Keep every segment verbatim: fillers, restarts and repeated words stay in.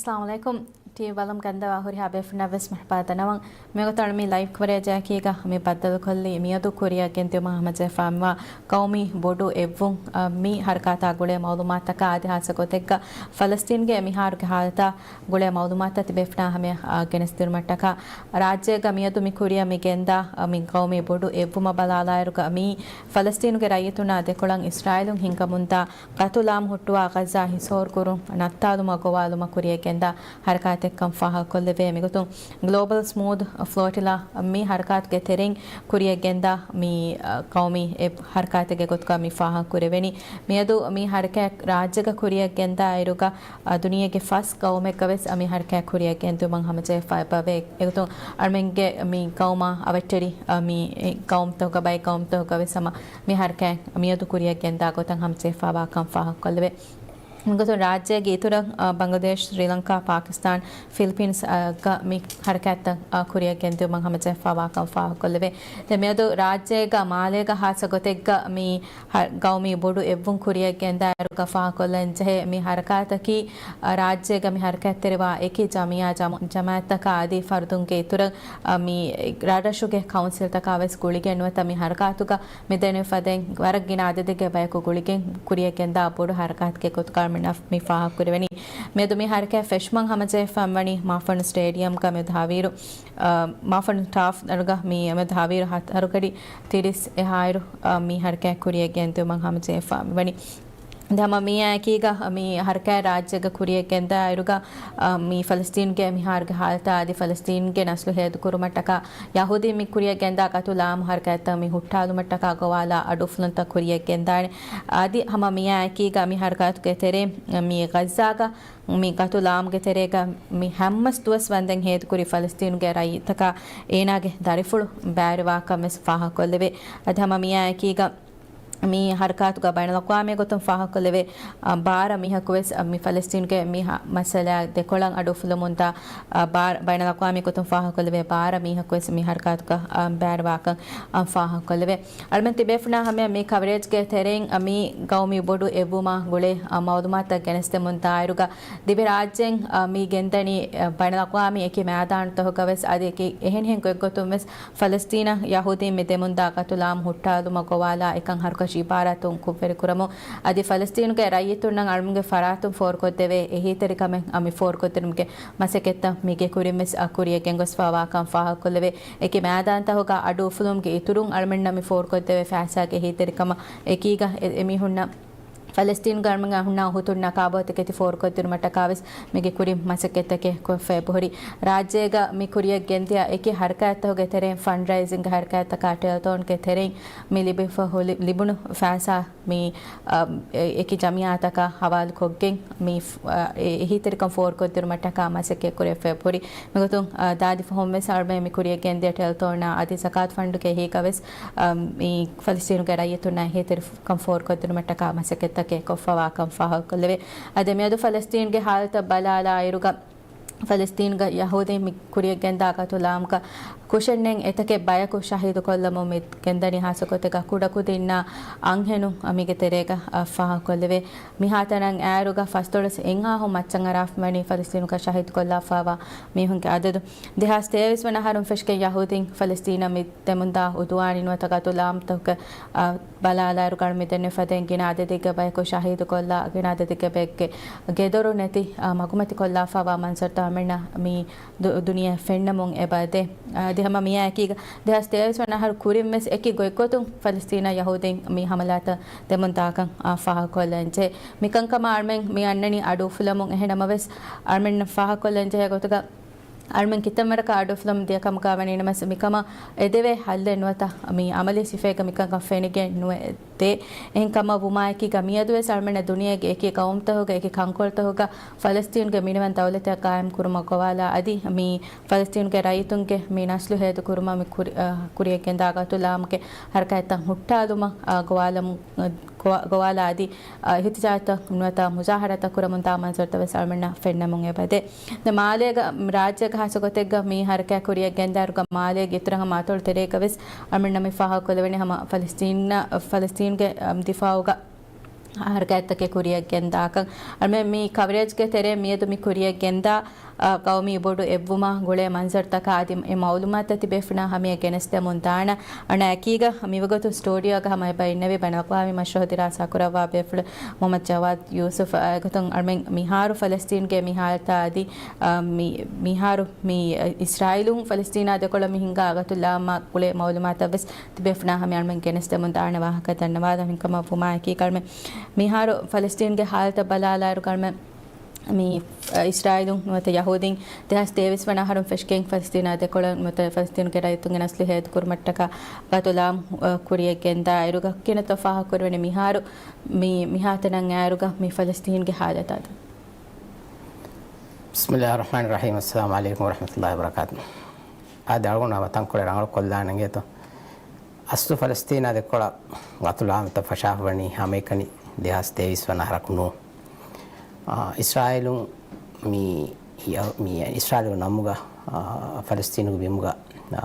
އައްސަލާމު ޢަލައިކުމް. ޓީވީ ބަލަމުން ގަންދަވާ ހުރިހާ ބޭފުޅުންނަށް ވެސް މަރުޙަބާ ދަންނަވަން. މިވަގުތު މި ލައިވް ކަވަރޭޖަކީގަ މި ބައްދަލުކޮށްލީ މިއަދު ކުރިއަށް ގެންދިއުމަށް ހަމަޖެހިފާ މިވާ ޤައުމީ ބޮޑު އެއްވުން، އަ، މި ޙަރަކާތާ ގުޅޭ މަޢުލޫމާތަކާ އަދި ހާއްސަ ގޮތެއްގަ ފަލަސްޠީންގެ މިހާރުގެ ޙާލަތާ ގުޅޭ މަޢުލޫމާތުތައް ތިބޭފުޅުންނާ ހަމަޔަށް، އަ، ގެނެސްދިނުމަށްޓަކާ، ރާއްޖޭގަ މިއަދު މި ކުރިއަށް މި ގެންދާ، އަ، މި ޤައުމީ ބޮޑު އެއްވުމަށް ބަލާލާއިރުގަ މި ފަލަސްޠީނުގެ ރައްޔިތުންނާ ދެކޮޅަށް އިސްރާއީލުން ހިންގަމުންދާ ޤަތުލު ޢާއްމު ހުއްޓުވާ ޣައްޒާ ހިސޯރުކުރުން ނައްތާލުމަށް ގޮވާލުމަށް ކުރިއަށް ގެންދާ ޙަރަކާތެއްކަން ފާހަގަކޮށްލެވޭ. މިގޮތުން ގްލޯބަލް ސްމޫތް ފްލޯޓިލާ މި ޙަރަކާތުގެ ތެރެއިން ކުރިއަށް ގެންދާ މި، އަ، ޤައުމީ އެއް ޙަރަކާތެއްގެ ގޮތުގަ މި ފާހަގަކުރެވެނީ. މިއަދު މި ޙަރަކާތް ރާއްޖޭގަ ކުރިއަށް ގެންދާ އިރުގަ، އަ، ދުނިޔޭގެ ފަސް ޤައުމެއްގަ ވެސް މި ޙަރަކާތް ކުރިއަށް ގެންދިއުމަށް ހަމަޖެހިފައި އެބަވޭ. އެގޮތުން އަޅުމެންގެ މި ޤައުމާ އަވަށްޓެރި، އަ، މި ޤައުމުތަކުގަ ބައެއް ޤައުމުތަކުގަ ވެސް ހަމަ މި ޙަރަކާތް މިއަދު ކުރިއަށް ގެންދާ ގޮތަށް ހަމަޖެހިފައިވާކަން ފާހަގަކޮށްލެވޭ. މިގޮތުން ރާއްޖޭގެ އިތުރަށް، އަ، ބަނގްލަދޭޝް، ސްރީލަންކާ، ޕާކިސްތާން، ފިލިޕީންސް، އަ، ގަ މި ޙަރަކާތްތައް، އަ، ކުރިއަށް ގެންދިއުމަށް ހަމަޖެހިފައިވާކަން ފާހަގަކޮށްލެވޭ. ދެން މިއަދު ރާއްޖޭގަ މާލޭގަ ހާއްސަ ގޮތެއްގަ މި ހަ-، ޤައުމީ ބޮޑު އެއްވުން ކުރިއަށް ގެންދާއިރުގަ ފާހަގަކޮށްލަން ޖެހޭ މި ޙަރަކާތަކީ، އަ، ރާއްޖޭގަ މި ޙަރަކާތްތެރިވާ އެކި ޖަމިއްޔާ ޖަމު-، ޖަމާޢަތްތަކާ އަދި ފަރުދުންގެ އިތުރަށް، އަ، މި ރަށްރަށުގެ ކައުންސިލްތަކާ ވެސް ގުޅިގެން ނުވަތަ މި ޙަރަކާތުގަ މި ދެނެވި ފަދައިން ވަރަށް ގިނަ އަދަދެއްގެ ބަޔަކު ގުޅިގެން ކުރިއަށް ގެންދާ ބޮޑު ޙަރަކާތެއްގެ ގޮތުގަ މި ނަފް-، މި ފާހަގަކުރެވެނީ. މިއަދު މި ޙަރަކާތް ފެށުމަށް ހަމަޖެހިފައިވަނީ މާފަންޑު ސްޓޭޑިއަމްގަ މިއަދު ހަވީރު، އަ، މާފަންޑު ޓާފް އަޑުގަ މި މިއަދު ހަވީރު ހަ-، ހަތަރު ކަޑި ތިރީސް އެހާއިރު، އަ، މި ޙަރަކާތް ކުރިއަށް ގެންދިއުމަށް ހަމަޖެހިފައިވަނީ. ދެން ހަމަ މިއާއެކީގަ މި ޙަރަކާތް ރާއްޖޭގަ ކުރިއަށް ގެންދާއިރުގަ، އަ، މި ފަލަސްޠީނުގެ މިހާރުގެ ޙާލަތާ އަދި ފަލަސްޠީނުގެ ނަސްލު ހޭދަކުރުމަށްޓަކާ ޔަހޫދީން މި ކުރިއަށް ގެންދާ ޤަތުލު ޢާއްމު ޙަރަކާތްތައް މި ހުއްޓާލުމަށްޓަކާ ގޮވާލާ އަޑުއުފުލުންތައް ކުރިއަށް ގެންދާނެ. އަދި ހަމަ މިއާއެކީގަ މި ޙަރަކާތުގެ ތެރޭ މި ޣައްޒާގަ މި ޤަތުލު ޢާއްމުގެ ތެރޭގަ މި ހަމަސް ދުވަސް ވަންދެން ހޭދަކުރި ފަލަސްޠީނުގެ ރައްޔިތަކާ އޭނާގެ ދަރިފުޅު ބައިވެރިވާކަން ވެސް ފާހަގަކޮށްލެވޭ. އަދި ހަމަ މިއާއެކީގަ މި ޙަރަކާތުގަ ބައިނަލްއަޤްވާމީ ގޮތުން ފާހަގަކޮށްލެވޭ، އަ، ބާރަ މީހަކު ވެސް، އަ، މި ފަލަސްޠީނުގެ މި ހަ-، މައްސަލައާ ދެކޮޅަށް އަޑުއުފުލުމުންދާ، އަ، ބާރަ، ބައިނަލްއަޤްވާމީ ގޮތުން ފާހަގަކޮށްލެވޭ ބާރަ މީހަކު ވެސް މި ޙަރަކާތުގަ، އަ، ބައިވެރިވާކަން، އަ، ފާހަގަކޮށްލެވޭ. އަޅުމެން ތިބޭފުޅުންނާ ހަމަޔަށް މި ކަވަރޭޖްގެ ތެރެއިން، އަ، މި ޤައުމީ ބޮޑު އެއްވުމާ ގުޅޭ، އަ، މަޢުލޫމާތުތައް ގެނެސްދެމުން ދާއިރުގަ، ދިވެހި ރާއްޖޭން، އަ، މި ގެންދަނީ، އަ، ބައިނަލްއަޤްވާމީ އެކި މައިދާނުތަކުގަ ވެސް އަދި އެކި އެހެނިހެން ގޮތްގޮތުން ވެސް ފަލަސްޠީނަށް ޔަހޫދީން މި ދެމުންދާ ޤަތުލު ޢާއްމު ހުއްޓާލުމަށް ގޮވާލާ އެކަން ހަރުކަށި އިބާރާތުން ކުށްވެރިކުރަމުން އަދި ފަލަސްޠީނުގެ ރައްޔިތުންނަށް އަޅުމެންގެ ފަރާތުން ފޯރުކޮށްދެވޭ އެހީތެރިކަމެއް، އަ، މި ފޯރުކޮށްދިނުމުގެ މަސައްކަތްތައް މީގެ ކުރިން ވެސް، އަ، ކުރިއަށް ގެންގޮސްފައިވާކަން ފާހަގަކޮށްލެވޭ. އެކި މައިދާންތަކުގަ އަޑު އުފުލުމުގެ އިތުރުން އަޅުމެންނަށް މި ފޯރުކޮށްދެވޭ ފައިސާގެ އެހީތެރިކަމަށް އެކީގަ އެ-، އެމީހުންނަށް ފަލަސްޠީނުގަ އަޅުމެން ހުންނަ އުހުދު ނަޤާބަތުގެ ތި ފޯރުކޮށްދިނުމަށްޓަކާ ވެސް މީގެ ކުރިން މަސައްކަތްތަކެއް ކޮށްފަ އެބަހުރި. ރާއްޖޭގަ މި ކުރިއަށް ގެންދިޔަ އެކި ޙަރަކާތްތަކުގެ ތެރެއިން ފަންޑްރައިޒިންގ ޙަރަކާތްތަކާ ޓެލެތޯންގެ ތެރެއިން މި ލިބިފަ ހު-، ލި-، ލިބުނު ފައިސާ މި، އަ، އެ-، އެކި ޖަމިއްޔާތަކާ ހަވާލުކޮށްގެން މި ފް-، އަ، އެ-، އެހީތެރިކަން ފޯރުކޮށްދިނުމަށްޓަކާ މަސައްކަތް ކުރެވިފަ އެބަހުރި. މިގޮތުން، އަ، ދާދި ފަހުން ވެސް އަޅުމެން މި ކުރިއަށް ގެންދިޔަ ޓެލެތޯނާ އަދި ޒަކާތު ފަންޑުގެ އެހީގަ ވެސް، އަ، މި ފަލަސްޠީނުގެ ރައްޔިތުންނަށް އެހީތެރިކަން ފޯރުކޮށްދިނުމަށްޓަކާ މަސައްކަތްތަކެއް ކޮށްފަވާކަން ފާހަގަކޮށްލެވޭ. އަދި މިއަދު ފަލަސްޠީނުގެ ހާލަތަށް ބަލާލާއިރުގަ، ފަލަސްޠީނުގަ ޔަހޫދީން މި ކުރިއަށް ގެންދާ ޤަތުލު ޢާއްމުގަ ކުށެއްނެތް އެތަކެއް ބަޔަކު ޝަހީދުކޮށްލަމުން މި ގެންދަނީ ހާއްސަ ގޮތެއްގަ ކުޑަކުދިންނާ އަންހެނުން މީގެ ތެރޭގަ، އަ، ފާހަގަކޮށްލެވޭ. މިހާތަނަށް އައިރުގަ ފަސްދޮޅަސް އެއްއަހަރު މައްޗަށް އަރާފަ ވަނީ ފަލަސްޠީނުގަ ޝަހީދުކޮށްލާފައިވާ މީހުންގެ އަދަދު. ދެހާސް ތޭވީސް ވަނަ އަހަރުން ފެށިގެން ޔަހޫދީން ފަލަސްޠީނަށް މި ދެމުންދާ އުދުވާނީ ނުވަތަ ޤަތުލު ޢާއްމުތަކުގެ، އަ، ބަލާލާއިރު އަޅުމެން ދެންނެވި ފަދައިން ގިނަ އަދަދެއްގެ ބަޔަކު ޝަހީދުކޮށްލާ، ގިނަ އަދަދެއްގެ ބައެއްގެ ގެދޮރު ނެތި، އަ، މަގުމަތިކޮށްލާފައިވާ މަންޒަރުތައް އަޅުމެންނަށް މި ދު-، ދުނިޔެއަށް ފެންނަމުން އެބަދޭ. އަ، އަދި ހަމަ މިއާއެކީގަ ދެހާސް ތޭވީސް ވަނަ އަހަރު ކުރިން ވެސް އެކި ގޮތްގޮތުން ފަލަސްޠީނަށް ޔަހޫދީން މި ހަމަލާތައް ދެމުންދާކަން، އަ، ފާހަގަކޮށްލަންޖެހޭ. މިކަންކަމަށް އަޅުމެން މި އަންނަނީ އަޑު އުފުލަމުން. އެހެންނަމަވެސް އަޅުމެންނަށް ފާހަގަކޮށްލަންޖެހޭ ގޮތުގަ އަޅުމެން ކިތަންމެ ވަރަކަށް އަޑު އުފުލަމުން ދިޔަ ކަމުގަ ވަނީނަމަވެސް، މިކަމަށް އެދެވޭ ހައްލެއް ނުވަތަ މި އަމަލީ ސިފައެއްގަ މިކަންކަން ފެނިގެން ނުވެ ދޭ. އެހެންކަމަށް ވުމާއެކީގަ މިއަދުވެސް އަޅުމެންނަށް ދުނިޔޭގެ އެކި ޤައުމުތަކުގެ އެކި ކަންކޮޅުތަކުގަ ފަލަސްޠީނުގެ މިނިވަން ދައުލަތެއް ޤާއިމް ކުރުމަށް ގޮވާލާ އަދި މި ފަލަސްޠީނުގެ ރައްޔިތުންގެ މި ނަސްލު ހޭދަކުރުމަށް މި ކުރި-، އަ، ކުރިއަށް ގެންދާ ޤަތުލު ޢާއްމުގެ ޙަރަކާތްތައް ހުއްޓާލުމަށް، އަ، ގޮވާލަމު-، ގޮވާ-، ގޮވާލާ އަދި، އަ، އިޙްތިޖާޖްތައް ނުވަތަ މުޒާހަރާތައް ކުރަމުންދާ މަންޒަރުތައް ވެސް އަޅުމެންނަށް ފެންނަމުން އެބަދޭ. ދެން މާލޭގަ ރާއްޖޭގަ ހާއްސަ ގޮތެއްގަ މި ޙަރަކާތް ކުރިއަށް ގެންދާއިރުގަ މާލޭގެ އިތުރަށް ހަމަ އަތޮޅު ތެރޭގަ ވެސް އަޅުމެންނަށް މި ފާހަގަކޮށްލެވެނީ ހަމަ ފަލަސްޠީނަށް، ފަލަސްޠީނުގެ، އަ، ދިފާޢުގަ ހަރަކާތްތަކެއް ކުރިއަށް ގެންދާކަން. އަޅުމެން މި ކަވަރޭޖްގެ ތެރޭ މިއަދު މި ކުރިއަށް ގެންދާ، އާ، ގައުމީ ބޮޑު އެއްވުމާ ގުޅޭ މަންޒަރުތަކާ އަދި އެ މައުލޫމާތުތައް ތިބޭފުޅުންނާ ހަމަޔަށް ގެނެސްދެމުން ދާނަ. އަންނަ އެކީގަ މިވަގުތު ސްޓޫޑިއޯގަ ހަމަ އެބަ އިންނެވި ބައިނަލްއަޤްވާމީ މަޝްރޫޢު ދިރާސާ ކުރައްވާ ބޭފުޅު މުޙައްމަދު ޖަވާދު ޔޫސުފް، އާ، އެގޮތުން އަޅުމެން މިހާރު ފަލަސްތީންގެ މި ހާލަތާ އަދި، އާ، މި، މިހާރު މި، އާ، އިސްރާއީލުން ފަލަސްތީނާ ދެކޮޅަށް މި ހިންގާ ގަތުލާމާ ގުޅޭ މައުލޫމާތަށް ވެސް ތިބޭފުޅުންނާ ހަމަޔަށް އަޅުމެން ގެނެސްދެމުން ދާނެ ވާހަކަ ދަންނަވާލަން. ހިނގަމަށްވުމާއެކީ އަޅުމެން މިހާރު ފަލަސްތީންގެ ހާލަތަށް ބަލާލާއިރު އަޅުމެން މި، އަ، އިސްރާއީލުން ނުވަތަ ޔަހޫދީން ދެހާސް ތޭވީސް ވަނަ އަހަރުން ފެށިގެން ފަލަސްތީނާ ދެކޮޅަށް ނުވަތަ ފަލަސްތީނުގެ ރައްޔިތުންގެ ނަސްލު ހޭދަކުރުމަށްޓަކާ ގަތުލާމް، އަ، ކުރިއަށް ގެންދާއިރުގަ ކިހިނެއްތޯ ފާހަގަކުރެވެނީ މިހާރު މި، މިހާތަނަށް އައިއިރުގަ މި ފަލަސްތީންގެ ހާލަތާ؟ بسم الله الرحمن الرحيم. السلام عليكم ورحمة الله وبركاته. އާދެ، އަޅުގަނޑު ހަމަ ތަންކޮޅެއް ރަނގަޅު ކޮށްލާނަން އިނގޭތޯ. އަސްލު ފަލަސްތީނާ ދެކޮޅަށް ގަތުލާމްތައް ފަށާފަވަނީ ހަމައެކަނި ދެހާސް ތޭވީސް ވަނަ އަހަރަކު ނޫން. އާ، އިސްރާއީލުން މި، މި އިސްރާއީލު ނަމުގަ، އާ، ފަލަސްތީނުގެ ބިމުގަ، އާ،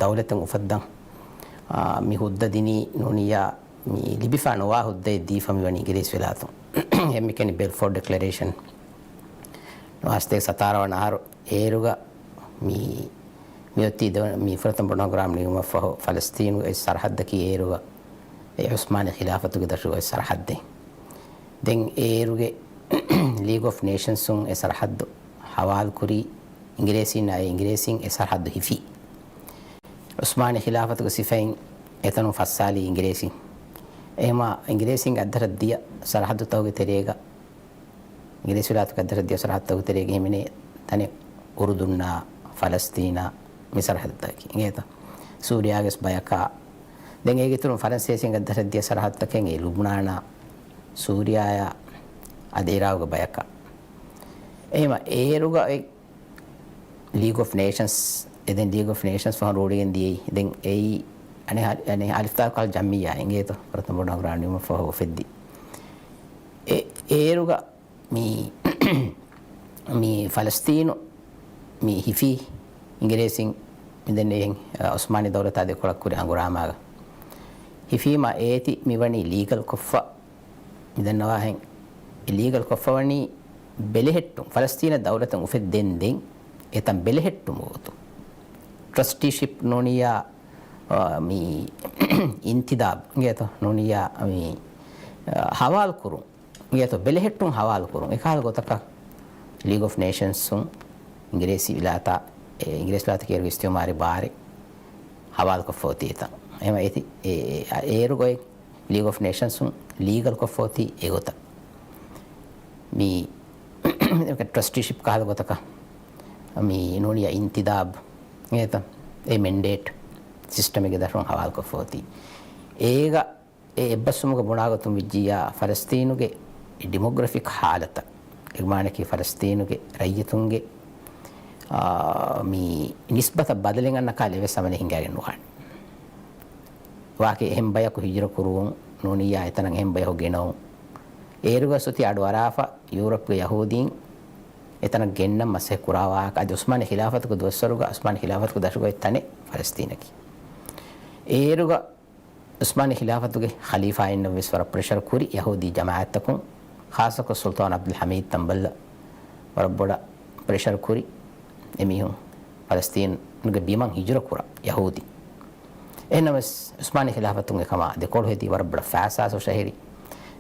ދައުލަތެއް އުފައްދަން، އާ، މި ހުއްދަ ދިނީ ނޫނިއްޔާ މި ލިބިފާ ނުވާ ހުއްދައެއް ދީފަ މިވަނީ އިނގިރޭސި ވިލާތުން. ހެންމިކަނި ބެލްފޯޑް ޑިކްލަރޭޝަން ނުވަސް ސަތާރަ ވަނަ އަހަރު އޭރުގަ މި، މިއޮތީ ދެ-، މި ފުރަތަމަ ބޮޑު ހަނގުރާމަ ނިމުމަށްފަހު ފަލަސްތީނުގެ އޮތް ސަރަހައްދަކީ އޭރުގަ އެ ޢުސްމާނީ ޚިލާފަތުގެ ދަށުގަ އޮތް ސަރަހައްދެއް. ދެން އޭރުގެ ލީގް އޮފް ނޭޝަންސުން އެ ސަރަހައްދު ހަވާލުކުރީ އިނގިރޭސީންނާއި އިނގިރޭސީން އެ ސަރަހައްދު ހިފީ. ޢުސްމާނީ ޚިލާފަތުގެ ސިފައިން އެތަނުން ފައްސާލީ އިނގިރޭސީން. އެހެމާ އިނގިރޭސީންގެ އައްދަށަށް ދިޔަ ސަރަހައްދުތަކުގެ ތެރޭގަ އިނގިރޭސި ވިލާތުގެ އައްދަށަށް ދިޔަ ސަރަހައްދުތަކުގެ ތެރޭގަ ހިމެނޭ ތަނެއް އުރުދުންނާ، ފަލަސްތީނާ މި ސަރަހައްދުތަކަކީ. އިނގޭތަ؟ ސޫރިޔާގެސް ބަޔަކާ. ދެން އޭގެ އިތުރުން ފަރަންސޭސިންގެ އައްދަށަށް ދިޔަ ސަރަހައްދުތަކެއް އެ ލުބުނާނާ، ސޫރިޔާޔާ އަދި އިރާގުގެ ބަޔަކާ. އެހެމަ އޭރުގަ އޮތް ލީގް އޮފް ނޭޝަންސް، އެ ދެން ލީގް އޮފް ނޭޝަންސް ފަހުން ރޫޅިގެން ދިޔައީ. ދެން އެއީ އަނެއް ހާ-، އަނެއް އަލިފްތާކަލް ޖަމްއިއްޔާ އިނގޭތޯ؟ ފުރަތަމަ ބޮޑު ހަނގުރާމަ ނިމުމަށްފަހު އުފެއްދި. އެ، އޭރުގަ މި، މި ފަލަސްތީނު މި ހިފީ އިނގިރޭސިން މިދެންނެވިހެން، އަ، ޢުސްމާނީ ދައުލަތާ ދެކޮޅަށް ކުރި ހަނގުރާމާގަ. ހިފީމަ އޭތި މިވަނީ ލީގަލް ކޮށްފަ، މިދަންނަވާހެން ލީގަލް ކޮށްފަވަނީ ބެލެހެއްޓުން، ފަލަސްތީނަށް ދައުލަތެއް އުފެއްދެން ދެން އެތަން ބެލެހެއްޓުމުގެ ގޮތުން. ޓްރަސްޓީޝިޕް ނޫނިއްޔާ، އާ، މި އިންތިދާބް އިނގޭތޯ؟ ނޫނިއްޔާ މި، އާ، ހަވާލު ކުރުން އިނގޭތޯ؟ ބެލެހެއްޓުން ހަވާލު ކުރުން. އެކަހަލަ ގޮތަކަށް ލީގް އޮފް ނޭޝަންސުން އިނގިރޭސި ވިލާތާ، އެ، އިނގިރޭސި ވިލާތަކީ އޭރުގެ އިސްތިޢުމާރީ ބާރެއް ހަވާލުކޮށްފަ އޮތީ އެތަން. އެހެމަ އޭތި، އެ، އެ، އޭރުގައި ލީގް އޮފް ނޭޝަންސުން ލީގަލް ކޮށްފަ އޮތީ އެގޮތަށް. މި ޓްރަސްޓީޝިޕް ކަހަލަ ގޮތަކަށް މި ނޫނިއްޔާ އިންތިދާބް އިނގޭތަ؟ އެ މެންޑޭޓް ސިސްޓަމެއްގެ ދަށުން ހަވާލުކޮށްފަ އޮތީ. އޭގަ އެ އެއްބަސްވުމުގެ ބުނާގޮތުން ވިއްޖިއްޔާ ފަލަސްތީނުގެ ޑިމޮގްރަފިކް ހާލަތަށް، އެ މާނައަކީ ފަލަސްތީނުގެ ރައްޔިތުންގެ، އާ، މި ނިސްބަތަށް ބަދަލެއް އަންނަ ކަހަލަ އެއްވެސް އަމަލެއް ހިނގައިގެން ނުވާނެ. ވާކި އެހެން ބަޔަކު ހިޖުރަ ކުރުވުން ނޫނިއްޔާ އެތަނަށް އެހެން ބަޔަކު ގެނައުން. އޭރުގަ ސުތި އަޑު އަރާފަ ޔޫރަޕްގެ ޔަހޫދީން އެތަނަށް ގެންނަން މަސައްކަތް ކުރާ ވާހަކަ އަދި ޢުސްމާނީ ޚިލާފަތުގެ ދުވަސްވަރުގަ ޢުސްމާނީ ޚިލާފަތުގެ ދަށުގައި ތަނެއް ފަލަސްތީނަކީ. އޭރުގަ ޢުސްމާނީ ޚިލާފަތުގެ ޚަލީފާއިންނަށް ވެސް ވަރަށް ޕްރެޝަރ ކުރި ޔަހޫދީ ޖަމާޢަތްތަކުން، ޚާއްޞަކޮށް ސުލްޠާން ޢަބްދުލް ޙަމީދު ތަނބަލް ވަރަށް ބޮޑަށް ޕްރެޝަރ ކުރި އެމީހުން ފަލަސްތީނުގެ ބިމަށް ހިޖުރަ ކުރަން ޔަހޫދީ. އެހެންނަމަވެސް ޢުސްމާނީ ޚިލާފަތުން އެކަމާ ދެކޮޅު ހެދީ ވަރަށް ބޮޑަށް ފައިސާ ސޮށަހެރި.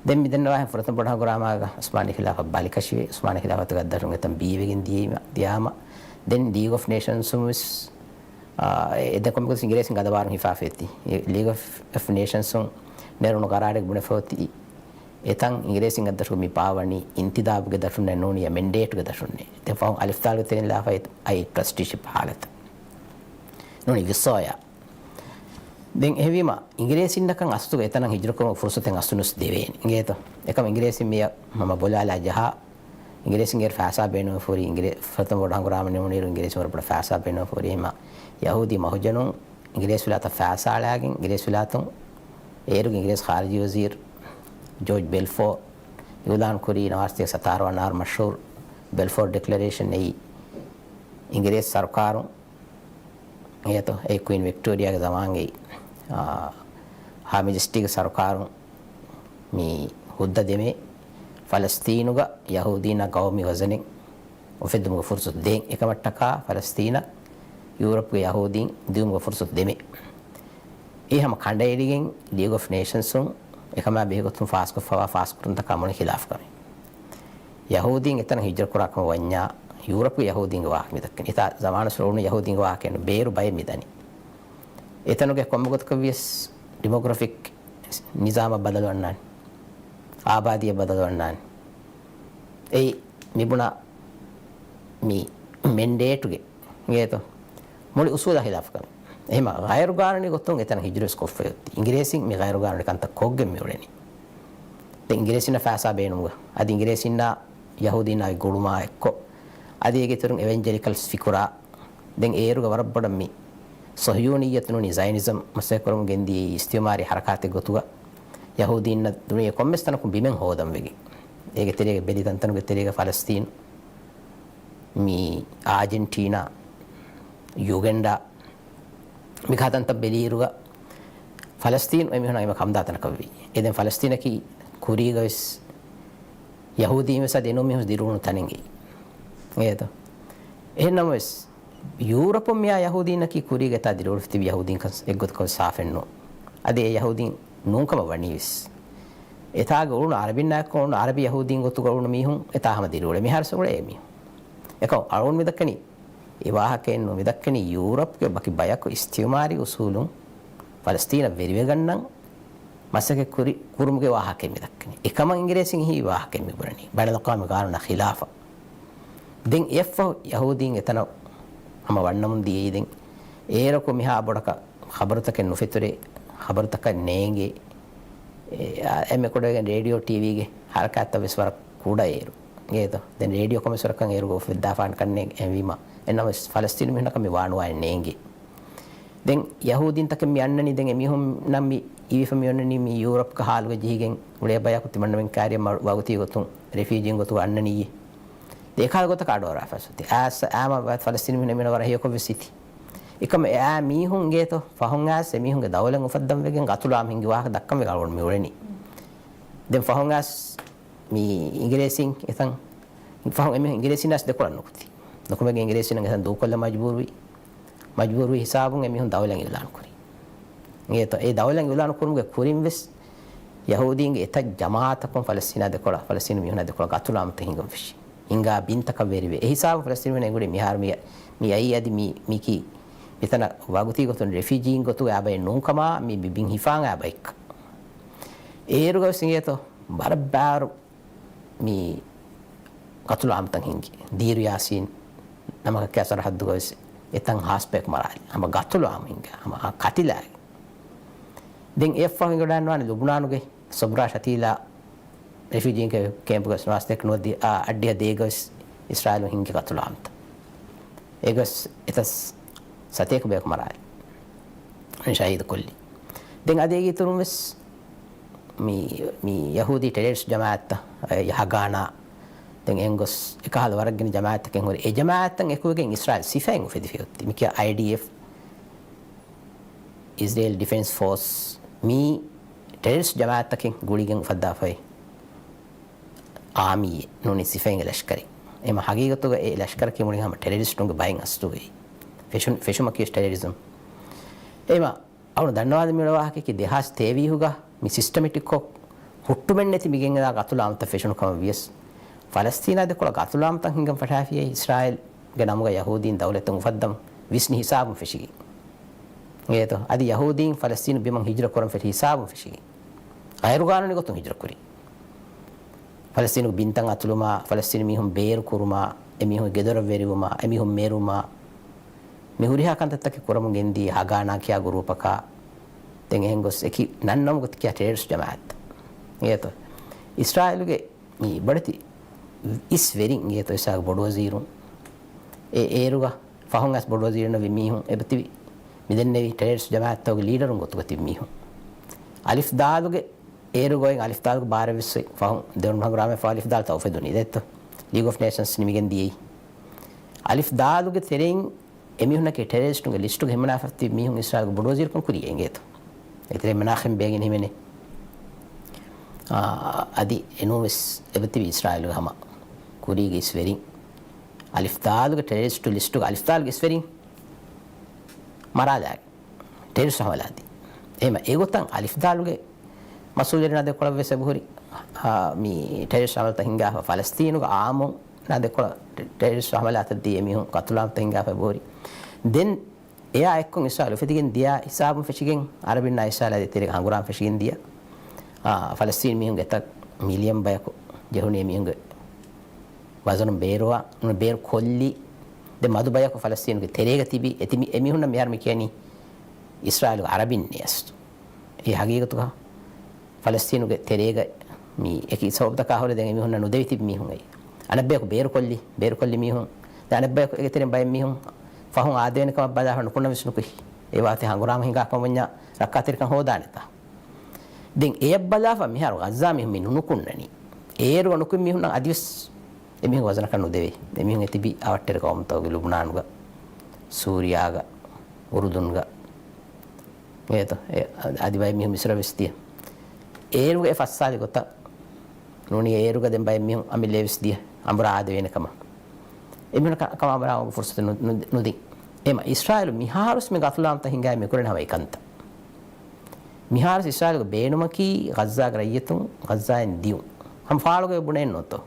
ދެން މިދެންނަވާހެން ފުރަތަމަ ބޮޑު ހަނގުރާމާގަ ޢުސްމާނީ ޚިލާފަތް ބަލިކަށިވެ، ޢުސްމާނީ ޚިލާފަތުގެ އައްދަށުން އެތަން ބީވެގެން ދިޔައީމަ، ދިޔާމަ، ދެން ލީގް އޮފް ނޭޝަންސުން ވެސް އާ، އެ، އެ ދެން ކޮންމެސް އިނގިރޭސިން ގަދަވާރުން ހިފާފައިތީ. އެ ލީގް އޮފް، އޮފް ނޭޝަންސުން ނެރުނު ގަރާރެއް ބުނެފައޮތީ. އެތަން އިނގިރޭސިން އައްދަށު މި ބާވަނީ އިންތިދާބުގެ ދަށުންނެއް ނޫނިއްޔާ މެންޑޭޓްގެ ދަށުންނޭ. ދެން ފަހުން އަލިފްތާލު ތެރެން ލާފައި އައި ޓްރަސްޓީޝިޕް ހާލަތަށް. ނޫނީ ވިސޯޔާ. ދެން އެހެންވީމަ އިނގިރޭސިންނަކަށް އަސްލުގަ އެތަނަށް ހިޖުރަކުރުމަށް ފުރުސަތެއް އަސްލުން ވެސް ދެވޭނެ. އިނގޭތޯ؟ އެކަމަ އިނގިރޭސިން މިއަށް ހަމަ ބޮލާލާ ޖަހާ އިނގިރޭސިންގެ ފައިސާ ބޭނުންވެފަ ހުރި، އިނގިރޭ-، ފުރަތަމަ ބޮޑު ހަނގުރާމަ ނިމުނުއިރު އިނގިރޭސިން ވަރަށް ބޮޑަށް ފައިސާ ބޭނުންވެފަ ހުރި. އެހެމަ ޔަހޫދީ މަހުޖަނުން އިނގިރޭސިވިލާތަށް ފައިސާ އަޅާގެން އިނގިރޭސިވިލާތުން އޭރުގެ އިނގިރޭސި ޚާރިޖީ ވަޒީރު ޖޯޖް ބެލްފޯ އިޢުލާން ކުރީ ނަވާރަ ސަތާރަ ވަނަ އަހަރު މަޝްހޫރު ބެލްފޯ ޑިކްލަރޭޝަން އެއީ އިނގިރޭސި ސަރުކާރުން އެއަތު އެ ކުއިން ވިކްޓޯރިއާގެ ޒަމާންގައި، އާ، ހާ މެޖެސްޓީގެ ސަރުކާރުން މި ހުއްދަ ދެމޭ، ފަލަސްތީނުގަ ޔަހޫދީންނަށް ގައުމީ ވަޒަނެއް އުފެއްދުމުގެ ފުރުސަތު ދޭން. އެކަމަށްޓަކާ ފަލަސްތީނަށް ޔޫރަޕްގެ ޔަހޫދީން ދިއުމުގެ ފުރުސަތު ދެމޭ. އެ ހަމަ ކަނޑައެޅިގެން ލީގް އޮފް ނޭޝަންސުން އެކަމާ ބެހޭގޮތުން ފާސްކޮށްފަވާ ފާސްކުރުންތަކާ މޮޅި ޚިލާފު ކަމެއް. ޔަހޫދީން އެތަނަށް ހިޖްރަކުރާ ކަމަށް ވަންޏާ، ޔޫރަޕްގެ ޔަހޫދީންގެ ވާހަކަ މިދައްކަނީ. އެތާ ޒަމާނު އުޅުނު ޔަހޫދީންގެ ވާހަކައެއް ނޫން. ބޭރު ބައެއް މިދަނީ. އެތަނުގެ ކޮންމެ ގޮތަކަށް ވިޔަސް ޑިމޮގްރަފިކް ނިޒާމަށް ބަދަލު އަންނާނެ. އާބާދީއަށް ބަދަލު އަންނާނެ. އެއީ މިބުނާ މި މެންޑޭޓުގެ އިނގޭތޯ؟ މުޅި އުސޫލާ ޚިލާފު ކަމެއް. އެހެމަ ޣައިރުގާނޫނީ ގޮތުން އެތަނަށް ހިޖުރަ ވެސް ކޮށްފައި އޮތީ. އިނގިރޭސިން މި ޣައިރުގާނޫނީ ކަންތައް ކޮށްގެން މި އުޅެނީ. ދެން އިނގިރޭސިންނަށް ފައިސާ ބޭނުމުގަ އަދި އިނގިރޭސިންނާ ޔަހޫދީންނާ ގުޅުމާ އެއްކޮށް، އަދި އޭގެ އިތުރުން އެވެންޖެލިކަލްސް ފިކުރާ، ދެން އޭރުގަ ވަރަށް ބޮޑަށް މި ޞަހްޔޫނިއްޔަތު ނޫނީ ޒަޔަނިޒަމް މަސައްކަތްކުރަމުން ގެންދިޔައީ އިސްތިޢުމާރީ ހަރަކާތެއް ގޮތުގަ ޔަހޫދީންނަށް ދުނިޔެ ކޮންމެސް ތަނަކުން ބިމެއް ހޯދަން ވެގެން. އޭގެ ތެރޭގަ ބެލި ތަންތަނުގެ ތެރޭގަ ފަލަސްތީނު، މި އާޖެންޓީނާ، ޔުގެންޑާ، މިކަހަލަ ތަންތަން ބެލިއިރުގަ ފަލަސްތީނު އެމީހުންނަށް އެމަ ކަމުދާ ތަނަކަށްވީ. އެ ދެން ފަލަސްތީނަކީ ކުރީގަވެސް ޔަހޫދީން ވެސް އަދި އެނޫން މީހުން ދިރިއުޅުނު ތަނެއް. އޭތޯ؟ އެހެން ނަމަވެސް، ޔޫރަޕުން މިއާ ޔަހޫދީންނަކީ ކުރީގަ އެތާ ދިރިއުޅުފަ ތިބި ޔަހޫދީންކަން އެއްގޮތަކަށް ސާފެއް ނޫން. އަދި އެ ޔަހޫދީން ނޫންކަމަށް ވަނީވެސް. އެތާގަ އުޅުނު އަރަބިންނާއެކު އުޅުނު އަރަބި ޔަހޫދީން ގޮތުގަ އުޅުނު މީހުން އެތާ ހަމަ ދިރިއުޅޭ. މިހާރު އުޅޭ މީހުން. އެކަމް އަޅުން މިދައްކަނީ އެ ވާހަކައެއް ނޫން. މިދައްކަނީ ޔޫރަޕްގެ ވަކި ބަޔަކު އިސްތިޢުމާރީ އުސޫލުން ފަލަސްތީނަށް ވެރިވެގަންނަން މަސައްކަތް ކުރި، ކުރުމުގެ ވާހަކައެއް މިދައްކަނީ. އެކަމަށް އިނގިރޭސިން ހީވި ވާހަކައެއް މިބުނަނީ. ބައިނަލްއަޤްވާމީ ގާނޫނާ ޚިލާފަށް. ދެން އެއަށްފަހު ޔަހޫދީން އެތަނަށް ހަމަ ވަންނަމުން ދިޔައީ. ދެން އޭރަކު މިހާ ބޮޑަކަށް ޚަބަރުތަކެއް ނުފެތުރޭ، ޚަބަރުތަކަށް ނޭނގޭ. އެ، އާ، އެންމެ ކުޑަވެގެން ރޭޑިއޯ ޓީވީގެ ހަރަކާތްތައް ވެސް ވަރަށް ކުޑަ އޭރު. އިނގޭތޯ؟ ދެން ރޭޑިއޯ ކޮމެސް ވަރަކަށް އޭރުގަ އުފެއްދާފާނެ ކަންނޭނގެ އެހެންވީމަ. އެންނަމަވެސް ފަލަސްތީނު މީހުންނަކަށް މި ވާނުވާއެއް ނޭނގޭ. ދެން ޔަހޫދީންތަކެއް މި އަންނަނީ، ދެން އެމީހުންނަށް މި އިވިފަ މި އޮންނަނީ މި ޔޫރަޕްގެ ހާލުގަ ޖެހިގެން އުޅޭ ބަޔަކު ތިމަންނަމެން ކާރިއަށް މަ-، ވަގުތީ ގޮތުން ރެފިއުޖީން ގޮތުގަ އަންނަނީ. ދެން އެކަހަލަ ގޮތަކަށް އަޑުއަރާފަ އޮތީ. އާސް އާމަ ފަލަސްތީނު މީހުން އެމީހުންނަށް ވަރަށް ހެޔޮކޮށް ވެސް އިތީ. އެކަމް އެ އާ މީހުން އިނގޭތޯ ފަހުން އާސް އެމީހުންގެ ދައުލަތް އުފައްދަން ވެގެން ގަތުލު އާމް ހިންގި ވާހަކަ ދައްކަން ވެގެން އަޅުގަނޑު މި އުޅެނީ. ދެން ފަހުން އާސް މި އިނގިރޭސިން އެތަން ފަހުން އެމީހުން އިނގިރޭސިން އާސް ދެކޮޅަށް ނުކުތީ. ނުކުމެގެން އިނގިރޭސިން އެތަން ދޫކޮށްލަން މަޖުބޫރުވި. މަޖުބޫރުވި ހިސާބުން އެމީހުން ދައުލަތް އިޢުލާނު ކުރީ. އިނގޭތޯ، އެ ދައުލަތް އިޢުލާނު ކުރުމުގެ ކުރިން ވެސް ޔަހޫދީންގެ އެތައް ޖަމާޢަތަކުން ފަލަސްތީނާ ދެކޮޅަށް، ފަލަސްތީނު މީހުނާ ދެކޮޅަށް ގަތުލު އާމްތައް ހިނގަން ފެށި. ހިނގާ ބިންތަކަށް ވެރިވެ. އެ ހިސާބު ފަލަސްތީނު މީހުން އެނގުނީ މިހާރު މި، މި އައީ އަދި މި، މިކީ މިތަނަށް ވަގުތީ ގޮތުން ރެފިއުޖީން ގޮތުގަ އާ ބައެއް ނޫންކަމާ، މި ބި-، ބިން ހިފާން އާ ބައެއްކަން. އޭރުގަ ވެސް އިނގޭތޯ ވަރަށް ބާރު މި ގަތުލު އާމްތައް ހިނގި. ދީރު ޔާސީން ނަމަކަށް ކިޔާ ސަރަހައްދުގަ ވެސް އެތަން ހާސްޕޭކް މަރާލި. ހަމަ ގަތުލު އާމް ހިނގާ. ހަމަ ކަތިލާގެ. ދެން އެއަށްފަހު އެނގިވަޑައިގަންނަވާނެ ލުބުނާނުގެ ސޮބްރާ ޝަތީލާ ރެފިއުޖީންގެ ކޭމްޕުގަ ނުވަސަތޭކަ ނުވަދިހަ އަށްޑިހަ ދޭގަ ވެސް އިސްރާއީލުން ހިންގި ގަތުލު އާމްތައް. އޭގަ ވެސް އެތައް ސަތޭކަ ބަޔަކު މަރާލި. ޝަހީދު ކޮށްލި. ދެން އަދި އޭގެ އިތުރުން ވެސް މި، މި ޔަހޫދީ ޓެރަރިސްޓް ޖަމާއަތްތައް، އެ، ހަގާނާ، ދެން އެންގޮސް އެކަހަލަ ވަރަށް ގިނަ ޖަމާއަތްތަކެއް ހުރި. އެ ޖަމާއަތްތައް އެކުވެގެން އިސްރާއީލް ސިފައިން އުފެދިފައި އޮތީ. މިކިޔާ އައިޑީއެފް، އިސްރޭލް ޑިފެންސް ފޯސް، މީ ޓެރަރިސްޓް ޖަމާއަތްތަކެއް ގުޅިގެން އުފައްދާފައި އާމީއެއް ނޫނީ ސިފައިންގެ ލަޝްކަރެއް. އެމަ ހަގީގަތުގަ އެ ލަޝްކަރަކީ މުޅި ހަމަ ޓެރަރިސްޓުންގެ ބައެއް އަސްލުގައި. ފެށުން، ފެށުމަކީ ޓެރަރިޒަމް. އެމަ އަޅު ދަންނަވާލަމި ވާހަކައަކީ ދެހާސް ތޭވީހުގަ މި ސިސްޓަމެޓިކްކޮށް ހުއްޓުމެއްނެތި މިގެންގެނާ ގަތުލު އާމްތައް ފެށުނު ކަމަށް ވިޔަސް، ފަލަސްތީނާ ދެކޮޅަށް ގަތުލު އާމްތައް ހިނގަން ފަށާފިޔައީ އިސްރާއީލްގެ ނަމުގަ ޔަހޫދީން ދައުލަތެއް އުފައްދަން ވިސްނި ހިސާބުން ފެށިގެން. އިނގޭތޯ؟ އަދި ޔަހޫދީން ފަލަސްތީނު ބިމަށް ހިޖުރަ ކުރަން ފެށި ހިސާބުން ފެށިގެން. ޣައިރުގާނޫނީ ގޮތުން ހިޖުރަ ކުރި. ފަލަސްތީނުގެ ބިންތައް އަތުލުމާ، ފަލަސްތީނު މީހުން ބޭރު ކުރުމާ، އެމީހުންގެ ގެދޮރަށް ވެރިވުމާ، އެމީހުން މެރުމާ، މި ހުރިހާ ކަންތައްތަކެއް ކުރަމުން ގެންދީ ހަގާނާ ކިޔާ ގުރޫޕަކާ، ދެން އެހެން ގޮސް އެކި ނަންނަމުގަ ކިޔާ ޓެރަރިސްޓް ޖަމާއަތް. އިނގޭތޯ؟ އިސްރާއީލުގެ މި ބޮޑެތި އިސް ވެރިން އިނގޭތޯ އިސްރާއީލް ބޮޑުވަޒީރުން. އެ އޭރުގަ ފަހުން އައިސް ބޮޑުވަޒީރުންނަށް ވި މީހުން އެބަތިބި މިދެންނެވި ޓެރަރިސްޓް ޖަމާއަތްތަކުގެ ލީޑަރުން ގޮތުގަ ތިބި މީހުން. އަލިފް ދާލުގެ އޭރުގައި އަލިފް ދާލުގެ ބާރަށް ވެސް ފަހުން ދެވަނަ ހަނގުރާމައިން ފަހު އަލިފް ދާލުތައް އުފެދުނީ. ދެއްތޯ؟ ލީގް އޮފް ނޭޝަންސް ނިމިގެން ދިޔައީ. އަލިފް ދާލުގެ ތެރެއިން އެމީހުންނަކީ ޓެރަރިސްޓުންގެ ލިސްޓުގަ ހިމަނާފަ ތިބި މީހުން އިސްރާއިލްގެ ބޮޑުވަޒީރުކަން ކުރިޔޭ އިނގޭތޯ. އެތެރޭ މެނާހިމް ބޭގިން ހިމެނޭ. އާ، އަދި އެނޫންވެސް އެބަތިބި އިސްރާއީލުގެ ހަމަ ކުރީގެ އިސްވެރިން، އަލިފްދާލުގެ ޓެރަރިސްޓު ލިސްޓުގަ އަލިފްދާލުގެ އިސްވެރިން މަރާލާގެން ޓެރަރިސްޓު ހަމަލާދީ. އެހެމަ އެގޮތަށް އަލިފްދާލުގެ މަސްއޫލުންނާ ދެކޮޅަށްވެސް އެބަހުރި، އާ، މި ޓެރަރިސްޓު ހަމަލާތައް ހިނގާފަ ފަލަސްތީނުގެ އާއްމުންނާ ދެކޮޅަށް ޓެ-، ޓެރަރިސްޓު ހަމަލާތައް ދީ އެމީހުން ޤަތުލުއާމްތައް ހިނގާފަ އެބަހުރި. ދެން އެއާ އެއްކޮށް އިސްރާއީލު އުފެދިގެން ދިޔަ ހިސާބުން ފެށިގެން އަރަބިންނާ އިސްރާއީލާ ދޭތެރޭގަ ހަނގުރާމަ ފެށިގެން ދިޔަ، އާ، ފަލަސްތީން މީހުންގެ އެތައް މިލިއަން ބަޔަކު ޖެހުނީ އެމީހުންގެ ވަޒަނުން ބޭރުވާ، ބޭރު ކޮށްލި، ދެން މަދު ބަޔަކު ފަލަސްތީނުގެ ތެރޭގަ ތިބި، އެތި މި-، އެމީހުންނަށް މިހާރު މި ކިޔަނީ އިސްރާއީލުގެ އަރަބިންނޭ އަސްލު. އެ ހަގީގަތުގަ ފަލަސްތީނުގެ ތެރޭގަ މި އެކި ސަބަބުތަކާ ހުރެ ދެން އެމީހުންނަށް ނުދެވި ތިބި މީހުން އެއީ. އަނެއްބަޔަކު ބޭރުކޮށްލި، ބޭރުކޮށްލި މީހުން. ދެން އަނެއްބަޔަކު އޭގެ ތެރެއިން ބައެއް މީހުން ފަހުން އާދެވޭނެ ކަމަށް ބަލާފަ ނުކުންނަން ވެސް ނުކުތް. އެ ވާހަކަ ހަނގުރާމަ ހިނގާ ކަމަށް ވަންޏާ ރައްކާތެރިކަން ހޯދާނެތާ. ދެން އެޔަށް ބަލާފަ މިހާރު ޣައްޒާ މީހުން މި ނުނުކުންނަނީ. އޭރުގަ ނުކުތް މީހުންނަށް އަދިވެސް އެމީހުން ވަޒަނަކަށް ނުދެވޭ. އެމީހުން އެ ތިބި އަވަށްޓެރި ޤައުމުތަކުގެ ލުބުނާނުގަ، ސޫރިޔާގަ، އުރުދުންގަ. އޭތޯ، އެ، އަދި ބައެއް މީހުން މިސްރަށް ވެސް ދިޔަ. އޭރުގެ އެ ފައްސާލި ގޮތަށް ނޫނީ އޭރުގަ ދެން ބައެއް މީހުން އަމިއްލަ ވެސް ދިޔަ އަނބުރާ އާދެވޭނެ ކަމަށް. އެމީހުން ކަ-، ކަމަށް އަނބުރާ އުނގު ފުރުސަތު ނު-، ނު-، ނުދިން. އެމަ އިސްރާއީލު މިހާރުސް މި ގަތުލާމްތައް ހިނގާ މި ކުރަން ހަމަ އެކަންތައް. މިހާރުސް އިސްރާއީލުގެ ބޭނުމަކީ ޣައްޒާގެ ރައްޔިތުން ޣައްޒާއިން ދިޔުން. ހަމަ ފާޅުގައި ބުނެއެއް ނުވަތޯ.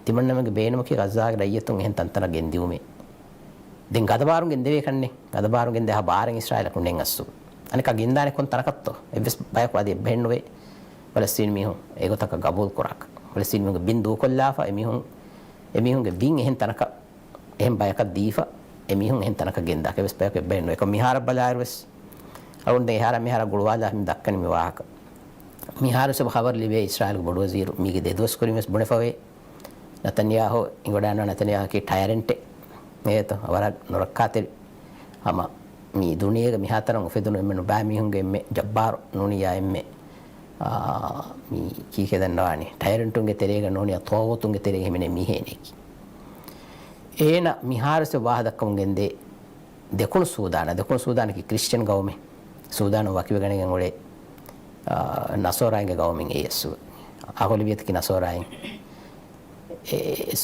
ތިމަންނަމެންގެ ބޭނުމަކީ ޣައްޒާގެ ރައްޔިތުން އެހެން ތަންތަނަށް ގެންދިއުމޭ. ދެން ގަދަބާރުން ގެންދެވޭ ކަންނޭ. ގަދަބާރުން ގެންދޭ ހަ ބާރެއް އިސްރާއީލަކު ނެތް އަސްލު. އަނެއްކާ ގެންދާނެ ކޮން ތަނަކަށްތޯ؟ އެއްވެސް ބަޔަކު އަދި އެއްބަހެއް ނުވޭ. ފަލަސްތީން މީހުން އެގޮތަކަށް ގަބޫލު ކުރާކަށް. ފަލަސްތީން މީހުންގެ ބިން ދޫކޮށްލާފަ އެމީހުން، އެމީހުންގެ ބިން އެހެން ތަނަކަށް، އެހެން ބަޔަކަށް ދީފަ، އެމީހުން އެހެން ތަނަކަށް ގެންދާކަށް އެއްވެސް ބަޔަކު އެއްބަހެއް ނުވޭ. އެކަމަ މިހާރަށް ބަލާއިރުވެސް، އަޅުން ދެން އެހާރާ މިހާރާ ގުޅުވާލާ މި ދައްކަނީ މި ވާހަކަ. މިހާރު ސަބަ ޚަބަރު ލިބޭ އިސްރާއީލުގެ ބޮޑުވަޒީރު މީގެ ދެ ދުވަސް ކުރިން ވެސް ބުނެފަވޭ. ނަތަންޔާހޫ އިނގޮޑާން ނަތަންޔާހޫ ކީ ޓަޔަރެންޓެއް ނޭތޯ، ވަރަށް ނުރައްކާތެރި. ހަމަ މި ދުނިޔޭގަ މިހާތަނަށް އުފެދުނު އެންމެ ނުބާ މީހުންގެ އެންމެ ޖައްބާރު ނޫނިއްޔާ އެންމެ، އާ، މި ކީކޭ ދަންނަވާނީ؟ ޓަޔަރެންޓުންގެ ތެރޭގަ ނޫނިއްޔާ ޠާޣޫތުންގެ ތެރޭގަ ހިމެނޭ މީހެއް ނޭކި. އޭނަ މިހާރު ސަބަ ވާހަ ދައްކަމުން ގެންދޭ ދެކުނު ސޫދާނަށް، ދެކުނު ސޫދާނަކީ ކްރިސްޗިއަން ގައުމެއް. ސޫދާނުން ވަކިވެގަނެގެން އުޅޭ، އާ، ނަސޯރާއިންގެ ގައުމެއް އެއީ އަސްލު. އަޣުލަބިއްޔަތަކީ ނަސޯރާއިން. އެ،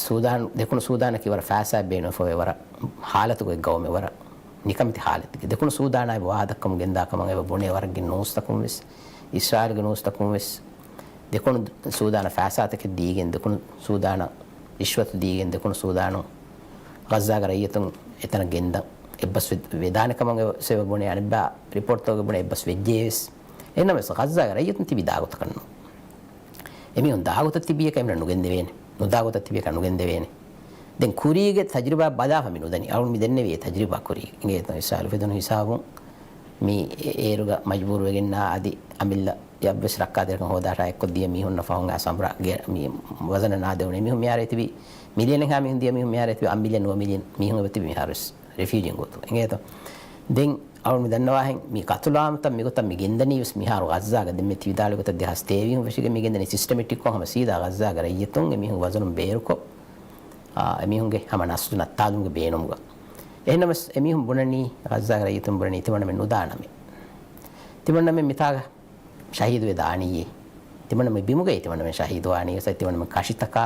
ސޫދާން، ދެކުނު ސޫދާނަކީ ވަރަށް ފައިސާ ބޭނުންވެފަ އޮތް ވަރަށް ހާލަތުގައި ގައުމެއް، ވަރަށް ނިކަމެތި ހާލަތެއް. ދެކުނު ސޫދާނާ އެބަ ވާހަ ދައްކަމުން ގެންދާ ކަމަށް އެބަ ބުނޭ ވަރަށް ގިނަ ނޫސްތަކުން ވެސް، އިސްރާއީލުގެ ނޫސްތަކުން ވެސް، ދެކުނު ސޫދާނަށް ފައިސާތަކެއް ދީގެން، ދެކުނު ސޫދާނަށް ރިޝްވަތު ދީގެން، ދެކުނު ސޫދާނުން ޣައްޒާގެ ރައްޔިތުން އެތަނަށް ގެންދަން އެއްބަސް ވެ-، ވެދާނެ ކަމަށް އެ ސަބަބުން އަނެއްބާ ރިޕޯޓްތަކުގަ ބުނެ އެއްބަސް ވެއްޖެޔޭ ވެސް. އެހެންނަމަވެސް ޣައްޒާގެ ރައްޔިތުން ތިބީ ދާގޮތަކަށް ނޫން. އެމީހުން ދާގޮތަށް ތިބިޔަކަ އެމީހުން ނުގެންދެވޭނެ. ނުދާގޮތަށް ތިބިޔަކަ ނުގެންދެވޭނެ. ދެން ކުރީގެ ތަޖުރިބާ ބަލާފަ މި ނުދަނީ. އަޅުން މި ދެންނެވި އެ ތަޖުރިބާ ކުރީ. އިނގޭތޯ އިސްރާއީލު އުފެދުނު ހިސާބުން މި އޭ-، އޭރުގަ މަޖުބޫރުވެގެންނާ އަދި އަމިއްލަ އެއްވެސް ރައްކާތެރިކަން ހޯދާށާ އެއްކޮށް ދިޔަ މީހުންނަށް ފަހުން އަސް އަނބުރާ ގެ-، މި ވަޒަނަށް ނާދެވުނު އެމީހުން މިހާރު ތިބީ މިލިއަނެއްހާ މީހުން ދިޔަ މީހުން މިހާރު ތިބީ އަށް މިލިއަން ނުވަ މިލިއަން މީހުން އެބަ ތިބީ މިހާރު ވެސް ރެފިއުޖީން ގޮތުން. އިނގޭތޯ؟ ދެން އަޅުން މި ދަންނަވާހެން މި ގަތުލާމަތައް މިގޮތަށް މި ގެންދަނީ ވެސް މިހާރު ޣައްޒާގަ ދެންމެ ތިވިދާޅުވި ގޮތަށް ދެހާސް ތޭވީހުން ފެށިގެން މި ގެންދަނީ ސިސްޓަމެޓިކްކޮށް ހަމަ ސީދާ ޣައްޒާގެ ރައްޔިތުން އެމީހުން ވަޒަނުން ބޭރުކޮށް، އާ، އެމީހުންގެ ހަމަ ނަސްލު ނައްތާލުމުގެ ބޭނުމުގަ. އެހެންނަމަވެސް އެމީހުން ބުނަނީ، ޣައްޒާގެ ރައްޔިތުން ބުނަނީ ތިމަންނަމެން ނުދާނަމޭ. ތިމަންނަމެން މިތާގަ ޝަހީދުވެ ދާނީއޭ. ތިމަންނަމެން ބިމުގައި ތިމަންނަމެން ޝަހީދުވާނީ ވެސް ތިމަންނަމެން ކަށިތަކާ،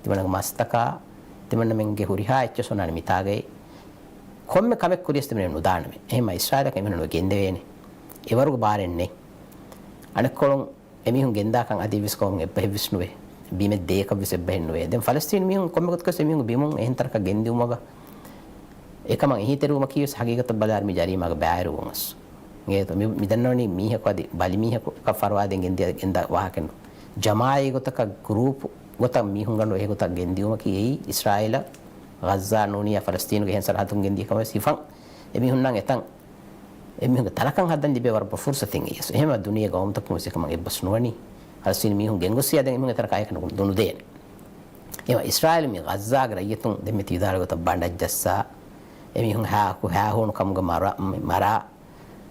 ތިމަންނަމެން މަސްތަކާ، ތިމަންނަމެންގެ ހުރިހާ އެއްޗެއް އޮންނާނެ މިތާގައި. ކޮންމެ ކަމެއް ކުރިޔަސް ތިމަންނަމެން ނުދާނަމޭ. އެހެންމަ އިސްރާއީލަކަށް އެމީހުން ގެންދެވޭނެ. އެވަރުގެ ބާރެއް ނެތް. އަނެއްކޮޅުން އެމީހުން ގެންދާކަން އަދި އެއްވެސް ގައުމެއް އެއްބަހެއްވެސް ނުވޭ. ބިމެއް ދޭކަށްވެސް އެއްބަހެއް ނުވޭ. ދެން ފަލަސްތީނު މީހުން ކޮންމެ ގޮތަކަސް އެމީހުންގެ ބިމުން އެހެން ތަނަކަށް ގެންދިއުމުގަ އެކަމަށް އެހީތެރިވުމަކީވެސް ހަގީގަތަށް ބަލާއިރު މި ޖަރީމާގެ ބައިވެރިވުމަށް. އިނގޭތޯ؟ މި، މި ދަންނަވަނީ މީހަކު އަދި ބަލި މީހަކަށް ފަރުވާދޭން ގެންދިޔަ، ގެންދާ ވާހަކައެއް ނޫން. ޖަމާޢީ ގޮތަކަށް، ގްރޫޕް ގޮތަށް މީހުންގަނޑު އެގޮތަށް ގެންދިއުމަކީ އެއީ އިސްރާއީލަށް ޣައްޒާ ނޫނިއްޔާ ފަލަސްތީނުގެ އެހެން ސަރަހައްދުން ގެންދިޔަ ކަމަށް ވެސް ހިފަން. އެމީހުންނަށް އެތަން އެމީހުންގެ ތަނަކަށް ހައްދަން ލިބޭ ވަރަށް ބޮޑު ފުރުސަތެއް އެއީ. އެހެންވެ ދުނިޔޭ ގައުމުތަކުން ވެސް އެކަމަށް އެއްބަސް ނުވަނީ. ފަލަސްތީނު މީހުން ގެންގޮސް ދެން އެމީހުން އެތަނަކަށް އައިކަން ނުދެނެ. އެހެންވެ އިސްރާއީލު މި ޣައްޒާގެ ރައްޔިތުން ދެންމެ ތިވިދާޅުވި ގޮތަށް ބަނޑަށް ޖައްސާ، އެމީހުން ހާކު ހާހޫނު ކަމުގަ މަރާ، މަރާ،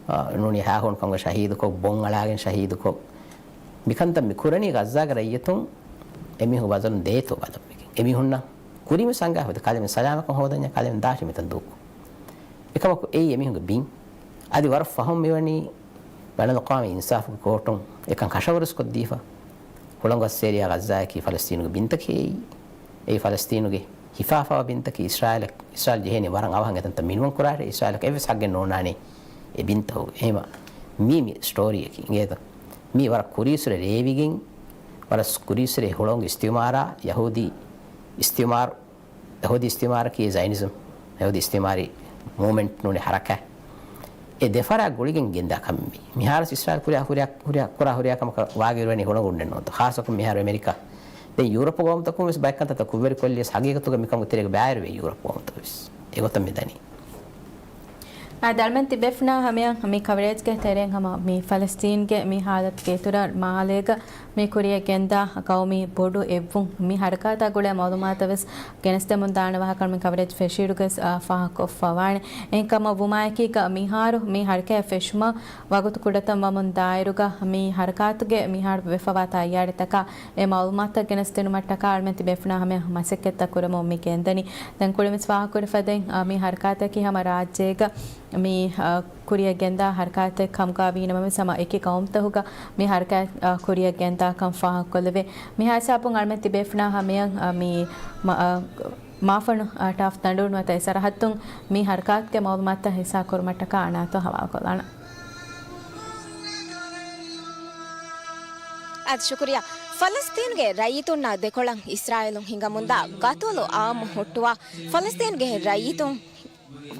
އާ، ނޫނީ ހާހޫނު ކަމުގަ ޝަހީދުކޮށް، ބޮން އަޅާގެން ޝަހީދުކޮށް، މިކަންތައް މި ކުރަނީ ޣައްޒާގެ ރައްޔިތުން އެމީހުން ވަޒަނު ދޭތޯ ބަލަން ވެގެން. އެމީހުންނަށް ކުރިން ވެސް އަންގާފަ ކަލޭމެން ސަލާމަތްކަން ހޯދަންޏާ ކަލޭމެން ދާށޭ މިތަން ދޫކޮށް. އެކަމަކު އެއީ އެމީހުންގެ ބިން. އަދި ވަރަށް ފަހުން މިވަނީ ބައިނަލްއަޤްވާމީ އިންސާފުގެ ކޯޓުން އެކަން ކަށަވަރުވެސް ކޮށްދީފަ. ކޮޅަނގު އައްސޭރިޔާ ޣައްޒާއަކީ ފަލަސްތީނުގެ ބިންތަކޭ. އެއީ ފަލަސްތީނުގެ ހިފާފަވާ ބިންތަކީ އިސްރާއީލަށް، އިސްރާއީލް ޖެހޭނީ ވަރަށް އަވަހަށް އެތަންތަން މިނުވަން ކުރާށޭ. އިސްރާއީލަކަށް އެއްވެސް ހައްގެއް ނޯންނާނެ އެ ބިންތަކުގެ. އެހެމަ މީ، މި ސްޓޯރީއަކީ އިނގޭތަ؟ މީ ވަރަށް ކުރީއްސުރެ ރޭވިގެން، ވަރަށް ކުރީއްސުރެ ހުޅަނގު އިސްތިއުމާރާ، ޔަހޫދީ އިސްތިއުމާރު، ޔަހޫދީ އިސްތިއުމާރަކީ ޒައިނިޒަމް، ޔަހޫދީ އިސްތިއުމާރީ މޫވްމެންޓް ނޫނީ ހަރަކާތް. އެ ދެފަރާ ގުޅިގެން ގެންދާ ކަމެއް. މިހާރު އިސްރާއީލް ކުރިއަށް، ކުރިއަށް، ކުރިއަށް، ކުރާ ހުރިހާ ކަމަކަށް ވާގިރުވަނީ ހުޅަނގު އުންނެއް ނޫންތޯ؟ ޚާއްޞަކޮށް މިހާރު އެމެރިކާ. ދެން ޔޫރަޕް ގައުމުތަކުން ވެސް ބައެއް ކަންތައްތައް ކުށްވެރިކޮށްލިޔަސް ހަގީގަތުގަ މިކަމުގެ ތެރޭގަ ބައިވެރިވޭ ޔޫރަޕް ގައުމުތައް ވެސް. އެގޮތަށް މިދަނީ. އާ، ދަޅުމެން ތިބޭފުޅުންނާ ހަމަޔަށް މި ކަވަރޭޖްގެ ތެރެއިން ހަމަ މި ފަލަސްތީންގެ މި ހާލަތުގެ އިތުރަށް މާލޭގަ މި ކުރިއަށް ގެންދާ ގައުމީ ބޮޑު އެއްވުން މި ހަރަކާތާ ގުޅޭ މައުލޫމާތަށް ވެސް ގެނެސްދެމުން ދާނެ ވާހަކަ މި ކަވަރޭޖް ފެށިއިރުގަސް، އާ، ފާހަގަކޮށްފަވާނެ. އެހެންކަމަށް ވުމާއެކީގަ މިހާރު މި ހަރަކާތް ފެށުމަށް ވަގުތު ކުޑަތަން ވަމުން ދާއިރުގަ މި ހަރަކާތުގެ މިހާރު ވެފަވާ ތައްޔާރީތަކާ އެ މައުލޫމާތުތައް ގެނެސްދިނުމަށްޓަކާ އަޅުމެން ތިބޭފުޅުންނާ ހަމަޔަށް މަސައްކަތްތައް ކުރަމުން މި ގެންދަނީ. ދެން ކުރިންވެސް ފާހަގަކުރި ފަދައިން، އާ، މި ހަރަކާތަކީ ހަމަ ރާއްޖޭގަ މި، އާ، ކުރިއަށް ގެންދާ ހަރަކާތެއް ކަމުގަ ވީނަމަވެސް ހަމަ އެކި ގައުމުތަކުގަ މި ހަރަކާތް، އާ، ކުރިއަށް ގެންދާކަން ފާހަގަކޮށްލެވޭ. މިހާ ހިސާބުން އަޅުމެން ތިބޭފުޅުންނާ ހަމަޔަށް، އާ، މި މަ-، އާ، މާފަންނު، އާ، ޓާފް ދަނޑު ނުވަތަ އެ ސަރަހައްދުން މި ހަރަކާތުގެ މައުލޫމާތުތައް ހިއްސާ ކުރުމަށްޓަކާ އަނާތޯ ހަވާލުކޮށްލާނަން. އަދި ޝުކުރިއްޔާ. ފަލަސްތީނުގެ ރައްޔިތުންނާ ދެކޮޅަށް އިސްރާއީލުން ހިނގަމުންދާ ގަތުލު އާއްމު ހުއްޓުވާ، ފަލަސްތީނުގެ ރައްޔިތުން،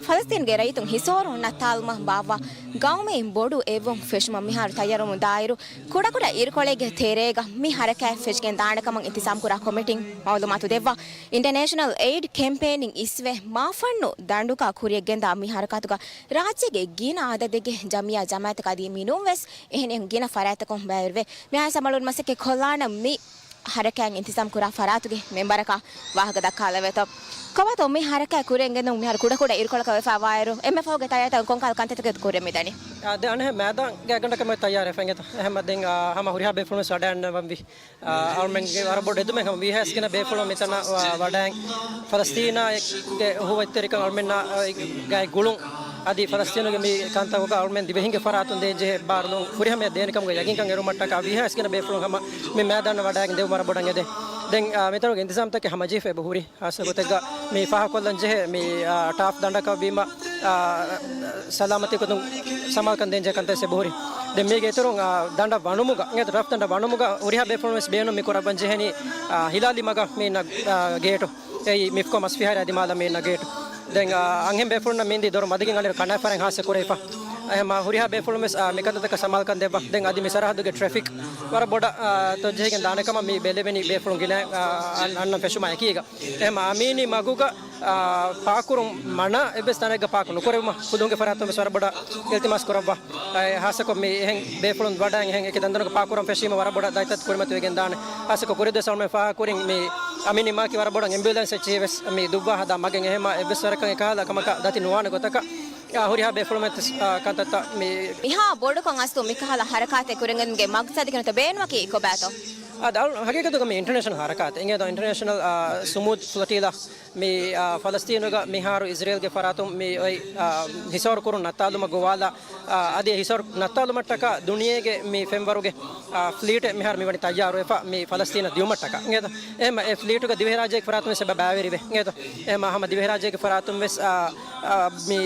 ފަލަސްތީނުގެ ރައްޔިތުން ހިސޯރު ނައްތާލުމަށް ބާއްވާ ގައުމީ ބޮޑު އެއްވުން ފެށުމަށް މިހާރު ތައްޔާރުވަމުން ދާއިރު، ކުޑަކުޑަ އިރުކޮޅެއްގެ ތެރޭގަ މި ހަރަކާތް ފެށިގެން ދާނެ ކަމަށް އިންތިޒާމް ކުރާ ކޮމިޓީން މައުލޫމާތު ދެއްވާ. އިންޓަރނޭޝަނަލް އެއިޑް ކެމްޕޭނިން އިސްވެ، މާފަންނު ދަނޑުގަ ކުރިއަށް ގެންދާ މި ހަރަކާތުގަ ރާއްޖޭގެ ގިނަ އަދަދެއްގެ ޖަމިއްޔާ ޖަމާއަތަކަށް އަދި މިނޫންވެސް އެހެނިހެން ގިނަ ފަރާތްތަކުން ބައިވެރިވޭ. މިހާ ހިސާބުން މަސައްކަތް ކޮށްލާނަން މި ހަރަކާތް އިންތިޒާމް ކުރާ ފަރާތުގެ މެމްބަރަކަށް ވާހަކަ ދައްކާލެވޭތޯ. ކޮބާތޯ މި ހަރަކާތް ކުރިއަށް ގެންދުން މިހާރު ކުޑަކުޑަ އިރުކޮޅަކަށް ވެފަ ވާއިރު، އެންއެފްއޯގެ ތައްޔާރީތައް ކޮންކަހަލަ ކަންތައްތަކެއް ކުރިއަށް މިދަނީ؟ އާ، ދެން އަނެއް މައިދާންގެ ގަނޑަކަށް މި ތައްޔާރެއް ފެންގެތޯ. އެހެންމަ ދެން، އާ، ހަމަ ހުރިހާ ބޭފުޅުން ވެސް ވަޑައިގަންނަވަންވީ. އާ، އަޅުމެންގެ ވަރަށް ބޮޑު އެދުމެއް ހަމަ ވީހާވެސް ގިނަ ބޭފުޅުން މިތަނަށް ވަ-، ވަޑައިގެން ފަލަސްތީނާގެ އުހުވަތްތެރިކަން އަޅުމެންނާ ގާތް ގުޅުން އަދި ފަލަސްތީނުގެ މި ކަންތަކުގަ އަޅުމެން ދިވެހިންގެ ފަރާތުން ދޭންޖެހޭ ބާރުލުން ފުރިހަމަޔަށް ދޭނެ ކަމުގެ ޔަގީންކަން އެރުމަށްޓަކާ ވީހާވެސް ގިނަ ބޭފުޅުން ހަމަ މި މައިދާނަށް ވަޑައިގެން ދެވުން ވަރަށް ބޮޑަށް އެދެން. ދެން، އާ، މިތަނުގެ އިންތިޒާމްތަކެއް ހަމަޖެހިފަ އެބަ ހުރި. ހާއްސަ ގޮތެއްގަ މި ފާހަގަކޮށްލަން ޖެހޭ މި، އާ، ޓާފް ދަނޑަކަށް ވީމަ، އާ، ސަލާމަތީ ގޮތުން ސަމާލުކަން ދޭންޖެހޭ ކަންތައް އެބަ ހުރި. ދެން މީގެ އިތުރުން، އާ، ދަނޑަށް ވަނުމުގަ، އިނގޭތޯ ޓާފް ދަނޑަށް ވަނުމުގަ ހުރިހާ ބޭފުޅުން ވެސް ބޭނުން މި ކުރައްވަން ޖެހެނީ، އާ، ހިލާލީ މަގަށް މި ނަ-، އާ، ގޭޓު. އެއީ މިފްކޯ މަސްފިހާރައާ ދިމާލަށް މި ނަ ގޭޓު. ދެން، އާ، އަންހެން ބޭފުޅުންނަށް މި ދޮރު މަދުގެން އަނެއް ކަނޑާފަރެން ހާއްސަ ކުރެވިފަ. އެހެންމަ ހުރިހާ ބޭފުޅުން ވެސް، އާ، މިކަންތައްތަކަށް ސަމާލުކަން ދެއްވާ. ދެން އަދި މި ސަރަހައްދުގެ ޓްރެފިކް ވަރަށް ބޮޑަށް، އާ، ތޮއްޖެހިގެން ދާނެ ކަމަށް މި ބެލެވެނީ ބޭފުޅުން ގިނަ، އާ، އަން-، އަންނަން ފެށުމާ އެކީގަ. އެހެންމަ އަމީނީ މަގުގަ، އާ، ޕާކުރުން މަނާ އެއްވެސް ތަނެއްގަ ޕާކު ނުކުރެވުމަށް ޚުދުމަތްގެ ފަރާތުން ވެސް ވަރަށް ބޮޑަށް އިލްތިމާސް ކުރައްވާ. އައި، ހާއްސަކޮށް މި އެހެން ބޭފުޅުން ވަޑައިގެން އެހެން އެކި ދަންދަނުގަ ޕާކުރަން ފެށީމަ ވަރަށް ބޮޑަށް ދަތްތައް ކުރިމަތިވެގެން ދާނެ. ހާއްސަކޮށް ކުރިދުވަސް އަޅުމެން ފާހަގަކުރިން މި އަމީނީ މަގަކީ ވަރަށް ބޮޑަށް އެމްބިއުލެންސް އެއްޗެހި ވެސް މި ދުއްވާ ހަދާ މަގެއް. އެހެންމަ އެއްވެސް ވަރަކަށް އެކަހަލަ ކަމަކަށް ދަތި ނުވާނެ ގޮތަކަށް، އާ، ހުރިހާ ބޭފުޅުން ވެސް، އާ، ކަންތައްތައް މި މިހާ ބޮޑުކޮށް އަސްލު މިކަހަލަ ހަރަކާތެއް ކުރިއަށް ގެންދުމުގެ މަގްސަދު ކިހިނެއްތޯ ބޭނުމަކީ ކޮބާތޯ؟ އާ، ދަ-، ހަގީގަތުގަ މި އިންޓަރނޭޝަނަލް ހަރަކާތެއް. އިނގޭތޯ އިންޓަރނޭޝަނަލް، އާ، ސުމޫދް ފްލޮޓީލާ މި، އާ، ފަލަސްތީނުގަ މިހާރު އިޒްރޭލްގެ ފަރާތުން މި އޮތް، އާ، ހިސޯރު ކުރުން ނައްތާލުމަށް ގޮވާލާ، އާ، އަދި އެ ހިސޯރު ނައްތާލުމަށްޓަކާ ދުނިޔޭގެ މި ފެންވަރުގެ، އާ، ފްލީޓެއް މިހާރު މިވަނީ ތައްޔާރުވެފަ މި ފަލަސްތީނަށް ދިއުމަށްޓަކާ. އިނގޭތޯ؟ އެހެންމަ އެ ފްލީޓުގަ ދިވެހިރާއްޖޭގެ ފަރާތުން ވެސް އެބަ ބައިވެރިވޭ. އިނގޭތޯ؟ އެހެންމަ ހަމަ ދިވެހިރާއްޖޭގެ ފަރާތުން ވެސް، އާ، އާ، މި،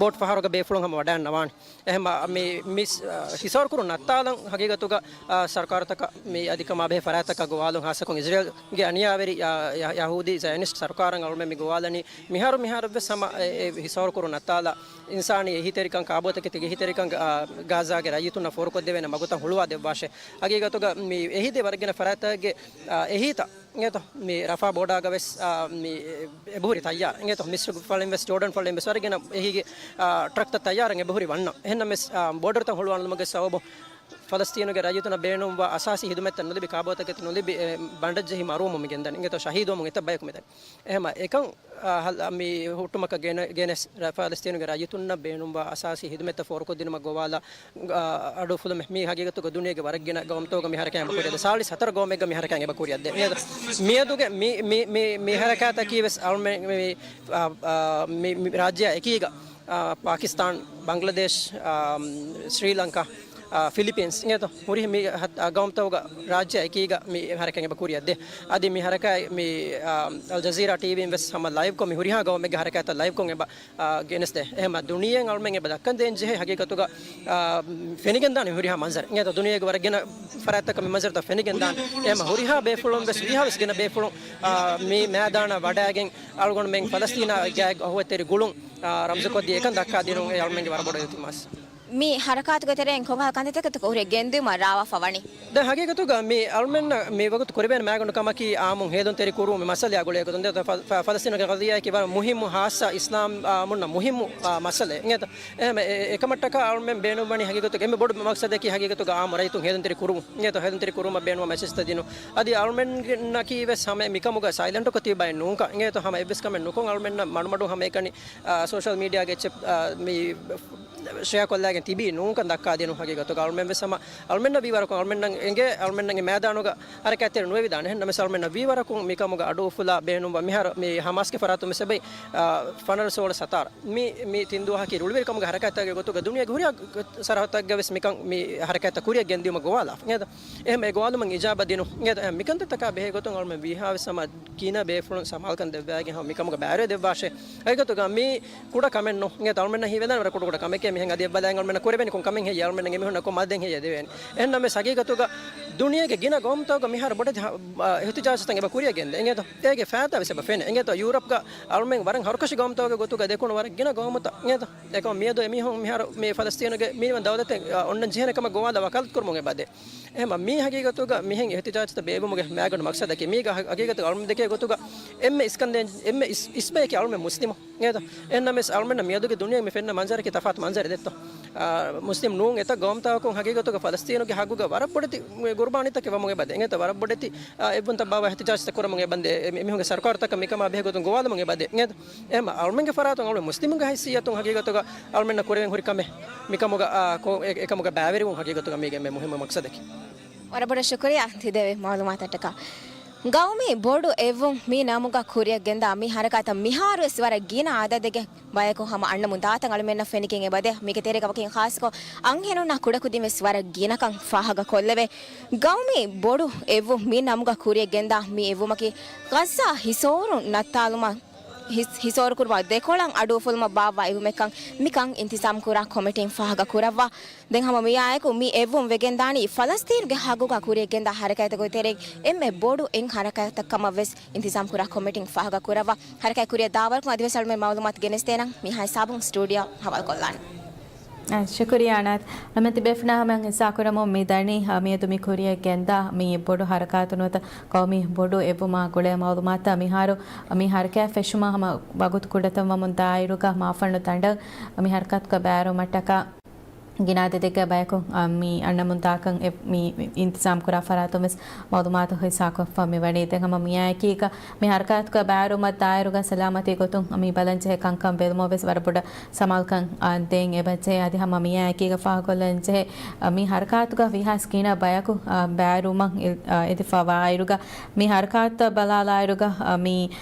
ބޯޓް ފަހަރުގަ ބޭފުޅުން ހަމަ ވަޑައިގަންނަވާނެ. އެހެންމަ މި، މި، އާ، ހިސޯރު ކުރުން ނައްތާލަން ހަގީގަތުގަ، އާ، ސަރުކާރުތަކަށް މި އަދިކަމާ ބެހޭ ފަރާތްތަކަށް ގޮވާލުން ހާއްސަކޮށް އިޒްރޭލްގެ އަނިޔާވެރި، އާ، ޔަ-، ޔަހޫދީ ޒަޔަނިސްޓް ސަރުކާރަށް އަޅުމެން މި ގޮވާލަނީ މިހާރު މިހާރަށްވެސް ހަމަ އެ، އެ ހިސޯރު ކުރުން ނައްތާލާ އިންސާނީ އެހީތެރިކަން ކާބޯތަކެތި އެހީތެރިކަން، އާ، ގާޒާގެ ރައްޔިތުންނަށް ފޯރުކޮށްދެވޭނެ މަގުތައް ހުޅުވާ ދެއްވާށޭ. ހަގީގަތުގަ މި އެހީތެރި ވަރަށް ގިނަ ފަރާތްތަކެއްގެ، އާ، އެހީތައް އިނގޭތޯ؟ މި ރަފާ ބޯޑާގަ ވެސް، އާ، މި އެބަހުރި ތައްޔާރަށް. އިނގޭތޯ؟ މިސްރުގެ ފަޅިން ވެސް، ޖޯޑަން ފަޅިން ވެސް ވަރަށް ގިނަ އެހީގެ، އާ، ޓްރަކްތައް ތައްޔާރަށް އެބަހުރި ވަންނަ. އެހެންނަމަވެސް، އާ، ބޯޑަރުތައް ހުޅުވާލުމުގެ ސަބަބުން ފަލަސްތީނުގެ ރައްޔިތުންނަށް ބޭނުންވާ އަސާސީ ހިދުމަތްތައް ނުލިބި، ކާބޯތަކެތި ނުލިބި، އެ، ބަނޑަށް ޖެހި މަރުވަމުން މި ގެންދަނީ. އިނގޭތޯ؟ ޝަހީދުވަމުން އެތައް ބަޔަކު މިދަނީ. އެހެންމަ އެކަން، އާ، ހަލް-، މި ހުއްޓުމަކަށް ގެނެ-، ގެނެސް ރަ-، ފަލަސްތީނުގެ ރައްޔިތުންނަށް ބޭނުންވާ އަސާސީ ހިދުމަތްތައް ފޯރުކޮށްދިނުމަށް ގޮވާލާ، އާ، އަޑުއުފުލުމެއް. މީ ހަގީގަތުގަ ދުނިޔޭގެ ވަރަށް ގިނަ ގައުމުތަކުގަ މި ހަރަކާތް އެބަ ކުރިއަށްދޭ. ސާޅީސް ހަތަރު ގައުމެއްގަ މި ހަރަކާތް އެބަ ކުރިއަށްދޭ. މިއަދު މިއަދުގެ މި، މި، މި، މި ހަރަކާތަކީ ވެސް އަޅުމެ-، މި، އާ، އާ، މި، މި ރާއްޖެއާ އެކީގަ، އާ، ޕާކިސްތާން، ބަންގްލަދޭޝް، އާ، ސްރީލަންކާ، އާ، ފިލިޕީންސް އިނގޭތޯ ހުރި މި ހަ-، އާ، ގައުމުތަކުގަ ރާއްޖެ އެކީގަ މި ހަރަކާތް އެބަ ކުރިއަށް ދޭ. އަދި މި ހަރަކާތް މި، އާ، އަލް ޖަޒީރާ ޓީވީން ވެސް ހަމަ ލައިވްކޮށް މި ހުރިހާ ގައުމެއްގެ ހަރަކާތްތައް ލައިވްކޮށް އެބަ، އާ، ގެނެސްދޭ. އެހެމަ ދުނިޔެއަށް އަޅުމެން އެބަ ދައްކަން ދޭން ޖެހޭ ހަގީގަތުގަ، އާ، ފެނިގެންދާނެ ހުރިހާ މަންޒަރެއް. އިނގޭތޯ ދުނިޔޭގެ ވަރަށް ގިނަ ފަރާތްތަކަށް މި މަންޒަރުތައް ފެނިގެންދާނެ. އެހެމަ ހުރިހާ ބޭފުޅުން ވެސް ވީހާވެސް ގިނަ ބޭފުޅުން، އާ، މި މައިދާނަށް ވަޑައިގެން އަޅުގަނޑުމެން ފަލަސްތީނާ ގާތް އަހުވައްތެރި ގުޅުން، އާ، ރަމްޒުކޮށްދީ އެކަން ދައްކާދިނުން އެ އަޅުމެންގެ ވަރަށް ބޮޑު އިލްތިމާސް. މި ހަރަކާތުގެ ތެރެއިން ކޮންކަހަލަ ކަންތައްތަކަކަށް ހުރި ގެންދިއުމަށް ރާވާފަ ވަނީ؟ ދެން ހަގީގަތުގަ މި އަޅުމެންނަށް މި ވަގުތު ކުރެވޭނެ މައިގަނޑު ކަމަކީ އާއްމުން ހޭލުންތެރި ކުރުވުން މި މައްސަލައާ ގުޅޭގޮތުން. ދެން ފަ-، ފަ-، ފަލަސްތީނުގެ ގަޟިއްޔާއަކީ ވަރަށް މުހިއްމު ހާއްސަ އިސްލާމް، އާ، އާއްމުންނަށް މުހިއްމު، އާ، މައްސަލައެއް. އިނގޭތޯ؟ އެހެމަ އެ-، އެކަމަށްޓަކާ އަޅުމެން ބޭނުންވަނީ ހަގީގަތުގަ އެންމެ ބޮޑު މަގްސަދަކީ ހަގީގަތުގަ އާއްމު ރައްޔިތުން ހޭލުންތެރި ކުރުވުން. އިނގޭތޯ؟ ހޭލުންތެރި ކުރުވުމަށް ބޭނުންވާ މެސެޖްތައް ދިނުން. އަދި އަޅުމެންނަކީ ވެސް ހަމަ މިކަމުގަ ސައިލެންޓުކޮށް ތިބި ބައެއް ނޫންކަން. އިނގޭތޯ؟ ހަމަ އެއްވެސް ކަމެއް ނުކޮށް އަޅުމެންނަށް މަޑުމަޑުން ހަމައެކަނި، އާ، ސޯޝަލް މީޑިއާގެ އެއްޗެއް، އާ، މި ޝެއާކޮށްލައިގެން ތިބީ ނޫންކަން ދައްކާދިނުން. ހަގީގަތުގަ އަޅުމެން ވެސް ހަމަ އަޅުމެންނަށް ވީވަރަކުން އަޅުމެންނަށް އެނގޭ އަޅުމެންނަށް މައިދާނުގަ ހަރަކާތްތެރި ނުވެވިދާނެ. އެހެންނަމަވެސް އަޅުމެންނަށް ވީވަރަކުން މިކަމުގަ އަޑުއުފުލާ ބޭނުންވާ މިހާރު މި ހަމާސްގެ ފަރާތުން ވެސް އެބައި، އާ، ފަނަރަ ސޯޅަ ސަތާރަ. މި، މި ތިން ދުވަހަކީ ރުޅިވެރިކަމުގެ ހަރަކާތްތަކުގެ ގޮތުގަ ދުނިޔޭގެ ހުރިހާ ސަރަހައްދުތަކުގަ ވެސް މިކަން މި ހަރަކާތްތައް ކުރިއަށް ގެންދިއުމަށް ގޮވާލާފަ. އިނގޭތޯ؟ އެހެން އެ ގޮވާލުމަށް އިޖާބަ ދިނުން. އިނގޭތޯ؟ އެހެން މިކަންތައްތަކާ ބެހޭ ގޮތުން އަޅުމެން ވީހާވެސް ހަމަ ގިނަ ބޭފުޅުން ސަމާލުކަން ދެއްވައިގެން ހަމަ މިކަމުގަ ބައިވެރިވެ ދެއްވާށޭ. ހަގީގަތުގަ މީ ކުޑަ ކަމެއް ނޫން. އިނގޭތޯ؟ އަޅުމެންނަށް ހީވެދާނެ ވަރަށް ކުޑަ ކުޑަ ކަމެކޭ. މިހެން އަދި އެއްބަލައިގެން އަޅުމެންނަށް ކުރެވެނި ކޮން ކަމެއް ހެއްޔޭ؟ އަޅުމެންނަށް އެމީހުންނަށް ކޮން މަދެއް ހެއްޔޭ ދެވޭނީ؟ އެހެންނަމަވެސް ހަގީގަތުގަ ދުނިޔޭގެ ގިނަ ގައުމުތަކުގަ މިހާރު ބޮޑެތި ހަ-، އާ، އިހްތިޖާޖުތައް އެބަ ކުރިއަށް ގެންދޭ. އިނގޭތޯ؟ އޭގެ ފައިދާ ވެސް އެބަ ފެނޭ. އިނގޭތޯ؟ ޔޫރަޕްގަ އަޅުމެން ވަރަށް ހަރުކަށި ގައުމުތަކުގެ ގޮތުގަ ދެކުނު ވަރަށް ގިނަ ގައުމުތައް. އިނގޭތޯ؟ އެކަމަ މިއަދު އެމީހުން މިހާރު މި ފަލަސްތީނުގެ މިނިވަން ދައުލަތެއް، އާ، އޮންނަން ޖެހޭނެ ކަމަށް ގޮވާލާ ވަކާލަތު ކުރުމުން އެބަ ދޭ. އެހެން މީ ހަގީގަތުގަ މިހެން އިހްތިޖާޖުތައް ބޭއްވުމުގެ މައިގަނޑު މަގްސަދަކީ މީގަ ހަ-، ހަގީގަތުގަ އަޅުމެން ދެކޭ ގޮތުގަ އެންމެ އިސްކަންދޭން، އެންމެ އިސް-، އިސްބަޔަކީ އަޅުމެން މުސްލިމު. އިނގޭތޯ؟ އެހެންނަމަވެސް އަޅުމެންނަށް މިއަދުގެ ދުނިޔޭގެ މި ފެންނަ މަންޒަރަކީ ތަފާތު މަންޒަރެއް ދެއްތޯ. އާ، މުސްލިމް ނޫން އެތައް ގައުމުތަކުން ހަގީގަތުގަ ފަލަސްތީނުގެ ހައްގުގަ ވަރަށް ބޮޑެތި ގުރުބާނީތައް ކިޔަވަމުން އެބަ ދޭ. އިނގޭތޯ؟ ވަރަށް ބޮޑެތި، އާ، އެއްވުންތައް ބާއްވާ އިހްތިޖާޖުތައް ކުރަމުން އެބަ ދޭ. އެ-، އެމީހުންގެ ސަރުކާރުތަކަށް މިކަމާ ބެހޭ ގޮތުން ގޮވާލަމުން އެބަ ދޭ. އިނގޭތޯ؟ އެހެން އަޅުމެންގެ ފަރާތުން އަޅުމެން މުސްލިމުންގެ ހައިސިއްޔަތުން ހަގީގަތުގަ އަޅުމެންނަށް ކުރެވެން ހުރި ކަމެއް މިކަމުގަ، އާ، ކޯ-، އެ-، އެކަމުގަ ބައިވެރިވުން ހަގީގަތުގަ މީގެ އެންމެ މުހިއްމު މަގްސަދަކީ. ވަރަށް ބޮޑަށް ޝުކުރިއްޔާ ތި ދެވި މައުލޫމާތަށްޓަކާ. ގައުމީ ބޮޑު އެއްވުން މި ނަމުގަ ކުރިއަށް ގެންދާ މި ހަރަކާތަށް މިހާރުވެސް ވަރަށް ގިނަ އަދަދެއްގެ ބަޔަކު ހަމަ އަންނަމުން ދާތަން އަޅުމެންނަށް ފެނިގެން އެބަދޭ. މީގެ ތެރޭގަ ވަކިން ޚާއްޞަކޮށް އަންހެނުންނާ ކުޑަކުދިން ވެސް ވަރަށް ގިނަކަން ފާހަގަ ކޮށްލެވޭ. ގައުމީ ބޮޑު އެއްވުން މި ނަމުގަ ކުރިއަށް ގެންދާ މި އެއްވުމަކީ ޣައްޒާ ހިސޯރުން ނައްތާލުމަށް ހިސް-، ހިސޯރުކުރުމާ ދެކޮޅަށް އަޑުއުފުލުމަށް ބާއްވާ އެއްވުމެއްކަން މިކަން އިންތިޒާމްކުރާ ކޮމިޓީން ފާހަގަކުރައްވާ. ދެން ހަމަ މިއާއެކު މި އެއްވުން ވެގެންދާނީ ފަލަސްތީނުގެ ހައްގުގަ ކުރިއަށްގެންދާ ހަރަކާތްތަކުގެ ތެރެއިން އެންމެ ބޮޑު އެއް ހަރަކާތްތައް ކަމަށް ވެސް އިންތިޒާމްކުރާ ކޮމިޓީން ފާހަގަކުރައްވާ. ހަރަކާތް ކުރިއަށް ދާވަރަކުން އަދިވެސް އަޅުމެން މައުލޫމާތު ގެނެސްދޭނަން މިހާ ހިސާބުން ސްޓޫޑިއޯ ހަވާލުކޮށްލާނެ. އާ، ޝުކުރިއްޔާ އަނާތް. އަޅުމެން ތިބޭފުޅުންނާ ހަމަ ހިއްސާކުރަމުން މި ދަނީ، އާ، މިއަދު މި ކުރިއަށް ގެންދާ މި ބޮޑު ހަރަކާތު ނުވަތަ ގައުމީ ބޮޑު އެއްވުމާ ގުޅޭ މައުލޫމާތުތައް. މިހާރު މި ހަރަކާތް ފެށުމާ ހަމަ ވަގުތު ކުޑަތައް ވަމުން ދާއިރުގަ މާފަންނު ތަނޑަށް މި ހަރަކާތުގަ ބައިވެރިވުމަށްޓަކާ ގިނަ އަދަދެއްގެ ބަޔަކު، އާ، މި އަންނަމުން ދާކަން އެ-، މި އިންތިޒާމް ކުރާ ފަރާތުން ވެސް މައުލޫމާތު ހިއްސާކޮށްފަ މިވަނީ. ދެން ހަމަ މިއާއެކީގަ މި ހަރަކާތުގަ ބައިވެރިވުމަށް ދާއިރުގަ ސަލާމަތީ ގޮތުން މި ބަލަންޖެހޭ ކަންކަން ބެލުމަށް ވެސް ވަރަށް ބޮޑަށް ސަމާލުކަން، އާ، ދޭން އެބަޖެހޭ. އަދި ހަމަ މިއާއެކީގަ ފާހަގަކޮށްލަންޖެހޭ، އާ، މި ހަރަކާތުގަ ވީހާވެސް ގިނަ ބަޔަކު، އާ، ބައިވެރިވުމަށް އެ-، އާ، އެދިފަވާއިރުގަ މި ހަރަކާތުތައް ބަލާލާއިރުގަ، އާ، މި،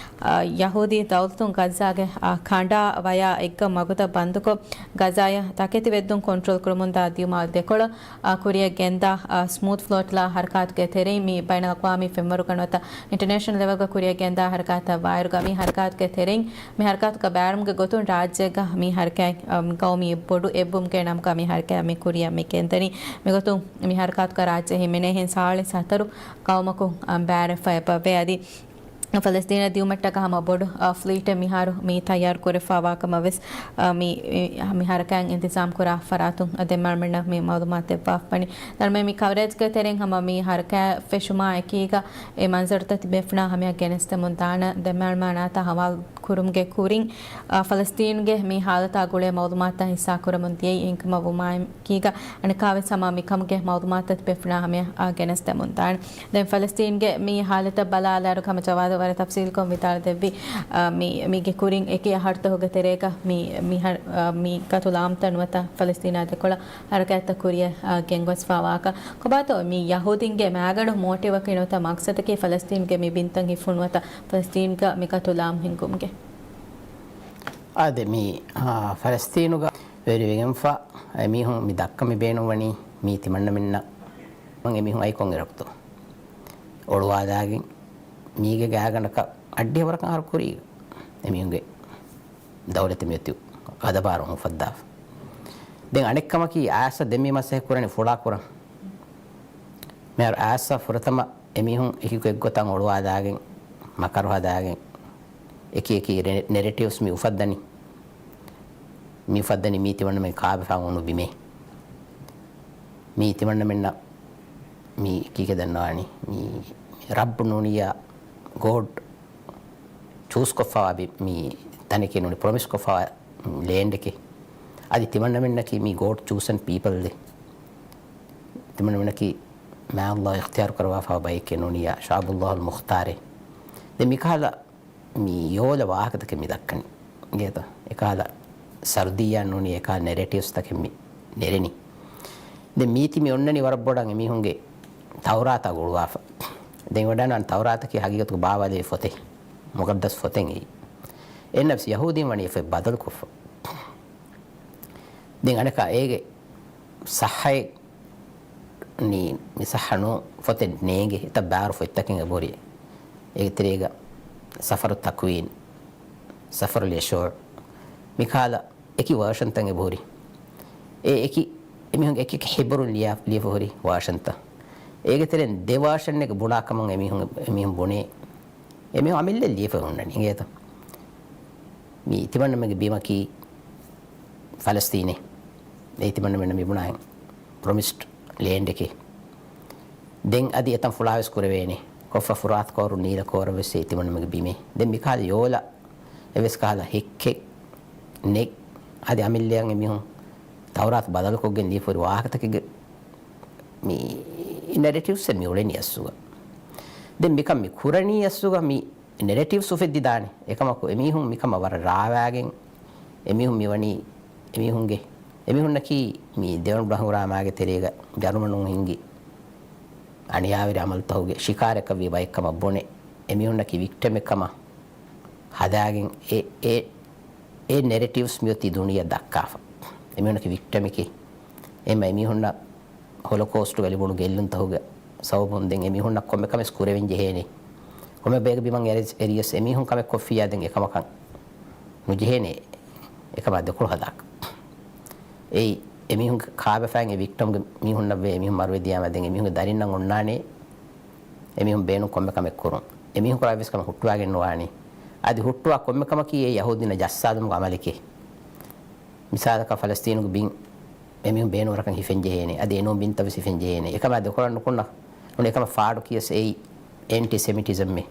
އާ، ޔަހޫދީ ދައުލަތުން ޣައްޒާގެ، އާ، ކަނޑާ ވަޔާ އެއްގަ މަގުތައް ބަންދުކޮށް، ޣަޒާޔަށް ތަކެތި ވެއްދުން ކޮންޓްރޯލް ކުރުމުންދާ ދިޔުމާ ދެކޮޅަށް، އާ، ކުރިއަށް ގެންދާ، އާ، ސްމޫތް ފްލޯޓްލާ ހަރަކާތުގެ ތެރެއިން މި ބައިނަލްއަޤްވާމީ ފެންވަރުގަ ނުވަތަ އިންޓަރނޭޝަނަލް ލެވެލްގަ ކުރިއަށް ގެންދާ ހަރަކާތަށް ވާއިރުގަ މި ހަރަކާތުގެ ތެރެއިން މި ހަރަކާތުގަ ބައިވެރިވުމުގެ ގޮތުން ރާއްޖޭގަ މި ހަރަކާތް، އާ، ގައުމީ ބޮޑު އެއްވުމުގެ ނަމުގަ މި ހަރަކާތް މި ކުރިއަށް މި ގެންދަނީ. މިގޮތުން މި ހަރަކާތުގަ ރާއްޖެ ހިމެނޭހެން ސާޅީސް ހަތަރު ގައުމަކުން، އާ، ބައިވެރިވެފަ އެބަވޭ. އަދި ފަލަސްތީނަށް ދިއުމަށްޓަކާ ހަމަ ބޮޑު، އާ، ފްލީޓެއް މިހާރު މި ތައްޔާރު ކުރެފަވާ ކަމަށް ވެސް، އާ، މި، މި، މި ހަރަކާތް އިންތިޒާމް ކުރާ ފަރާތުން ދެންމެ އަޅުމެންނަށް މި މައުލޫމާތު ދެއްވާފަވަނީ. ދެންމެ މި ކަވަރޭޖްގެ ތެރެއިން ހަމަ މި ހަރަކާތް ފެށުމާ އެކީގަ އެ މަންޒަރުތައް ތިބޭފުޅުންނާ ހަމަޔަށް ގެނެސްދެމުން ދާނަން. ދެންމެ އަޅުމެން އަނާތާ ހަވާލު ކުރުމުގެ ކުރިން، އާ، ފަލަސްތީނުގެ މި ހާލަތާ ގުޅޭ މައުލޫމާތުތައް ހިއްސާކުރަމުން ދިޔައީ. އެހެންކަމުން ވުމާއެކީގަ އަނެއްކާ ވެސް ހަމަ މިކަމުގެ މައުލޫމާތުތައް ތިބޭފުޅުންނާ ހަމަޔަށް، އާ، ގެނެސްދެމުން ދާނެ. ދެން ފަލަސްތީންގެ މި ހާލަތަށް ބަލާލާއިރު ހަމަ ޖަވާދު ވަރަށް ތަފްސީލްކޮށް ވިދާޅު ދެއްވި، އާ، މި، މީގެ ކުރިން އެކި އަހަރުތަކުގެ ތެރޭގަ މި، މި ހަ-، އާ، މި ގަތުލާމަތައް ނުވަތަ ފަލަސްތީނާ ދެކޮޅަށް ހަރަކާތްތައް ކުރިއަށް، އާ، ގެންގޮސްފަވާކަން. ކޮބާތޯ މި ޔަހޫދީންގެ މައިގަނޑު މޯޓިވަކީ ނުވަތަ މަގްސަދަކީ ފަލަސްތީނުގެ މި ބިންތައް ހިފުން ނުވަތަ ފަލަސްތީންގަ މި ގަތުލާމަ ހިންގުމުގެ؟ އާދެ، މި، އާ، ފަލަސްތީނުގަ ވެރިވެގެންފަ އެމީހުން މި ދައްކަން މި ބޭނުންވަނީ މީ ތިމަންނަމެންނަށް އެމީހުން އައި ކޮންއިރަކުތޯ؟ އޮޅުވާލާގެން މީގެ ގާގަނޑަކަށް އައްޑިހަ ވަރަކަށް އަހަރު ކުރީ އެމީހުންގެ ދައުލަތެއް މިއޮތީ ގަދަބާރު އުފައްދާފަ. ދެން އަނެއްކަމަކީ، އާސަ ދެން މި މަސައްކަތް ކުރަނީ ފުޅާ ކުރަން. މިހާރު އާސަ ފުރަތަމަ އެމީހުން އެކި އެއްގޮތަށް އޮޅުވާލާގެން، މަކަރު ހަދާގެން، އެކި އެކި ނެ-، ނެރެޓިވްސް މި އުފައްދަނީ. މި އުފައްދަނީ މީ ތިމަންނަމެން ކާބަފާ އުނު ބިމޭ. މީ ތިމަންނަމެންނަށް މީ ކީކޭ ދަންނަވާނީ؟ މީ ރައްބު ނޫނިއްޔާ ގޯޑް ޗޫސްކޮށްފަވާ ބި-، މީ ތަނެކޭ ނޫނީ ޕްރޮމިސްކޮށްފަވާ ލޭންޑެކޭ. އަދި ތިމަންނަމެންނަކީ މީ ގޯޑް ޗޫސަން ޕީޕަލް ދޭ. ތިމަންނަމެންނަކީ މާ ﷲ އިޚްތިޔާރު ކުރައްވާފަވާ ބައެކޭ ނޫނިއްޔާ ޝައުބުﷲ އަލް މުޚްތާރޭ. ދެން މިކަހަލަ މި ޔޯލަ ވާހަކަތަކެއް މި ދައްކަނީ. އިނގޭތަ؟ އެކަހަލަ ސަރުދިއްޔާ ނޫނީ އެކަހަލަ ނެރެޓިވްސްތަކެއް މި ނެރެނީ. ދެން މީތި މި އޮންނަނީ ވަރަށް ބޮޑަށް އެމީހުންގެ ތައުރާތާ ގުޅުވާފަ. ދެން ވަޑާން ތައުރާތަކީ ހަގީގަތުގަ ބާވާލެވި ފޮތެއް، މުޤައްދަސް ފޮތެއް އެއީ. އެއްނަފްސް ޔަހޫދީން ވަނީ އެފޮތް ބަދަލުކޮށްފަ. ދެން އަނެކާ އޭގެ ޞައްޙައެއް ނީ، މި ޞައްޙަ ނޫން ފޮތެއް ނޭނގެ، އެތައް ބާރު ފޮތްތަކެއް އެބަހުރި. އޭގެ ތެރޭގަ ސަފަރު ތަކުވީން، ސަފަރުލް ޔަޝޫޢު، މިކަހަލަ އެކި ވާޝަންތައް އެބަހުރި. އެ އެކި، އެމީހުން އެކި އެކި ހިބުރުން ލިޔާ، ލިޔެފަ ހުރި ވާޝަންތައް. އޭގެ ތެރެއިން ދެ ވާޝަންއެއްގެ ބުނާ ކަމަށް އެމީހުން، އެމީހުން ބުނޭ. އެމީހުން އަމިއްލަ ލިޔެފަ ހުންނަނީ އިނގޭތަ؟ މީ ތިމަންނަމެންގެ ބިމަކީ ފަލަސްތީނޭ. އެއީ ތިމަންނަމެންނަށް މި ބުނާ ޕްރޮމިސްޑް ލޭންޑެކޭ. ދެން އަދި އެތަން ފުޅާވެސް ކުރެވޭނެ. ކޮށްފަ ފުރާތު ކޯރު ނީލަ ކޯރަށް ވެސް އެ ތިމަންނަމެންގެ ބިމޭ. ދެން މިކަހަލަ ޔޯލަ އެވެސް ކަހަލަ ހެއްކެއް ނެތް. އަދި އަމިއްލައަށް އެމީހުން ތައުރާތު ބަދަލުކޮށްގެން ލިޔެފަ ހުރި ވާހަކަތަކެއްގެ މި ނެރެޓިވްސް މި އުޅެނީ އަސްލުގަ. ދެން މިކަން މި ކުރަނީ އަސްލުގަ މި ނެރެޓިވްސް އުފެއްދިދާނެ. އެކަމަކު އެމީހުން މިކަމަށް ވަރަށް ރާވާގެން، އެމީހުން މިވަނީ، އެމީހުންގެ، އެމީހުންނަކީ މި ދެވަނަ ބުނަހަނގުރާމާގެ ތެރޭގަ ޖަރުމަނުން ހިންގި އަނިޔާވެރި ޢަމަލުތަކުގެ ޝިކާރަކަށްވީ ބައެއްކަމަށް ބުނެ، އެމީހުންނަކީ ވިކްޓަމެއް ކަމަށް ހަދާގެން އެ، އެ، އެ ނެރެޓިވްސް މިއޮތީ ދުނިޔެއަށް ދައްކާފަ. އެމީހުންނަކީ ވިކްޓަމެކޭ. އެމަ އެމީހުންނަށް ހޮލޮކޯސްޓުގަ ލިބުނު ގެއްލުންތަކުގެ ސަބަބުން ދެން އެމީހުންނަށް ކޮންމެ ކަމެއް ކުރެވެން ޖެހޭނެ. ކޮންމެ ބައެއްގެ ބިމަށް އެރި-، އެރިޔަސް އެމީހުން ކަމެއް ކޮށްފިއްޔާ ދެން އެކަމަކަށް ނުޖެހޭނެ. އެކަމާ ދެކޮޅު ހަދާކަށް. އެއީ އެމީހުން ކާބަފައިން އެ ވިކްޓަމްގެ މީހުންނަށްވެ އެމީހުން މަރުވެދިޔާމަ ދެން އެމީހުންގެ ދަރިންނަށް އޮންނާނެ އެމީހުން ބޭނުން ކޮންމެ ކަމެއް ކުރުން. އެމީހުން ކުރާ އެއްވެސް ކަމެއް ހުއްޓުވާގެން ނުވާނެ. އަދި ހުއްޓުވާ ކޮންމެ ކަމަކީ އެ ޔަހޫދީންނަށް ޖައްސާލުމުގެ ޢަމަލެކޭ. މިސާލަކަށް ފަލަސްތީނުގެ ބިން އެމީހުން ބޭނުންވަރަކަށް ހިފެން ޖެހޭނެ. އަދި އެނޫން ބިންތައް ވެސް ހިފެން ޖެހޭނެ. އެކަމާ ދެކޮޅަށް ނުކުންނަ ނޫން އެކަމަށް ފާޑު ކިޔަސް އެއީ އެންޓި ސެމިޓިޒަމް މޭ.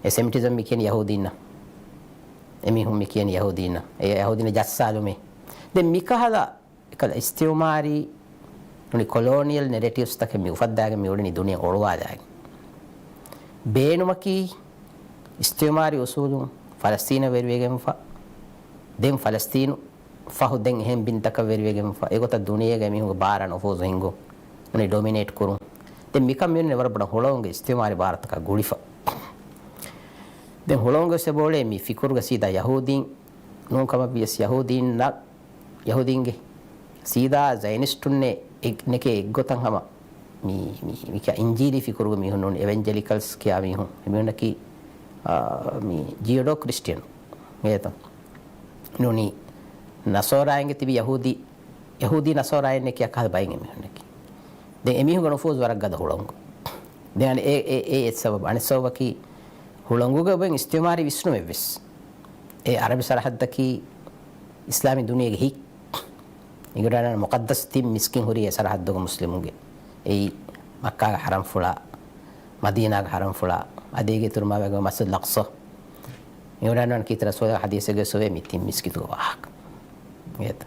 އެ ސެމިޓިޒަމް މި ކިޔަނީ ޔަހޫދީންނަށް. އެމީހުން މި ކިޔަނީ ޔަހޫދީންނަށް. އެ ޔަހޫދީންނަށް ޖައްސާލުމޭ. ދެން މިކަހަލަ އެކަލަ އިސްތިޢުމާރީ ނޫނީ ކޮލޯނިއަލް ނެރެޓިވްސް ތަކެއް މި އުފައްދާގެން މި އުޅެނީ ދުނިޔެ އޮޅުވާލާގެން. ބޭނުމަކީ އިސްތިޢުމާރީ އުސޫލުން ފަލަސްތީނަށް ވެރިވެގެންފަ، ދެން ފަލަސްތީނު ފަހު ދެން އެހެން ބިންތަކަށް ވެރިވެގެންފަ، އެގޮތަށް ދުނިޔޭގެ މީހުންގެ ބާރާ ނުފޫޒު ހިންގުން، ނޫނީ ޑޮމިނޭޓް ކުރުން. ދެން މިކަން މިއޮންނަނީ ވަރަށް ބޮޑަށް ހުޅަނގުގެ އިސްތިޢުމާރީ ބާރަތަކާ ގުޅިފަ. ދެން ހުޅަނގުވެސް އެބައުޅޭ މި ފިކުރުގަ ސީދާ ޔަހޫދީން ނޫން ކަމަށް ވިޔަސް ޔަހޫދީންނަށް، ޔަހޫދީންގެ ސީދާ ޒަޔަނިސްޓުންނޭ އެ-، ނެކޭ އެއްގޮތަށް ހަމަ މި، މި، މި ކިޔާ އިންޖީލީ ފިކުރުގެ މީހުން ނޫން، އެވެންޖެލިކަލްސް ކިޔާ މީހުން. އެމީހުންނަކީ، އާ، މި ޖިޔޫޑޯ ކްރިސްޓިއަން އޭތަ. ނޫނީ ނަޞާރާއިންގެ ތިބި ޔަހޫދީ، ޔަހޫދީ ނަޞާރާއިންނޭ ކިޔާ ކަހަލަ ބައެއް އެމީހުންނަކީ. ދެން އެމީހުންގެ ނުފޫޒު ވަރަށް ގަދަ ހުޅަނގު. ދެން އަނެއް އެ، އެ، އެ، އެއް ސަބަބު. އަނެއް ސަބަބަކީ ހުޅަނގުގަ އޮތް އިސްތިޢުމާރީ ވިސްނުމެއްވެސް. އެ އަރަބި ސަރަޙައްދަކީ އިސްލާމީ ދުނިޔޭގެ ހިތް. އިނގިރާނާ މުޤައްދަސް ތިން މިސްކިތް ހުރި އެ ސަރަޙައްދުގަ މުސްލިމުންގެ. އެއީ މައްކާގެ ޙަރަމްފުޅާ، މަދީނާގެ ޙަރަމްފުޅާ، އަދި އޭގެ އިތުރު މާ ވެގެން މަސްޖިދުލް އަޤްޞާ. އިނގިރާނާ ކީރިތި ރަސޫލާގެ ޙަދީޘެއްގަ އެއްވޭ މި ތިން މިސްކިތުގެ ވާހަކަ. އޭތަ.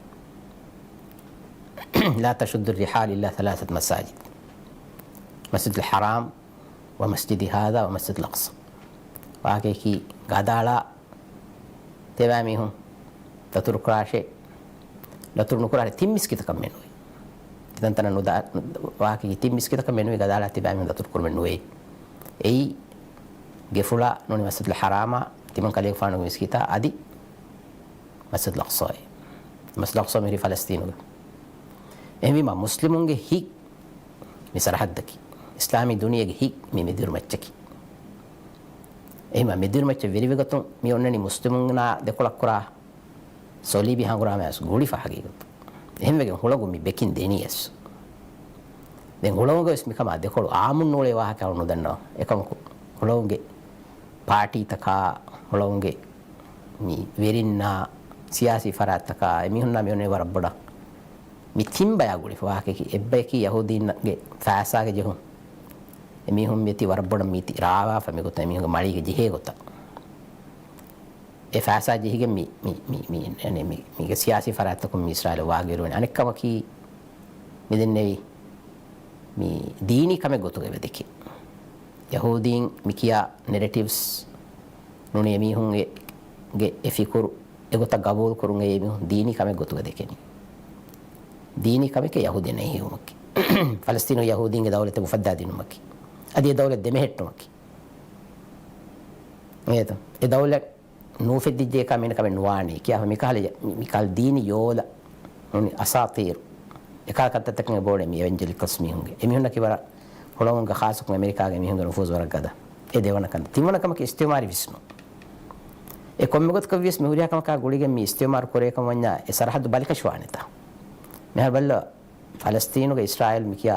لا تشدوا الرحال إلى ثلاثة مساجد، مسجد الحرام، ومسجدي هذا، ومسجد الأقصى. ވާހަކައަކީ ގަދައަޅާ ތިބާ މީހުން ދަތުރު ކުރާށޭ، ދަތުރު ނުކުރާށޭ ތިން މިސްކިތަކަށް މެނުވީ. ތިތަންތަނަށް ނުދާ، ވާހަކައަކީ ތިން މިސްކިތަކަށް މެނުވީ ގަދައަޅާ ތިބާ މީހުން ދަތުރު ކުރުމެއް ނުވޭ. އެއީ ގެފުޅާ ނޫނީ މަސްޖިދުލް ޙަރާމާ، ތިމަން ކަލޭގެފާނުގެ މިސްކިތާ އަދި މަސްޖިދުލް އަޤްޞާއޭ. މަސްޖިދުލް އަޤްޞާ މިހިރީ ފަލަސްތީނުގަ. އެހެންވީމާ މުސްލިމުންގެ ހިތް މި ސަރަހައްދަކީ، އިސްލާމީ ދުނިޔޭގެ ހިތް މި މެދުއިރުމައްޗަކީ. އެހެންވީމާ މެދުއިރުމައްޗަށް ވެރިވެގަތުން މި އޮންނަނީ މުސްލިމުންނާ ދެކޮޅަށް ކުރާ ސޮލީބީ ހަނގުރާމަޔަސް ގުޅިފަ ހަގީގަތު. އެހެންވެގެން ހުޅަނގު މި ބެކިން ދެނީޔަސް. ދެން ހުޅަނގުވެސް މިކަމާ ދެކޮޅު އާއްމުން ނޫޅޭ ވާހަކަ އަޅު ނުދަންނަވަ. އެކަމަކު ހުޅަނގުގެ ޕާޓީތަކާ، ހުޅަނގުގެ މި ވެރިންނާ، ސިޔާސީ ފަރާތްތަކާ، އެމީހުންނާ މި އޮންނަ ވަރަށް ބޮޑަށް މި ތިން ބަޔާ ގުޅިފަ ވާހަކައަކީ، އެއްބަޔަކީ ޔަހޫދީންގެ ފައިސާގެ ޖެހުން. އެމީހުން މިއޮތީ ވަރަށް ބޮޑަށް މީތި ރާވާފަ މިގޮތަށް އެމީހުންގެ މަޅީގެ ޖެހޭ ގޮތަށް. އެ ފައިސާ ޖެހިގެން މި، މި، މި، މި، އަނެ، މި، މީގެ ސިޔާސީ ފަރާތްތަކުން މި އިސްރާއީލަށް ވާގިވެރިވަނީ. އަނެއްކަމަކީ، މި ދެންނެވި މި ދީނީ ކަމެއް ގޮތުގަ އެބަދެކެ. ޔަހޫދީން މި ކިޔާ ނެރެޓިވްސް ނޫނީ އެމީހުންގެ، ގެ އެ ފިކުރު އެގޮތަށް ގަބޫލު ކުރުން އެ އެމީހުން ދީނީ ކަމެއް ގޮތުގަ ދެކެނީ. ދީނީ ކަމެކޭ ޔަހޫދީން އެހީވުމަކީ. ފަލަސްތީނު ޔަހޫދީންގެ ދައުލަތެއް އުފައްދާ ދިނުމަކީ. އަދި އެ ދައުލަތް ދެމެހެއްޓުމަކީ. އޭތަ؟ އެ ދައުލަތް ނޫފެއްދިއްޖެ ކަމެއް ނުވާނެ ކިޔާފަ މިކަހަލަ، މިކަހަލަ ދީނީ ޔޯލަ ނޫނީ އަސާތީރު. އެކަހަލަ ކަންތައްތަކެއް އެބައުޅޭ މި އެވެންޖެލިކަލްސް މީހުންގެ. އެމީހުންނަކީ ވަރަށް ހުޅަނގުގަ ޚާއްޞަކޮށް އެމެރިކާގެ މީހުންގެ ނުފޫޒު ވަރަށް ގަދަ. އެ ދެވަނަ ކަންތައް. ތިންވަނަ ކަމަކީ އިސްތިއުމާރީ ވިސްނުން. އެ ކޮންމެ ގޮތަކަށް ވިޔަސް މި ހުރިހާ ކަމަކާ ގުޅިގެން މި އިސްތިއުމާރު ކުރޭ ކަމަށް ވަންޏާ އެ ސަރަހައްދު ބަލިކަށިވާނެތާ. މިހާރު ބައްލަ ފަލަސްތީނުގެ އިސްރާއީލް މިކިޔާ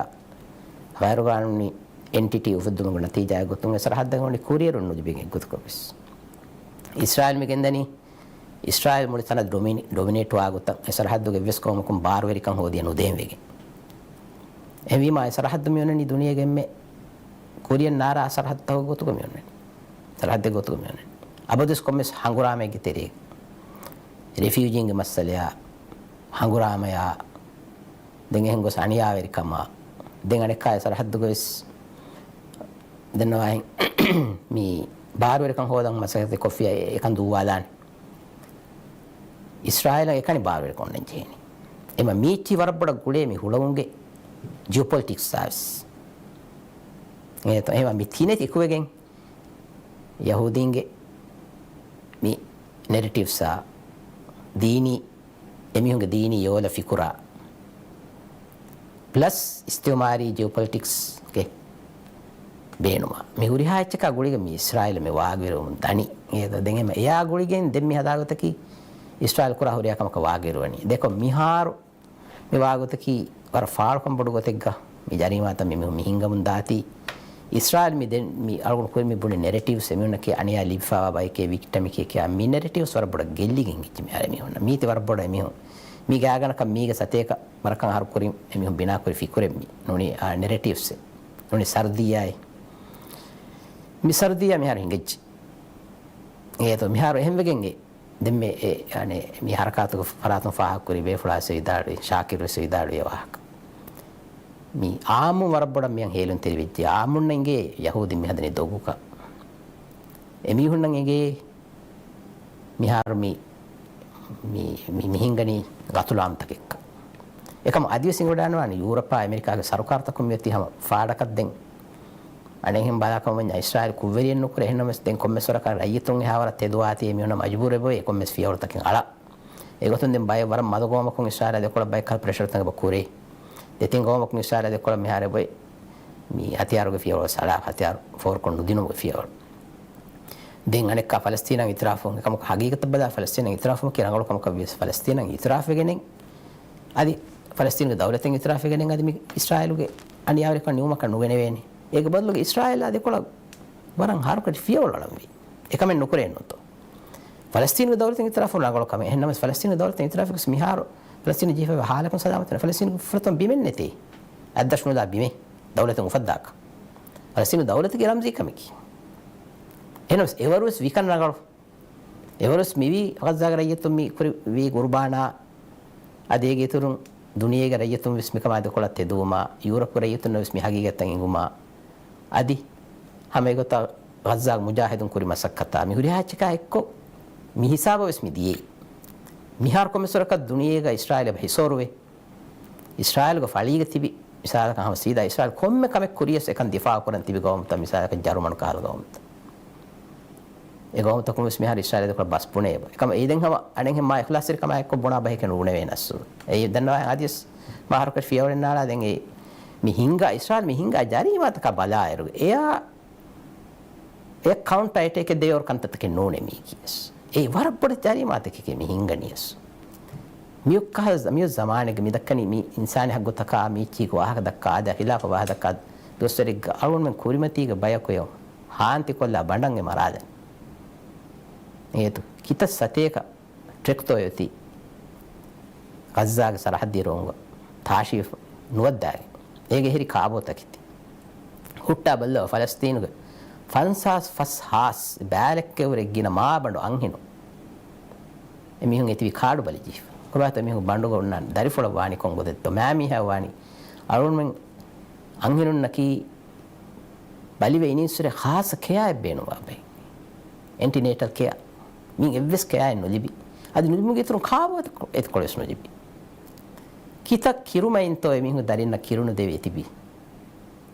ޣައިރުގާނޫނީ އެންޓިޓީ އުފެއްދުމުގެ ނަތީޖާއެއް ގޮތުން އެ ސަރަހައްދަށް ވަނީ ކުރިއެރުން ނުލިބިގެން އެއްގޮތަކަށް ވެސް. އިސްރާއީލް މި ގެންދަނީ، އިސްރާއީލް މުޅި ތަނަށް ޑޮމިނި-، ޑޮމިނޭޓް ވާ ގޮތަށް އެ ސަރަހައްދުގެ އެއްވެސް ޤައުމަކުން ބާރުވެރިކަން ހޯދިޔަ ނުދޭން ވެގެން. އެހެންވީމާ އެ ސަރަހައްދު މި އޮންނަނީ ދުނިޔޭގެ އެންމެ ކުރިއަށް ނާރާ ސަރަހައްދުތަކުގެ ގޮތުގަ މި އޮންނަނީ. ސަރަހައްދެއް ގޮތުގަ މި އޮންނަނީ. އަބަދުވެސް ކޮންމެސް ހަނގުރާމައެއްގެ ތެރޭ. ރެފިއުޖީންގެ މައްސަލަޔާ، ހަނގުރާމަޔާ، ދެން އެހެން ގޮސް އަނިޔާވެރިކަމާ، ދެން އަނެއްކާ އެ ސަރަހައްދުގަވެސް ދެންނަވާހެން މި ބާރުވެރިކަން ހޯދަން މަސައްކަތެއް ކޮށްފިޔާ އެކަން ދުއްވާލާނެ. އިސްރާއީލަށް އެކަނި ބާރުވެރިކަން އޮންނަން ޖެހޭނެ. އެމަ މީޗި ވަރަށް ބޮޑަށް ގުޅޭ މި ހުޅަވުންގެ ޖިއޯޕޮލިޓިކްސް ސާވިސް. އެހެން މި ތިނެތި އެކުވެގެން ޔަހޫދީންގެ މި ނެރެޓިވްސާ ދީނީ އެމީހުންގެ ދީނީ ޔޯލަ ފިކުރާ ޕްލަސް އިސްތިއުމާރީ ޖިއޯޕޮލިޓިކްސްގެ ބޭނުމާ މި ހުރިހާ އެއްޗަކާ ގުޅިގެން މި އިސްރާއީލަށް މި ވާގިވެރިވަމުން ދަނީ. އެ ދެން އެމަ އެއާ ގުޅިގެން ދެން މި ހަދާ ގޮތަކީ އިސްރާއީލް ކުރާ ހުރިހާ ކަމަކަށް ވާގިވެރިވަނީ. ދެކޮށް މިހާރު މި ވާގޮތަކީ ވަރަށް ފާޅުކަން ބޮޑު ގޮތެއްގަ މި ޖަރީމާތައް މި މީހުން މި ހިންގަމުން ދާތީ. އިސްރާއީލް މި ދެން މި އަޅުގަނޑު ކުރިން މި ބުނި ނެރެޓިވްސް އެމީހުންނަކީ އަނިޔާ ލިބިފައިވާ ބައެކޭ، ވިކްޓަމެކޭ ކިޔާ މި ނެރެޓިވްސް ވަރަށް ބޮޑަށް ގެއްލިގެން އެއްޗެއް މިހާރު މީހުންނަށް. މީތި ވަރަށް ބޮޑަށް އެމީހުން މީގެ އާގަނޑަކަށް މީގެ ސަތޭކަ ވަރަކަށް އަހަރު ކުރިން އެމީހުން ބިނާކުރި ފިކުރެއް މި ނޫނީ އާ ނެރެޓިވްސް ނޫނީ ސަރުދިއްޔާއޭ. މި ސަރުދިއްޔާ މިހާރު ހިނގައްޖެ. އޭތޯ މިހާރު އެހެންވެގެން އެ ދެންމެ އެ، އަނެ، މި ހަރަކާތުގެ ފަރާތުން ފާހަގަކުރި ބޭފުޅާ ވެސް ވިދާޅުވި، ޝާކިރު ވެސް ވިދާޅުވި އެ ވާހަކަ. މި އާއްމުން ވަރަށް ބޮޑަށް މިއަށް ހޭލުންތެރިވެއްޖެ. އާއްމުންނަށް އިނގޭ ޔަހޫދީން މި ހަދަނީ ދޮގުކަން. އެމީހުންނަށް އިނގޭ މިހާރު މި، މި، މި، މި ހިނގަނީ ގަތުލާމްތަކެއްކަން. އެކަމު އަދިވެސް އިނގިވަޑާނުވާނެ ޔޫރަޕާ އެމެރިކާގެ ސަރުކާރުތަކުން މިއޮތީ ހަމަ ފާޑަކަށް ދެން އަނެއްހެން ބަލާކަމަށް ވަންޏާ އިސްރާއީލް ކުށްވެރިއެއް ނުކުރޭ. އެހެންނަމަވެސް ދެން ކޮންމެސް ވަރަކަށް ރައްޔިތުން އެހާވަރަށް ތެދުވާތީ އެމީހުންނަށް މަޖުބޫރު އެބައޮތް ކޮންމެސް ފިޔަވަޅުތަކެއް އަޅަން. އެގޮތުން ދެން ބައެއް ވަރަށް މަދު ގައުމަކުން އިސްރާއީލާ ދެކޮޅަށް ބައެއް ކަހަލަ ޕްރެޝަރުތައް އެބަ ކުރޭ. ދެތިން ގައުމަކުން އިސްރާއީލާ ދެކޮޅަށް މިހާރު އެބައޮތް މި ހަތިޔާރުގެ ފިޔަވަޅު އަޅާ، ހަތިޔާރު ފޯރުކޮށް ނުދިނުމުގެ ފިޔަވަޅު. ދެން އަނެއްކާ ފަލަސްތީނަށް އިތިރާފު، އެކަމަކު ހަގީގަތަށް ބަލާ ފަލަސްތީނަށް އިތިރާފުމަކީ ރަނގަޅު ކަމަކަށް ވިޔަސް ފަލަސްތީނަށް އިތިރާފުވެގެނެއް އަދި ފަލަސްތީނުގެ ދައުލަތެއް އިތިރާފުވެގެނެއް އަދި މި އިސްރާއީލުގެ އަނިޔާވެރިކަން ނިމުމަކަށް ނުގެނެވޭނެ. އޭގެ ބަދަލުގަ އިސްރާއީލާ ދެކޮޅަށް ވަރަށް ހަރުކަށި ފިޔަވަޅު އަޅަންވީ. އެކަމެއް ނުކުރޭ ނޫންތޯ؟ ފަލަސްތީނުގެ ދައުލަތެއް އިތިރާފު ރަނގަޅު ކަމެއް. އެހެންނަމަވެސް ފަލަސްތީނުގެ ދައުލަތެއް އިތިރާފުވެސް މިހާރު ފަލަސްތީނު ޖެހިފައިވާ ހާލަކުން ސަލާމަތެއް ނެތް. ފަލަސްތީނުގެ ފުރަތަމަ ބިމެއް ނެތޭ. އަތްދަށު ނުލާ ބިމެއް. ދައުލަތެއް އުފައްދާކަށް. ފަލަސްތީނު ދައުލަތުގެ ރަމްޒީ ކަމެކީ. އެހެންނަމަވެސް އެވަރުވެސް ވިކަން ރަނގަޅު. އެވަރުވެސް މިވީ ޣައްޒާގެ ރައްޔިތުން މި ކުރި ވީ ގުރުބާނާ އަދި އޭގެ އިތުރުން ދުނިޔޭގެ ރައްޔިތުން ވެސް މިކަމާ ދެކޮޅަށް ތެދުވުމާ، ޔޫރަޕުގެ ރައްޔިތުންނަށް ވެސް މި ހަގީގަތްތައް އެނގުމާ، އަދި ހަމަ އެގޮތަށް ޣައްޒާގެ މުޖާހިދުން ކުރި މަސައްކަތާ، މި ހުރިހާ އެއްޗަކާ އެއްކޮށް މި ހިސާބަށް ވެސް މި ދިޔައީ. މިހާރު ކޮންމެސް ވަރަކަށް ދުނިޔޭގަ އިސްރާއީލް އެބަ ހިސޯރުވޭ. އިސްރާއީލްގެ ފަޅީގަ ތިބި މިސާލަކަށް ހަމަ ސީދާ އިސްރާއީލް ކޮންމެ ކަމެއް ކުރިޔަސް އެކަން ދިފާއު ކުރަން ތިބި ގައުމުތައް މިސާލަކަށް ޖަރުމަނު ކަހަލަ ގައުމުތައް. އެ ގައުމުތަކުން ވެސް މިހާރު އިސްރާއީލް ދެކޮޅަށް ބަސް ބުނޭ އެބަ. އެކަމަ އެއީ ދެން ހަމަ އަނެއްހެން މާ އިޚްލާޞްތެރިކަމާ އެއްކޮށް ބުނާ ބަހެކޭ ނޫނެވޭނެ އަސްލު. އެއީ ދަންނަވާ އަދިވެސް މާ ހަރުކަށި ފިޔަވަޅެއް ނާޅާދޭން. އެ މި ހިނގާ، އިސްރާއީލް މި ހިނގާ ޖަރީމާތަކާ ބަލާއިރު، އެއާ އެ ކައުންޓަ އެޓޭކެއް ދެވޭ ކަންތައްތަކެއް ނޫނޭ މީކީވެސް. އެ ވަރަށް ބޮޑު ޖަރީމާތަކެކޭ މި ހިނގަނީވެސް. މިއުކަހަލަ، މިއު ޒަމާނެއްގަ މި ދައްކަނީ މި އިންސާނީ ހައްގުތަކާ މީޗީގެ ވާހަކަ ދައްކާ އާދަ ހިލާފަށް ވާހަކަ ދައްކާ ދުވަސްވަރެއްގަ އަޅުގަނޑުމެން ކުރިމަތީގެ ބަޔަކު އެ ހާންތިކޮށްލާ ބަނޑަށް އެ މަރާލަނީ. އޭތު ކިތައް ސަތޭކަ ޓްރެކްތޯ އޮތީ ޣައްޒާގެ ސަރަހައްދީ ރޯނގަށް ތާށިވެފަ ނުވައްދާގެން. އޭގެ ހެރި ކާބޯތަކެތި. ހުއްޓާ ބައްލަވަ ފަލަސްތީނުގެ ފަންސާސް ފަސް ހާސް ބައިލެއްކެއުރެއް ގިނަ މާބަނޑު އަންހެނުން. އެމީހުން އެތިބީ ކާޑު ބަލިޖެހިފަ. ކޮބާތޯ މީހުން ބަނޑުގަ އޮންނާނެ؟ ދަރިފުޅަށް ވާނީ ކޮން ގޮތެއްތޯ؟ މާމީހާ ވާނީ. އަޅުގަނޑުމެން އަންހެނުންނަކީ ބަލިވެ އިނީއްސުރެ ޚާއްޞަ ކެއާއެއް ބޭނުންވާ ބައެއް. އެންޓިނޭޓަލް ކެއާ. މި އެއްވެސް ކެއާއެއް ނުލިބި. އަދި ނުލިބުމުގެ އިތުރުން ކާބޯ އެތިކޮޅެއް ވެސް ނުލިބި. ކިތައް ކިރުމައިންތޯ އެމީހުން ދަރިންނަށް ކިރު ނުދެވި އެތިބީ؟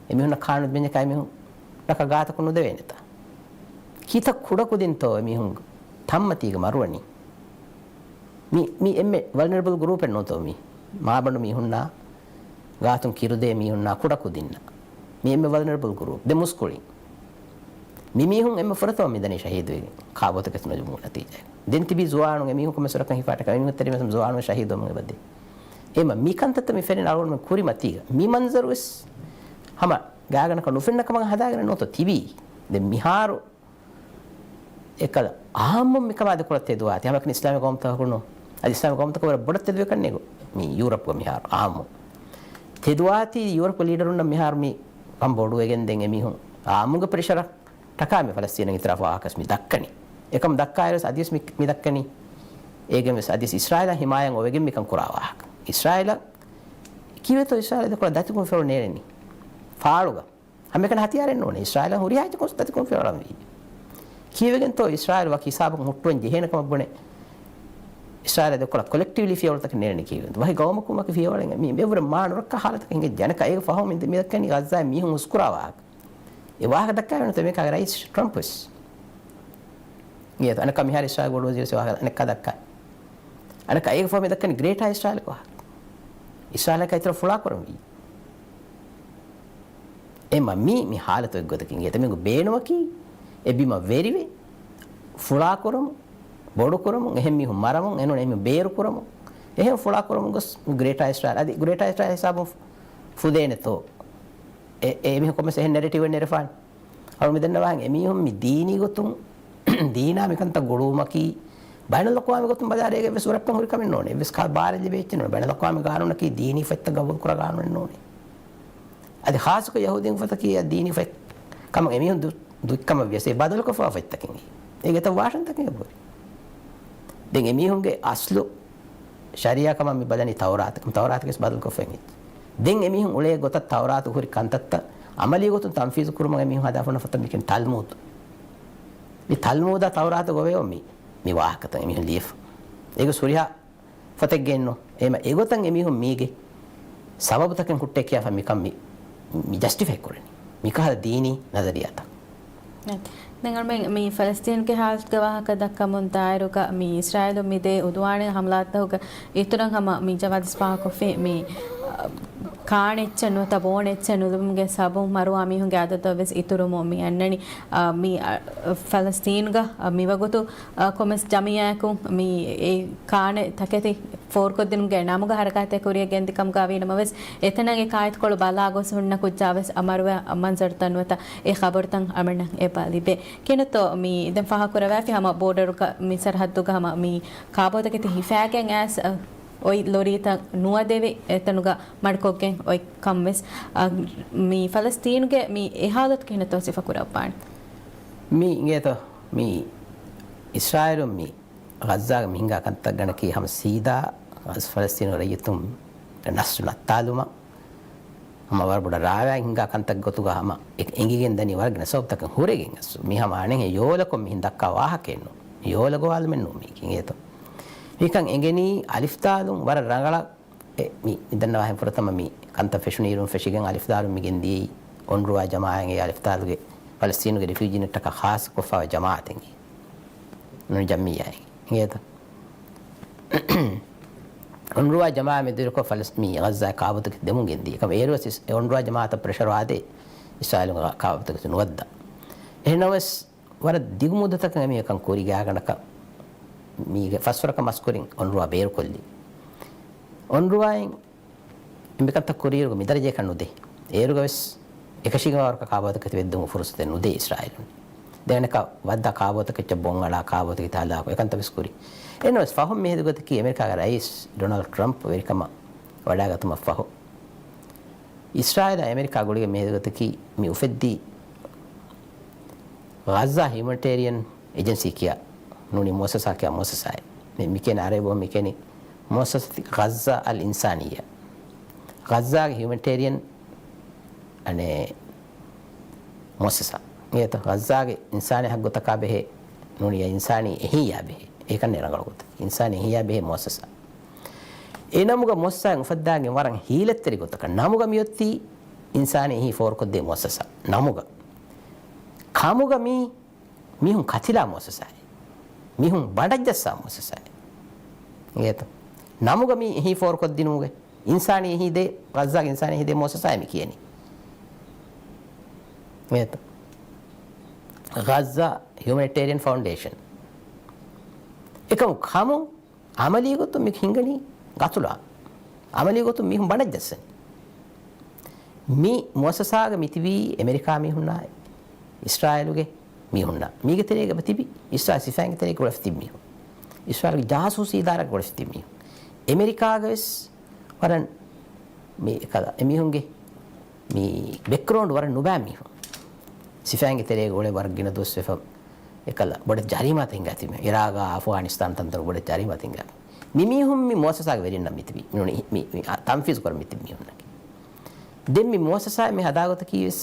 އެމީހުންނަށް ކާނުދެންޏަކާ އެމީހުންނަކަށް ގާތަކު ނުދެވޭނެތަ؟ ކިތައް ކުޑަކުދިންތޯ އެމީހުން ތަންމަތީގަ މަރުވަނީ؟ މި، މި އެންމެ ވަލްނަރަބަލް ގްރޫޕެއް ނޫންތޯ މީ؟ މާބަނޑު މީހުންނާ، ގާތުން ކިރުދޭ މީހުންނާ، ކުޑަކުދިންނަށް. މި އެންމެ ވަލްނަރަބަލް ގްރޫޕް. ދެ މުސްކުޅިން. މި މީހުން އެންމެ ފުރަތަމަ މިދަނީ ޝަހީދުވެގެން. ކާބޯތަކެތި ނުލިބުމުގެ ނަތީޖާއެއް. ދެން ތިބީ ޒުވާނުން އެމީހުން ކޮންމެސް ވަރަކަށް ހިފާ ޓަކާ އެމީހުން ތެރެ މީހުން ޒުވާނުން ޝަހީދުވުމުގެ ބައްދޭ. އެމަ މި ކަންތައްތައް މި ފެނިން އަޅުގަނޑުމެން ކުރިމަތީގަ. މި މަންޒަރު ވެސް ހަމަ ގާގަނޑަކަށް ނުފެންނަ ކަމަށް ހަދާގެން ނުވަތަ ތިބީ. ދެން މިހާރު އެކަލަ އާއްމުން މިކަމާ ދެކޮޅަށް ތެދުވާތީ. ހަމައެކަނި އިސްލާމީ ގައުމުތަކަކުނު. އަދި އިސްލާމީ ގައުމުތަކަށް ވަރަށް ބޮޑަށް ތެދުވެ ކަންނޭގު. މި ޔޫރަޕްގަ މިހާރު އާއްމު ތެދުވާތީ. ޔޫރަޕް ލީޑަރުންނަށް މިހާރު މި ކަން ބޮޑުވެގެން ދެން އެމީހުން އާއްމުގެ ޕްރެޝަރަށް ޓަކާ މި ފަލަސްތީނަށް އިތުރާފު ވާހަކަސް މި ދައްކަނީ. އެކަމު ދައްކާއިރުވެސް އަދިވެސް މި، މި ދައްކަނީ. އޭގެންވެސް އަދިވެސް އިސްރާއީލަށް ހިމާޔަތް އޮވެގެން މިކަން ކުރާ ވާހަކަ. އިސްރާއީލަށް ކީއްވެތޯ އިސްރާއީލަށް ދެކޮޅަށް ދަތިކުން ފިޔަވަޅު ނޭޅެނީ؟ ފާޅުގަ. ހަމައެކަނި ހަތިޔާރެއް ނޫނޭ. އިސްރާއީލަށް ހުރިހާ އެއްޗަކުން ދަތިކުން ފިޔަވަޅަން ވީ. ކީއްވެގެންތޯ އިސްރާއީލް ވަކި ހިސާބަކުން ހުއްޓުވަން ޖެހޭނެ ކަމަށް ބުނެ، އިސްރާއީލަށް ދެކޮޅަށް ކޮލެކްޓިވްލީ ފިޔަވަޅުތަކެއް ނޭޅެނީ ކީއްވެގެންތޯ؟ ވަކި ގައުމަކުން ވަކި ފިޔަވަޅެއް މި އެވަރު މާ ނުރައްކާ ހާލަތަކަށް ހިނގައްޖެ. އަނެއްކާ އޭގެ ފަހުން މި، މި ދައްކަނީ ޣައްޒާއިން މީހުން ހުސްކުރާ ވާހަކަ. އެ ވާހަކަ ދައްކާ ވެން ތެމޭކާގެ ރައީސް ޓްރަމްޕް ވެސް. އިނގޭތޯ އަނެއްކާ މިހާރު އިސްރާއީލް ބޮޑު ވަޒީރު ވާހަކަ އަނެއްކާ ދައްކާ. އަނެއްކާ އޭގެ ފަހު މި ދައްކަނީ ގްރޭޓާ އިސްރާއީލް ވާހަކަ. އިސްރާއީލަކާ އިތުރަށް ފުޅާކުރަން ވީ. އެމަ މީ، މި ހާލަތު އެއްގޮތަކީ އިނގޭތޯ މީގެ ބޭނުމަކީ އެ ބިމަށް ވެރިވެ، ފުޅާކުރަމުން، ބޮޑުކުރަމުން، އެހެން މީހުން މަރަމުން، އެނޫން އެމީހުން ބޭރުކުރަމުން، އެހެން ފުޅާކުރަމުން ގޮސް ގްރޭޓާ އިސްރާއީލް، އަދި ގްރޭޓާ އިސްރާއީލް ހިސާބުން ފުދޭނެތޯ؟ އެ، އެ މީހުން ކޮންމެސް އެހެން ނެރެޓިވެއް ނެރެފާނެ. އަޅު މި ދެންނަވާހެން އެމީހުން މި ދީނީ ގޮތުން، ދީނާ މިކަންތައް ގުޅުވުމަކީ، ބައިނަލްއަޤްވާމީ ގޮތުން ބަލާއިރު އޭގެ އެއްވެސް ވަރަށްކަން ހުރި ކަމެއް ނޫން. އެއްވެސް ކާ ބާރެއް ލިބޭ އެއްޗެއް ނޫން. ބައިނަލްއަޤްވާމީ ގާނޫނަކީ ދީނީ ފޮތްތައް ގަބޫލު ކުރާ ގާނޫނެއް ނޫނޭ. އަދި ޚާއްޞަކޮށް ޔަހޫދީން ފޮތަކީ އެ ދީނީ ފޮތް ކަމަށް އެމީހުން ދު، ދުއްކަމަށް ވިޔަސް އެ ބަދަލުކޮށްފާ ފޮތްތަކެއް. އޭގެ އެތައް ވާޝަންތަކެއް އެބަހުރި. ދެން އެމީހުންގެ އަސްލު ޝަރީޢާ ކަމަށް މި ބަލަނީ ތައުރާތަކަށް، ތައުރާތަކީ ވެސް ބަދަލުކޮށްފައި އެއްޗެއް. ދެން އެމީހުން އުޅޭ ގޮތަށް ތައުރާތު ހުރި ކަންތައްތައް އަމަލީ ގޮތުން ތަންފީޒު ކުރުމަށް އެމީހުން ހަދާފަ ފޮތަށް މި ކިޔަނީ ތަލްމޫދު. މި ތަލްމޫދާ ތައުރާތު ގޮވޭ މި، މި ވާހަކަތައް އެމީހުން ލިޔެފަ. އޭގެ ހުރިހާ ފޮތެއްގެ އެއްނު. އެމަ އެގޮތަށް އެމީހުން މީގެ ސަބަބުތަކެއް ހުއްޓޭ ކިޔާފަ މިކަން މި، މި ޖަސްޓިފައި ކުރަނީ. މިކަހަލަ ދީނީ ނަޒަރިއްޔާތައް. ނަތް. ދެން އަޅުމެން މި ފަލަސްތީނުގެ ހާލަތުގެ ވާހަކަ ދައްކަމުން ދާއިރުގަ މި އިސްރާއީލު މި ދޭ އުދުވާނީ ހަމަލާތަކުގެ އިތުރަށް ހަމަ މި ޖަވާދު ފާހަގަކޮށްފި މި، އަ، ކާނެއްޗެއް ނުވަތަ ބޯނެއްޗެއް ނުލިބުމުގެ ސަބަބުން މަރުވާ މީހުންގެ އަދަދު ވެސް އިތުރުމުން މި އަންނަނީ، އަ، މި، އަ، ފަލަސްތީނުގަ، އަ، މިވަގުތު، އަ، ކޮމެސް ޖަމިއްޔާއަކު މި އެ ކާނެ ތަކެތި ފޯރުކޮށްދިނުމުގެ ނަމުގަ ހަރަކާތެއް ކުރިއަށް ގެންދި ކަމުގަ ވީނަމަވެސް، އެތަނަށް އެ ކާއެތިކޮޅު ބަލާ ގޮސް ހުންނަ ކުއްޖާވެސް އަ، މަރުވެ މަންޒަރުތައް ނުވަތަ އެ ޚަބަރުތައް އަޅުމެންނަށް އެބަ ލިބޭ. ކިހިނެއްތޯ މި ދެން ފާހަގަކުރައްވާފި ހަމަ ބޯޑަރުގަ މި ސަރަހައްދުގަ ހަމަ މި ކާބޯތަކެތި ހިފާގެން އައިސް، އަ، އޮތް ލޮރީތައް ނުވަދެވި އެތަނުގަ މަޑުކޮށްގެން އޮތް ކަން ވެސް، އަ، މި ފަލަސްތީނުގެ މި އެ ހާލަތު ކިހިނެއްތޯ ސިފަކުރައްވާނެ؟ މި އިނގޭތޯ މި އިސްރާއީލުން މި ޣައްޒާގެ މި ހިނގާ ކަންތައް ގަނޑަކީ ހަމަ ސީދާ ފަލަސްތީނު ރައްޔިތުންގެ ނަސްލު ނައްތާލުމަށް ހަމަ ވަރަށް ބޮޑަށް ރާވާއިން ހިނގާ ކަންތައް ގޮތުގަ ހަމަ އެ އެނގިގެން ދަނީ ވަރަށް ގިނަ ސަބަބުތަކެއް ހުރެގެން އަސް. މި ހަމަ އަނެއްހެން ޔޯލަކޮށް މިހިން ދައްކާ ވާހަކައެއް ނޫން. ޔޯލަ ގޮވާލުމެއް ނޫން މީކީ އިނގޭތޯ. މިކަން އެނގެނީ އަލިފްދާލުން ވަރަށް ރަނގަޅަށް އެ، މި، މި ދަންނަވާހެން ފުރަތަމަ މި ކަންތައް ފެށުނީއިރުން ފެށިގެން އަލިފްދާލުން މި ގެންދިޔައީ އޮންރުވާ ޖަމާއަތް އެ އަލިފްދާލުގެ ފަލަސްތީނުގެ ރެފިއުޖީންނަށްޓަކާ ޚާއްޞަކޮށްފާވާ ޖަމާއަތެއް. ނޫނީ ޖަމްއިއްޔާއެއް. އިނގޭތަ؟ އޮންރުވާ ޖަމާ މެދުވެރިކޮށް ފަލަސް-، މި ޣައްޒާ ކާބޯތަކެތި ދެމުން ގެންދިޔަ. އެކަމަ އޭރުވެސް އޮންރުވާ ޖަމާއަތަށް ޕްރެޝަރު ވާދޭ، އިސްރާއީލު ކާބޯތަކެތި ނުވައްދާ. އެހެންނަމަވެސް، ވަރަށް ދިގު މުއްދަތަކަށް އެމީހަކަށް ކުރިގާގަނޑަކަށް މީގެ ފަސްވަރަކަށް މަސްކުރިން އޮންރުވާ ބޭރުކޮށްލި. އޮންރުވާއިން އެމިކަންތައް ކުރިއިރު މިދަރަޖައަކަށް ނުދޭ. އޭރުގަވެސް އެކަށީގެންވާވަރަކަށް ކާބޯތަކެތި ވެއްދުމުގެ ފުރުސަތެއް ނުދޭ އިސްރާއީލުން. ދެން އަނެއްކާ ވައްދާ ކާބޯތަކެއްޗަށް ބޮން އަޅާ ކާބޯތަކެތި ހަލާކު އެކަންތައް ވެސް ކުރި. އެހެންނަމަވެސް ފަހުން މި ހެދިގޮތަކީ އެމެރިކާގެ ރައީސް ޑޮނަލްޑް ޓްރަމްޕް ވެރިކަމަށް ވަޑައިގަތުމަށް ފަހު، އިސްރާއީލާ އެމެރިކާ ގުޅިގެން މި ހެދިގޮތަކީ މި އުފެއްދީ ޣައްޒާ ހިއުމެނިޓޭރިއަން އެޖެންސީ ކިޔާ ނޫނީ މުއައްސަސާ ކިޔާ މުއައްސަސާއެއް. މި، މި ކިޔަނީ އަރަބި ބަހުން މި ކިޔަނީ މުއައްސަސަތި ޣައްޒާ އަލް އިންސާނިއްޔާ. ޣައްޒާގެ ހިއުމެނިޓޭރިއަން އަނެއް މުއައްސަސާ. އިނގޭތޯ؟ ޣައްޒާގެ އިންސާނީ ހައްގުތަކާ ބެހޭ ނޫނީ އިންސާނީ އެހީއާ ބެހޭ. އެކަން ރަނގަޅު ގޮތަށް. އިންސާނީ އެހީއާ ބެހޭ މުއައްސަސާ. އެ ނަމުގަ މުއައްސަސާއެއް އުފައްދާގެން ވަރަށް ހީލަތްތެރި ގޮތަކަށް. ނަމުގަ މިއޮތީ އިންސާނީ އެހީ ފޯރުކޮށްދޭ މުއައްސަސާ. ނަމުގަ. ކަމުގަ މީ މީހުން ކަތިލާ މުއައްސަސާއެއް. މީހުން ބަނޑަށްޖައްސާ މުއައްސަސާއެއް. އިނގޭތޯ؟ ނަމުގަ މީ އެހީ ފޯރުކޮށްދިނުމުގެ އިންސާނީ އެހީ ދޭ، ޣައްޒާގެ އިންސާނީ އެހީ ދޭ މުއައްސަސާއެއް މި ކިޔަނީ. އިނގޭތޯ؟ ޣައްޒާ ހިއުމެނިޓޭރިއަން ފައުންޑޭޝަން. އެކަމު ކަމުން އަމަލީ ގޮތުން މި ހިނގަނީ ގަތުލާ. އަމަލީ ގޮތުން މީހުން ބަނޑަށް ޖައްސަނީ. މި މުއައްސަސާގަ މި ތިބީ އެމެރިކާ މީހުންނާ، އިސްރާއީލުގެ މީހުންނާ. މީގެ ތެރޭގަ ތިބި، އިސްރާއީލް ސިފައިންގެ ތެރޭގަ ގުޅަފަ ތިބި މީހުން. އިސްރާއީލުގެ ޖާސޫސީ އިދާރާގަ ގުޅަފަ ތިބި މީހުން. އެމެރިކާގަ ވެސް ވަރަށް މި އެކަލަ އެމީހުންގެ މި ބެކްގްރައުންޑް ވަރަށް ނުބައި މީހުން. ސިފައިންގެ ތެރޭގަ އުޅެ ވަރަށް ގިނަ ދުވަސް ވެފަ އެކަލަ ބޮޑެތި ޖަރީމާތައް ހިނގާ ތިބި. އިރާގާ، އަފްޣާނިސްތާން ތަންތަނު ބޮޑެތި ޖަރީމާތައް ހިނގާ. މި މީހުން މި މުއައްސަސާގެ ވެރިންނަށް މި ތިބި. މި، މި، މި، އާ، ތަންފީޒު ކުރަން މި ތިބި މީހުންނަކީ. ދެން މި މުއައްސަސާއެއް މި ހަދާ ގޮތަކީ ވެސް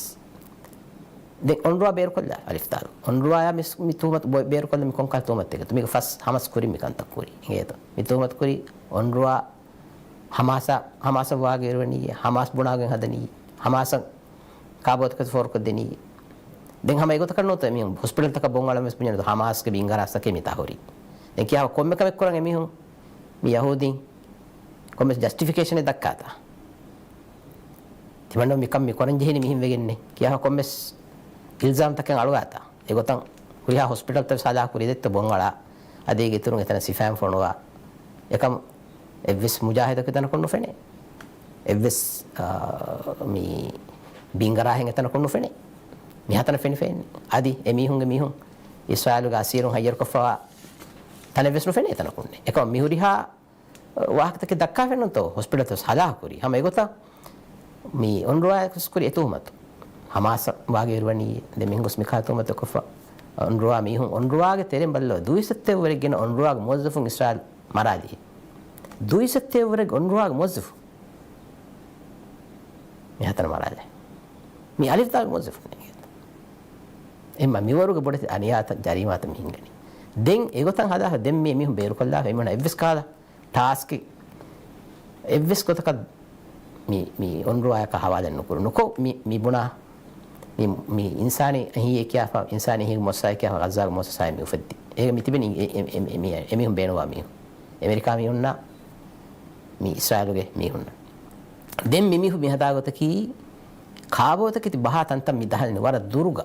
ދެން އޮންރުވާ ބޭރުކޮށްލާ އަލިފްދާލު. އޮންރުވާޔާ މި، މި ތުހުމަތު ބޮ-، ބޭރުކޮށްލަން މި ކޮންކަހަލަ ތުހުމަތެއް ގެތު. މީގެ ފަސް ހަމަސް ކުރިން މި ކަންތައް ކުރީ. އިނގޭތޯ؟ މި ތުހުމަތު ކުރީ އޮންރުވާ ހަމާސާ، ހަމާސަށް ވާގިވެރިވަނީ، ހަމާސް ބުނާގެން ހަދަނީ، ހަމާސަށް ކާބޯތަކެތި ފޯރުކޮށްދެނީ. ދެން ހަމަ އެގޮތަކަށް ނޫންތޯ މީހުން ހޮސްޕިޓަލްތަކަށް ބޮން އަޅަން ވެސް ބުނި ހަމާސްގެ ބިންގަރާސްތަކެއް މި ތަހުރީ. ދެން ކިޔާ ކޮންމެ ކަމެއް ކުރަން އެމީހުން މި ޔަހޫދީން ކޮންމެސް ޖަސްޓިފިކޭޝަނެއް ދައްކާތާ؟ ތިމަންނަ މިކަން މި ކުރަން ޖެހެނީ މިހެން ވެގެންނޭ. ކިޔާ ކޮންމެސް އިލްޒާމްތަކެއް އަޅުވާތާ؟ އެގޮތަށް ހުރިހާ ހޮސްޕިޓަލްތައް ވެސް ހަލާކު ކުރި ދެއްތޯ ބޮން އަޅާ. އަދި އޭގެ އިތުރުން އެތަނަށް ސިފައިން ފޮނުވާ. އެކަމް އެއްވެސް މުޖާހިދަކު އެތަނަކުން ނުފެނޭ. އެއްވެސް، އާ، މި ބިންގަރާހެއް އެތަނަކުން ނުފެނޭ. މިހާތަނަށް ފެނިފައެއްނެ. އަދި އެމީހުންގެ މީހުން އިސްރާއީލުގެ އަސީރުން ހައްޔަރުކޮށްފަވާ ތަނެއްވެސް ނުފެނޭ އެތަނަކުންނެ. އެކަމް މިހުރިހާ ވާހަކަތަކެއް ދައްކާފައެއްނުތޯ ހޮސްޕިޓަލްތައް ވެސް ހަލާކު ކުރީ. ހަމަ އެގޮތަށް މި އޮންރުވާ ވެސް ކުރި އެ ތުހުމަތު. ހަމާސް ވާގިވެރިވަނީ ދެ މީހުން ގޮސް މިކަހަލަ ތުހުމަތު ކޮށްފަ. އޮންރުވާ މީހުން އޮންރުވާގެ ތެރެއިން ބައްލަވާ ދުއިސައްތައެއްވަރެއް ގިނަ އޮންރުވާގެ މުވައްޒަފުން އިސްރާއީލް މަރާލި. ދުއިސައްތައެއްވަރެއް އޮންރުވާގެ މުވައްޒަފުން މިހާތަނަށް މަރާލި. މި އަލިފްދާގެ މުވައްޒަފުން ނޭނގޭތަ؟ އެހެންމަ މިވަރުގެ ބޮޑެތި އަނިޔާތައް ޖަރީމާތައް މި ހިނގަނީ. ދެން އެގޮތަށް ހަދާފަ ދެން މި މީހުން ބޭރުކޮށްލާފަ އެމީހުން އެއްވެސް ކަހަލަ ޓާސްކެއް އެއްވެސް ގޮތަކަށް މި، މި އޮންރުވާޔަކަށް ހަވާލެއް ނުކުރު. ނުކޮށް މި، މި ބުނާ މި، މި އިންސާނީ އެހީއެއް ކިޔާފަ، އިންސާނީ އެހީގެ މުއައްސަސާއެއް ކިޔާފަ ޣައްޒާގެ މުއައްސަސާއެއް މި އުފެއްދި. އޭގެ މި ތިބެނީ އެ، އެ، އެ، އެ، އެ، އެމީހުން ބޭނުންވާ މީހުން. އެމެރިކާ މީހުންނާ މި އިސްރާއީލުގެ މީހުންނަށް. ދެން މި މީހުން މި ހަދާ ގޮތަކީ ކާބޯތަކެތި ބަހާ ތަންތަން މި ދަހަލަނީ ވަރަށް ދުރުގަ.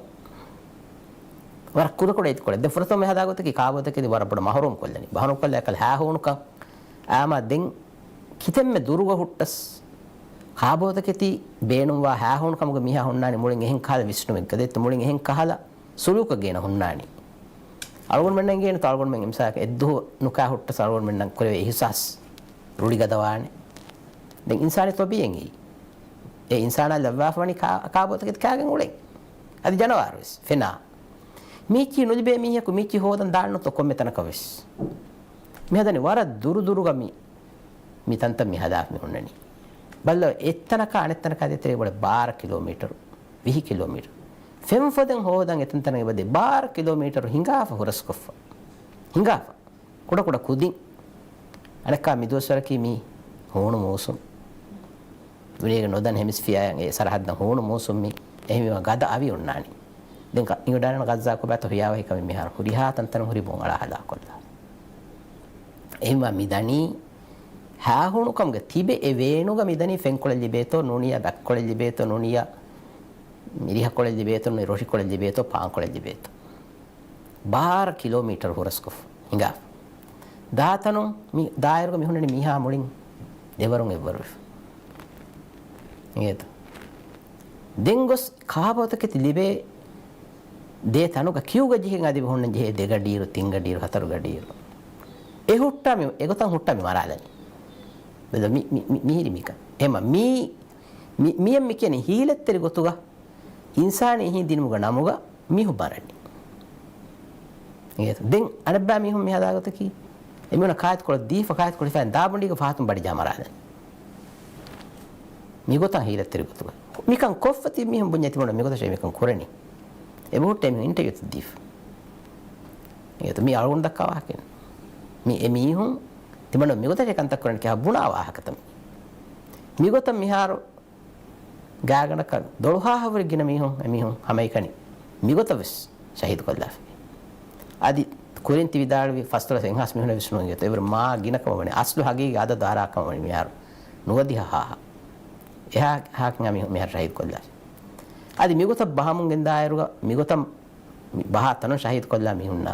ވަރަށް ކުޑަކުޑަ އިތުކޮޅެއް. ދެން ފުރަތަމަ މި ހަދާ ގޮތަކީ ކާބޯތަކެތި ވަރަށް ބޮޑަށް މަހުރޫމް ކޮށްލަނީ. މަހުރޫމް ކޮށްލާ އެކަލަ ހާހޫނުކަން. އާމާ ދެން ކިތަންމެ ދުރުގަ ހުއްޓަސް ކާބޯތަކެތި ބޭނުންވާ ހާހޫނު ކަމުގަ މީހާ ހުންނާނީ މުޅިން އެހެން ކަހަލަ ވިސްނުމެއްގަ. ދެއްތަ މުޅިން އެހެން ކަހަލަ ސުލޫކަށް ގޭނަ ހުންނާނީ. އަޅުގަނޑުމެންނަށް އިނގޭނެތޯ އަޅުގަނޑުމެން މިސާލަކަށް އެއްދުވަހު ނުކާ ހުއްޓަސް އަޅުގަނޑުމެންނަށް ކުރެވޭ އިހުސާސް ރުޅިގަދަވާނެ. ދެން އިންސާނީ ތޮބީއަތް އެއީ. އެ އިންސާނާ ލައްވާފަވަނީ ކާ، ކާބޯތަކެތި ކާގެން އުޅެން. އަދި ޖަނަވާރު ވެސް ފެނާ. މީއްޗި ނުލިބޭ މީހަކު މީއްޗި ހޯދަން ދާންނުތޯ ކޮންމެ ތަނަކަށް ވެސް. މި ހަދަނީ ވަރަށް ދުރު ދުރުގަ މި، މި ތަންތަން މި ހަދާފަ މި ހުންނަނީ. ބައްލަވަ އެއްތަނަކާ އަނެއްތަނަކާ ދޭތެރޭ ބޮޑަށް ބާރަ ކިލޯމީޓަރު، ވިހި ކިލޯމީޓަރު. ފެންފޮދެއް ހޯދަން އެތަންތަނަށް އެބަދޭ ބާރަ ކިލޯމީޓަރު ހިނގާފަ ހުރަސްކޮށްފަ. ހިނގާފަ. ކުޑަކުޑަ ކުދިން. އަނެއްކާ މިދުވަސްވަރަކީ މީ ހޫނު މޫސުން. ދުނިޔޭގެ ނުދަން ހެމިސްފިއާއަށް އެ ސަރަހައްދަށް ހޫނު މޫސުން މީ. އެހެންވީމަ ގަދަ އަވި އޮންނާނީ. ދެން އިނގިޑާނަން ޣައްޒާ ކޮބާތޯ ހިޔާވަހިކަމެއް މިހާރު ހުރިހާ ތަންތަނުން ހުރި ބޮން އަޅާ ހަލާކުކޮށްލާ. އެހެންވާ މި ދަނީ ހާހޫނުކަމުގެ ތިބެ އެ ވޭނުގަ މިދަނީ ފެންކޮޅެއް ލިބޭތޯ ނޫނިޔާ ބަތްކޮޅެއް ލިބޭތޯ ނޫނިޔާ މިރިހަކޮޅެއް ލިބޭތޯ ނޫނިޔާ ރޮށިކޮޅެއް ލިބޭތޯ ޕާންކޮޅެއް ލިބޭތޯ. ބާރަ ކިލޯމީޓަރު ހުރަސްކޮށް ހިނގާފަ. ދާތަނުން މި ދާއިރުގަ މި ހުންނަނީ މީހާ މުޅިން ދެވަރުން އެއްވަރުވެފަ. އިނގޭތަ؟ ދެން ގޮސް ކާބޯތަކެތި ލިބޭ ދޭ ތަނުގަ ކިއުގަ ޖެހެން އަދި ހުންނަން ޖެހޭ ދެ ގަޑިއިރު، ތިން ގަޑިއިރު، ހަތަރު ގަޑިއިރު. އެ ހުއްޓާ މި، އެގޮތަށް ހުއްޓާ މި މަރާލަނީ. ބެލަ މި، މި، މި، މިހިރި މިކަން. އެމަ މީ، މި، މިއަށް މި ކިޔަނީ ހީލަތްތެރި ގޮތުގަ އިންސާނީ އެހީ ދިނުމުގެ ނަމުގަ މީހުން މަރަނީ. އިނގޭތަ؟ ދެން އަނެއްބައި މީހުން މި ހަދާ ގޮތަކީ، އެމީހުންނަށް ކާއެތިކޮޅަށް ދީފަ، ކާއެތިކޮޅަށް ހިފައި ދާބަނޑީގަ ފަހަތުން ބަޑިޖަހާ މަރާލަނީ. މިގޮތަށް ހީލަތްތެރި ގޮތުގަ. މިކަން ކޮށްފަ ތި މީހުން ބުންޏާ ތިމަން މިގޮތަށޭ މިކަން ކުރަނީ. އެބަހުއްޓޭ މީހުން އިންޓަވިއުތައް ދީފަ. އިނގޭތަ؟ މީ އަޅުގަނޑު ދައްކާ ވާހަކައެއް. މީ އެ މީހުން ތިމަން މިގޮތަށޭ ކަންތައް ކުރަނީ ކިޔާ ބުނާ ވާހަކަތައް މީ. މިގޮތަށް މިހާރު ގާތްގަނޑަކަށް ދޮޅުހާހަށްވުރެ ގިނަ މީހުން، އެމީހުން ހަމައެކަނި މިގޮތަށް ވެސް ޝަހީދުކޮށްލާފަ. އަދި ކުރިން ތި ވިދާޅުވި ފަސްދޮޅަސް އެއްހާސް މީހުނެއް ވެސް ނޫން އިނގޭތޯ. އެވަރު މާ ގިނަ ކަމަށް ވަނީ، އަސްލު ހަގީގީ އަދަދު އަރާ ކަމަށް ވަނީ މިހާރު ނުވަދިހަ ހާހަ. އެހާ ހާކިން މި، މިހާރު ޝަހީދު ކޮށްލާފަ. އަދި މިގޮތަށް ބަހަމުން ގެންދާއިރުގަ މިގޮތަށް މި ބަހާ ތަނުން ޝަހީދު ކޮށްލާ މީހުންނާ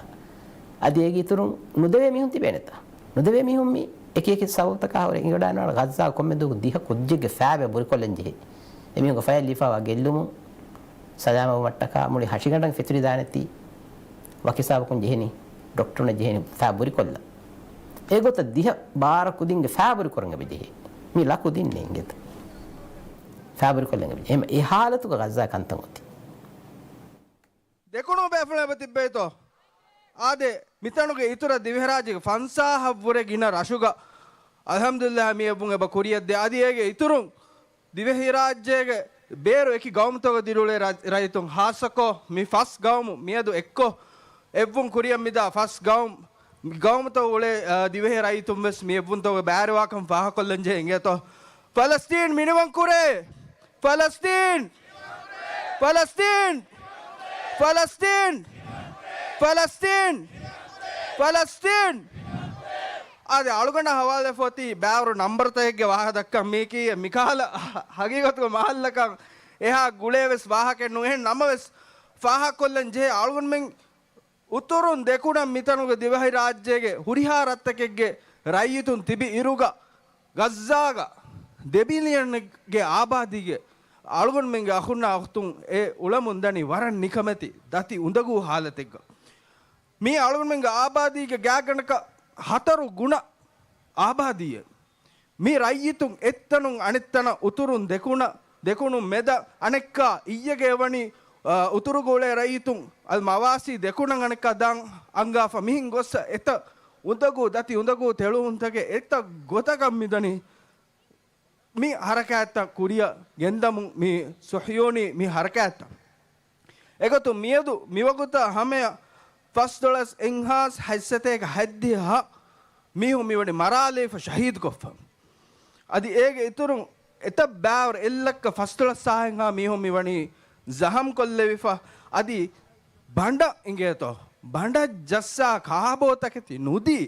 އަދި އޭގެ އިތުރުން ނުދެވޭ މީހުން ތިބޭނެތަ؟ ނުދެވޭ މީހުން މި އެކި އެކި ސަބަބުތަކާ ހުރެ އިނގިވަޑާންވާނެ. ޣައްޒާ ކޮންމެ ދުވަހަކު ދިހަ ކުއްޖެއްގެ ފައިބައި ބުރިކޮށްލަން ޖެހޭ. އެމީހުންގެ ފަޔަށް ލިބިފައިވާ ގެއްލުމުން ސަލާމަތްވުމަށްޓަކާ މުޅި ހަށިގަނޑަށް ފެތުރިދާނެތީ ވަކި ސަބަބަކުން ޖެހެނީ، ޑޮކްޓަރުންނަށް ޖެހެނީ ފައި ބުރިކޮށްލަން. އެގޮތަށް ދިހަ ބާރަ ކުދިންގެ ފައި ބުރިކުރަން އެބަ ޖެހޭ. މީ ލަކުދިންނޭ އިނގޭތަ؟ ފައި ބުރިކޮށްލަން އެބަ ޖެހޭ. އެހެން އެ ހާލަތުގަ ޣައްޒާ ކަންތައް އޮތީ. ދެކުނު ބޭފުޅުން އެބަ ތިއްބެވިތޯ؟ އާދެ، މިތަނުގެ އިތުރަށް ދިވެހިރާއްޖޭގެ ފަންސާހަށްވުރެ ގިނަ ރަށުގަ އަލްޙަމްދުލިއްލާހް މި އެއްވުން އެބަ ކުރިއަށްދޭ. އަދި އޭގެ އިތުރުން ދިވެހިރާއްޖޭގެ ބޭރު އެކި ގައުމުތަކުގަ ދިރިއުޅޭ ރަ-، ރައްޔިތުން ހާއްސަކޮށް، މި ފަސް ގައުމު މިއަދު އެއްކޮށް އެއްވުން ކުރިއަށް މިދާ ފަސް ގައުމު، މި ގައުމުތަކުގަ އުޅޭ، އާ، ދިވެހި ރައްޔިތުން ވެސް މި އެއްވުންތަކުގަ ބައިވެރިވާކަން ފާހަގަކޮށްލަން ޖެހޭ އިނގޭތޯ. ފަލަސްތީން މިނިވަން ކުރޭ! ފަލަސްތީން! ފަލަސްތީން! ފަލަސްތީން! ފަލަސްތީން! އާދެ، އަޅުގަނޑަށް ހަވާލުވެފަ އޮތީ ބައިވަރު ނަންބަރުތަކެއްގެ ވާހަކަ ދައްކަން. މީކީ މިކަހަލަ ހަގީގަތުގެ މަހައްލަކަށް އެހާ ގުޅޭ ވެސް ވާހަކައެއް ނޫން. އެހެން ނަމަވެސް ފާހަގަކޮށްލަން ޖެހޭ އަޅުގަނޑުމެން އުތުރުން ދެކުނަށް މިތަނުގެ ދިވެހިރާއްޖޭގެ ހުރިހާ ރަށްތަކެއްގެ ރައްޔިތުން ތިބި އިރުގަ، ޣައްޒާގަ ދެ ބިލިއަނެއްގެ އާބާދީގެ އަޅުގަނޑުމެންގެ އަޚުންނާ އުޚްތުން އެ އުޅަމުން ދަނީ ވަރަށް ނިކަމެތި ދަތި އުނދަގޫ ހާލަތެއްގަ. މީ އަޅުގަނޑުމެންގެ އާބާދީގެ ގާތްގަނޑަކަށް ހަތަރު ގުނަ އާބާދީއެއް. މި ރައްޔިތުން އެއްތަނުން އަނެއްތަނަށް އުތުރުން ދެކުނަށް، ދެކުނުން މެދަށް އަނެއްކާ އިއްޔެގެ އެވަނީ، އާ، އުތުރުގަ އުޅޭ ރައްޔިތުން އަލް މަވާސީ ދެކުނަށް އަނެއްކާ ދާން އަންގާފަ. މިހެން ގޮއްސަ އެތައް އުނދަގޫ، ދަތި އުނދަގޫ ތެޅުވުންތަކެއް އެތައް ގޮތަކަށް މިދަނީ. މި ހަރަކާތްތައް ކުރިއަށް ގެންދަމުން މި ސުހްޔޫނީ މި ހަރަކާތްތައް. އެގޮތުން މިއަދު މިވަގުތާ ހަމަޔަށް ފަސްދޮޅަސް އެއްހާސް ހަތްސަތޭކަ ހަތްދިހަ މީހުން މިވަނީ މަރާލީފަ ޝަހީދުކޮށްފަ. އަދި އޭގެ އިތުރުން އެތައް ބައިވަރު އެއްލައްކަ ފަސްދޮޅަސް ހާހެއްހާ މީހުން މިވަނީ ޒަހަމް ކޮށްލެވިފަ. އަދި ބަނޑަށް އިނގޭތޯ، ބަނޑަށް ޖައްސާ ކާބޯތަކެތި ނުދީ،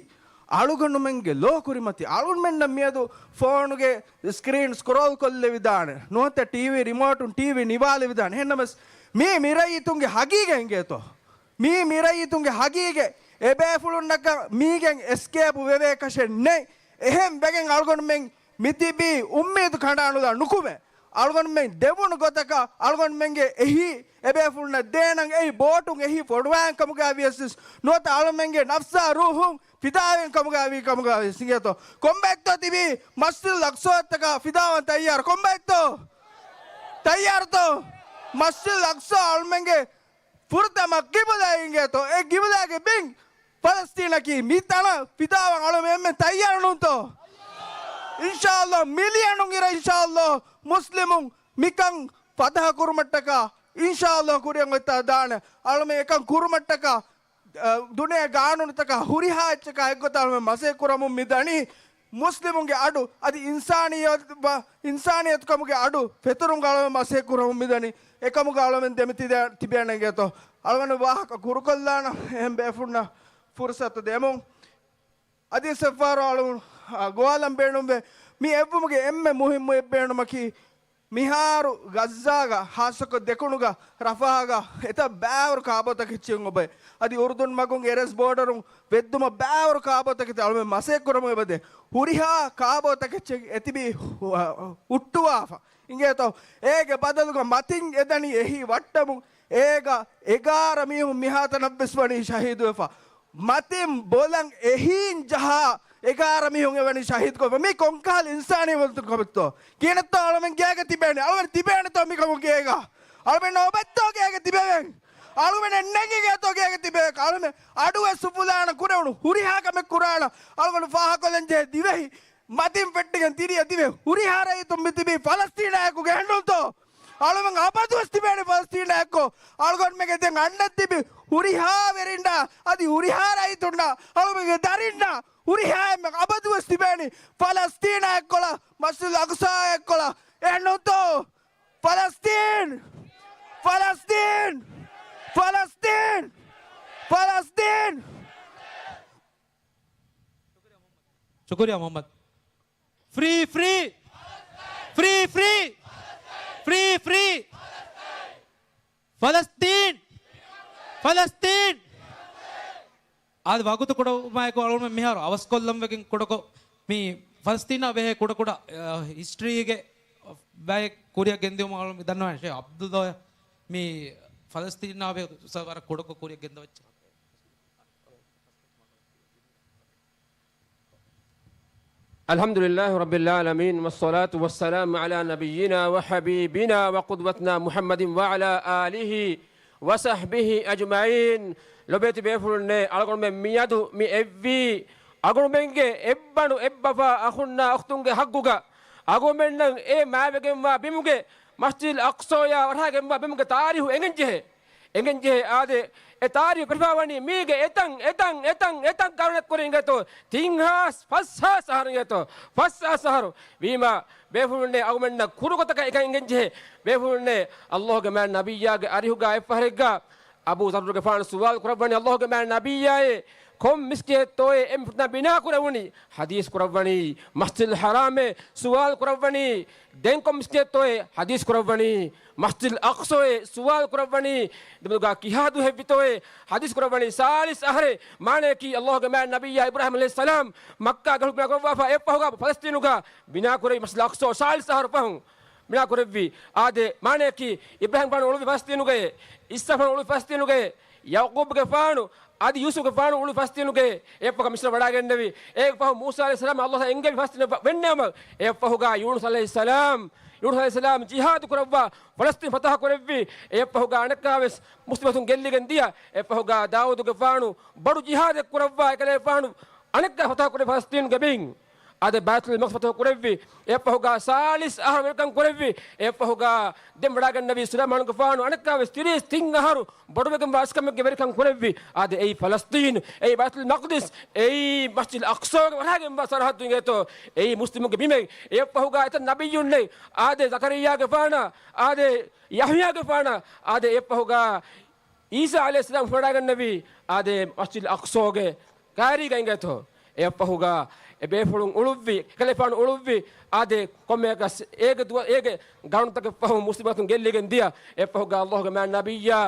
އަޅުގަނޑުމެންގެ ލޯ ކުރިމަތި. އަޅުގަނޑުމެންނަށް މިއަދު ފޯނުގެ ސްކްރީން ސްކްރޯލް ކޮށްލެވިދާނެ. ނުވަތަ ޓީވީ ރިމޯޓުން ޓީވީ ނިވާލެވިދާނެ. އެހެންނަމަވެސް މީ މިރައްޔިތުންގެ ހަގީގަތް އިނގޭތޯ. މީ މިރައްޔިތުންގެ ހަގީގަތް. އެބޭފުޅުންނަކަށް މީގެން އެސްކޭޕް ވެވޭ ކަށެއް ނެތް. އެހެން ވެގެން އަޅުގަނޑުމެން މިތިބީ އުއްމީދު ކަނޑާނުލާ ނުކުމެ. އަޅުގަނޑުމެން ދެވުނު ގޮތަކަށް އަޅުގަނޑުމެންގެ އެހީ އެބޭފުޅުންނަށް ދޭނަން އެއީ ބޯޓުން އެހީ ފޮޑުވާން ކަމުގައި ވިޔަސް ނުވަތަ އަޅުމެންގެ ނަފްސާ ރޫހުން ފިދާވެގެން ކަމުގައި ވީ ކަމުގައި ވިޔަސް އިނގޭތޯ. ކޮންބައެއްތޯ ތިބީ މަސްޖިދުލް އަޤްޞާއަށްޓަކާ ފިދާވާން ތައްޔާރު؟ ކޮންބައެއްތޯ؟ ތައްޔާރުތޯ؟ މަސްޖިދުލް އަޤްޞާ އަޅުމެންގެ ފުރަތަމަ ޤިބުލާ އިނގޭތޯ. އެ ޤިބުލާގެ ބިން ފަލަސްތީނަކީ. މި ތަނަށް ފިދާވާން އަޅުމެން އެންމެން ތައްޔާރު ނޫންތޯ؟ އިންޝާﷲ މިލިޔަނުން އިރަށް އިންޝާﷲ މުސްލިމުން މިކަން ފަތަޙަ ކުރުމަށްޓަކާ އިންޝާﷲ ކުރިއަށް އޮތްތާ ދާނެ. އަޅުމެން އެކަން ކުރުމަށްޓަކާ، އަ، ދުނިޔޭ ގާނޫނުތަކާ ހުރިހާ އެއްޗަކާ އެއްގޮތަށް އަޅުމެން މަސައްކަތް ކުރަމުން މިދަނީ. މުސްލިމުންގެ އަޑު އަދި އިންސާނިއްޔަތު، އިންސާނިއްޔަތުކަމުގެ އަޑު ފެތުރުމުގަ އަޅުމެން މަސައްކަތް ކުރަމުން މިދަނީ. އެކަމުގަ އަޅުމެން ދެމިތިބޭ-، ތިބޭނެ އިނގޭތޯ. އަޅުގަނޑު ވާހަކަ ކުރުކޮށްލާނަން އެހެން ބޭފުޅުންނަށް ފުރުސަތު ދެމުން. އަދި އެއްފަހަރު އަޅު-، އާ، ގޮވާލަން ބޭނުންވޭ. މި އެއްވުމުގެ އެންމެ މުހިއްމު އެއްބޭނުމަކީ، މިހާރު ޣައްޒާގަ، ހާއްސަކޮށް ދެކުނުގަ، ރަފާގަ އެތައް ބައިވަރު ކާބޯތަކެއްޗެއް އޮބެ. އަދި އުރުދުން މަގުން އެރަސް ބޯޑަރުން ވެއްދުމަށް ބައިވަރު ކާބޯތަކެތި އަޅުމެން މަސައްކަތް ކުރަމުން އެބަދޭ. ހުރިހާ ކާބޯތަކެއްޗެއް އެތިބީ ހު-، ހުއްޓުވާފަ. އިނގޭތޯ، އޭގެ ބަދަލުގަ މަތިން އެދަނީ އެހީ ވައްޓަމުން. އޭގަ އެގާރަ މީހުން މިހާތަނަށްވެސް ވަނީ ޝަހީދުވެފަ. މަތިން ބޮލަން އެހީން ޖަހާ އެގާރަ މީހުން އެވަނީ ޝަހީދުކޮށްފަ. މީ ކޮންކަހަލަ އިންސާނީ ވަރުތަކަމެއްތޯ؟ ކިހިނެއްތޯ އަޅުމެން ގޭގަ ތިބޭނެ؟ އަޅުމެން ތިބޭނެތޯ މިކަމުގަ ގޭގަ؟ އަޅުމެންނަށް އޮބެއްތޯ ގޭގަ ތިބެވެން؟ އަޅުމެންނަށް ނެގިގޭތޯ ގޭގަ ތިބެވެން؟ އަޅުމެން އަޑުވެސް އުފުލާނަ ކުރެވުނު ހުރިހާ ކަމެއް ކުރާނަ. އަޅުގަނޑު ފާހަގަކޮށްލަން ޖެހޭ ދިވެހި މަތިން ފެއްޓިގެން ތިރިއަށް ދިވެ ހުރިހާ ރައްޔިތުން މިތިބީ ފަލަސްތީނާއެކު ގެންނުންތޯ؟ އަޅުމެން އަބަދުވެސް ތިބޭނެ ފަލަސްތީނާއެކު. އަޅުގަނޑުމެންގެ ދެން އަންނަ ތިބި ހުރިހާ ވެރިންނާ އަދި ހުރިހާ ރައްޔިތުންނާ އަޅުމެންގެ ދަރިންނާ ހުރިހާ އެންމެ އަބަދުވެސް ތިބޭނީ ފަލަސްތީނާއެއްކޮޅަށް، މަސްޖިދުލް އަޤްޞާއެއްކޮޅަށް. އެހެންނުތޯ؟ ފަލަސްތީން! ފަލަސްތީން! ފަލަސްތީން! ފަލަސްތީން! ޝުކުރިއްޔާ މުޙައްމަދު. ފްރީ، ފްރީ! ފްރީ، ފްރީ! ފްރީ، ފްރީ! ފަލަސްތީން! ފަލަސްތީން! އާދެ، ވަގުތު ކުޑަވުމާއެކު އަޅުގަނޑުމެން މިހާރު އަވަސްކޮށްލަން ވެގެން ކުޑަކޮށް، މި ފަލަސްތީނާ ބެހޭ ކުޑަކުޑަ، އަ، ހިސްޓްރީގެ ބައެއް ކުރިއަށް ގެންދިއުމަށް އަޅުގަނޑު ދަންނަވަން ޝޭޚް ޢަބްދުﷲ މި ފަލަސްތީނާ ބެހޭ ވަރަށް ކުޑަކޮށް ކުރިއަށް ގެންދަވައްޗޭ. الحمد لله رب العالمين، والصلاة والسلام على نبينا وحبيبنا وقدوتنا محمد وعلى آله وصحبه أجمعين. ލޮބުވެތި ބޭފުޅުންނޭ، އަޅުގަނޑުމެން މިއަދު މި އެއްވީ އަޅުގަނޑުމެންގެ އެއްބަނޑު އެއްބަފާ އަޚުންނާ އުޚްތުންގެ ޙައްޤުގަ އަޅުގަނޑުމެންނަށް އެ މާވެގެންވާ ބިމުގެ މަސްޖިދުލް އަޤްޞާޔާ ވަޑައިގެންވާ ބިމުގެ ތާރީޚު އެނގެން ޖެހޭ. އެނގެން ޖެހޭ އާދެ، އެ ތާރީޚު ކުރެފަވަނީ މީގެ އެތަން، އެތަން، އެތަން، އެތަން ގަރުނެއް ކުރިން އިނގޭތޯ، ތިން ހާސް، ފަސް ހާސް އަހަރު އިނގޭތޯ، ފަސް ހާސް އަހަރު. ވީމާ، ބޭފުޅުންނޭ އަޅުގަނޑުމެންނަށް ކުރު ގޮތަކަށް އެކަން އެނގެން ޖެހޭ. ބޭފުޅުންނޭ، ﷲ ގެ މާތް ނަބިއްޔާގެ އަރިހުގަ އެއްފަހަރެއްގަ އަބޫ ޛައްރުގެފާނު ސުވާލު ކުރައްވަނީ، ﷲ ގެ މާތް ނަބިއްޔާއޭ، ކޮން މިސްކިތެއްތޯއޭ އެ މި ބިނާ ކުރެވުނީ؟ ޙަދީޘް ކުރައްވަނީ، މަސްޖިދުލް ޙަރާމޭ. ސުވާލު ކުރައްވަނީ، ދެން ކޮން މިސްކިތެއްތޯއޭ؟ ޙަދީޘް ކުރައްވަނީ، މަސްޖިދުލް އަޤްޞާއޭ. ސުވާލު ކުރައްވަނީ، ދެމެދުގަ ކިހާ ދުވަހެއްވިތޯއޭ؟ ޙަދީޘް ކުރައްވަނީ، ސާޅީސް އަހަރެއް. މާނަޔަކީ، ﷲ ގެ މާތް ނަބިއްޔާ އިބްރާހީމް ޢަލައިހިއްސަލާމް މައްކާގަ ހުކުމް ކުރައްވާފަ އެއްފަހުގަ ފަލަސްޠީނުގަ ބިނާ ކުރެއްވި މަސްޖިދުލް އަޤްޞާ ސާޅީސް އަހަރު ފަހުން ބިނާ ކުރެއްވި. އާދެ، މާނަޔަކީ، އިބްރާހީމްގެފާނު އުޅުއްވި ފަލަސްޠީނުގައޭ، އިސްޙާޤުގެފާނު އުޅުއްވި ފަލަސްޠީނުގައޭ، ޔަޢުޤޫބުގެފާނު އަދި ޔޫސުފުގެފާނު އުޅުއްވި ފަލަސްޠީނުގައޭ، އެއަށްފަހު މިޞްރަ ވަޑައިގެންނެވި. އޭގެ ފަހު މޫސާ ޢަލައިހިއްސަލާމް ﷲ އެންގެވި ފަލަސްޠީނަށް ވަ-، ވެންނަވަމަ، އެއަށްފަހުގަ ޔޫނުސް ޢަލައިހިއްސަލާމް، ޔޫނުސް ޢަލައިހިއްސަލާމް ޖިހާދު ކުރައްވާ ފަލަސްޠީން ފަތަޙަ ކުރެއްވި. އެއަށްފަހުގަ އަނެއްކާވެސް މުސްލިމުން ގެއްލިގެން ދިޔަ. އެއަށްފަހުގަ ދާވޫދުގެފާނު ބޮޑު ޖިހާދެއް ކުރައްވާ އެކަލޭގެފާނު އަނެއްކާ ފަތަޙަ ކުރެއްވި ފަލަސްޠީނުގެ ބިން. އާދެ، ބައިތުލް މަޤްދިސް ފަތަޙަ ކުރެއްވި. އެއަށްފަހުގަ ސާޅީސް އަހަރު ވެރިކަން ކުރެއްވި. އެއަށްފަހުގަ ދެން ވަޑައިގެންނެވި ސުލައިމާނުގެފާނު އަނެއްކާވެސް ތިރީސް ތިން އަހަރު ބޮޑުވެގެންވާ އަސްކަމެއްގެ ވެރިކަން ކުރެއްވި. އާދެ، އެއީ ފަލަސްޠީނު، އެއީ ބައިތުލް މަޤްދިސް، އެއީ މަސްޖިދުލް އަޤްޞާގެ ވަޑައިގެންވާ ސަރަޙައްދު އިނގޭތޯ، އެއީ މުސްލިމުންގެ ބިމެއް. އެއަށްފަހުގަ އެތަން ނަބިއްޔުންނެއް، އާދެ، ޒަކަރިއްޔާގެފާނަށް، އާދެ، ޔަޙްޔާގެފާނަށް، އާދެ، އެއަށްފަހުގަ ޢީސާ ޢަލައިހިއްސަލާމް ވަޑައިގެންނެވި، އާދެ، މަސްޖިދުލް އަޤްޞާގެ ކާރީގަ އިނގޭތޯ. އެއަށްފަހުގަ އެ ބޭފުޅުން އުޅުއްވި، ކަލޭފާނު އުޅުއްވި، އާދެ، ކޮންމެއަކަސް އޭގެ ދުވަ-، އޭގެ ގަރުނުތަކެއް ފަހު މުސްލިމުން ގެއްލިގެން ދިޔަ. އެއަށްފަހުގަ ﷲ ގެ މާތް ނަބިއްޔާ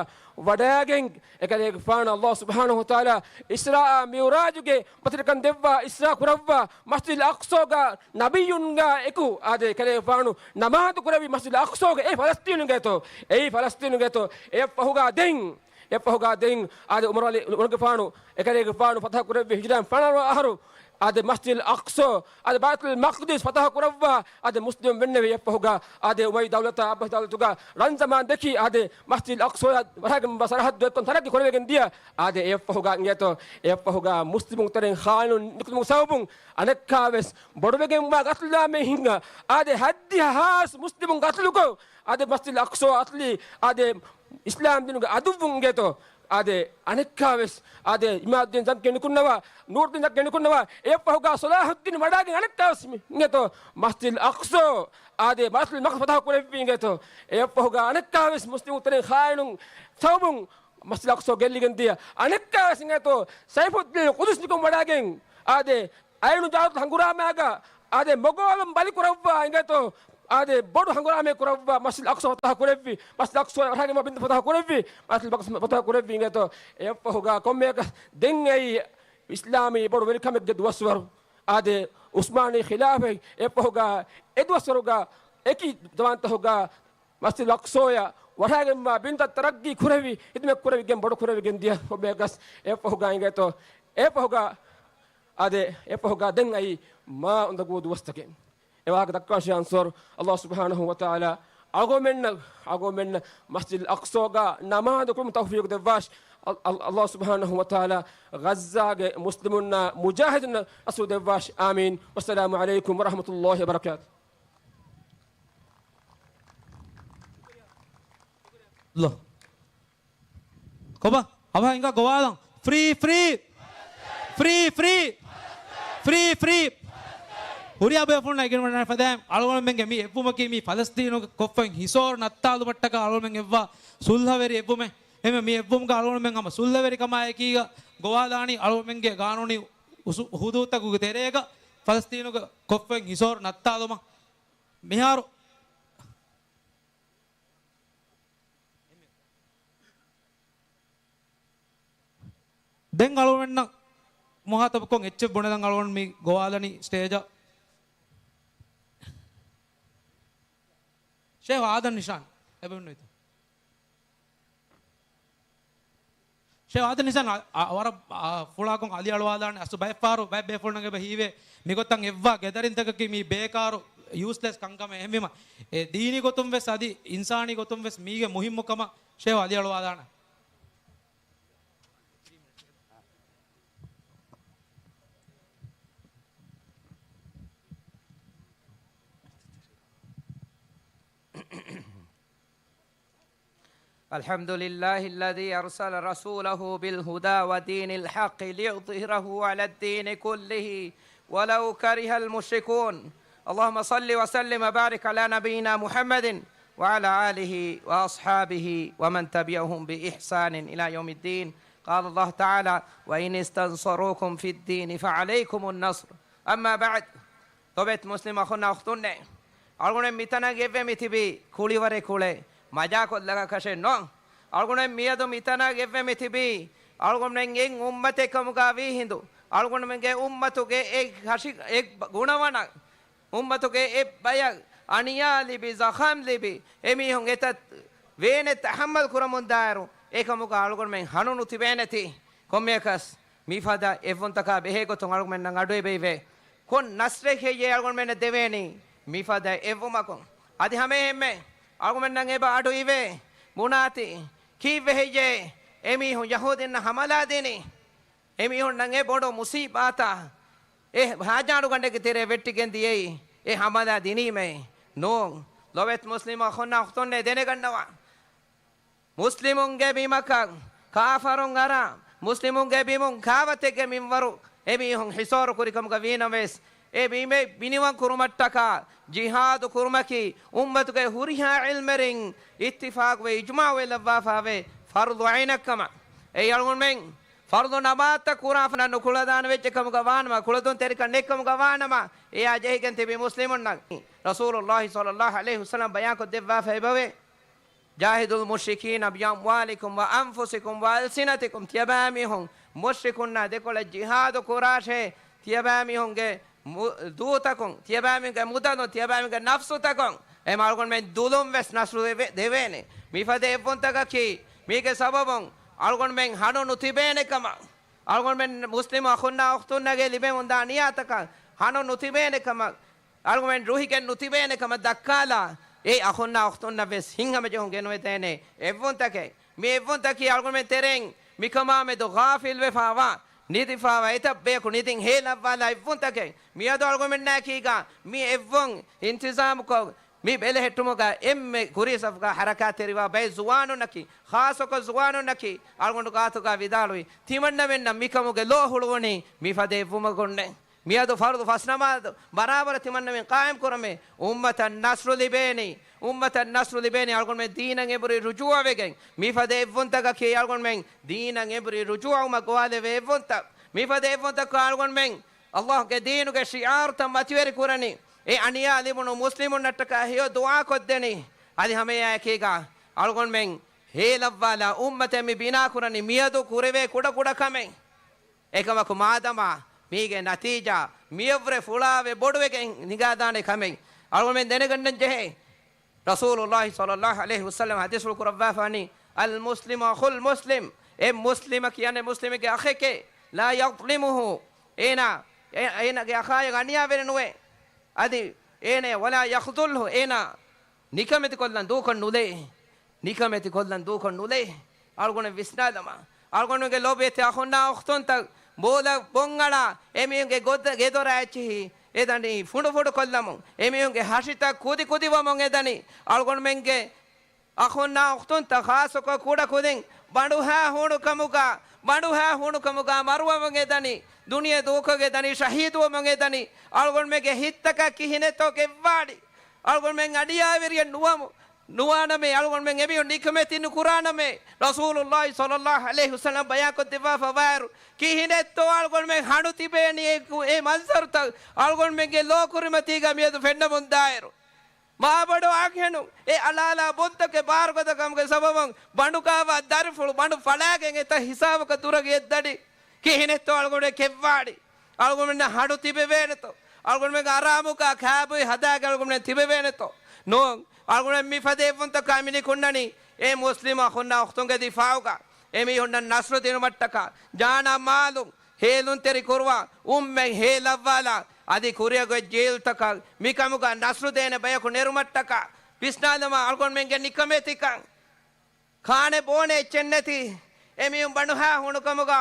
ވަޑައިގެން، އެކަލޭގެފާނު ﷲ ސުބްޙާނަހޫ ވަތަޢާލާ އިސްރާއާ މިޢުރާޖުގެ ބަތިލްކަން ދެއްވާ، އިސްރާ ކުރައްވާ، މަސްޖިދުލް އަޤްޞާގަ ނަބިއްޔުންގާ އެކު، އާދެ، އެކަލޭގެފާނު ނަމާދު ކުރެއްވި މަސްޖިދުލް އަޤްޞާގެ، އެ ފަލަސްޠީނުގޭތޯ، އެއީ ފަލަސްޠީނުގޭތޯ. އެއަށްފަހުގަ ދެން، އެއަށްފަހުގަ ދެން، އާދެ، ޢުމަރު ޢަލީ، ޢުމަރުގެފާނު، އެކަލޭގެފާނު ފަތަޙަ ކުރެއްވި ހިޖުރައިން ފަނަރަ އަހަރު، އާދެ، މަސްޖިދުލް އަޤްޞާ، އާދެ، ބައިތުލް މަޤްދިސް ފަތަޙަ ކުރައްވާ، އާދެ، މުސްލިމުން ވެންނެވި. އެއަށްފަހުގަ، އާދެ، އުމަވިއްޔަ ދައުލަތާ، ޢައްބާސީ ދައުލަތުގަ ރަން ޒަމާން ދެއްކި، އާދެ، މަސްޖިދުލް އަޤްޞާއާ ވަޑައިގެންވާ ސަރަޙައްދު އެއްކޮށް ތަރައްޤީ ކުރެވިގެން ދިޔަ. އާދެ، އެއަށްފަހުގަ އިނގޭތޯ، އެއަށްފަހުގަ މުސްލިމުން ތެރެއިން ޚާއިނުން ނިކުމުގެ ސަބަބުން އަނެއްކާވެސް ބޮޑުވެގެންވާ ގަތުލާމެ ހިނގާ، އާދެ، ހައްދިހަ ހާސް މުސްލިމުން ގަތުލުކޮށް، އާދެ، މަސްޖިދުލް އަޤްޞާ އަތުލީ، އާދެ، އިސްލާމް ދީނުގެ އަދުއްވުން އިނގޭތޯ، އާދެ، އަނެއްކާވެސް، އާދެ، އިމާދުއްދީން ޒަކީ ނިކުންނަވާ، ނޫރުއްދީން ޒަކީ ނިކުންނަވާ، އެއަށްފަހުގަ ޞަލާޙުއްދީން ވަޑައިގެން އަނެއްކާވެސް މި އިނގޭތޯ، މަސްޖިދުލް އަޤްޞާ، އާދެ، ބައިތުލް މަޤްދިސް ފަތަޙަ ކުރެއްވީ އިނގޭތޯ. އެއަށްފަހުގަ އަނެއްކާވެސް މުސްލިމުން ތެރެއިން ޚާއިނުން ސަބަބުން މަސްޖިދުލް އަޤްޞާ ގެއްލިގެން ދިޔަ. އަނެއްކާވެސް އިނގޭތޯ، ސައިފުއްދީން ޤުދުސް ނިކުމެ ވަޑައިގެން، އާދެ، އައިނު ޖާލަތު ހަނގުރާމައިގަ އާދެ، މޮގޯލުން ބަލި ކުރައްވާ އިނގޭތޯ. އާދެ، ބޮޑު ހަނގުރާމައެއް ކުރައްވާ، މަސްޖިދުލް އަޤްޞާ ފަތަޙަ ކުރެއްވި، މަސްޖިދުލް އަޤްޞާ ވަރަށް ގިނަ ބިންތައް ފަތަޙަ ކުރެއްވި، މަސްޖިދުލް އަޤްޞާ ފަތަޙަ ކުރެއްވި އިނގޭތޯ. އެއަށްފަހުގަ ކޮންމެއަކަސް ދެން އެއީ އިސްލާމީ ބޮޑު ވެރިކަމެއްގެ ދުވަސްވަރު. އާދެ، ޢުސްމާނީ ޚިލާފަތް އެއަށްފަހުގަ އެ ދުވަސްވަރުގަ އެކި ޒަމާންތަކުގަ މަސްޖިދުލް އަޤްޞާއަށް ވަރަށް ގިނަ ބިންތައް ތަރައްގީ ކުރެވި، ޚިދުމަތް ކުރެވިގެން ބޮޑު ކުރެވިގެން ދިޔަ ކޮންމެއަކަސް އެއަށްފަހުގަ އިނގޭތޯ. އެއަށްފަހުގަ އާދެ، އެއަށްފަހުގަ ދެން އައީ މާ އުނދަގޫ ދުވަސްތަކެއް. އެ ވާހަކަ ދައްކާށޭ އަންސާރު، ﷲ ސުބްޙާނަހޫ ވަތަޢާލާ އަޅުގަނޑުމެންނަށް، އަޅުގަނޑުމެންނަށް މަސްޖިދުލް އަޤްޞާގަ ނަމާދު ކުރުމަށް ތައުފީޤު ދެއްވާށި. އަ-، އަ-، ﷲ ސުބްޙާނަހޫ ވަތަޢާލާ ޣައްޒާގެ މުސްލިމުންނާ މުޖާހިދުންނަށް ނަޞްރު ދެއްވާށި. އާމީން. ވައްސަލާމު ޢަލައިކުމް ވަރަޙްމަތުﷲ ވަބަރަކާތުހު. ކޮބާ؟ އަވަހަށް އިނގާ ގޮވާލަން. ފްރީ، ފްރީ. ފްރީ، ފްރީ. ފްރީ، ފްރީ. ހުރިހާ ބޭފުޅުންނަށް އެނގިވަޑައިގަންނަވާ ފަދައިން އަޅުގަނޑުމެންގެ މި އެއްވުމަކީ މި ފަލަސްތީނުގެ ކޮށްފައިން ހިސޯރު ނައްތާލުމަށްޓަކާ އަޅުގަނޑުމެން އެއްވާ ސުލްހަވެރި އެއްވުމެއް. އެހެންވެ މި އެއްވުމުގަ އަޅުގަނޑުމެން ހަމަ ސުލްހަވެރިކަމާއެކީގަ ގޮވާލާނީ އަޅުގަނޑުމެންގެ ގާނޫނީ އުސު-، ހުދޫދުތަކުގެ ތެރޭގަ ފަލަސްތީނުގެ ކޮށްފައިން ހިސޯރު ނައްތާލުމަށް. މިހާރު ދެން އަޅުގަނޑަށް މުހާތަބުކޮށް އެއްޗެއް ބުނެލަން އަޅުގަނޑު މި ގޮވާލަނީ ސްޓޭޖަށް. ޝޭހް އާދަން ނިޝާން އެބަ އިންނަވީތަ؟ ޝޭހް އާދަން ނިޝާން އަ-، އަ-، ވަރަށް، އަ، ފުޅާކޮށް އަލިއަޅުވާލާނެ. އަސްލު ބައެއްފަހަރު ބައެއް ބޭފުޅުންނަށް އެބަ ހީވޭ މިގޮތަށް އެއްވާ ގެދަރިންތަކަކީ މީ ބޭކާރު ޔޫސްލެސް ކަންކަމެއް. އެހެންވީމަ އެ ދީނީ ގޮތުން ވެސް އަދި އިންސާނީ ގޮތުން ވެސް މީގެ މުހިއްމުކަމަށް ޝޭހް އަލިއަޅުވާލާނެ. الحمد لله الذي أرسل رسوله بالهدى ودين الحق ليظهره على الدين كله ولو كره المشركون. اللهم صل وسلم وبارك على نبينا محمد وعلى آله وأصحابه ومن تبعهم بإحسان إلى يوم الدين. قال الله تعالى: وإن استنصروكم في الدين فعليكم النصر. أما بعد. ލޮބުވެތި މުސްލިމް އަޚުންނާ އުޚްތުންނޭ! އަޅުގަނޑުމެން މިތަނަށް އެއްވެ މިތިބީ ކުޅިވަރެއް ކުޅެ މަޖާކޮށްލަކަށެއް ނޫން. އަޅުގަނޑުމެން މިއަދު މިތަނަށް އެއްވެ މިތިބީ އަޅުގަނޑުމެން އެއް އުއްމަތެއް ކަމުގަ ވީހިނދު، އަޅުގަނޑުމެންގެ އުއްމަތުގެ އެއް ހަށި-، އެއް ބަ-، ގުނަވަނަށް، އުއްމަތުގެ އެއް ބަޔަށް އަނިޔާ ލިބި، ޒަޚަމް ލިބި، އެމީހުން އެތައް ވޭނެއް ތަޙައްމަލް ކުރަމުންދާއިރު، އެކަމުގަ އަޅުގަނޑުމެން ހަނު ނުތިބޭނެތީ. ކޮންމެއަކަސް މިފަދަ އެއްވުންތަކާ ބެހޭ ގޮތުން އަޅުގަނޑުމެންނަށް އަޑު އެބައިވޭ. ކޮން ނަޞްރެއް ހެއްޔޭ އަޅުގަނޑުމެންނަށް ދެވޭނީ މިފަދަ އެއްވުމަކުން؟ އަދި ހަމައެހެންމެ އަޅުގަނޑުމެންނަށް އެބަ އަޑު އިވޭ. ބުނާތި، ކީއްވެ ހެއްޔޭ އެމީހުން ޔަހޫދީންނަށް ހަމަލާ ދިނީ؟ އެމީހުންނަށް އެ ބޮޑު މުސީބާތާ އެ ހާޖާނުގަނޑެއްގެ ތެރޭ ވެއްޓިގެން ދިޔައީ އެ ހަމަލާ ދިނީމޭ؟ ނޫން. ލޮބުވެތި މުސްލިމް އަޚުންނާ އުޚްތުންނޭ ދެނެގަންނަވާ. މުސްލިމުންގެ ބިމަކަށް ކާފަރުން އަރާ، މުސްލިމުންގެ ބިމުން ކާވަތެއްގެ މިންވަރު އެމީހުން ހިސޯރު ކުރިކަމުގަ ވީނަމަވެސް، އެ ބިމެއް ބިނިވަން ކުރުމަށްޓަކާ ޖިހާދު ކުރުމަކީ އުއްމަތުގެ ހުރިހާ ޢިލްމެރިން އިއްތިފާޤުވެ އިޖްމާޢުވެލައްވާފާވޭ ފަރުޟު ޢައިނެއް ކަމަށް. އެއީ އަޅުގަނޑުމެން ފަރުޟު ނަމާދުތައް ކުރާ ފަނަށް ނުކުޅަދާނަ ވެއްޖެ ކަމުގަ ވާނަމަ، ކުޅަދުންތެރިކަން ނެތްކަމުގަ ވާނަމަ، އެއާ ޖެހިގެން ތިބި މުސްލިމުންނަށް ރަސޫލުﷲ ޞައްލަﷲ ޢަލައިހި ވަސައްލަމް ބަޔާންކޮށްދެއްވާފަ އެބަވޭ. جاهدوا المشركين بأموالكم وأنفسكم وألسنتكم. ތިޔަބައިމީހުން މުޝްރިކުންނާ ދެކޮޅަށް ޖިހާދު ކުރާށޭ. ތިޔަބައިމީހުންގެ މު-، ދޫތަކުން، ތިޔަބައިމީހުންގެ މުދަލުން، ތިޔަބައިމީހުންގެ ނަފްސުތަކުން އެމަ އަޅުގަނޑުމެން ދުލުން ވެސް ނަޞްރު ދެވޭ-، ދެވޭނެ. މިފަދަ އެއްވުންތަކަކީ މީގެ ސަބަބުން އަޅުގަނޑުމެން ހަނު ނުތިބޭނެ ކަމަށް، އަޅުގަނޑުމެން މުސްލިމު އަޚުންނާ އުޚްތުންނަށް ލިބެމުންދާ ނިޔާތަކަށް ހަނު ނުތިބޭނެ ކަމަށް، އަޅުގަނޑުމެން ރުހިގެން ނުތިބޭނެ ކަމަށް ދައްކާލާ، އެ އަޚުންނާ އުޚްތުންނަށް ވެސް ހިތްހަމަޖެހުން ގެނުވެދޭނެ އެއްވުންތަކެއް. މި އެއްވުންތަކީ އަޅުގަނޑުމެން ތެރެއިން މިކަމާމެދު ޣާފިލްވެފާވާ، ނިދިފާވާ، އެތައް ބަޔަކު ނިދިން ހޭލައްވާލާ އެއްވުންތަކެއް. މިއަދު އަޅުގަނޑުމެންނާއެކީގަ މި އެއްވުން އިންތިޒާމުކޮށް، މި ބެލެހެއްޓުމުގަ އެންމެ ކުރީ ސަފުގަ ހަރަކާތްތެރިވާ ބައެއް ޒުވާނުންނަކީ، ޚާއްޞަކޮށް ޒުވާނުންނަކީ، އަޅުގަނޑު ގާތުގަ ވިދާޅުވި، ތިމަންނަމެންނަށް މިކަމުގެ ލޯ ހުޅުވުނީ މިފަދަ އެއްވުމަކުންނޭ. މިއަދު ފަރުޟު ފަސް ނަމާދު ބަރާބަރަށް ތިމަންނަމެން ޤާއިމް ކުރަމޭ، އުއްމަތަށް ނަޞްރު ލިބޭނީ، އުއްމަތަށް ނަޞްރު ލިބޭނީ އަޅުގަނޑުމެން ދީނަށް އެނބުރި ރުޖޫޢަވެގެން. މިފަދަ އެއްވުންތަކަކީ އަޅުގަނޑުމެން ދީނަށް އެނބުރި ރުޖޫޢަވުމަށް ގޮވާލެވޭ އެއްވުންތައް. މިފަދަ އެއްވުންތަކަށް އަޅުގަނޑުމެން އައްލާހުގެ ދީނުގެ ޝިޢާރުތައް މަތިވެރި ކުރަނީ، އެ އަނިޔާ ލިބުނު މުސްލިމުންނަށްޓަކާ ހެޔޮ ދުޢާ ކޮށްދެނީ. އަދި ހަމައެއާއެކީގަ އަޅުގަނޑުމެން ހޭލައްވާލާ އުއްމަތެއް މި ބިނާކުރަނީ މިއަދު ކުރެވޭ ކުޑަކުޑަ ކަމެއް. އެކަމަކު މާދަމާ މީގެ ނަތީޖާ މިޔަށްވުރެ ފުޅާވެ ބޮޑުވެގެން ނިގާދާނެ ކަމެއް އަޅުގަނޑުމެން ދެނެގަންނަން ޖެހޭ. ރަސޫލުﷲ ޞައްލަﷲ ޢަލައިހި ވަސައްލަމަ ޙަދީޘްފުޅު ކުރައްވާފާނީ، "الْمُسْلِمُ أَخُو الْمُسْلِمِ." އެ މުސްލިމަކީ އަނެއް މުސްލިމެއްގެ އަޚެކޭ. "لَا يَظْلِمُهُ." އޭނާ، އޭ-، އޭނާގެ އަޚާޔަށް އަނިޔާވެރި ނުވޭ. އަދި އޭނަޔަށް، "وَلَا يَخْذُلْهُ." އޭނާ ނިކަމެތިކޮށްލަން ދޫކޮށް ނުލޭ. ނިކަމެތިކޮށްލަން ދޫކޮށް ނުލޭ. އަޅުގަނޑު ވިސްނާލަމާ. އަޅުގަނޑުގެ ލޯބިވެތި އަޚުންނާ އުޚްތުންތައް ބޯލަ ބޮންއަޅާ، އެމީހުންގެ ގޮދަ-، ގެދޮރާ އެއްޗިހި އެދަނީ ފުނޑުފުނޑުކޮށްލަމުން، އެމީހުންގެ ހަށިތައް ކުދިކުދިވަމުން އެދަނީ. އަޅުގަނޑުމެންގެ އަޚުންނާ އުޚްތުންތައް ޚާއްޞަކޮށް ކުޑަކުދިން ބަނޑުހާ ހޫނުކަމުގަ، ބަނޑުހާ ހޫނުކަމުގަ މަރުވަމުން އެދަނީ، ދުނިޔެ ދޫކޮށް އެދަނީ، ޝަހީދުވަމުން އެދަނީ. އަޅުގަނޑުމެންގެ ހިތްތަކަށް ކިހިނެއްތޯ ކެއްވާނީ؟ އަޅުގަނޑުމެން އަޑިއާވެރިއެއް ނުވަމު، ނުވާނަމޭ، އަޅުގަނޑުމެން އެމީހުން ނިކަމެތި ނުކުރާނަމޭ. ރަސޫލުﷲ ޞައްލަﷲ ޢަލައިހި ވަސައްލަމަ ބަޔާންކޮށްދެއްވާފަވާއިރު، ކިހިނެއްތޯ އަޅުގަނޑުމެން ހަނދު ތިބޭނީ އެ، އެ މަންޒަރުތައް އަޅުގަނޑުމެންގެ ލޯކުރިމަތީގަ މިއަދު ފެންނަމުންދާއިރު. މާބޮޑު އަންހެނުން އެ އަޅާލާ ބޮންތަކެއް ބާރުގަދަކަމުގެ ސަބަބުން ބަނޑުކާވާ ދަރިފުޅު ބަނޑު ފަޅާގެން އެތައް ހިސާބަކަށް ދުރަށް އެއްދަނީ. ކިހިނެއްތޯ އަޅުގަނޑު ކެއްވާނީ؟ އަޅުގަނޑުމެންނަށް ހަނދު ތިބެވޭނެތޯ؟ އަޅުގަނޑުމެން އަރާމުގަ ކާބޮއި ހަދާގެ އަޅުގަނޑުމެން ތިބެވޭނެތޯ؟ ނޫން. އަޅުގަނޑުމެން މި ފަދަ އެއްވުންތަކާ މި ނިކުންނަނީ އެ މުސްލިމް އަޚުންނާ އުޚްތުންގެ ދިފާޢުގަ އެމީހުންނަށް ނަޞްރު ދިނުމަށްޓަކާ، ޖާނާ މާލުން ހޭލުންތެރި ކުރުވާ، އުއްމަތް ހޭލައްވާލާ، އަދި ކުރިއަށް އޮތް ޖީލްތަކަށް މިކަމުގަ ނަޞްރު ދޭނެ ބަޔަކު ނެރުމަށްޓަކާ، ވިސްނާލަމާ އަޅުގަނޑުމެންގެ ނިކަމެތިކަން. ކާނެ ބޯނެ އެއްޗެއް ނެތި އެމީހުން ބަނޑުހާ ހޫނުކަމުގަ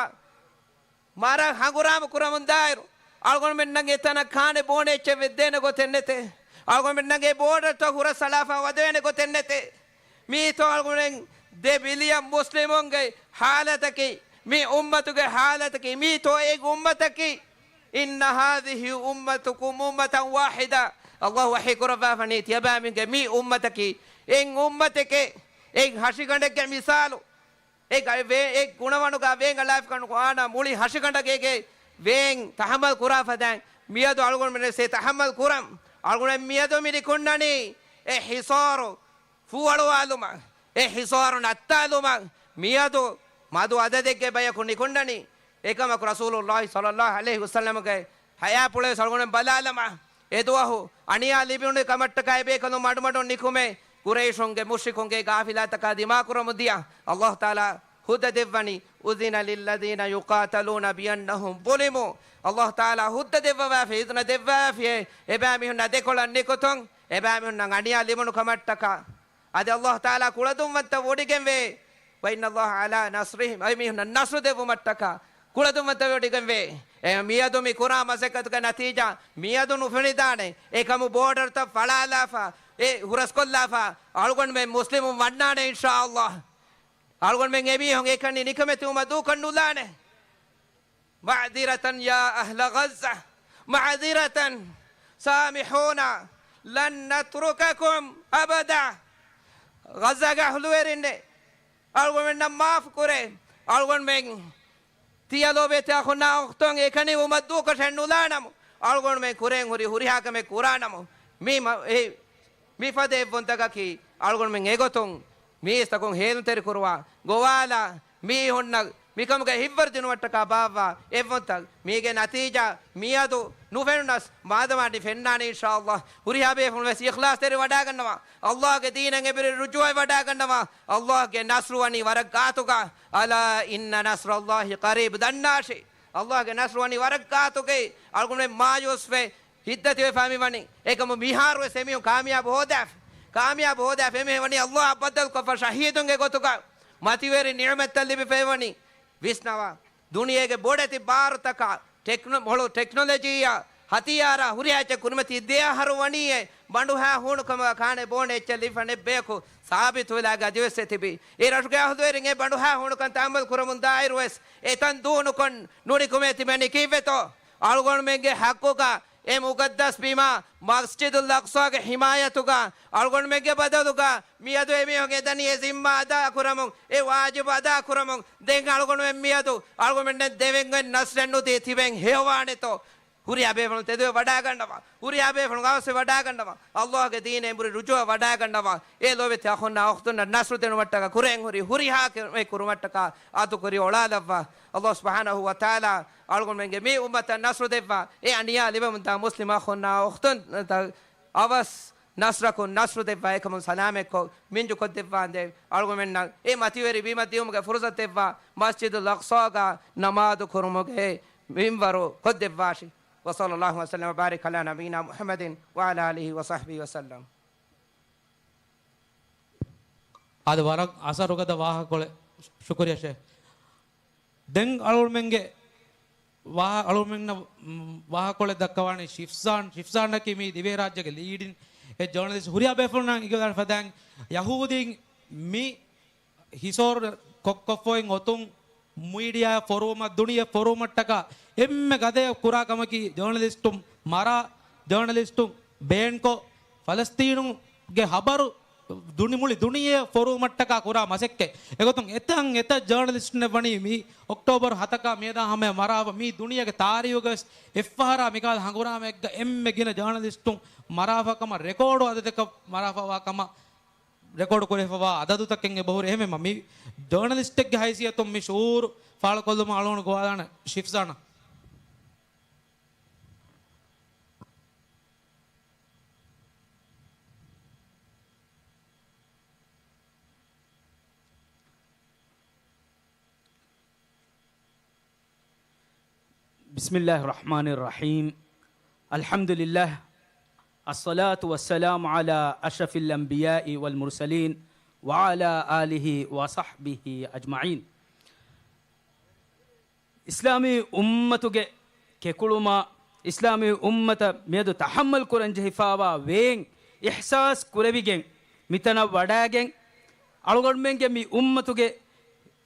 މަރަށް ހަނގުރާމަ ކުރަމުންދާއިރު، އަޅުގަނޑުމެންނަށް އެތަނަށް ކާނެ ބޯނެ އެއްޗެއް ވެއްދޭނެ ގޮތެއް ނެތޭ. އަޅުގަނޑުމެންނަށް އެ ބޯޑަރުތައް ހުރަސްއަޅާފަ ވަދެވޭނެ ގޮތެއް ނެތޭ. މީތޯ އަޅުގަނޑުމެން ދެ ބިލިއަން މުސްލިމުންގެ ޙާލަތަކީ، މި އުއްމަތުގެ ޙާލަތަކީ، މީތޯ އެއް އުއްމަތަކީ. إِنَّ هَٰذِهِ أُمَّتُكُمْ أُمَّةً وَاحِدَةً. އައްލާހު ވަޙީ ކުރައްވާފަނީ، ތިޔަބައިމީހުންގެ މި އުއްމަތަކީ އެއް އުއްމަތެކޭ. އެއް ހަށިގަނޑެއްގެ މިސާލު، އެ ގަ-، ވޭ-، އެ ގުނަވަނުގަ ވޭން އަޅާފިކަން އާނަ މުޅި ހަށިގަނޑަށް އޭގެ ވޭން ތަޙައްމަލް ކުރާ ފަދައިން މިއަދު އަޅުގަނޑުމެން ވެސް އެ ތަޙައްމަލް ކުރަން. އަޅުގަނޑުމެން މިއަދު މި ނިކުންނަނީ އެ ހިސާރު ފޫއަޅުވާލުމަށް، އެ ހިސާރު ނައްތާލުމަށް. މިއަދު މަދު އަދަދެއްގެ ބަޔަކު ނިކުންނަނީ. އެކަމަކު ރަސޫލުﷲ ޞައްލަﷲ ޢަލައިހި ވަސައްލަމަގެ ޙަޔާތްޕުޅުވެސް އަޅުގަނޑުމެން ބަލާލަމާ، އެ ދުވަހު އަނިޔާ ލިބުނު ކަމަށްޓަކާ އެބޭކަލުން މަޑުމަޑުން ނިކުމެ، ޤުރައިޝުންގެ މުޝްރިކުންގެ ޣާފިލާތަކާ ދިމާކުރަމުން ދިޔަ. އައްލާހު ތަޢާލާ ހުއްދަ ދެއްވަނީ، "أُذِنَ لِلَّذِينَ يُقَاتَلُونَ بِأَنَّهُمْ ظُلِمُوا." އައްލާހު ތަޢާލާ ހުއްދަ ދެއްވަވާފި، އިޒުނަ ދެއްވާފިއޭ، އެބައިމީހުންނާ ދެކޮޅަށް ނިކުތުން، އެބައިމީހުންނަށް އަނިޔާ ލިބުނު ކަމަށްޓަކާ. އަދި އައްލާހު ތަޢާލާ ކުޅަދުންވަންތަ ވޮޑިގެންވޭ. "وَإِنَّ اللَّهَ عَلَىٰ نَصْرِهِمْ." އެމީހުންނަށް ނަޞްރު ދެއްވުމަށްޓަކާ ކުޅަދުންވަންތަ ވޮޑިގެންވޭ. އެ މިއަދު މި ކުރާ މަސައްކަތުގެ ނަތީޖާ މިއަދު ނުފެނިދާނެ. އެކަމު ބޯޑަރުތައް ފަޅާލާފަ، އެ ހުރަސްކޮށްލާފަ، އަޅުގަނޑުމެން މުސްލިމުން ވަންނާނެ އިންޝާﷲ. އަޅުގަނޑުމެން އެމީހުން އެކަނި ނިކަމެތިވުމަށް ދޫކޮށް ނުލާނެ. مَعْذِرَةً يَا أَهْلَ غَزَّةَ، مَعْذِرَةً، سَامِحُونَا، لَنْ نَتْرُكَكُمْ أَبَدًا. ޣައްޒާގެ އަހުލުވެރިންނޭ، އަޅުގަނޑުމެންނަށް މާފު ކުރޭ. އަޅުގަނޑުމެން ތިޔަ ލޯބިވެތި އަޚުންނާ އުޚްތުން އެކަނިވުމަށް ދޫކޮށެއް ނުލާނަމު، އަޅުގަނޑުމެން ކުރެން ހުރި ހުރިހާ ކަމެއް ކުރާނަމު، މި މަ-، އެ މިފަދަ އެއްވުންތަކަކީ އަޅުގަނޑުމެން އެގޮތުން މީސްތަކުން ހޭލުންތެރިކުރުވާ، ގޮވާލާ، މީހުންނަށް މިކަމުގެ ހިތްވަރު ދިނުމަށްޓަކާ ބާއްވާ އެއްވުންތައް. މީގެ ނަތީޖާ މިއަދު ނުފެނުނަސް، މާދަމާ ނި ފެންނާނީ އިންޝާﷲ. ހުރިހާ ބޭފުޅުން ވެސް އިޚްލާޞްތެރި ވަޑާގަންނަވާ. ﷲ ގެ ދީނަށް އެބިރި ރުޖޫޢަތް ވަޑާގަންނަވާ. ﷲ ގެ ނަޞްރު ވަނީ ވަރަށް ގާތުގަ. أَلَا إِنَّ نَصْرَ اللَّهِ قَرِيبٌ. ދަންނާށޭ، ﷲ ގެ ނަޞްރު ވަނީ ވަރަށް ގާތުގައި. އަޅުގަނޑުމެން މާޔޫސްވެ، ހިތްދަތިވެފާ މިވަނީ. އެކަމު މިހާރުވެސް އެމީހުން ކާމިޔާބު ހޯދާފި. ކާމިޔާބު ހޯދާފި. އެމީހުން ވަނީ ﷲ އަށް ބައްދަލުކޮށްފަ ޝަހީދުންގެ ގޮތުގަ މަތިވެރި ނިޢުމަތްތައް ލިބިފައިވަނީ. ވިސްނަވާ. ދުނިޔޭގެ ބޮޑެތި ބާރުތަކާ ޓެކްނޮ-، މޮޅު ޓެކްނޮލޮޖީއާ ހަތިޔާރާ ހުރިހާ އެއްޗެއް ކުރިމަތީ ދެ އަހަރު ވަނީއޭ، ބަނޑުހާ ހޫނުކަމުގަ ކާނެ ބޯނެ އެއްޗެއް ލިބިފަ ނެއްބަޔަކު ސާބިތުވެލާގެ އަދިވެސް އެތިބީ. އެ ރަށުގެ އަހުލުވެރިން އެ ބަނޑުހާ ހޫނުކަން ތަހައްމަލް ކުރަމުން ދާއިރުވެސް އެތަން ދޫނުކޮށް ނުނިކުމެ ތިބެނީ ކީއްވެތޯ؟ އަޅުގަނޑުމެންގެ ޙައްޤުގަ އެ މުޤައްދަސް ބިމާ މަސްޖިދުލް އަޤްޞާގެ ޙިމާޔަތުގަ އަޅުގަނޑުމެންގެ ބަދަލުގަ މިއަދު އެމީހުން އެދަނީ އެ ޒިންމާ އަދާކުރަމުން، އެ ވާޖިބު އަދާކުރަމުން. ދެން އަޅުގަނޑުމެން މިއަދު އަޅުގަނޑުމެންނަށް ދެވެން އޮތް ނަޞްރެއް ނުދީ ތިބެން ހެޔޮވާނެތޯ؟ ހުރިހާ ބޭފުޅުން ތެދުވެ ވަޑާގަންނަވާ. ހުރިހާ ބޭފުޅުން އަވަސްވެ ވަޑާގަންނަވާ. ﷲ ގެ ދީނަށް އެނބުރި ރުޖޫޢަ ވަޑާގަންނަވާ. އޭ ލޯބިވެތި އަޚުންނާ އުޚްތުންނަށް ނަޞްރު ދިނުމަށްޓަކާ ކުރެން ހުރި ހުރިހާ ކަމެއް ކުރުމަށްޓަކާ އާދަކުރި އޮޅާލައްވާ. ﷲ ސުބްޙާނަހޫ ވަތަޢާލާ އަޅުގަނޑުމެންގެ މި އުއްމަތަށް ނަޞްރު ދެއްވާ. އެ އަނިޔާ ލިބެމުންދާ މުސްލިމް އަޚުންނާ އުޚްތުން އަވަސް ނަޞްރަކުން ނަޞްރު ދެއްވާ. އެކަމުން ސަލާމަތްކޮށް މިންޖު ކޮށްދެއްވާނދޭ. އަޅުގަނޑުމެންނަށް އެ މަތިވެރި ބިމަށް ދިޔުމުގެ ފުރުޞަތު ދެއްވާ. މަސްޖިދުލް އަޤްޞާގަ ނަމާދު ކުރުމުގެ މިންވަރު ކޮށްދެއްވާށި. وصلى الله وسلم وبارك على نبينا محمد وعلى آله وصحبه وسلم. އާދެ، ވަރަށް އަސަރުގަދަ ވާހަކަކޮޅެއް. ޝުކުރިއްޔާ ޝޭޚް. ދެން އަޅުގަނޑުމެންގެ ވާ-، އަޅުގަނޑުމެންނަށް، މް، ވާހަކަކޮޅެއް ދައްކަވާނީ ޝިފްޒާން. ޝިފްޒާނަކީ މި ދިވެހިރާއްޖޭގެ ލީޑިން އެ ޖާނަލިސްޓް. ހުރިހާ ބޭފުޅުންނަށް އިނގިލާން ފަދައިން ޔަހޫދީން މި ހިސޯރު ކޮށްކޮށްފައި އޮތުން މީޑިއާއަށް ފޮރުވުމަށް، ދުނިޔެ ފޮރުވުމަށްޓަކާ އެންމެ ގަދަޔަށް ކުރާ ކަމަކީ ޖާނަލިސްޓުން މަރާ، ޖާނަލިސްޓުން ބޭންކޮށް، ފަލަސްތީނުގެ ހަބަރު ދުނި-، މުޅި ދުނިޔެއަށް ފޮރުވުމަށްޓަކާ ކުރާ މަސައްކަތް. އެގޮތުން އެތަން އެތައް ޖާނަލިސްޓުންނެއް ވަނީ މި އޮކްޓޯބަރު ހަތަކާ މިއަދާ ހަމަޔަށް މަރާފަ. މީ ދުނިޔޭގެ ތާރީހުގަ ވެސް އެއްފަހަރާ މިކަހަލަ ހަނގުރާމައެއްގަ އެންމެ ގިނަ ޖާނަލިސްޓުން މަރާފަ ކަމަށް، ރެކޯޑު އަދަދަކަށް މަރާފަވާ ކަމަށް ރެކޯޑު ކުރެފަވާ އަދަދުތަކެއް އެބަހުރި. އެހެންވީމަ މި ޖާނަލިސްޓެއްގެ ހައިސިއްޔަތުން މި ޝުޢޫރު ފާޅުކޮށްލުމަށް އަޅުގަނޑު ގޮވާލާނެ ޝިފްޒާނަށް. بسم الله الرحمن الرحيم. الحمد لله. الصلاة والسلام على أشرف الأنبياء والمرسلين وعلى آله وصحبه أجمعين. އިސްލާމީ އުއްމަތުގެ ކެކުޅުމާ، އިސްލާމީ އުއްމަތަށް މިއަދު ތަޙައްމަލް ކުރަން ޖެހިފާވާ ވޭން އިޙްސާސް ކުރެވިގެން، މިތަނަށް ވަޑައިގެން، އަޅުގަނޑުމެންގެ މި އުއްމަތުގެ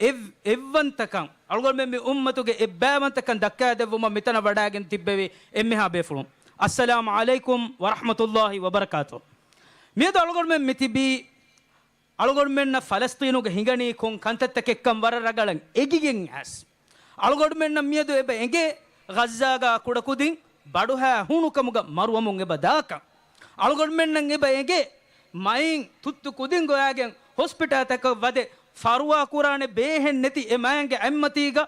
އެއް-، އެއްވަންތަކަން، އަޅުގަނޑުމެން މި އުއްމަތުގެ އެއްބައިވަންތަކަން ދައްކާދެއްވުމަށް މިތަނަށް ވަޑައިގެން ތިއްބެވި އެންމެހާ ބޭފުޅުން، އައްސަލާމު ޢަލައިކުމް ވަރަޙްމަތުﷲ ވަބަރަކާތު. މިއަދު އަޅުގަނޑުމެން މި ތިބީ އަޅުގަނޑުމެންނަށް ފަލަސްޠީނުގަ ހިނގަނީ ކޮން ކަންތައްތަކެއްކަން ވަރަށް ރަގަޅަށް އެގިގެން އައިސް. އަޅުގަނޑުމެންނަށް މިއަދު އެބަ އެނގޭ ޣައްޒާގަ ކުޑަކުދިން ބަޑުހައި ހޫނުކަމުގަ މަރުވަމުން އެބަ ދާކަން. އަޅުގަނޑުމެންނަށް އެބަ އެނގޭ މައިން ތުއްތު ކުދިން ގޮވާގެން ހޮސްޕިޓާލްތަކަށް ވަދެ ފަރުވާ ކުރާނެ ބޭހެއް ނެތި އެ މައިންގެ އަތްމަތީގަ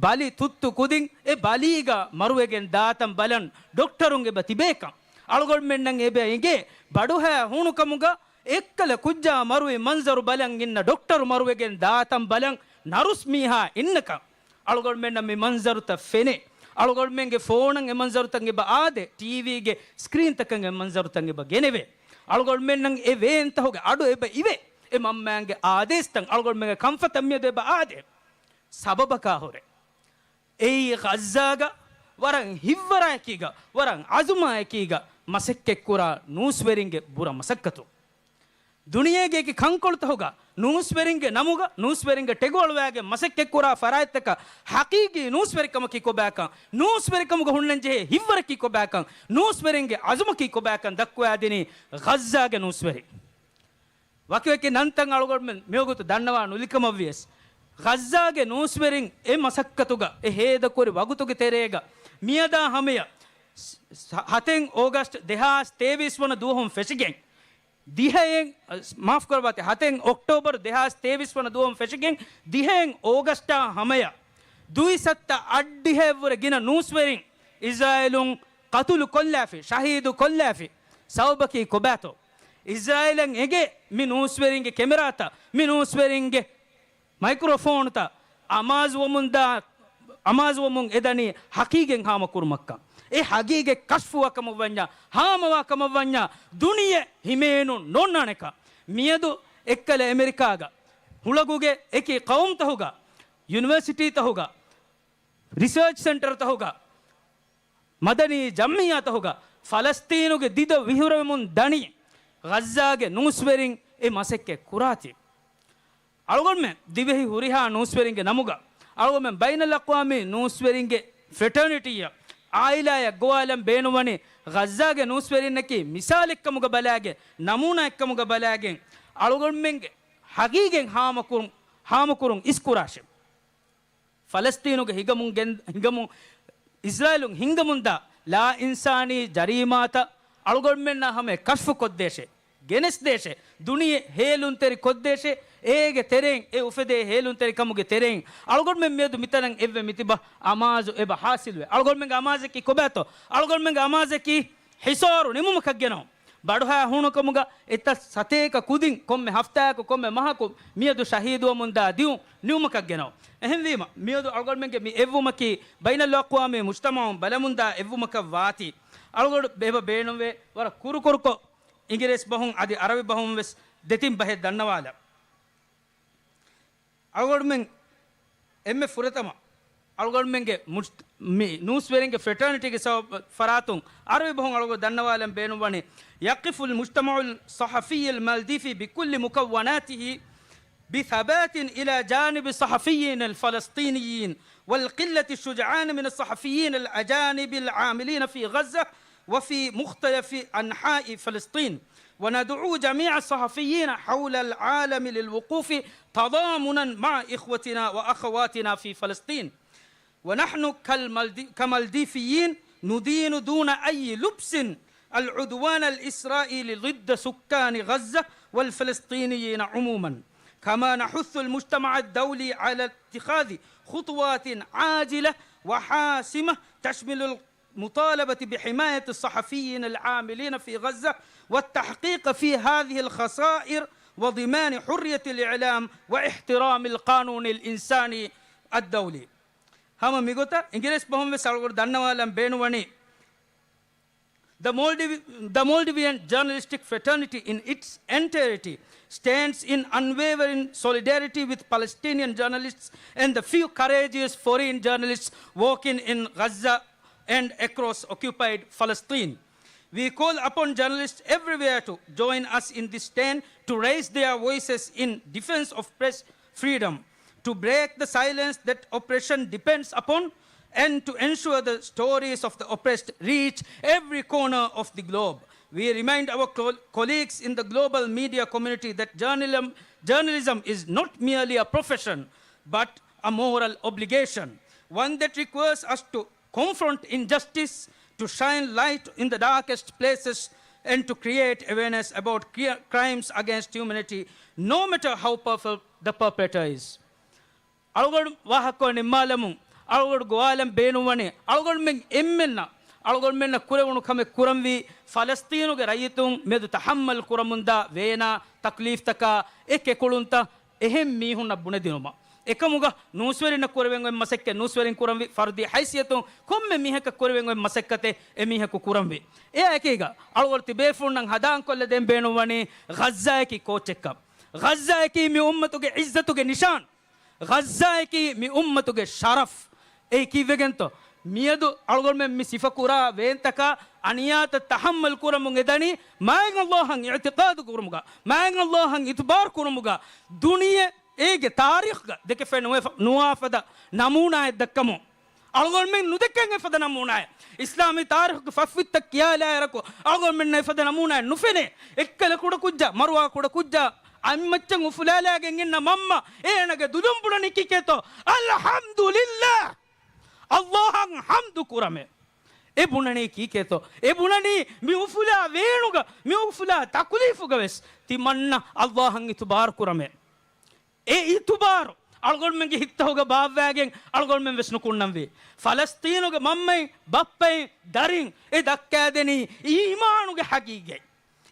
ބަލި ތުއްތު ކުދިން އެ ބަލީގަ މަރުވެގެން ދާތަން ބަލަން ޑޮކްޓަރުން އެބަ ތިބޭކަން. އަޅުގަނޑުމެންނަށް އެބަ އެނގޭ ބަޑުހައި ހޫނުކަމުގަ އެއްކަލަ ކުއްޖާ މަރުވި މަންޒަރު ބަލަން އިންނަ ޑޮކްޓަރު މަރުވެގެން ދާތަން ބަލަން ނަރުސް މީހާ އިންނަކަން. އަޅުގަނޑުމެންނަށް މި މަންޒަރުތައް ފެނޭ. އަޅުގަނޑުމެންގެ ފޯނަށް އެ މަންޒަރުތައް އެބަ އާދޭ. ޓީވީގެ ސްކްރީންތަކަށް އެ މަންޒަރުތައް އެބަ ގެނެވޭ. އަޅުގަނޑުމެންނަށް އެ ވޭންތަހުގެ އަޑު އެބަ އިވޭ. އެ މަންމައިންގެ އާދޭސްތައް އަޅުގަނޑުމެންގެ ކަންފަތަށް މިއަދު އެބަ އާދޭ. ސަބަބަކާ ހުރެ އެއީ ޣައްޒާގަ ވަރަށް ހިތްވަރާއެކީގަ، ވަރަށް އަޒުމާއެކީގަ މަސައްކަތްކުރާ ނޫސްވެރިންގެ ބުރަ މަސައްކަތު. ދުނިޔޭގެ އެކި ކަންކޮޅުތަހުގަ ނޫސްވެރިންގެ ނަމުގަ ނޫސްވެރިންގެ ޓެގު އަޅުވާގެން މަސައްކަތްކުރާ ފަރާތްތަކަށް ހަޤީޤީ ނޫސްވެރިކަމަކީ ކޮބާކަން، ނޫސްވެރިކަމުގަ ހުންނަންޖެހޭ ހިތްވަރަކީ ކޮބާކަން، ނޫސްވެރިންގެ އަޒުމަކީ ކޮބާކަން ދައްކުވާދިނީ ޣައްޒާގެ ނޫސްވެރިން. ވަކިވަކި ނަންތައް އަޅުގަނޑުމެން މިވަގުތު ދަންނަވާ ނުލިކަމަށްވިޔަސް، ޣައްޒާގެ ނޫސްވެރިން އެ މަސައްކަތުގަ އެ ހޭދަކުރި ވަގުތުގެ ތެރޭގަ މިއަދާ ހަމަޔަށް ސަ-، ހަތެއް އޯގަސްޓް ދެހާސް ތޭވީސް ވަނަ ދުވަހުން ފެށިގެން، ދިހައެއް، މާފުކުރައްވާތި، ހަތެއް އޮކްޓޯބަރު ދެހާސް ތޭވީސް ވަނަ ދުވަހުން ފެށިގެން، ދިހައެއް އޯގަސްޓާ ހަމަޔަށް ދުއިސައްތަ އަށްޑިހައެއްވުރެ ގިނަ ނޫސްވެރިން އިސްރާއީލުން ޤަތުލު ކޮށްލާފި، ޝަހީދު ކޮށްލާފި. ސަބަބަކީ ކޮބާތޯ؟ އިސްރާއީލަށް އެނގޭ މި ނޫސްވެރިންގެ ކެމެރާތައް، މި ނޫސްވެރިންގެ މައިކްރޯފޯނުތައް އަމާޒުވަމުންދާ، އަމާޒުވަމުން އެދަނީ ހަޤީގަތް ހާމަކުރުމަށްކަން. އެ ހަޤީގަތް ކަޝްފުވާ ކަމަށްވަންޏާ، ހާމަވާ ކަމަށްވަންޏާ، ދުނިޔެ ހިމޭނުން ނޯންނާނެކަން. މިއަދު އެއްކަލަ އެމެރިކާގަ، ހުޅަގުގެ އެކި ޤައުމުތަހުގަ، ޔުނިވަރސިޓީތަހުގަ، ރިސާޗް ސެންޓަރުތަހުގަ، މަދަނީ ޖަމްޢިއްޔާތަހުގަ ފަލަސްޠީނުގެ ދިދަ ވިހުރެވެމުން ދަނީ ޣައްޒާގެ ނޫސްވެރިން އެ މަސައްކަތް ކުރާތީ. އަޅުގަނޑުމެން ދިވެހި ހުރިހާ ނޫސްވެރިންގެ ނަމުގަ އަޅުގަނޑުމެން ބައިނަލްއަޤްވާމީ ނޫސްވެރިންގެ ފްރެޓަރނިޓީއަށް އާއިލާއަށް ގޮވާލަން ބޭނުންވަނީ ޣައްޒާގެ ނޫސްވެރިންނަކީ މިސާލެއްކަމުގަ ބަލާގެން، ނަމޫނާއެއްކަމުގަ ބަލާގެން އަޅުގަނޑުމެންގެ ހަޤީގަތް ހާމަކުރުން، ހާމަކުރުން އިސްކުރާށެވެ. ފަލަސްޠީނުގެ ހިނގަމުން ގެން-، ހިނގަމުން އިސްރާއީލުން ހިންގަމުންދާ ލާއިންސާނީ ޖަރީމާތައް އަޅުގަނޑުމެންނާ ހަމަޔަށް ކަޝްފު ކޮށްދޭށޭ، ގެނެސްދޭށޭ، ދުނިޔެ ހޭލުންތެރި ކޮށްދޭށޭ. އޭގެ ތެރެއިން، އެ އުފެދޭ ހޭލުންތެރިކަމުގެ ތެރެއިން އަޅުގަނޑުމެން މިއަދު މިތަނަށް އެއްވެ މިތިބަ އަމާޒު އެބަ ހާސިލުވޭ. އަޅުގަނޑުމެންގެ އަމާޒަކީ ކޮބާތޯ؟ އަޅުގަނޑުމެންގެ އަމާޒަކީ ހިސޯރު ނިމުމަކަށް ގެނައު. ބަޑުހާ ހޫނުކަމުގަ އެތައް ސަތޭކަ ކުދިން ކޮންމެ ހަފްތާއަކު ކޮންމެ މަހަކު މިއަދު ޝަހީދުވަމުންދާ ދިއުން ނިމުމަކަށް ގެނައު. އެހެންވީމަ، މިއަދު އަޅުގަނޑުމެންގެ މި އެއްވުމަކީ ބައިނަލްއަޤްވާމީ މުޖްތަމަޢުން ބަލަމުންދާ އެއްވުމަކަށް ވާތީ، އަޅުގަނޑު އެބަ ބޭނުންވޭ ވަރަށް ކުރުކުރުކޮށް، އިނގިރޭސި ބަހުން އަދި ޢަރަބި ބަހުން ވެސް ދެތިން ބަހެއް ދަންނަވާލަން. އަޅުގަނޑުމެން އެންމެ ފުރަތަމަ އަޅުގަނޑުމެންގެ މުޖް-، މި ނޫސްވެރިންގެ ފްރެޓަރނިޓީގެ ސަބަބު ފަރާތުން ޢަރަބި ބަހުން އަޅުގަނޑު ދަންނަވާލަން ބޭނުންވަނީ، يقف المجتمع الصحفي المالديفي بكل مكوناته بثبات إلى جانب الصحفيين الفلسطينيين، والقلة الشجعان من الصحفيين الأجانب العاملين في غزة وفي مختلف أنحاء فلسطين، وندعو جميع الصحفيين حول العالم للوقوف تضامنا مع إخوتنا وأخواتنا في فلسطين. ونحن كالمالدي-، كمالديفيين ندين دون أي لبس العدوان الإسرائيلي ضد سكان غزة والفلسطينيين عموما، كما نحث المجتمع الدولي على اتخاذ خطوات عاجلة وحاسمة تشمل المطالبة بحماية الصحفيين العاملين في غزة والتحقيق في هذه الخسائر وضمان حرية الإعلام واحترام القانون الإنساني الدولي. ހަމަ މިގޮތަށް އިނގިރޭސި ބަހުން ވެސް އަޅުގަނޑު ދަންނަވާލަން ބޭނުންވަނީ، The Moldiv-, the Moldavian journalistic fraternity in its entirety stands in unwavering solidarity with Palestinian journalists and the few courageous foreign journalists working in Gaza and across occupied Palestine. We call upon journalists everywhere to join us in this stand to raise their voices in defense of press freedom, to break the silence that oppression depends upon, and to ensure the stories of the oppressed reach every corner of the globe. We remind our col-, colleagues in the global media community that journalism, journalism is not merely a profession, but a moral obligation, one that requires us to confront injustice, to shine light in the darkest places, and to create awareness about cri-, crimes against humanity, no matter how powerful the perpetrator is. އަޅުގަނޑު ވާހަކަ ނިންމާލަމުން އަޅުގަނޑު ގޮވާލަން ބޭނުންވަނީ، އަޅުގަނޑުމެން އެންމެންނަށް އަޅުގަނޑުމެންނަށް ކުރެވުނު ކަމެއް ކުރަންވީ، ފަލަސްޠީނުގެ ރައްޔިތުން މެދު ތަޙައްމަލް ކުރަމުންދާ ވޭނާ ތަކްލީފްތަކާ އެ ކެކުޅުންތައް އެހެން މީހުންނަށް ބުނެދިނުމަށް. އެކަމުގަ ނޫސްވެރިންނަށް ކުރެވެން އޮތް މަސައްކަތް ނޫސްވެރިން ކުރަންވީ، ފަރުދީ ހައިސިއްޔަތުން ކޮންމެ މީހަކަށް ކުރެވެން އޮތް މަސައްކަތެއް އެމީހަކު ކުރަންވީ. އެއާ އެކީގަ އަޅުގަނޑު ތިބޭފުޅުންނަށް ހަނދާންކޮށްލަދޭން ބޭނުންވަނީ ޣައްޒާއަކީ ކޯއްޗެއްކަން. ޣައްޒާއަކީ މި އުއްމަތުގެ ޢިއްޒަތުގެ ނިޝާން. ޣައްޒާއަކީ މި އުއްމަތުގެ ޝަރަފް. އެއީ ކީއްވެގެންތޯ؟ މިއަދު އަޅުގަނޑުމެން މި ސިފަކުރާ ވޭންތަކާ އަނިޔާތައް ތަޙައްމަލް ކުރަމުން އެދަނީ މާތް ﷲ އަށް އިޢުތިޤާދު ކުރުމުގަ، މާތް ﷲ އަށް އިތުބާރު ކުރުމުގަ، ދުނިޔެ އޭގެ ތާރީޚްގަ ދެކެފައި ނުވެފަ-، ނުވާފަދަ ނަމޫނާއެއް ދައްކަމުން. އަޅުގަނޑުމެން ނުދެކެން އެފަދަ ނަމޫނާއެއް. އިސްލާމީ ތާރީޚުގެ ފަށްވިއްތަ ކިޔާލާއިރަކު އަޅުގަނޑުމެންނަށް އެފަދަ ނަމޫނާއެއް ނުފެނޭ. އެއްކަލަ ކުޑަކުއްޖާ، މަރުވާ ކުޑަކުއްޖާ، އަތްމައްޗަށް އުފުލާލާގެން އިންނަ މަންމަ، އޭނަގެ ދުލުން ބުނަނީ ކީކޭތޯ؟ އަލްޙަމްދުލިއްލާހް. ﷲ އަށް ޙަމްދު ކުރަމޭ. އެ ބުނަނީ ކީކޭތޯ؟ އެ ބުނަނީ މި އުފުލާ ވޭނުގަ، މި އުފުލާ ތަކުލީފުގަ ވެސް ތިމަންނަ ﷲ އަށް އިތުބާރު ކުރަމޭ. އެ އިތުބާރު އަޅުގަނޑުމެންގެ ހިތްތަހުގަ ބާއްވާގެން އަޅުގަނޑުމެން ވެސް ނުކުންނަންވީ. ފަލަސްޠީނުގެ މަންމައިން، ބައްޕައިން، ދަރިން އެ ދައްކާދެނީ އީމާނުގެ ޙަޤީޤަތް.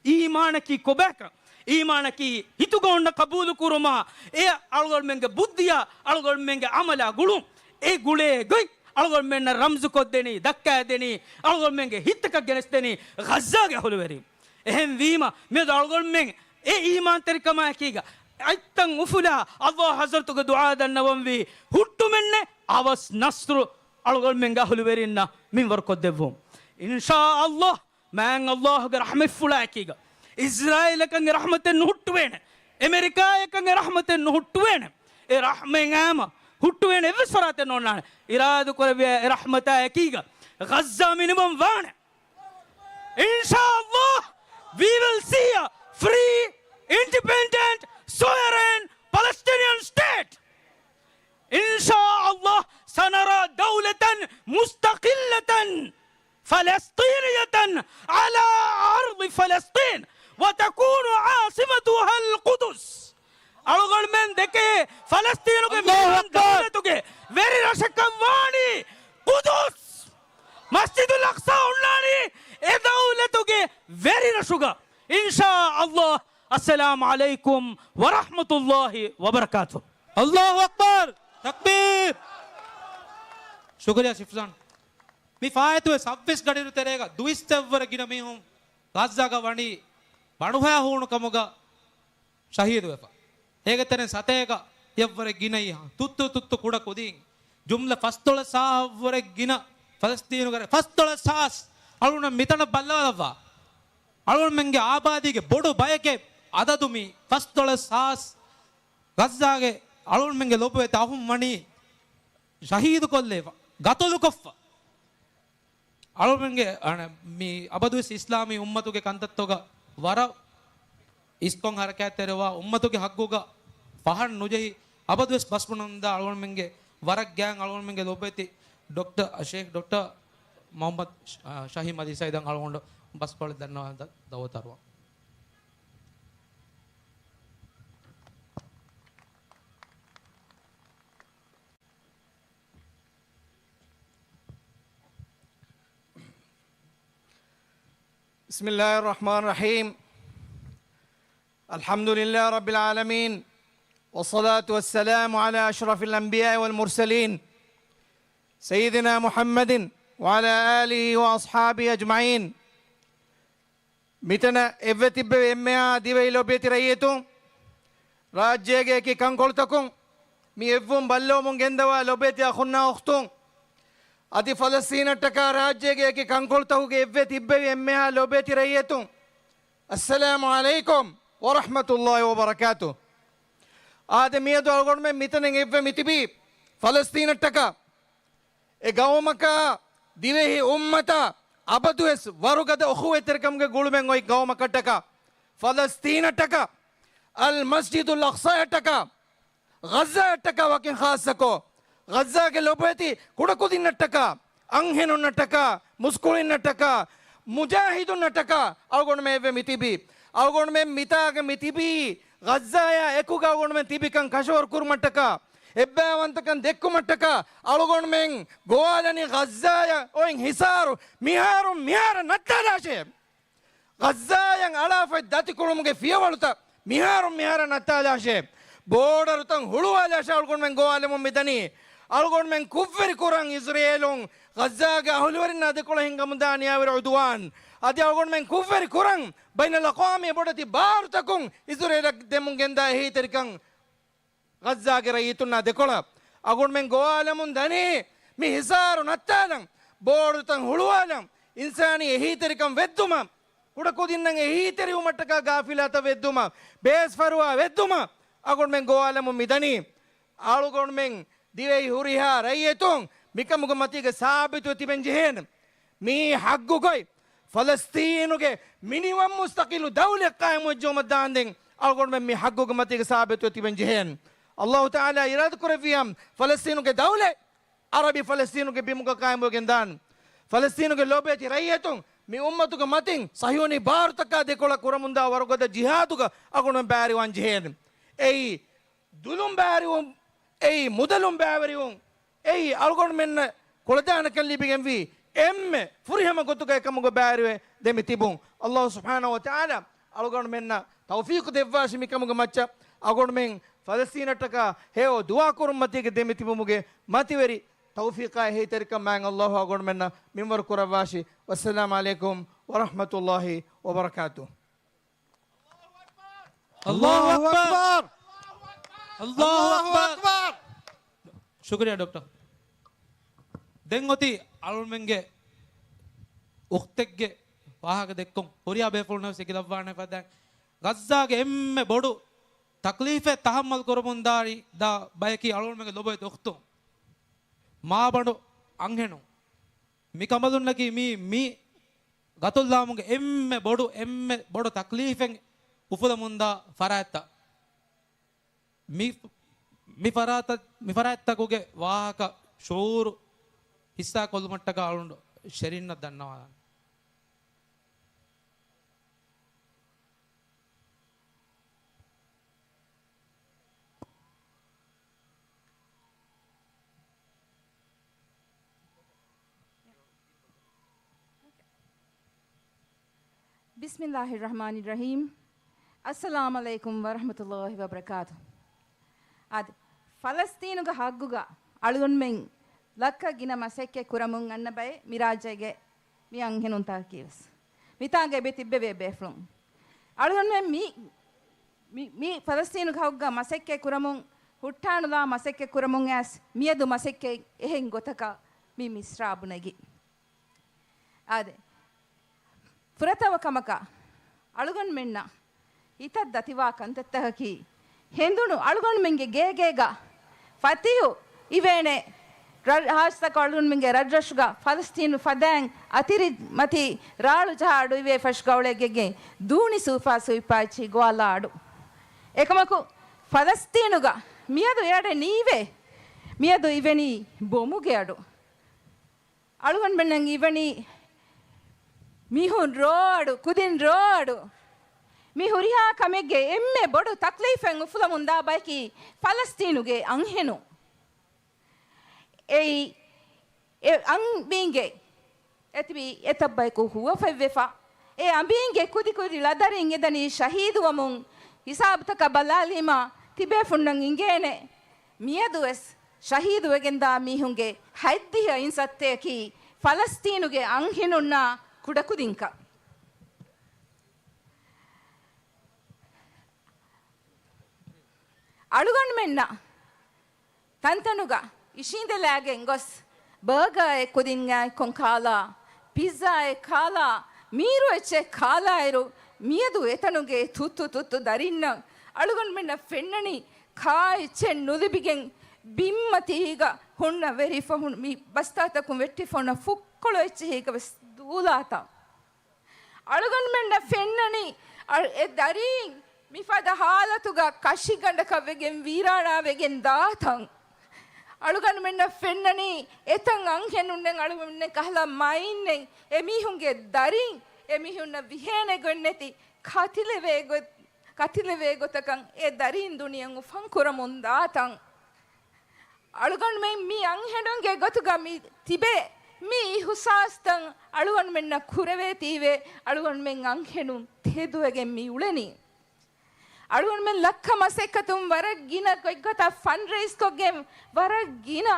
އީމާނަކީ ކޮބާކަން؟ އީމާނަކީ ހިތުގަ އޮންނަ ޤަބޫލު ކުރުމާ، އެ އަޅުގަނޑުމެންގެ ބުއްދިއާ، އަޅުގަނޑުމެންގެ ޢަމަލާ ގުޅުން. އެ ގުޅޭ ގޮތް އަޅުގަނޑުމެންނަށް ރަމްޒުކޮށްދެނީ، ދައްކާދެނީ، އަޅުގަނޑުމެންގެ ހިތްތަކަށް ގެނެސްދެނީ ޣައްޒާގެ އަހުލުވެރިން. އެހެންވީމަ، މިއަދު އަޅުގަނޑުމެން އެ އީމާންތެރިކަމާއެކީގަ އަތްތަން އުފުލާ، ﷲ ޙަޟްރަތުގެ ދުޢާ ދަންނަވަންވީ، ހުއްޓުމެއްނެއް އަވަސް ނަޞްރު އަޅުގަނޑުމެންގެ އަހުލުވެރިންނަށް މިންވަރުކޮށްދެއްވުން. އިންޝާﷲ، މާތް ﷲ ގެ ރަޙްމަތްފުޅާއެކީގަ، އިޒްރާއީލަކަށް އެ ރަޙްމަތެއް ނުހުއްޓުވޭނެ، އެމެރިކާއަކަށް އެ ރަޙްމަތެއް ނުހުއްޓުވޭނެ. އެ ރަޙްމަތް ހަމަ ހުއްޓުވޭނެ އެއްވެސް ފަރާތެއް ނޯންނާނެ. އިރާދަކުރެއްވިޔާ އެ ރަޙްމަތާ އެކީގަ ޣައްޒާ މިނިވަން ވާނެ. އިންޝާﷲ، we will see a free, independent, sovereign Palestinian state. إن شاء الله سنرى دولة مستقلة فلسطينية على أرض فلسطين وتكون عاصمتها القدس. އަޅުގަނޑުމެން ދެކޭ ފަލަސްތީނުގެ މީހުން ދައުލަތުގެ ވެރި ރަށަކަށް ވާނީ ޤުދުސް. މަސްޖިދުލް އަޤްޞާ އޮންނާނީ އެ ދައުލަތުގެ ވެރި ރަށުގަ. އިންޝާ ﷲ. އައްސަލާމު ޢަލައިކުމް ވަރަޙްމަތުﷲި ވަބަރަކާތުހު. ﷲ އަކްބަރު. ތަކްބީރު. ޝުކުރިއްޔާ ޝިފްޒާން. މި ފާއިތުވެ ސައްބީސް ގަޑިއިރު ތެރޭގަ ދުއިސައްތައެއްވުރެ ގިނަ މީހުން ޣައްޒާގަ ވަނީ ބަނޑުހައި ހޫނު ކަމުގަ ޝަހީދުވެފަ. އޭގެ ތެރެއިން ސަތޭކަ އެއްވުރެ ގިނައީ ތުއްތު ތުއްތު ކުޑަ ކުދީން. ޖުމްލަ ފަސްދޮޅަސް ހާސް އެއްވުރެ ގިނަ ފަލަސްތީނުގެ ރަށް. ފަސްދޮޅަސް ހާސް. އަޅުގަނޑު މިތަނަށް ބައްލަވާލައްވާ. އަޅުގަނޑުމެންގެ އާބާދީގެ ބޮޑު ބަޔެކޭ އަދަދު މީ ފަސްދޮޅަސް ހާސް. ޣައްޒާގެ އަޅުގަނޑުމެންގެ ލޮބުވެތި އަޚުން ވަނީ ޝަހީދުކޮށްލެވިފަ، ގަތުލުކޮށްފަ. އަޅުމެންގެ، އަނެ، މި އަބަދުވެސް އިސްލާމީ އުއްމަތުގެ ކަންތައްތަކުގަ ވަރަށް އިސްކޮށް ހަރަކާތްތެރިވާ، އުއްމަތުގެ ހައްގުގަ ފަހަން ނުޖެހި، އަބަދުވެސް ބަސްބުނަންދާ އަޅުމެންގެ ވަރަށް ގާތް އަޅުމެންގެ ލޮބުވެތި ޑޮކްޓަރ ޝޭޚް ޑޮކްޓަރ މުޙައްމަދު ޝަ-، ޝަހީމް އަލީ ސައީދަށް އަޅުގަނޑު ބަސްކޮޅެއް ދަންނަވާ ދަ-، ދައުވަތު އަރުވަން. بسم الله الرحمن الرحيم. الحمد لله رب العالمين. والصلاة والسلام على أشرف الأنبياء والمرسلين. سيدنا محمد وعلى آله وأصحابه أجمعين. މިތަނަށް އެއްވެ ތިއްބެވި އެންމެހާ ދިވެހި ލޮބުވެތި ރައްޔިތުން، ރާއްޖޭގެ އެކި ކަންކޮޅުތަކުން މި އެއްވުން ބައްލަވަމުން ގެންދަވާ ލޮބުވެތި އަޚުންނާ އުޚްތުން، އަދި ފަލަސްތީނަށްޓަކާ ރާއްޖޭގެ އެކި ކަންކޮޅުތަކުގެ އެއްވެ ތިއްބެވި އެންމެހާ ލޮބުވެތި ރައްޔިތުން، އައްސަލާމު ޢަލައިކުމް ވަރަޙްމަތުﷲި ވަބަރަކާތު. އާދެ، މިއަދު އަޅުގަނޑުމެން މިތަނަށް އެއްވެ މިތިބީ ފަލަސްތީނަށްޓަކާ އެ ގައުމަކާ ދިވެހި އުއްމަތާ އަބަދުވެސް ވަރުގަދަ އުޚުވަތްތެރިކަމުގެ ގުޅުމެއް އޮތް ގައުމަކަށްޓަކާ، ފަލަސްތީނަށްޓަކާ، އަލް މަސްޖިދުލް އަޤްޞާއަށްޓަކާ، ޣައްޒާއަށްޓަކާ ވަކިން ޚާއްޞަކޮށް، ޣައްޒާގެ ލޮބުވެތި ކުޑަކުދިންނަށްޓަކާ، އަންހެނުންނަށްޓަކާ، މުސްކުޅިންނަށްޓަކާ، މުޖާހިދުންނަށްޓަކާ އަޅުގަނޑުމެން އެއްވެ މިތިބީ. އަޅުގަނޑުމެން މިތާގަ މިތިބީ ޣައްޒާޔާ އެކުގަ އަޅުގަނޑުމެން ތިބިކަން ކަށަވަރު ކުރުމަށްޓަކާ، އެއްބައިވަންތަކަން ދެއްކުމަށްޓަކާ އަޅުގަނޑުމެން ގޮވާލަނީ ޣައްޒާޔަށް އޮތް ހިސާރު މިހާރުން މިހާރަށް ނައްތާލާށޭ. ޣައްޒާޔަށް އަޅާފައި ދަތިކުޅުމުގެ ފިޔަވަޅުތައް މިހާރުން މިހާރަށް ނައްތާލާށޭ. ބޯޑަރުތައް ހުޅުވާލާށޭ އަޅުގަނޑުމެން ގޮވާލަމުން މިދަނީ. އަޅުގަނޑުމެން ކުށްވެރި ކުރަން އިޒްރޭލުން ޣައްޒާގެ އަހުލުވެރިންނާ ދެކޮޅަށް ހިނގަމުންދާ ނިޔާވެރި ޢުދުވާން. އަދި އަޅުގަނޑުމެން ކުށްވެރި ކުރަން ބައިނަލްއަޤްވާމީ ބޮޑެތި ބާރުތަކުން އިޒްރޭލަށް ދެމުން ގެންދާ އެހީތެރިކަން. ޣައްޒާގެ ރައްޔިތުންނާ ދެކޮޅަށް އަޅުގަނޑުމެން ގޮވާލަމުން ދަނީ، މި ހިސާރު ނައްތާލަން، ބޯޑުތައް ހުޅުވާލަން، އިންސާނީ އެހީތެރިކަން ވެއްދުމަށް، ކުޑަކުދިންނަށް އެހީތެރިވުމަށްޓަކާ ގާފިލާތައް ވެއްދުމަށް، ބޭސްފަރުވާ ވެއްދުމަށް އަޅުގަނޑުމެން ގޮވާލަމުން މިދަނީ. އަޅުގަނޑުމެން ދިވެހި ހުރިހާ ރައްޔިތުން މިކަމުގެ މަތީގަ ސާބިތުވެ ތިބެން ޖެހޭނެ. މިއީ ޙައްޤުގައި ފަލަސްޠީނުގެ މިނިވަން މުސްތަޤިއްލު ދައުލަތް ޤާއިމުވެއްޖެއްޔާ ދާންދެން އަޅުގަނޑުމެން މި ޙައްޤުގެ މަތީގަ ސާބިތުވެ ތިބެން ޖެހޭނެ. ﷲ ތަޢާލާ އިރާދަކުރެއްވިއްޔާ ފަލަސްޠީނުގެ ދައުލަތް ޢަރަބި ފަލަސްޠީނުގެ ބިމުގަ ޤާއިމުވެގެން ދާން. ފަލަސްޠީނުގެ ލޯބިވެތި ރައްޔިތުން މި އުއްމަތުގެ މަތިން ޞަހިޔޫނީ ބާރުތަކާ ދެކޮޅަށް ކުރަމުންދާ ވަރުގަދަ ޖިހާދުގަ އަޅުގަނޑުމެން ބައިވެރިވާން ޖެހޭނެ. އެއީ ދުލުން ބައިވެރިވުން، އެއީ މުދަލުން ބައިވެރިވުން، އެއީ އަޅުގަނޑުމެންނަށް ކުޅަދާނަކަން ލިބިގެންވީ އެންމެ ފުރިހަމަ ގޮތުގައި ކަމުގަ ބައިވެރިވެ ދެމި ތިބުން. ﷲ ސުބްޙާނަހޫ ވަތަޢާލާ އަޅުގަނޑުމެންނަށް ތައުފީޤު ދެއްވާށި މިކަމުގެ މައްޗަށް. އަޅުގަނޑުމެން ފަލަސްޠީނަށްޓަކާ ހެޔޮ ދުޢާ ކުރުންމަތީގަ ދެމި ތިބުމުގެ މަތިވެރި ތައުފީޤާ އެހީތެރިކަން މާތް ﷲ އަޅުގަނޑުމެންނަށް މިންވަރު ކުރައްވާށި. ވައްސަލާމް ޢަލައިކުމް ވަރަޙްމަތުﷲި ވަބަރަކާތުހު. ﷲ އަކްބަރު. ﷲ އަކްބަރު. ޝުކުރިއްޔާ ޑޮކްޓަރ. ދެން އޮތީ އަޅުމެންގެ އުޚްތެއްގެ ވާހަކަ ދެއްކުން. ހުރިހާ ބޭފުޅުން ވެސް އެކިލައްވާނެ ފަދައިން. ޣައްޒާގެ އެންމެ ބޮޑު ތަކްލީފެއް ތަޙައްމަލް ކުރަމުން ދާ، ދާ ބަޔަކީ އަޅުމެންގެ ލޮބުވެތި އުޚްތުން. މާބަނޑު އަންހެނުން. މި ކަނބަލުންނަކީ މީ، މީ ގަތުލާމުގެ އެންމެ ބޮޑު، އެންމެ ބޮޑު ތަކްލީފެއް އުފުލަމުންދާ ފަރާތްތައް. މި، މި ފަރާތަށް، މި ފަރާތްތަކުގެ ވާހަކަ ޝުޢޫރު ހިއްސާ ކޮށްލުމަށްޓަކާ އަޅުގަނޑު ޝެރިންއަށް ދަންނަވާލަން. ބިސްމިއްލާހި ރަޙްމާނި ރަޙީމް. އައްސަލާމު ޢަލައިކުމް ވަރަޙްމަތުﷲި ވަބަރަކާތު. އާދެ، ފަލަސްޠީނުގެ ހައްގުގަ އަޅުގަނޑުމެން ލައްކަ ގިނަ މަސައްކަތް ކުރަމުން އަންނަ ބައެއް މި ރާއްޖޭގެ މި އަންހެނުންތަކަކީވެސް. މިތާނގައި ތިއްބެވޭ ބޭފުޅުން. އަޅުގަނޑުމެން މި، މި، މި ފަލަސްޠީނުގެ ހައްގުގަ މަސައްކަތް ކުރަމުން ހުއްޓާނުލާ މަސައްކަތް ކުރަމުން އައިސް މިއަދު މަސައްކަތް އެހެން ގޮތަކަށް މި މިސްރާބު ނެގި. އާދެ. ފުރަތަމަ ކަމަކަށް އަޅުގަނޑުމެންނަށް ހިތަށް ދަތިވާ ކަންތައްތަކަކީ، ހެނދުނު އަޅުގަނޑުމެންގެ ގޭގޭގަ ފަތިހު އިވޭނެ، ރަ-، ހާއްސަކޮށް އަޅުގަނޑުމެންގެ ރަށްރަށުގަ ފަލަސްޠީނު ފަދައިން އަތިރިމަތީ ރާޅު ޖަހާ އަޑު އިވޭ ފަށުގަ އުޅޭ ގެގެ ދޫނި ސޫފާ ސުއިޕާއި ގޮވާލާ އަޑު. އެކަމަކު ފަލަސްޠީނުގަ މިއަދު އެއަޑެއް ނީވޭ. މިއަދު އިވެނީ ބޮމުގެ އަޑު. އަޅުގަނޑުމެންނަށް އިވަނީ މީހުން ރޯ އަޑު، ކުދިން ރޯ އަޑު. މި ހުރިހާ ކަމެއްގެ އެންމެ ބޮޑު ތަކްލީފެއް އުފުލަމުންދާ ބަޔަކީ ފަލަސްޠީނުގެ އަންހެނުން. އެއީ، އެ އަނބީންގެ، އެތިބި އެތައް ބަޔަކު ހުވަފަތްވެފަ، އެ އަނބީންގެ ކުދިކުދި ޅަދަރިން އެދަނީ ޝަހީދުވަމުން. ހިސާބުތަކަށް ބަލާލީމާ ތިބޭފުންނަށް އިނގޭނެ، މިއަދުވެސް ޝަހީދުވެގެންދާ މީހުންގެ ހަތްދިހަ އިން ސައްތައަކީ ފަލަސްޠީނުގެ އަންހެނުންނާ ކުޑަކުދިންކަން. އަޅުގަނޑުމެންނަށް ތަންތަނުގަ އިށީނދެލާގެން ގޮސް، ބާގާއެއް ކުދިން ގާތްކޮން ކާލާ، ޕިއްޒާއެއް ކާލާ، މީރު އެއްޗެއް ކާލާއިރު، މިއަދު އެތަނުގެ ތުއްތު ތުއްތު ދަރިންނަށް އަޅުގަނޑުމެންނަށް ފެންނަނީ ކާ އެއްޗެއް ނުލިބިގެން، ބިންމަތީގަ ހުންނަ ވެރިފަ ހުން-، މި ބަސްތާތަކުން ވެއްޓިފަ ހުންނަ ފުއްކޮޅު އެއްޗެހީގަވެސް ދޫލާތާ. އަޅުގަނޑުމެންނަށް ފެންނަނީ، އަ-، އެ ދަރީން މިފަދަ ހާލަތުގަ ކަށިގަނޑަކަށް ވެގެން ވީރާނާވެގެން ދާތަން. އަޅުގަނޑުމެންނަށް ފެންނަނީ އެތަން އަންހެނުންނެއް އަޅުގަނޑުމެން ކަހަލަ މައިންނެއް، އެމީހުންގެ ދަރީން، އެމީހުންނަށް ވިހޭނެ ގޮތްނެތި ކަތިލެވޭ ގޮތް-، ކަތިލެވޭ ގޮތަކަށް އެ ދަރީން ދުނިޔެއަށް އުފަން ކުރަމުން ދާތަން. އަޅުގަނޑުމެން މި އަންހެނުންގެ ގޮތުގަ މި ތިބޭ މި އިހުސާސްތައް އަޅުގަނޑުމެންނަށް ކުރެވޭތީވެ، އަޅުގަނޑުމެން އަންހެނުން ތެދުވެގެން މި އުޅެނީ. އަޅުގަނޑުމެން ލައްކަ މަސައްކަތުން ވަރަށް ގިނަ ގޮތްގޮތަށް ފަންޑްރެއިޒްކޮށްގެން، ވަރަށް ގިނަ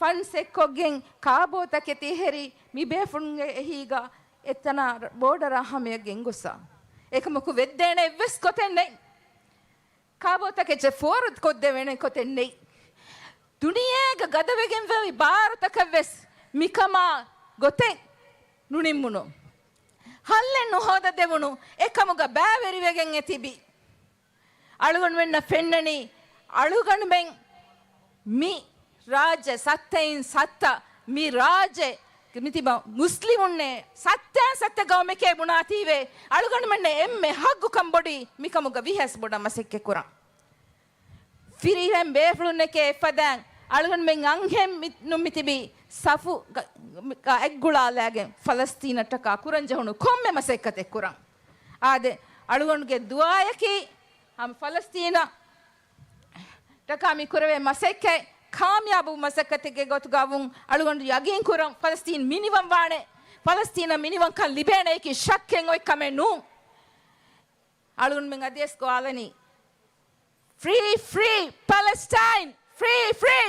ފަންޑްސް އެއްކޮށްގެން ކާބޯތަކެތި ހެރި މި ބޭފުޅުންގެ އެހީގަ އެތަނާ ބޯޑަރާ ހަމަޔަށް ގެންގޮސްފަ. އެކަމަކު ވެއްދޭނެ އެއްވެސް ގޮތެއް ނެތް. ކާބޯތަކެއްޗެއް ފޯރު ކޮށްދެވޭނެ ގޮތެއް ނެތް. ދުނިޔޭގަ ގަދަވެގެންފައި ބާރުތަކަށްވެސް މިކަމާ ގޮތެއް ނުނިންމުނު. ހައްލެއް ނުހޯދަދެވުނު އެކަމުގަ ބައިވެރިވެގެން އެ ތިބި. އަޅުގަނޑުމެންނަށް ފެންނަނީ، އަޅުގަނޑުމެން މި ރާއްޖެ ސައްތައިން ސައްތަ މި ރާއްޖެ މިތިބަ މުސްލިމުންނޭ، ސައްތައިން ސައްތަ ގައުމެކޭ ބުނާތީވެ، އަޅުގަނޑުމެންނަށް އެންމެ ހައްގުކަން ބޮޑީ މިކަމުގަ ވިހަސް ބޮޑަށް މަސައްކަތް ކުރަން. ފިރިހެން ބޭފުޅުންނެކޭ އެފަދައިން އަޅުގަނޑުމެން އަންހެން މި-، ނު މިތިބީ ސަފު ގަ-، ގަ-، އެއްގުޅާލާގެން ފަލަސްތީނަށްޓަކާ ކުރަންޖެހުނު ކޮންމެ މަސައްކަތެއް ކުރަން. އާދެ، އަޅުގަނޑުގެ ދުޢާއަކީ ހަމަ ފަލަސްތީނަށްޓަކާ މި ކުރެވޭ މަސައްކަތް ކާމިޔާބު މަސައްކަތެއްގެ ގޮތުގަ ވުން އަޅުގަނޑު ޔަގީން ކުރަން ފަލަސްތީން މިނިވަން ވާނެ. ފަލަސްތީނަށް މިނިވަންކަން ލިބޭނެއަކީ ޝައްކެއް އޮތް ކަމެއް ނޫން. އަޅުގަނޑުމެން އަދިވެސް ގޮވާލަނީ، Free, free Palestine! Free, free!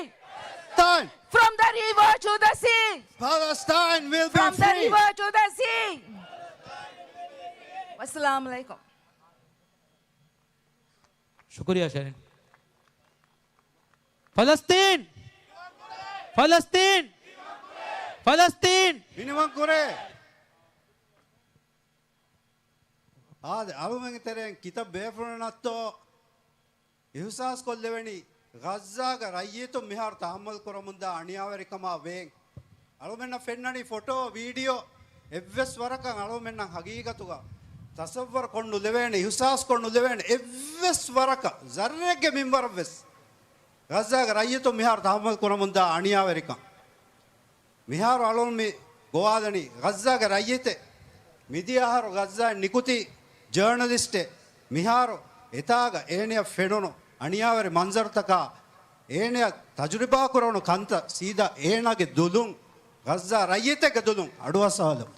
Palestine! From the river to the sea! Palestine will be free! From the river to the sea! ވައްސަލާމު ޢަލައިކުމް. ޝުކުރިއްޔާ ޝެރިން. ފަލަސްތީން! ފަލަސްތީން! ފަލަސްތީން! މިނިވަން ކުރޭ! އާދެ، އަޅުމެންގެ ތެރެއިން ކިތައް ބޭފުޅުންނަށްތޯ އިހުސާސްކޮށްލެވެނީ، ޣައްޒާގަ ރައްޔިތުން މިހާރު ތަޙައްމަލް ކުރަމުންދާ އަނިޔާވެރިކަމާ ވޭން. އަޅުމެންނަށް ފެންނަނީ ފޮޓޯ، ވީޑިއޯ އެއްވެސް ވަރަކަށް އަޅުމެންނަށް ހަގީގަތުގަ ތަޞައްވަރު ކޮށް ނުލެވޭނެ، އިހުސާސް ކޮށް ނުލެވޭނެ އެއްވެސް ވަރަކަށް، ޒައްރެއްގެ މިންވަރަށްވެސް ޣައްޒާގެ ރައްޔިތުން މިހާރު ތަޙައްމަލް ކުރަމުންދާ އަނިޔާވެރިކަން. މިހާރު އަޅުން މި ގޮވާލަނީ ޣައްޒާގެ ރައްޔިތެއް. މިދިޔަ އަހަރު ޣައްޒާއިން ނިކުތީ ޖާނަލިސްޓެއް. މިހާރު އެތާގަ އޭނަޔަށް ފެނުނު އަނިޔާވެރި މަންޒަރުތަކާ، އޭނަޔަށް ތަޖުރިބާކުރެވުނު ކަންތައް ސީދާ އޭނާގެ ދުލުން، ޣައްޒާ ރައްޔިތެއްގެ ދުލުން އަޑުއައްސަވާލަމު.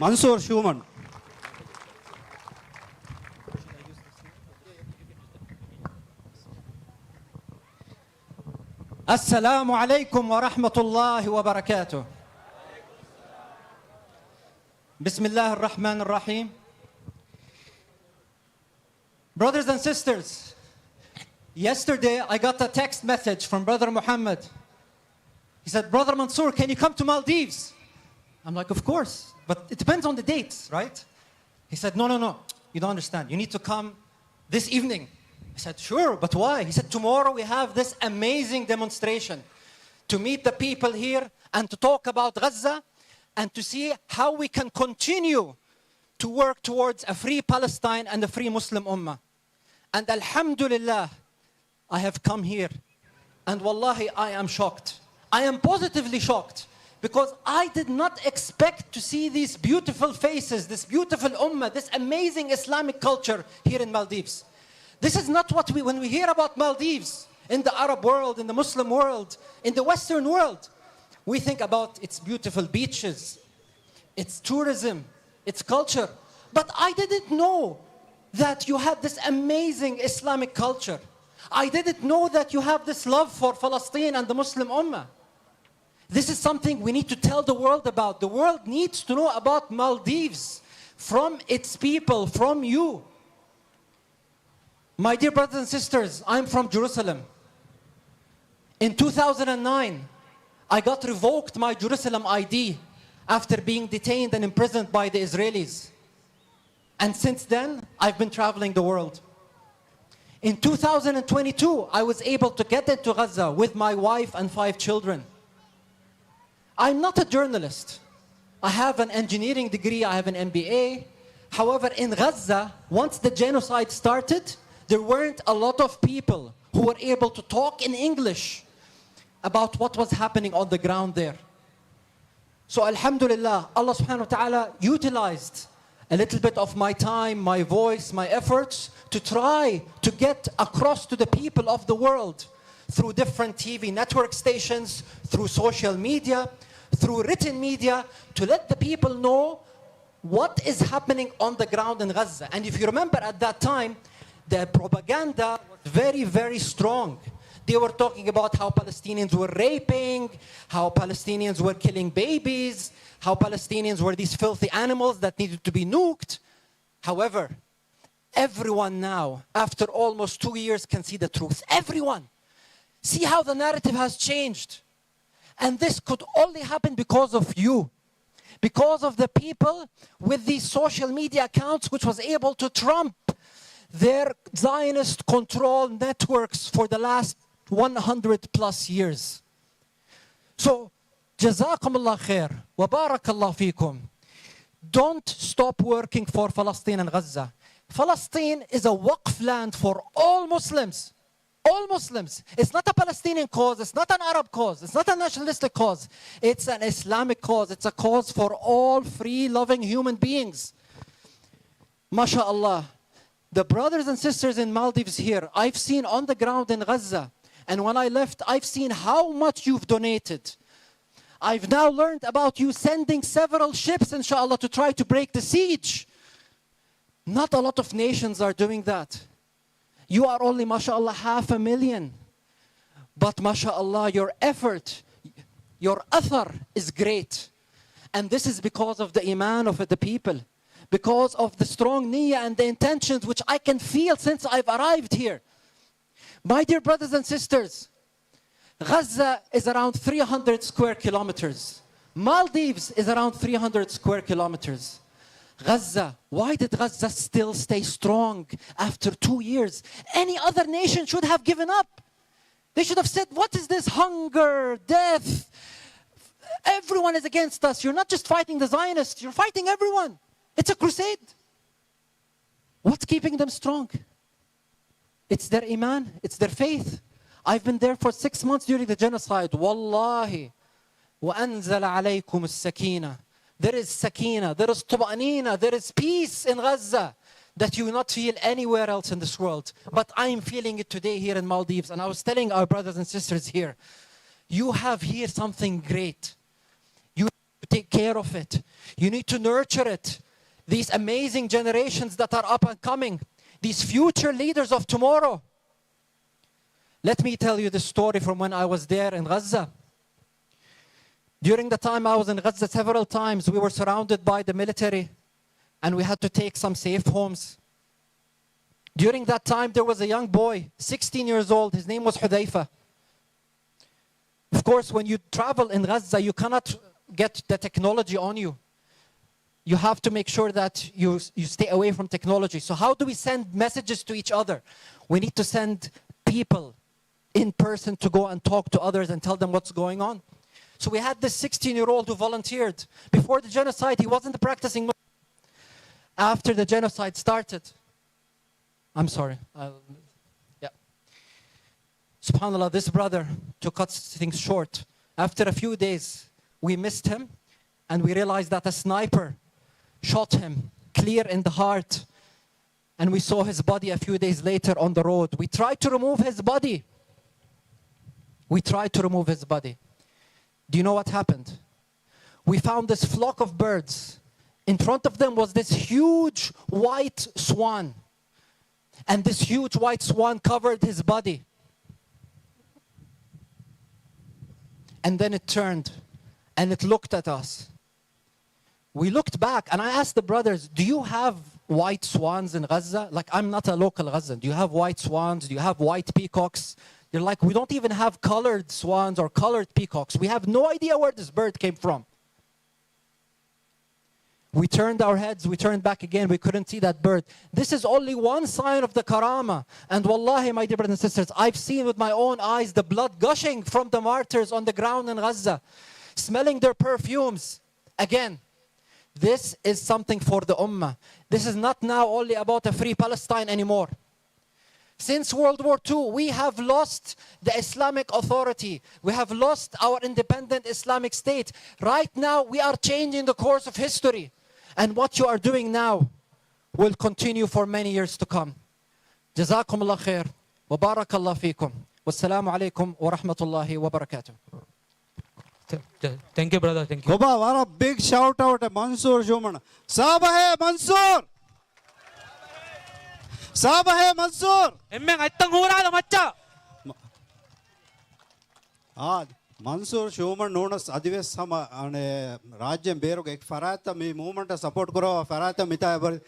މަންސޫރު ޝޫމަން. السلام عليكم ورحمة الله وبركاته. بسم الله الرحمن الرحيم. Brothers and sisters, yesterday I got a text message from Brother Muhammad. He said, "Brother Mansour, can you come to Maldives?" I'm like, "Of course, but it depends on the dates, right?" He said, "No, no, no, you don't understand. You need to come this evening." I said, "Sure, but why?" He said, "Tomorrow we have this amazing demonstration to meet the people here and to talk about Gaza and to see how we can continue to work towards a free Palestine and a free Muslim Ummah." And alhamdulillah, I have come here. And wallahi, I am shocked. I am positively shocked because I did not expect to see these beautiful faces, this beautiful ummah, this amazing Islamic culture here in Maldives. This is not what we, when we hear about Maldives in the Arab world, in the Muslim world, in the Western world, we think about its beautiful beaches, its tourism, its culture. But I didn't know that you had this amazing Islamic culture. I didn't know that you have this love for Palestine and the Muslim Ummah. This is something we need to tell the world about. The world needs to know about Maldives from its people, from you. My dear brothers and sisters, I'm from Jerusalem. In two thousand nine, I got revoked my Jerusalem I D after being detained and imprisoned by the Israelis. And since then, I've been traveling the world. In two thousand twenty-two, I was able to get into Gaza with my wife and five children. I'm not a journalist. I have an engineering degree, I have an M B A. However, in Gaza, once the genocide started, there weren't a lot of people who were able to talk in English about what was happening on the ground there. So, alhamdulillah, Allah subhanahu wa ta'ala utilized a little bit of my time, my voice, my efforts to try to get across to the people of the world through different T V network stations, through social media, through written media, to let the people know what is happening on the ground in Gaza. And if you remember, at that time, the propaganda was very, very strong. They were talking about how Palestinians were raping, how Palestinians were killing babies, how Palestinians were these filthy animals that needed to be nuked. However, everyone now, after almost two years, can see the truth. Everyone. See how the narrative has changed. And this could only happen because of you, because of the people with these social media accounts, which was able to trump their Zionist control networks for the last one hundred plus years. So, جزاكم الله خير وبارك الله فيكم. Don't stop working for Palestine and Gaza. Palestine is a waqf land for all Muslims. All Muslims. It's not a Palestinian cause. It's not an Arab cause. It's not a nationalistic cause. It's an Islamic cause. It's a cause for all free-loving human beings. MashaAllah. The brothers and sisters in Maldives here, I've seen on the ground in Gaza, and when I left, I've seen how much you've donated. I've now learned about you sending several ships, inshallah, to try to break the siege. Not a lot of nations are doing that. You are only, mashallah, half a million. But, mashallah, your effort, your athar is great. And this is because of the iman of the people, because of the strong niyyah and the intentions which I can feel since I've arrived here. My dear brothers and sisters, Gaza is around three hundred square kilometers. Maldives is around three hundred square kilometers. Gaza, why did Gaza still stay strong after two years? Any other nation should have given up. They should have said, "What is this hunger, death? Everyone is against us. You're not just fighting the Zionists, you're fighting everyone." It's a crusade. What's keeping them strong? It's their iman, it's their faith. I've been there for six months during the genocide. Wallahi, وأنزل عليكم السكينة. There is سكينة, there is طمأنينة, there is peace in Gaza that you will not feel anywhere else in this world. But I am feeling it today here in Maldives. And I was telling our brothers and sisters here, you have here something great. You need to take care of it. You need to nurture it. These amazing generations that are up and coming, these future leaders of tomorrow. Let me tell you the story from when I was there in Gaza. During the time I was in Gaza, several times we were surrounded by the military and we had to take some safe homes. During that time, there was a young boy, sixteen years old. His name was Hudhaifa. Of course, when you travel in Gaza, you cannot get the technology on you. You have to make sure that you, you stay away from technology. So how do we send messages to each other? We need to send people in person to go and talk to others and tell them what's going on. So we had this sixteen-year-old who volunteered. Before the genocide, he wasn't a practicing Muslim. After the genocide started, I'm sorry. Uh, yeah. SubhanAllah, this brother, to cut things short, after a few days, we missed him and we realized that a sniper shot him clear in the heart. And we saw his body a few days later on the road. We tried to remove his body. We tried to remove his body. Do you know what happened? We found this flock of birds. In front of them was this huge white swan. And this huge white swan covered his body. And then it turned and it looked at us. We looked back and I asked the brothers, "Do you have white swans in Gaza?" Like, I'm not a local Gazan. "Do you have white swans? Do you have white peacocks?" They're like, "We don't even have colored swans or colored peacocks. We have no idea where this bird came from." We turned our heads, we turned back again, we couldn't see that bird. This is only one sign of the karama. And wallahi, my dear brothers and sisters, I've seen with my own eyes the blood gushing from the martyrs on the ground in Gaza, smelling their perfumes. Again, this is something for the ummah. This is not now only about a free Palestine anymore. Since World War Two, we have lost the Islamic Authority. We have lost our independent Islamic State. Right now, we are changing the course of history. And what you are doing now will continue for many years to come. جزاكم الله خير وبارك الله فيكم. والسلام عليكم ورحمة الله وبركاته. Th-, th-, thank you, brother. Thank you. ކޮބާ ވަރަށް ބިގް ޝައުޓް އައުޓް މަންސޫރު ޝޫމަން. ސާބަހޭ މަންސޫރު! ސާބަހޭ މަންސޫރު! އެންމެން އަތްތައް ހޫރާލަ މައްޗަށް. އާ، މަންސޫރު ޝޫމަން ނޫނަސް އަދިވެސް ހަމަ، އަނެ، ރާއްޖޭން ބޭރުގެ އެކި ފަރާތްތައް މި މޫވްމަންޓަށް ސަޕޯޓް ކުރައްވާ ފަރާތްތައް މިތާ އެބަ-،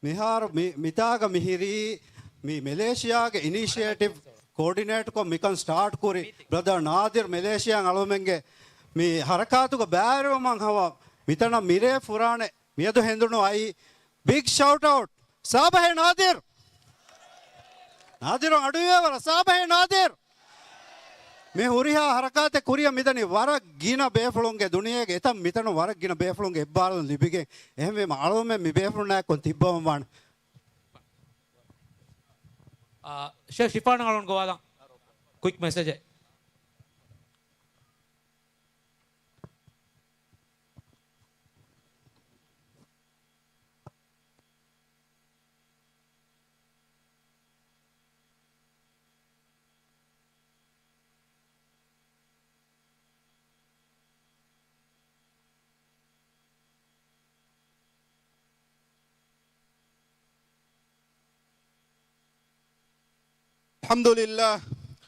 މިހާރު މި-، މިތާގަ މިހިރީ މި މެލޭޝިޔާގެ އިނިޝިއޭޓިވް ކޯޑިނޭޓްކޮށް މިކަން ސްޓާޓް ކުރި ބްރަދަރ ނާދިރު މެލޭޝިޔާން އަޅުމެންގެ މި ހަރަކާތުގަ ބައިވެރިވުމަށް ހަމަ މިތަނަށް މިރޭ ފުރާނެ މިއަދު ހެނދުނު އައި ބިގް ޝައުޓް އައުޓް ސާބަހޭ ނާދިރު. ނާދިރު އަޑުއިވޭ ވަރަށް ސާބަހޭ ނާދިރު. މި ހުރިހާ ހަރަކާތެއް ކުރިއަށް މިދަނީ ވަރަށް ގިނަ ބޭފުޅުންގެ ދުނިޔޭގެ އެތައް މިތަނުން ވަރަށް ގިނަ ބޭފުޅުންގެ އެއްބާރުލުން ލިބިގެން. އެހެންވީމަ އަޅުމެން މި ބޭފުޅުންނާއެކު ތިއްބަވަން ވާނެ. އާ، ޝޭޚް ޝިފާން އަޅުން ގޮވާލަން. ކުއިކް މެސެޖެއް. الحمد لله،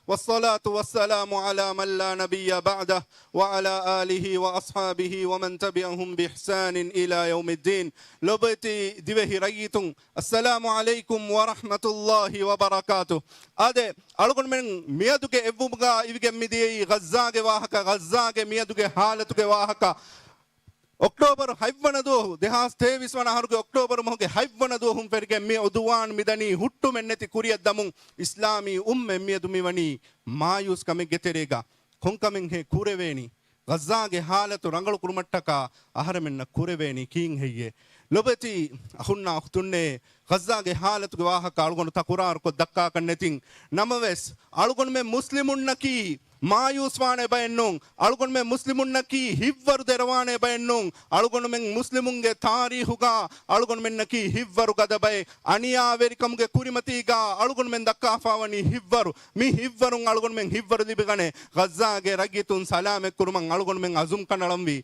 والصلاة والسلام على من لا نبي بعده، وعلى آله وأصحابه ومن تبعهم بإحسان إلى يوم الدين. ލޮބުވެތި ދިވެހި ރައްޔިތުން، އައްސަލާމު ޢަލައިކުމް ވަރަޙްމަތުﷲި ވަބަރަކާތު. އާދެ، އަޅުގަނޑުމެން މިއަދުގެ އެއްވުމުގަ އިވިގެން މިދިޔައީ ޣައްޒާގެ ވާހަކަ، ޣައްޒާގެ މިއަދުގެ ހާލަތުގެ ވާހަކަ. އޮކްޓޯބަރު ހަތްވަނަ ދުވަހު، ދެހާސް ތޭވީސް ވަނަ އަހަރުގެ އޮކްޓޯބަރު މަހުގެ ހަތްވަނަ ދުވަހުން ފެށިގެން މި ޢުދުވާން މިދަނީ ހުއްޓުމެއްނެތި ކުރިއަށް ދަމުން، އިސްލާމީ އުއްމަތް މިއަދު މިވަނީ މާޔޫސް ކަމެއްގެ ތެރޭގަ. ކޮންކަމެއްހޭ ކުރެވޭނީ؟ ޣައްޒާގެ ހާލަތު ރަނގަޅު ކުރުމަށްޓަކާ އަހަރެމެންނަށް ކުރެވޭނީ ކީއްހެއްޔޭ؟ ލޮބެތި އަޚުންނާ އުޚްތުންނޭ، ޣައްޒާގެ ހާލަތުގެ ވާހަކަ އަޅުގަނޑު ތަކުރާރުކޮށް ދައްކާކަށް ނެތިން. ނަމަވެސް، އަޅުގަނޑުމެން މުސްލިމުންނަކީ މާޔޫސްވާނެ ބައެއް ނޫން. އަޅުގަނޑުމެން މުސްލިމުންނަކީ ހިތްވަރު ދެރަވާނެ ބައެއް ނޫން. އަޅުގަނޑުމެން މުސްލިމުންގެ ތާރީޚުގަ އަޅުގަނޑުމެންނަކީ ހިތްވަރު ގަދަ ބައެއް. އަނިޔާވެރިކަމުގެ ކުރިމަތީގަ އަޅުގަނޑުމެން ދައްކާފާވަނީ ހިތްވަރު. މި ހިތްވަރުން އަޅުގަނޑުމެން ހިތްވަރު ލިބިގަނެ. ޣައްޒާގެ ރައްޔިތުން ސަލާމަތްކުރުމަށް އަޅުގަނޑުމެން އަޒުމް ކަނޑައަޅަންވީ.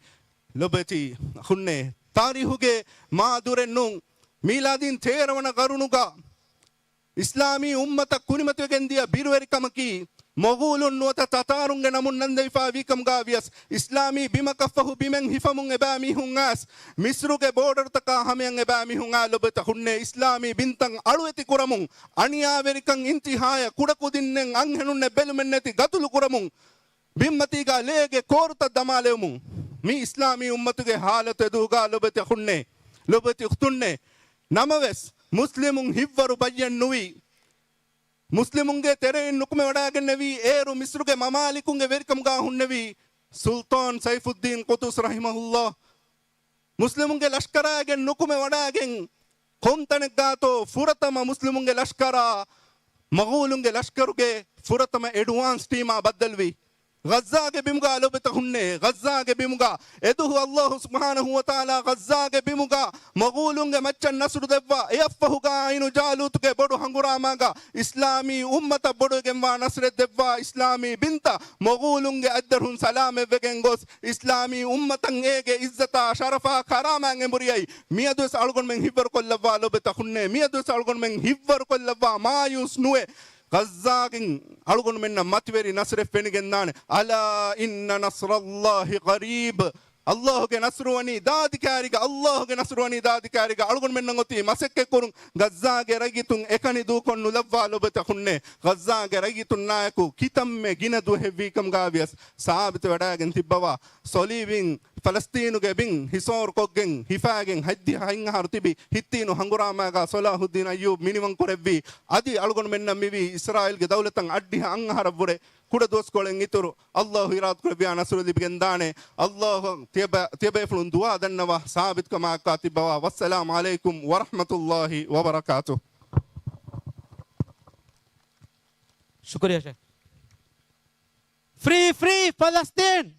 ލޮބެތި އަޚުންނޭ، ތާރީޚުގެ މާ ދުރެއް ނޫން، މީލާދީން ތޭރަ ވަނަ ގަރުނުގަ އިސްލާމީ އުއްމަތަށް ކުރިމަތިވެގެންދިޔަ ބިރުވެރިކަމަކީ، މޮޣޫލުން ނުވަތަ ތަތާރުންގެ ނަމުން ނަންދެވިފާވީކަމުގަ ވިޔަސް، އިސްލާމީ ބިމަކަށްފަހު ބިމެއް ހިފަމުން އެބައިމީހުން އައިސް، މިސްރުގެ ބޯޑަރުތަކާ ހަމަޔަށް އެބައިމީހުން އައި. ލޮބެތި އަޚުންނޭ، އިސްލާމީ ބިންތައް އަޅުވެތި ކުރަމުން، އަނިޔާވެރިކަން އިންތިހާޔަށް، ކުޑަކުދިންނެއް އަންހެނުންނެއް ބެލުމެއްނެތި ގަތުލު ކުރަމުން، ބިންމަތީގަ ލޭގެ ކޯރުތައް ދަމާލެވުމުން، މި އިސްލާމީ އުއްމަތުގެ ހާލަތު އެދުވުގަ ލޮބެތި އަޚުންނޭ، ލޮބެތި އުޚްތުންނޭ. ނަމަވެސް، މުސްލިމުން ހިތްވަރު ބައްޔެއް ނުވީ. މުސްލިމުންގެ ތެރެއިން ނުކުމެވަޑައިގެންނެވީ އޭރު މިސްރުގެ މަމާލިކުންގެ ވެރިކަމުގަ ހުންނެވި ސުލްޠާން ސައިފުއްދީން ޤުޠުސް ރަޙިމަހުﷲ. މުސްލިމުންގެ ލަޝްކަރާގެން ނުކުމެވަޑައިގެން، ކޮންތަނެއްގާތޯ ފުރަތަމަ މުސްލިމުންގެ ލަޝްކަރާ މަޣޫލުންގެ ލަޝްކަރުގެ ފުރަތަމަ އެޑްވާންސް ޓީމާ ބައްދަލުވީ. ޣައްޒާގެ ބިމުގަ ލޮބެތި އަޚުންނޭ، ޣައްޒާގެ ބިމުގަ އެދުވަހު ﷲ ސުބްޙާނަހޫ ވަތަޢާލާ ޣައްޒާގެ ބިމުގަ މަޣޫލުންގެ މައްޗަށް ނަޞްރު ދެއްވާ، އެއަށްފަހުގަ ޢައިނު ޖާލޫތުގެ ބޮޑު ހަނގުރާމާގަ އިސްލާމީ އުއްމަތަށް ބޮޑުވެގެންވާ ނަޞްރެއް ދެއްވާ، އިސްލާމީ ބިންތައް މަޣޫލުންގެ އަތްދަރުން ސަލާމަތްވެގެން ގޮސް، އިސްލާމީ އުއްމަތަށް އޭގެ އިއްޒަތާ ޝަރަފާ ކަރާމާތް އެނބުރިއައި، މިއަދުވެސް އަޅުގަނޑުމެން ހިތްވަރުކޮށްލައްވާ ލޮބެތި އަޚުންނޭ، މިއަދުވެސް އަޅުގަނޑުމެން ހިތްވަރުކޮށްލައްވާ މާޔޫސް ނުވެ، ޣައްޒާގެން އަޅުގަނޑުމެންނަށް މަތިވެރި ނަޞްރެއް ފެނިގެންދާނެ. ألا إن نصر الله قريب. ﷲ ގެ ނަޞްރު ވަނީ ދާދި ކާރިގަ، ﷲ ގެ ނަޞްރު ވަނީ ދާދި ކާރިގަ. އަޅުގަނޑުމެންނަށް އޮތީ މަސައްކަތްކުރުން، ޣައްޒާގެ ރައްޔިތުން އެކަނި ދޫކޮށް ނުލައްވާ ލޮބެތި އަޚުންނޭ. ޣައްޒާގެ ރައްޔިތުންނާއެކު ކިތަންމެ ގިނަ ދުވަހެއްވީކަމުގަ ވިޔަސް ސާބިތުވެވަޑައިގެން ތިއްބަވާ. ސޮލީބީން ފަލަސްޠީނުގެ ބިން ހިސޯރުކޮށްގެން ހިފާގެން ހަތްދިހަ ހަތް އަހަރު ތިބި ހިތްދީނު ހަނގުރާމާގަ ޞަލާޙުއްދީން އައްޔޫބް މިނިވަންކުރެއްވީ. އަދި އަޅުގަނޑުމެންނަށް މިވީ އިސްރާއީލްގެ ދައުލަތަށް އަށްޑިހަ އަށް އަހަރަށްވުރެ ކުޑަ ދުވަސްކޮޅެއް އިތުރު. ﷲ އިރާދަކުރެއްވިޔާ ނަޞްރު ލިބިގެންދާނެ. ﷲ ތިޔަބަ-، ތިޔަބޭފުޅުން ދުޢާ ދަންނަވާ ސާބިތުކަމާއެކާ ތިއްބަވާ. ވައްސަލާމު ޢަލައިކުމް ވަރަޙްމަތުﷲި ވަބަރަކާތުހު. ޝުކުރިއްޔާ ޝޭޚް. ފްރީ، ފްރީ ފަލަސްޠީން!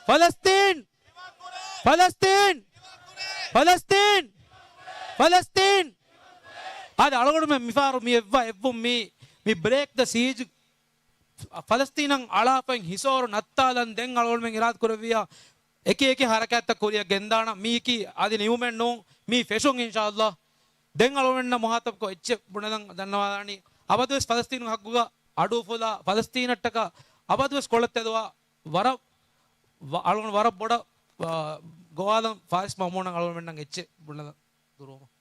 ފަލަސްޠީން! ފަލަސްޠީން! ފަލަސްޠީން! ފަލަސްޠީން! އާދެ، އަޅުގަނޑުމެން މިފަހަރު މި އެއްވާ އެއްވުން މި، މި ބްރޭކް ދަ ސީޖް ފަލަސްޠީނަށް އަޅާފައި ހިސޯރު ނައްތާލަން ދެން އަޅުގަނޑުމެން އިރާދަ ކުރެއްވިޔާ އެކި އެކި ހަރަކާތްތައް ކުރިއަށް ގެންދާނަން. މީކީ އަދި ނިމުމެއް ނޫން. މީ ފެށުން އިންޝާﷲ. ދެން އަޅުގަނޑުމެންނަށް މުހާތަބްކޮށް އެއްޗެއް ބުނެލަން ދަންނަވާލާނީ، އަބަދުވެސް ފަލަސްޠީނު ހައްގުގަ އަޑުއުފުލާ ފަލަސްޠީނަށްޓަކާ އަބަދުވެސް ކޮޅަށް ތެދުވާ ވަރަށް، ވަ-، އަޅުގަނޑު ވަރަށް ބޮޑަށް، އާ، ގޮވާލަން ފާރިސް މައުމޫނަށް އަޅުގަނޑުމެންނަށް އެއްޗެއް ބުނެލަން ދުރުވުމަށް.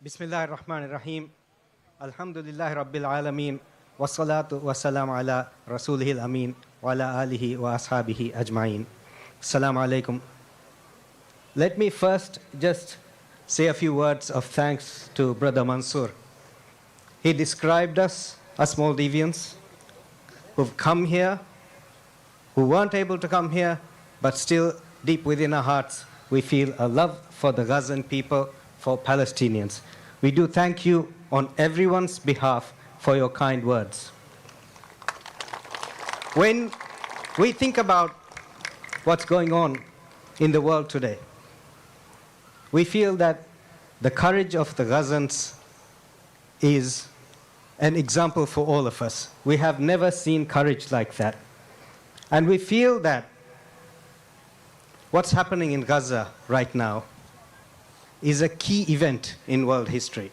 بسم الله الرحمن الرحيم. الحمد لله رب العالمين، والصلاة والسلام على رسوله الأمين وعلى آله وأصحابه أجمعين. السلام عليكم. Let me first just say a few words of thanks to Brother Mansoor. He described us as Maldivians who've come here, who weren't able to come here, but still deep within our hearts, we feel a love for the Gazan people, for Palestinians. We do thank you on everyone's behalf for your kind words. When we think about what's going on in the world today, we feel that the courage of the Gazans is an example for all of us. We have never seen courage like that. And we feel that what's happening in Gaza right now is a key event in world history.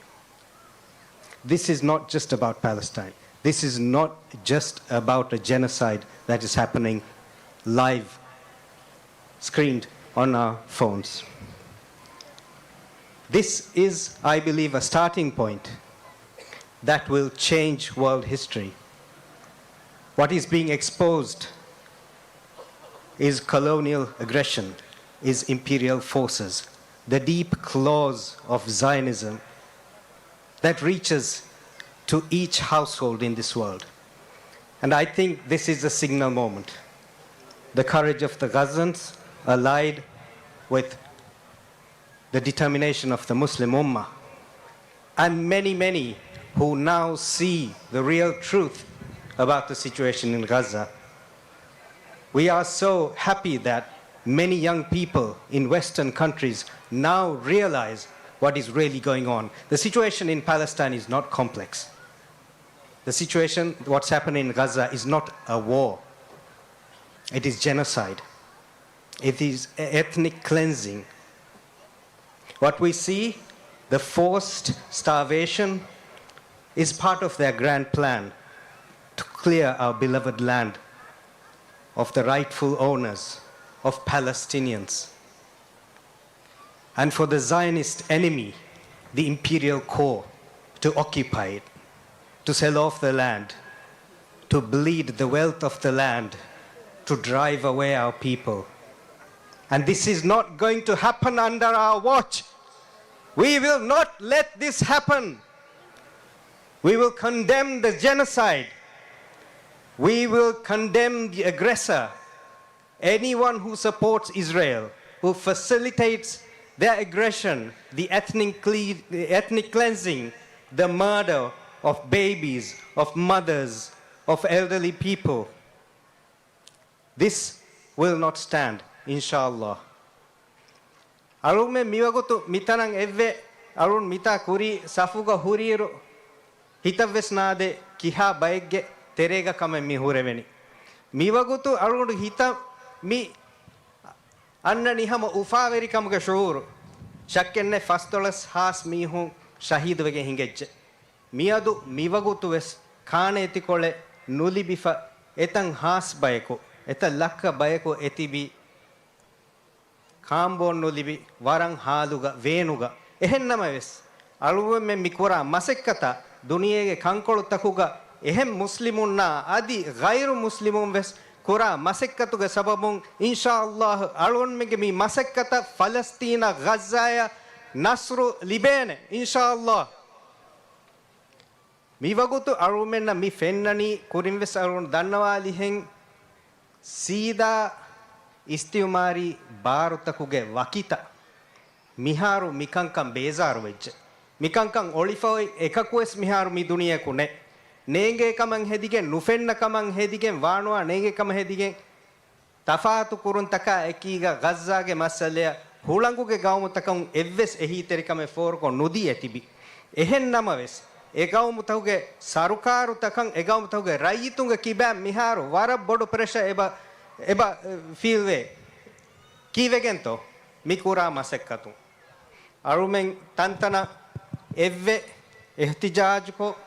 This is not just about Palestine. This is not just about a genocide that is happening live screened on our phones. This is, I believe, a starting point that will change world history. What is being exposed is colonial aggression. is imperial forces, the deep claws of Zionism that reaches to each household in this world. And I think this is a signal moment. The courage of the Gazans, allied with the determination of the Muslim Ummah, and many, many who now see the real truth about the situation in Gaza. We are so happy that many young people in Western countries now realize what is really going on. The situation in Palestine is not complex. The situation, what's happening in Gaza, is not a war. It is genocide. It is e-, ethnic cleansing. What we see, the forced starvation, is part of their grand plan to clear our beloved land of the rightful owners, of Palestinians, and for the Zionist enemy, the imperial core, to occupy it, to sell off the land, to bleed the wealth of the land, to drive away our people. And this is not going to happen under our watch. We will not let this happen. We will condemn the genocide. We will condemn the aggressor. Anyone who supports Israel, who facilitates their aggression, the ethnic cle-, the ethnic cleansing, the murder of babies, of mothers, of elderly people, this will not stand, inshallah. އަޅުމެން މިވަގުތު މިތަނަށް އެއްވެ، އަޅުން މިތާ ކުރީ ސަފުގަ ހުރިއިރު، ހިތަށްވެސް ނާދޭ ކިހާ ބައެއްގެ ތެރޭގަ ކަމެއް މި ހުރެވެނީ. މިވަގުތު އަޅުގަނޑު ހިތަށް މި އަންނަނީ ހަމަ އުފާވެރިކަމުގެ ޝުޢޫރު. ޝައްކެއްނެތް ފަސްދޮޅަސް ހާސް މީހުން ޝަހީދުވެގެން ހިނގައްޖެ. މިއަދު މިވަގުތުވެސް ކާނޭތިކޮޅެއް ނުލިބިފަ އެތައް ހާސް ބަޔަކު، އެތައް ލައްކަ ބަޔަކު އެތިބީ ކާނބޯން ނުލިބި ވަރަށް ހާލުގަ، ވޭނުގަ. އެހެންނަމަވެސް، އަޅުގަނޑުމެން މި ކުރާ މަސައްކަތަށް ދުނިޔޭގެ ކަންކޮޅުތަކުގަ އެހެން މުސްލިމުންނާ އަދި ޣައިރު މުސްލިމުން ވެސް ކުރާ މަސައްކަތުގެ ސަބަބުން، އިންޝާﷲ، އަޅުގަނޑުމެންގެ މި މަސައްކަތަށް ފަލަސްތީނަށް ޣައްޒާޔަށް ނަޞްރު ލިބޭނެ، އިންޝާﷲ. މިވަގުތު އަޅުމެންނަށް މި ފެންނަނީ، ކުރިންވެސް އަޅުން ދަންނަވާލިހެން، ސީދާ އިސްތިޢުމާރީ ބާރުތަކުގެ ވަކިތައް. މިހާރު މިކަންކަން ބޭޒާރުވެއްޖެ. މިކަންކަން އޮޅިފައޮތް އެކަކުވެސް މިހާރު މި ދުނިޔެއަކު ނެތް. ނޭނގޭ ކަމަށް ހެދިގެން، ނުފެންނަ ކަމަށް ހެދިގެން، ވާނުވާ ނޭނގޭ ކަމަށް ހެދިގެން، ތަފާތު ކުރުންތަކާ އެކީގަ ޣައްޒާގެ މައްސަލަޔަށް ހުޅަނގުގެ ގައުމުތަކުން އެއްވެސް އެހީތެރިކަމެއް ފޯރުކޮށް ނުދީ އެތިބި. އެހެން ނަމަވެސް، އެ ގައުމުތަކުގެ ސަރުކާރުތަކަށް، އެ ގައުމުތަކުގެ ރައްޔިތުންގެ ކިބައިން މިހާރު ވަރަށް ބޮޑު ޕްރެޝަ އެބަ، އެބަ، އެ، ފީލްވޭ. ކީއްވެގެންތޯ މި ކުރާ މަސައްކަތުން؟ އަޅުމެން ތަންތަނަށް އެއްވެ އިޙްތިޖާޖުކޮށް،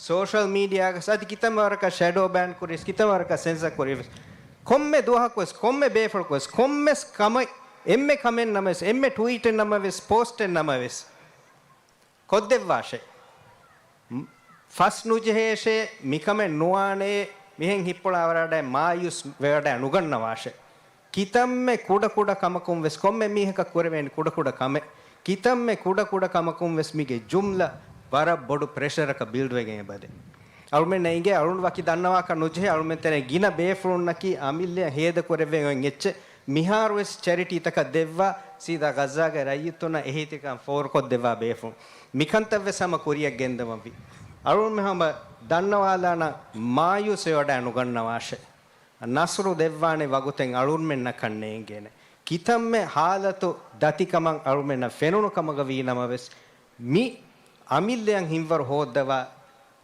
ސޯޝަލް މީޑިއާގަސް އަދި ކިތަންމެ ވަރަކަށް ޝެޑޯ ބޭން ކުރިޔަސް، ކިތަންމެ ވަރަކަށް ސެންސަރ ކުރިޔަސް، ކޮންމެ ދުވަހަކުވެސް، ކޮންމެ ބޭފުޅަކުވެސް، ކޮންމެސް ކަމެއް، އެންމެ ކަމެއް ނަމަވެސް، އެންމެ ޓްވީޓެއް ނަމަވެސް، ޕޯސްޓެއް ނަމަވެސް، ކޮށްދެއްވާށޭ. މް، ފަސް ނުޖެހޭށޭ، މިކަމެއް ނުވާނޭ، މިހެން ހިތްޕުޅާވަރަޑައި މާޔޫސް ވެވަޑައި ނުގަންނަވާށޭ. ކިތަންމެ ކުޑަކުޑަ ކަމަކުން ވެސް، ކޮންމެ މީހަކަށް ކުރެވޭނެ ކުޑަކުޑަ ކަމެއް، ކިތަންމެ ކުޑަކުޑަ ކަމަކުން ވެސް މީގެ ޖުމްލަ ވަރަށް ބޮޑު ޕްރެޝަރަކަށް ބިލްޑްވެގެން އެބަދޭ. އަޅުމެންނަށް އިނގޭ، އަޅުން ވަކި ދަންނަވާކަށް ނުޖެހޭ، އަޅުމެން ތެރޭ ގިނަ ބޭފުޅުންނަކީ އަމިއްލަޔަށް ހޭދަކުރެވޭ އޮތް އެއްޗެއް. މިހާރުވެސް ޗެރިޓީތަކަށް ދެއްވާ، ސީދާ ޣައްޒާގެ ރައްޔިތުންނަށް އެހީތެރިކަން ފޯރުކޮށްދެއްވާ ބޭފުޅުން. މިކަންތައްވެސް ހަމަ ކުރިއަށް ގެންދަވަންވީ. އަޅުންމެ ހަމަ ދަންނަވާލާނަން މާޔޫސް ވެވަޑައި ނުގަންނަވާށޭ. ނަޞްރު ދެއްވާނެ ވަގުތެއް އަޅުންމެންނަކަށް ނޭނގޭނެ. ކިތަންމެ ހާލަތު ދަތިކަމަށް އަޅުމެންނަށް ފެނުނު ކަމަކަށް ވީ ނަމަވެސް، މި އަމިއްލަޔަށް ހިތްވަރު ހޯއްދަވާ،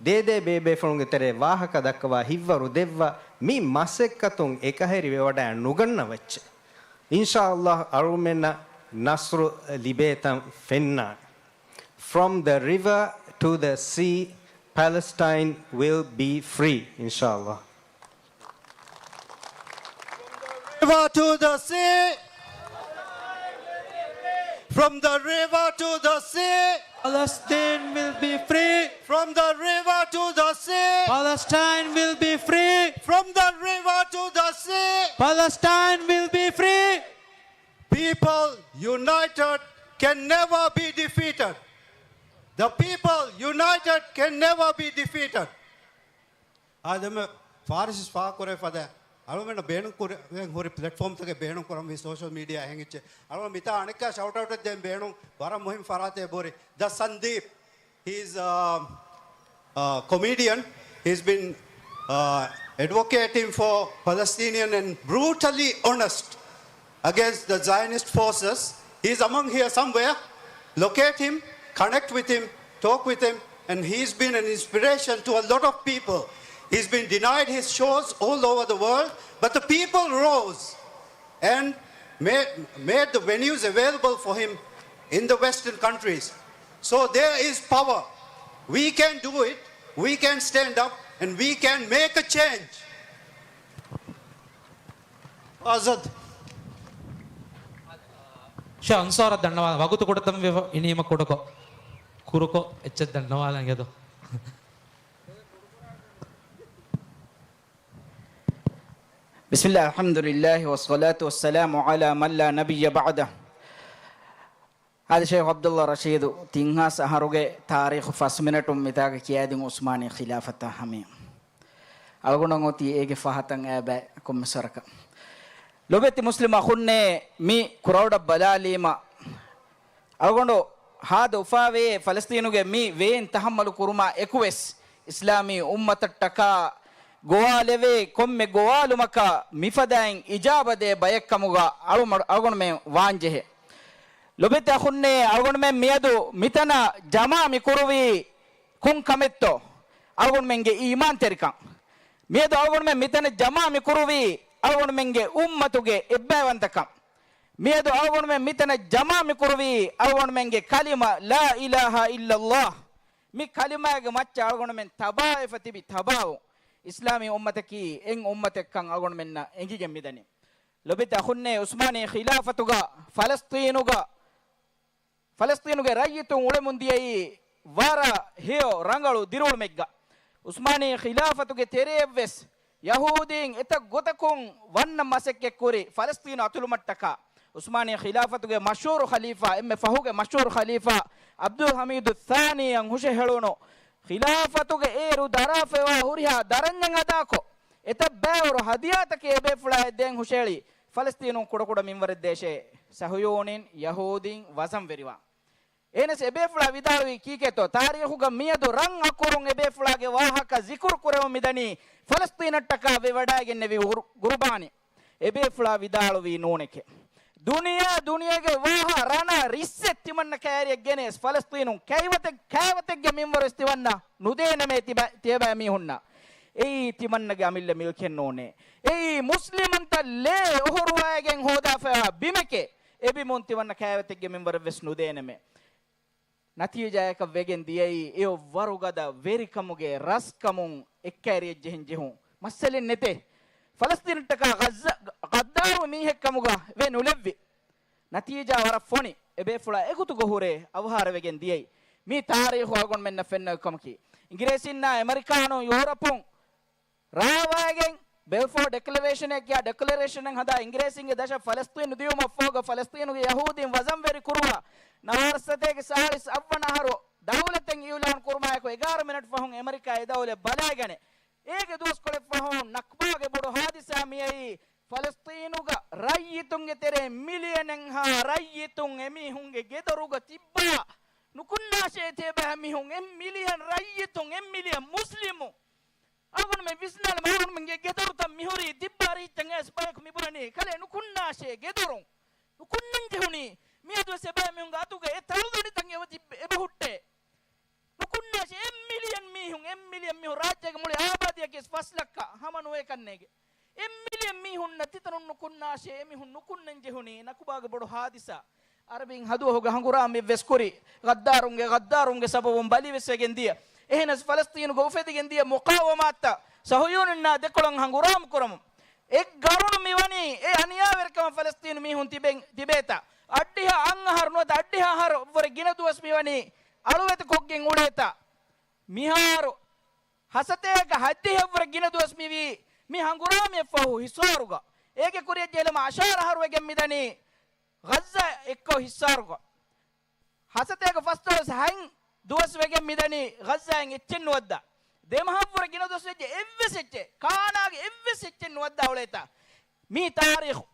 ދޭދޭ ބޭބޭފުޅުންގެ ތެރޭ ވާހަކަ ދައްކަވާ، ހިތްވަރު ދެއްވާ، މި މަސައްކަތުން އެކަހެރި ވެވަޑައި ނުގަންނަވައްޗެ. އިންޝާﷲ އަޅުމެންނަށް ނަޞްރު ލިބޭތަން ފެންނާނެ. From the river to the sea, Palestine will be free, inshallah. River to the sea. From the river to the sea. Palestine will be free. From the river to the sea. Palestine will be free. From the river to the sea. Palestine will be free. People united can never be defeated. The people united can never be defeated. އާދެމެ ފާރިސް ފާކުރޭ ފަދަ އަޅުމެންނަށް ބޭނުން ކުރެވެން ހުރި ޕްލެޓްފޯމްތަކެއް ބޭނުން ކުރަން ވީ ސޯޝަލް މީޑިއާ އެހެން އެއްޗެއް. އަޅުމެން މިތާ އަނެއްކާ ޝައުޓް އައުޓެއް ދޭން ބޭނުން ވަރަށް މުހިން ފަރާތެއް ބުރި. ދަ ސަންދީޕް. He's a, a comedian. He's been uh, advocating for Palestinian and brutally honest against the Zionist forces. He's among here somewhere. Locate him, connect with him, talk with him, and he's been an inspiration to a lot of people. He's been denied his shows all over the world, but the people rose and made, made the venues available for him in the Western countries. So there is power. We can do it. We can stand up and we can make a change. އާޒަދް. ޝާ އަންސާރަށް ދަންނަވާލަން. ވަގުތު ކުޑަތަން ވެފަ އިނީމަ ކުޑަކޮށް. ކުރުކޮށް އެއްޗެއް ދަންނަވާލަން އެދޯ. بسم الله، الحمد لله، والصلاة والسلام على من لا نبي بعده. އާދެ، ޝޭޚް ޢަބްދުﷲ ރަޝީދު ތިން ހާސް އަހަރުގެ ތާރީޚު ފަސް މިނެޓުން މިތާގަ ކިޔާދިން ޢުސްމާނީ ޚިލާފަތާ ހަމަޔަށް. އަޅުގަނޑު އޮތީ އޭގެ ފަހަތަށް އައިބައި ކޮންމެސް ވަރަކަށް. ލޮބެތި މުސްލިމް އަޚުންނޭ، މި ކްރައުޑަށް ބަލާލީމަ، އަޅުގަނޑު ހާދަ އުފާވޭ ފަލަސްޠީނުގެ މި ވޭން ތަހައްމަލު ކުރުމާ އެކުވެސް، އިސްލާމީ އުއްމަތަށްޓަކާ ގޮވާލެވޭ ކޮންމެ ގޮވާލުމަކަށް މިފަދައިން އިޖާބަދޭ ބައެއްކަމުގަ އަޅުމަ-، އަޅުގަނޑުމެން ވާންޖެހޭ. ލޮބެތި އަޚުންނޭ، އަޅުގަނޑުމެން މިއަދު މިތަނަށް ޖަމާ މިކުރުވީ ކޮން ކަމެއްތޯ؟ އަޅުގަނޑުމެންގެ އީމާންތެރިކަން. މިއަދު އަޅުގަނޑުމެން މިތަނަށް ޖަމާ މިކުރުވީ އަޅުގަނޑުމެންގެ އުއްމަތުގެ އެއްބައިވަންތަކަން. މިއަދު އަޅުގަނޑުމެން މިތަނަށް ޖަމާ މިކުރުވީ އަޅުގަނޑުމެންގެ ކަލިމަ ލާ އިލާހަ އިއްލައްލާހް. މި ކަލިމާގެ މައްޗަށް އަޅުގަނޑުމެން ތަބާވެފަ ތިބި ތަބާވުން. އިސްލާމީ އުއްމަތަކީ އެއް އުއްމަތެއްކަން އަޅުގަނޑުމެންނަށް އެނގިގެން މިދަނީ. ލޮބެތި އަޚުންނޭ، ޢުސްމާނީ ޚިލާފަތުގަ ފަލަސްޠީނުގަ ފަލަސްޠީނުގެ ރައްޔިތުން އުޅެމުން ދިޔައީ ވަރަށް ހެޔޮ ރަނގަޅު ދިރިއުޅުމެއްގަ. ޢުސްމާނީ ޚިލާފަތުގެ ތެރެއަށްވެސް ޔަހޫދީން އެތައް ގޮތަކުން ވަންނަ މަސައްކަތްކުރި ފަލަސްޠީނު އަތުލުމަށްޓަކާ. ޢުސްމާނީ ޚިލާފަތުގެ މަޝްހޫރު ޚަލީފާ، އެންމެ ފަހުގެ މަޝްހޫރު ޚަލީފާ ޢަބްދުލް ޙަމީދު ޘާނީއަށް ހުށަހެޅުނު ޚިލާފަތުގެ އޭރު ދަރާފައިވާ ހުރިހާ ދަރަންޏަށް އަދާކޮށް، އެތައް ބައިވަރު ހަދިޔާތަކެއް އެބޭފުޅާއަށް ދޭން ހުށަހެޅި ފަލަސްޠީނުން ކުޑަކުޑަ މިންވަރެއް ދޭށޭ، ޞަހުޔޫނީން، ޔަހޫދީން، ވަޒަންވެރިވާން. އެހެނަސް އެބޭފުޅާ ވިދާޅުވީ ކީކޭތޯ؟ ތާރީޚުގަ މިއަދު ރަން އަކުރުން އެބޭފުޅާގެ ވާހަކަ ޒިކުރު ކުރެވުން މިދަނީ ފަލަސްޠީނަށްޓަކާ ވެވަޑައިގެންނެވި ގުރު-، ގުރުބާނީ. އެބޭފުޅާ ވިދާޅުވީ ނޫނެކޭ. ދުނިޔެ، ދުނިޔޭގެ ވާހާ ރަނާ ރިއްސެއް ތިމަންނަ ކައިރިއަށް ގެނެސް ފަލަސްޠީނުން ކައިވަތެއް، ކައިވަތެއްގެ މިންވަރުވެސް ތިމަންނަ ނުދޭނަމޭ ތިބަ-، ތިޔަބައިމީހުންނަށް. އެއީ ތިމަންނަގެ އަމިއްލަ މިލްކެއް ނޫނޭ. އެއީ މުސްލިމުންތައް ލޭ އޮހޮރުވައިގެން ހޯދާފައިވާ ބިމެކޭ. އެބިމުން ތިމަންނަ ކައިވަތެއްގެ މިންވަރަށްވެސް ނުދޭނަމޭ. ނަތީޖާއަކަށް ވެގެން ދިޔައީ އެއޮށް ވަރުގަދަ ވެރިކަމުގެ ރަސްކަމުން އެއްކައިރިއަށް ޖެހެން ޖެހުން. މައްސަލައެއް ނެތޭ. ފަލަސްޠީނަށްޓަކާ ޣައްޒަ-، ޣައްދާރު މީހެއްކަމުގަ ވެ ނުލެއްވި. ނަތީޖާ ވަރަށް ފޮނި. އެބޭފުޅާ އެގޮތުގަ ހުރޭ އަވަހާރަވެގެން ދިޔައީ. މީ ތާރީޚު އަޅުގަނޑުމެންނަށް ފެންނަ ކަމަކީ. އިނގިރޭސީންނާ އެމެރިކާނު ޔޫރަޕުން ރާވައިގެން ބެލްފޯ ޑެކްލަރޭޝަނެއް ކިޔާ ޑެކްލަރޭޝަނެއް ހަދާ އިނގިރޭސީންގެ ދަށަށް ފަލަސްޠީނު ދިޔުމަށްފަހުގަ ފަލަސްޠީނުގެ ޔަހޫދީން ވަޒަންވެރި ކުރުވާ ނަވާރަ ސަތޭކަ ސާޅީސް އަށްވަނަ އަހަރު ދައުލަތެއް އިއުލާން ކުރުމާއެކު އެގާރަ މިނެޓް ފަހުން އެމެރިކާ އެ ދައުލަތް ބަލައިގަނެ. އޭގެ ދުވަސްކޮޅެއް ފަހުން ނަކްބާގެ ބޮޑު ހާދިސާ މިއައީ ފަލަސްޠީނުގަ ރައްޔިތުންގެ ތެރޭ މިލިޔަނެއްހާ ރައްޔިތުން އެމީހުންގެ ގެދޮރުގަ ތިއްބާ ނުކުންނާށޭ ތިޔަބައިމީހުން އެއް މިލިޔަން ރައްޔިތުން އެއް މިލިޔަން މުސްލިމުން އަޅުގަނޑުމެން ވިސްނާލަމާ، އަޅުގަނޑުމެންގެ ގެދޮރުތައް މިހުރީ ތިއްބާ ރީއްޗަށް އައިސް ބަޔަކު މިބުނަނީ. ކަލޭ ނުކުންނާށޭ ގެދޮރުން. ނުކުންނަން ޖެހުނީ. މިއަދުވެސް އެބައިމީހުންގެ އަތުގަ އެ ތަޅުދަނޑިތައް އެބަ ތިއްބެ-، އެބަހުއްޓޭ. ނުކުންނާށޭ އެއް މިލިޔަން މީހުން، އެއް މިލިޔަން މީހުން ރާއްޖޭގެ މުޅި އާބާދީއަކީ ފަސް ލައްކަ ހަމަ ނުވޭ ކަންނޭގެ. އެއް މިލިޔަން މީހުންނަށް ތިތަނުން ނުކުންނާށޭ، އެމީހުން ނުކުންނަން ޖެހުނީ ނަކުބާގެ ބޮޑު ހާދިސާ. އަރަބިން ހަދުވަހުގެ ހަނގުރާމައެއްވެސް ކުރި، ޣައްދާރުންގެ، ޣައްދާރުންގެ ސަބަބުން ބަލިވެސް ވެގެން ދިޔަ. އެހެނަސް ފަލަސްޠީނުގަ އުފެދިގެން ދިޔަ މުޤާވަމާތައް، ޞަހުޔޫނުންނާ ދެކޮޅަށް ހަނގުރާމަ ކުރަމުން. އެއް ގަރުނު މިވަނީ އެ އަނިޔާވެރިކަމަށް ފަލަސްޠީނު މީހުން ތިބެން، ތިބޭތަ؟ އަށްޑިހަ އަށް އަހަރު ނުވަތަ އަށްޑިހަ އަހަރު ވުރެ ގިނަ ދުވަސް މިވަނީ އަޅުވެތިކޮށްގެން އުޅޭތަ؟ މިހާރު ހަސަތޭކަ ހައްދިހަ ވުރެ ގިނަ ދުވަސް މިވީ މި ހަނގުރާމައަށްފަހު ހިސާރުގަ. އޭގެ ކުރިއަށް ޖެހިލަމާ އަށާރަ އަހަރު ވެގެން މިދަނީ ޣައްޒާ އެއްކޮށް ހިއްސާރުކޮށް، ހަސަތޭކަ ފަސްދޮޅަސް ހަތް ދުވަސް ވެގެން މިދަނީ ޣައްޒާއިން އެއްޗެއް ނުވައްދާ. ދެމަހަށްވުރެ ގިނަ ދުވަސް ވެއްޖެ އެއްވެސް އެއްޗެއް، ކާނާގެ އެއްވެސް އެއްޗެއް ނުވައްދާ އުޅޭތާ. މީ ތާރީޚު.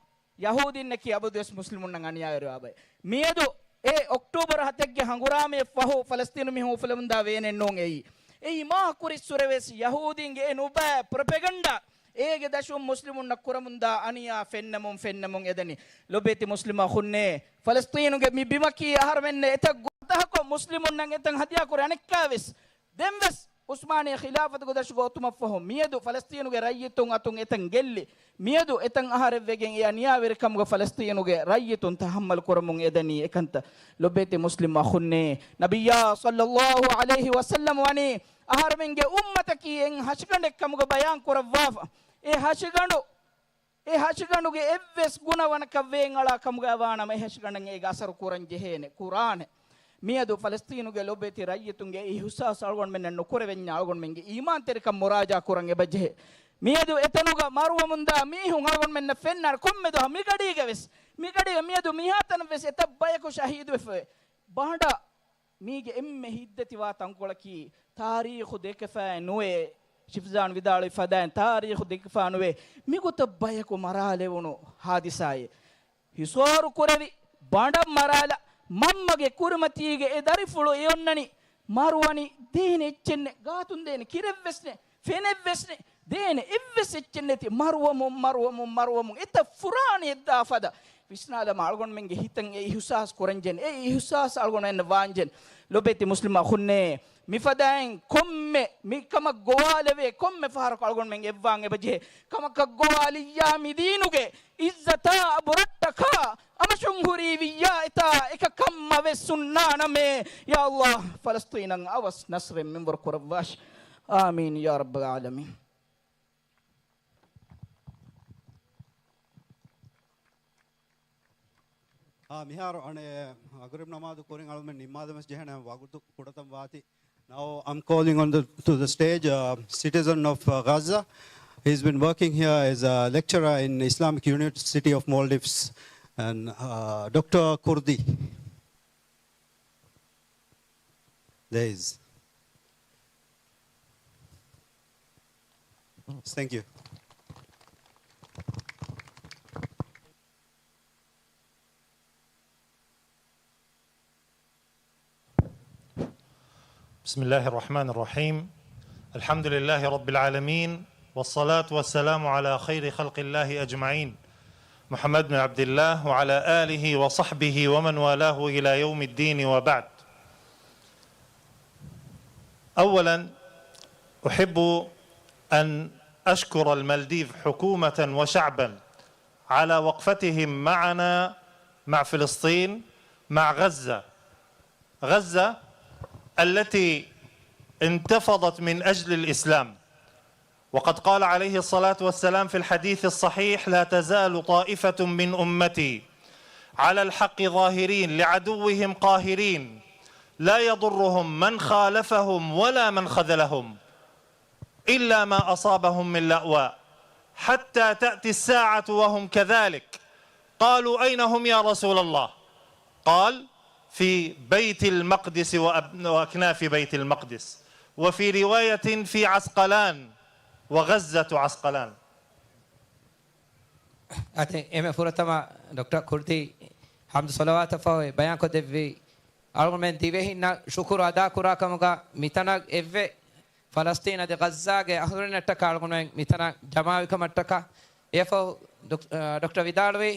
ޔަހޫދީންނަކީ އަބަދުވެސް މުސްލިމުންނަށް އަނިޔާވެރިވާ ބައެއް. މިއަދު އެ އޮކްޓޫބަރު ހަތެއްގެ ހަނގުރާމައަށް ފަހު ފަލަސްޠީނު މީހުން އުފުލެމުންދާ ވޭނެއްނޫން އެއީ. އެއީ މާ ކުރިއްސުރެވެސް ޔަހޫދީންގެ އެ ނުބައި ޕްރޮޕެގަންޑާ އޭގެ ދަށުން މުސްލިމުންނަށް ކުރަމުންދާ އަނިޔާ ފެންނަމުން ފެންނަމުން އެދަނީ. ލޮބޭތި މުސްލިމް އަޚުންނޭ، ފަލަސްޠީނުގެ މި ބިމަކީ އަހަރުމެންނަށް އެތައް ގޮތަކަށް މުސްލިމުންނަށް އެތަން ހަދިޔާކުރި އަނެއްކާވެސް. ދެންވެސް ޢުސްމާނީ ޚިލާފަތުގެ ދަށުގަ އޮތުމަށްފަހު މިއަދު ފަލަސްޠީނުގެ ރައްޔިތުން އަތުން އެތަން ގެއްލި. މިއަދު އެތަން އަހަރެއްވެގެން އެ އަނިޔާވެރިކަމުގަ ފަލަސްޠީނުގެ ރައްޔިތުން ތަޙައްމަލު ކުރަމުން އެދަނީ އެކަންތައް. ލޮބޭތި މުސްލިމް އަޚުންނޭ، ނަބިއްޔާ ޞައްލައްލާހު ޢަލައިހި ވަސައްލަމް ވަނީ އަހަރުމެންގެ އުއްމަތަކީ އެއް ހަށިގަނޑެއް ކަމުގަ ބަޔާން ކުރައްވާފަ. އެ ހަށިގަނޑު އެ ހަށިގަނޑުގެ އެއްވެސް ގުނަވަނަކަށް ވޭންއަޅާ ކަމުގައިވާނަމަ، އެ ހަށިގަނޑަށް އޭގެ އަސަރު ކުރަން ޖެހޭނެ، ކުރާނެ. މިއަދު ފަލަސްޠީނުގެ ލޮބޭތި ރައްޔިތުންގެ އިހުސާސް އަޅުގަނޑުމެންނަށް ނުކުރެވެންޏާ އަޅުގަނޑުމެންގެ އީމާންތެރިކަން މުރާޖާ ކުރަން އެބަޖެހޭ. މިއަދު އެތަނުގަ މަރުވަމުންދާ މީހުން އަޅުގަނޑުމެންނަށް ފެންނާނެ ކޮންމެ ދުވަހަކު މިގަޑީގަވެސް، މިގަޑީގަ މިއަދު މިހާތަނަށްވެސް އެތައް ބަޔަކު ޝަހީދުވެފައި. ބަނޑަށް މީގެ އެންމެ ހިތްދަތިވާ ތަންކޮޅަކީ، ތާރީޚު ދެކެފައެއް ނުވޭ. ޝިފްޒާން ވިދާޅުވި ފަދައިން ތާރީޚު ދެކެފަ ނުވޭ. މިގޮތަށް ބަޔަކު މަރާލެވުނު ހާދިސާއެއް. ހިސާރު ކުރެވި، ބަނޑަށް މަރާލާ، މަންމަގެ ކުރިމަތީގެ އެ ދަރިފުޅު އެ އޮންނަނީ. މަރުވަނީ ދޭނެ އެއްޗެއްނެއް، ގާތުން ދޭނެ ކިރެއްވެސްނެއް، ފެނެއްވެސްނެއް، ދޭނެ އެއްވެސް އެއްޗެއް ނެތި. މަރުވަމުން، މަރުވަމުން، މަރުވަމުން. އެތައް ފުރާނައެއް ދާ ފަދަ. ވިސްނާލަމާ އަޅުގަނޑުމެންގެ ހިތަށް އެ އިހުސާސް ކުރަންޖެހޭނެ، އެ އިހުސާސް އަޅުގަނޑުމެންނަށް ވާންޖެހޭނެ. ލޮބޭތި މުސްލިމް އަޚުންނޭ، މިފަދައިން ކޮންމެ މިކަމަށް ގޮވާލެވޭ، ކޮންމެ ފަހަރަކު އަޅުގަނޑުމެން އެއްވާން އެބަޖެހޭ. ކަމަކަށް ގޮވާލިއްޔާ މިދީނުގެ އިއްޒަތާ އަބުރަށްޓަކާ އަމަށުން ހުރީ ވިއްޔާ އެތާ އެކަކަށްމަ ވެސް ހުންނާނަމޭ. ޔާ ﷲ، ފަލަސްޠީނަށް އަވަސް ނަޞްރެއް މިންވަރު ކުރައްވާށި. އާމީން ޔާ ރައްބަލް ޢާލަމީން. އާ، މިހާރު އަނެއް މަޣްރިބް ނަމާދު ކުރިން އަޅުމެން ނިންމާލަމެސް ޖެހޭނެ ވަގުތު ކުޑަތަން ވާތީ. Now I'm calling on the, to the stage a citizen of uh, Gaza. He's been working here as a lecturer in Islamic University of Maldives, and uh, Doctor Kurdi. There is. Thank you. بسم الله الرحمن الرحيم. الحمد لله رب العالمين، والصلاة والسلام على خير خلق الله أجمعين، محمد بن عبد الله وعلى آله وصحبه ومن والاه إلى يوم الدين، وبعد. أولا، أحب أن أشكر المالديف حكومة وشعبا على وقفتهم معنا مع فلسطين، مع غزة. غزة التي انتفضت من أجل الإسلام، وقد قال عليه الصلاة والسلام في الحديث الصحيح: "لا تزال طائفة من أمتي على الحق ظاهرين لعدوهم قاهرين، لا يضرهم من خالفهم ولا من خذلهم." إلا ما أصابهم من لأواء، حتى تأتي الساعة وهم كذلك. قالوا: "أين هم يا رسول الله؟" قال: "في بيت المقدس وأب-، وأكناف بيت المقدس، وفي رواية في عسقلان، وغزة عسقلان." އަދި އެންމެ ފުރަތަމަ ޑޮކްޓަރ ކުރްދީ ޙަމްދު ޞަލަވާތަށް ފަހު ބަޔާންކޮށްދެއްވި އަޅުގަނޑުމެން ދިވެހިންނަށް ޝުކުރު އަދާކުރާ ކަމުގަ މިތަނަށް އެއްވެ ފަލަސްޠީން އަދި ޣައްޒާގެ އަހުލުންނަށްޓަކާ އަޅުގަނޑުމެން މިތަނަށް ޖަމާވިކަމަށްޓަކާ. އެއަށްފަހު ޑޮކް-، އަ، ޑޮކްޓަރ ވިދާޅުވީ،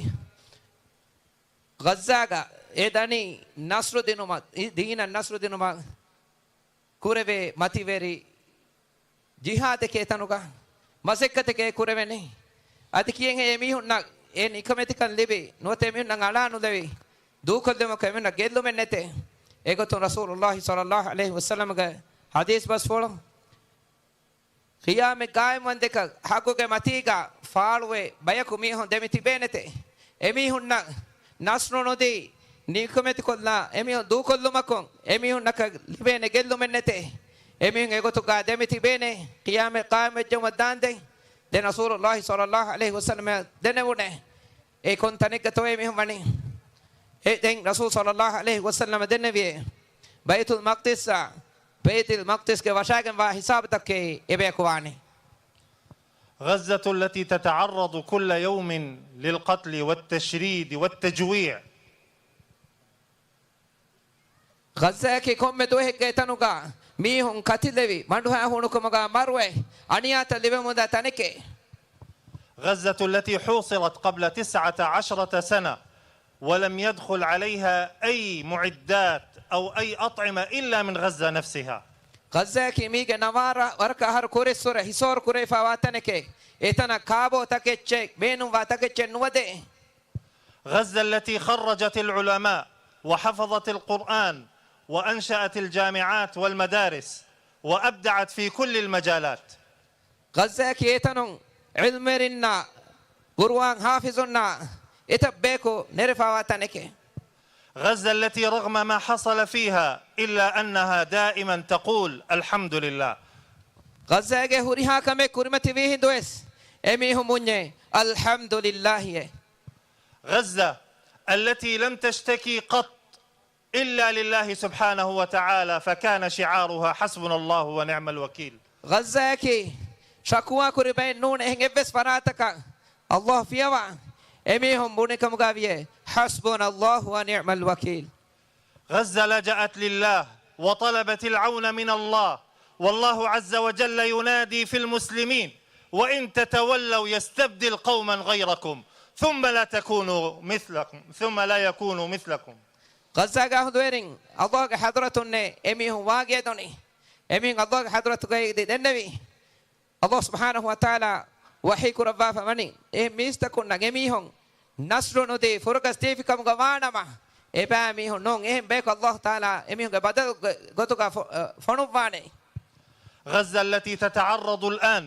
ޣައްޒާގަ އެ ދަނީ ނަޞްރު ދިނުމަށް، އި-، ދީނަށް ނަޞްރު ދިނުމަށް ކުރެވޭ މަތިވެރި ޖިހާދެކޭ ތަނުގަ މަސައްކަތެކޭ ކުރެވެނީ. އަދި ކިޔެންހޭ އެމީހުންނަށް އެ ނިކަމެތިކަން ލިބި ނުވަތަ އެމީހުންނަށް އަޅާނުލެވި ދޫކޮށްލުމަކަށް އެމީހުންނަށް ގެއްލުމެއް ނެތޭ. އެގޮތުން ރަސޫލުﷲ ޞައްލަﷲ ޢަލައިހި ވަސައްލަމްގެ ޙަދީޘް ބަސްފުޅު، ޤިޔާމަތް ޤާއިމްވަންދެކަށް ޙައްޤުގެ މަތީގަ ފާޅުވެ ބަޔަކު މީހުން ދެމި ތިބޭނެތެ. އެމީހުންނަށް ނަޞްރު ނުދީ، ނިކަމެތިކޮށްލާ، އެމީހުން ދޫކޮށްލުމަކުން އެމީހުންނަކަށް ލިބޭނެ ގެއްލުމެއް ނެތޭ. އެމީހުން އެގޮތުގަ ދެމި ތިބޭނެ، ޤިޔާމަތް ޤާއިމްވެއްޖައުމަށް ދާންދެން. ދެން ރަސޫލުﷲ ޞައްލަﷲ ޢަލައިހި ވަސައްލަމަށް ދެނެވުނެ، އެ ކޮން ތަނެއްގަތޯ އެމީހުން ވަނީ. އެ ދެން ރަސޫލު ޞައްލައްލާހު ޢަލައިހި ވަސައްލަމަ ދެންނެވިއޭ، ބައިތުލް މަޤްދިސްއާ، ބައިތުލް މަޤްދިސްގެ ވަށާގެންވާ ހިސާބުތަކެއް އެބަޔަކު ވާނެ. غزة التي تتعرض كل يوم للقتل والتشريد والتجويع. ޣައްޒާއަކީ ކޮންމެ ދުވަހެއްގަ އެތަނުގަ މީހުން ކަތިލެވި، ބަނޑުހައި ހޫނުކަމުގަ މަރުވެ، އަނިޔާތައް ލިބެމުންދާ ތަނެކޭ. غزة التي حوصرت قبل تسعة عشرة سنة ولم يدخل عليها أي معدات أو أي أطعمة إلا من غزة نفسها. ޣައްޒާއަކީ މީގެ ނަވާރަ ވަރަކަށް އަހަރު ކުރިއްސުރެ ހިސޯރު ކުރެވިފައިވާ ތަނެކޭ. އެތަނަށް ކާބޯ ތަކެއްޗެއް، ބޭނުންވާ ތަކެއްޗެއް ނުވަދޭ. غزة التي خرجت العلماء وحفظت القرآن وأنشأت الجامعات والمدارس وأبدعت في كل المجالات. ޣައްޒާއަކީ އެތަނުން ޢިލްމުވެރިންނާ، ޤުރުއާން ޙާފިޒުންނާ އެތައް ބަޔަކު ނެރެފައިވާ ތަނެކޭ. غزة التي رغم ما حصل فيها إلا أنها دائما تقول: "الحمد لله." ޣައްޒާގެ ހުރިހާ ކަމެއް ކުރިމަތިވީ ހިނދުވެސް އެމީހުން ބުންޏޭ، "އަލްޙަމްދުލިއްލާހި." غزة التي لم تشتكي قط إلا لله سبحانه وتعالى، فكان شعارها: "حسبنا الله ونعم الوكيل." ޣައްޒާއަކީ ޝަކުވާ ކުރި ބައެއް ނޫން އެހެން އެއްވެސް ފަރާތަކަށް ﷲ ފިޔަވާ، އެމީހުން ބުނި ކަމުގަ ވިޔޭ، "حسبنا الله ونعم الوكيل." غزة لجأت لله وطلبت العون من الله، والله عز وجل ينادي في المسلمين: "وإن تتولوا يستبدل قوما غيركم ثم لا تكونوا مثلكم، ثم لا يكونوا مثلكم." ޣައްޒާގެ އަހުލުވެރިން ﷲގެ ޙަޟްރަތުންނޭ އެމީހުން ވާގިޔަދުނި. އެމީހުން ﷲގެ ޙަޟްރަތުގައި ދެންނެވި. ﷲ ސުބްޙާނަހު ވަތަޢާލާ ވަޙީ ކުރައްވާފަ ވަނީ، އެ މީސްތަކުންނަށް އެމީހުން ނަޞްރު ނުދީ ފުރަގަސް ދީފިކަމުގަ ވާނަމަ، އެބައިމީހުން ނޫން، އެހެން ބަޔަކު ﷲ ތަޢާލާ އެމީހުންގެ ބަދަލު ގޮތުގަ ފޮ-، ފޮނުއްވާނެ. غزة التي تتعرض الآن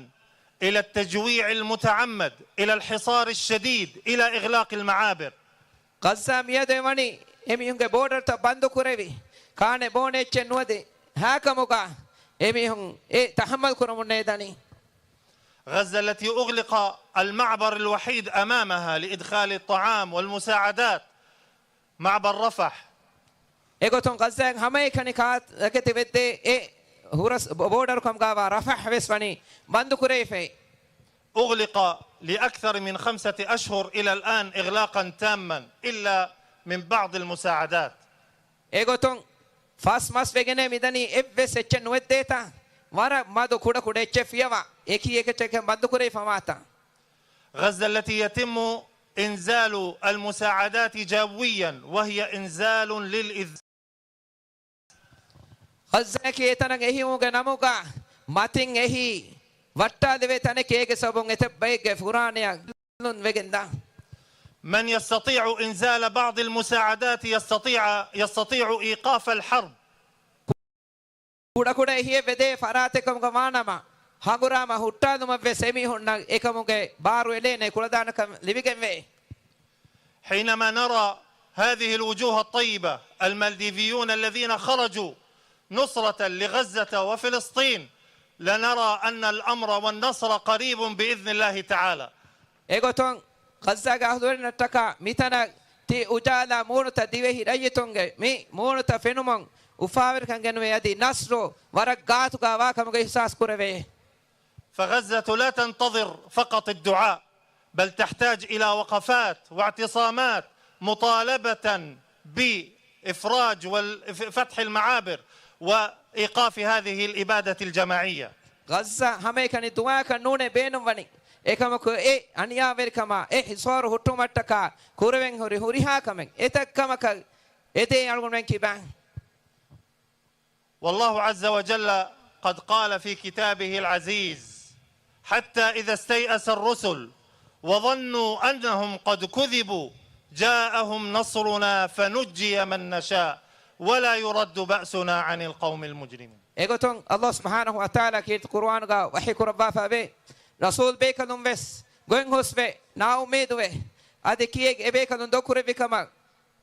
إلى التجويع المتعمد، إلى الحصار الشديد، إلى إغلاق المعابر. ޣައްޒާ މިއަދު އެވަނީ އެމީހުންގެ ބޯޑަރުތައް ބަންދު ކުރެވި، ކާނެ ބޯނެ އެއްޗެއް ނުވަދި ހާކަމުގަ އެމީހުން އެ ތަޙައްމަލް ކުރަމުން ނޭދަނީ. غزة التي أغلق المعبر الوحيد أمامها لإدخال الطعام والمساعدات، معبر رفح. އެގޮތުން ޣައްޒާގެ ހަމައެކަނި ކާ-، ތަކެތި ވެއްދޭ އެ ހުރަސް ބޯ-، ބޯޑަރު ކަމުގަވާ ރަފަޙް ވެސް ވަނީ ބަންދު ކުރެވިފައި. أغلق لأكثر من خمسة أشهر إلى الآن إغلاقا تاما إلا من بعض المساعدات. އެގޮތުން ފަސް މަސް ވެގެނޭ މިދަނީ އެއްވެސް އެއްޗެއް ނުވެއްދޭތާ، ވަރަށް މަދު ކުޑަކުޑަ އެއްޗެއް ފިޔަވާ، އެކި އެކައްޗަކަށް ބަންދު ކުރެވިފަވާތާ. غزة التي يتم إنزال المساعدات جويا وهي إنزال للإذ- ޣައްޒާއަކީ އެތަނަށް އެހިއުމުގެ ނަމުގަ މަތިން އެހީ ވައްޓާލެވޭ ތަނެކޭ، އޭގެ ސަބަބުން އެތައް ބައެއްގެ ފުރާނަޔަށް ގެއްލުން ވެގެންދާ. من يستطيع إنزال بعض المساعدات يستطيع، يستطيع إيقاف الحرب. ކުޑަކުޑަ އެހީއެއް ވެދޭ ފަރާތެއް ކަމުގަ ވާނަމަ، ހަނގުރާމަ ހުއްޓާލުމަށްވެސް އެމީހުންނަށް އެކަމުގެ ބާރު އެޅޭނެ ކުޅަދާނަކަން ލިބިގެންވޭ. حينما نرى هذه الوجوه الطيبة، المالديفيون الذين خرجوا نصرة لغزة وفلسطين، لنرى أن الأمر والنصر قريب بإذن الله تعالى. އެގޮތުން ޣައްޒާގެ އަހުލުވެރިންނަށްޓަކާ މިތަނަށް ތި އުޖާލާ މޫނުތައް ދިވެހި ރައްޔިތުންގެ މި މޫނުތައް ފެނުމުން އުފާވެރިކަން ގެނުވޭ، އަދި ނަޞްރު ވަރަށް ގާތުގަ ވާ ކަމުގެ އިޙްސާސް ކުރެވޭ. فغزة لا تنتظر فقط الدعاء، بل تحتاج إلى وقفات واعتصامات مطالبة بإفراج وفتح المعابر وإيقاف هذه الإبادة الجماعية. ޣައްޒާ ހަމައެކަނި ދުޢާއަކަށް ނޫނޭ ބޭނުންވަނީ. އެކަމަކު އެ އަނިޔާވެރިކަމާ އެ ހިސޯރު ހުއްޓުމަށްޓަކާ ކުރެވެން ހުރި ހުރިހާ ކަމެއް އެތައް ކަމަކަށް އެދޭ އަޅުގަނޑުމެން ކިބާ. والله عز وجل قد قال في كتابه العزيز: "حتى إذا استيأس الرسل وظنوا أنهم قد كذبوا جاءهم نصرنا فنجي من نشاء ولا يرد بأسنا عن القوم المجرمين." އެގޮތުން ﷲ ސުބްޙާނަހު ވަތަޢާލާ ކީރިތި ޤުރުއާނުގަ ވަޙީ ކުރައްވާފައިވޭ، ރަސޫލް ބޭކަލުން ވެސް ގޮތް ހުސްވެ، ނާއުއްމީދުވެ، އަދި ކިއެއް އެބޭކަލުން ދޮގުކުރެއްވި ކަމަށް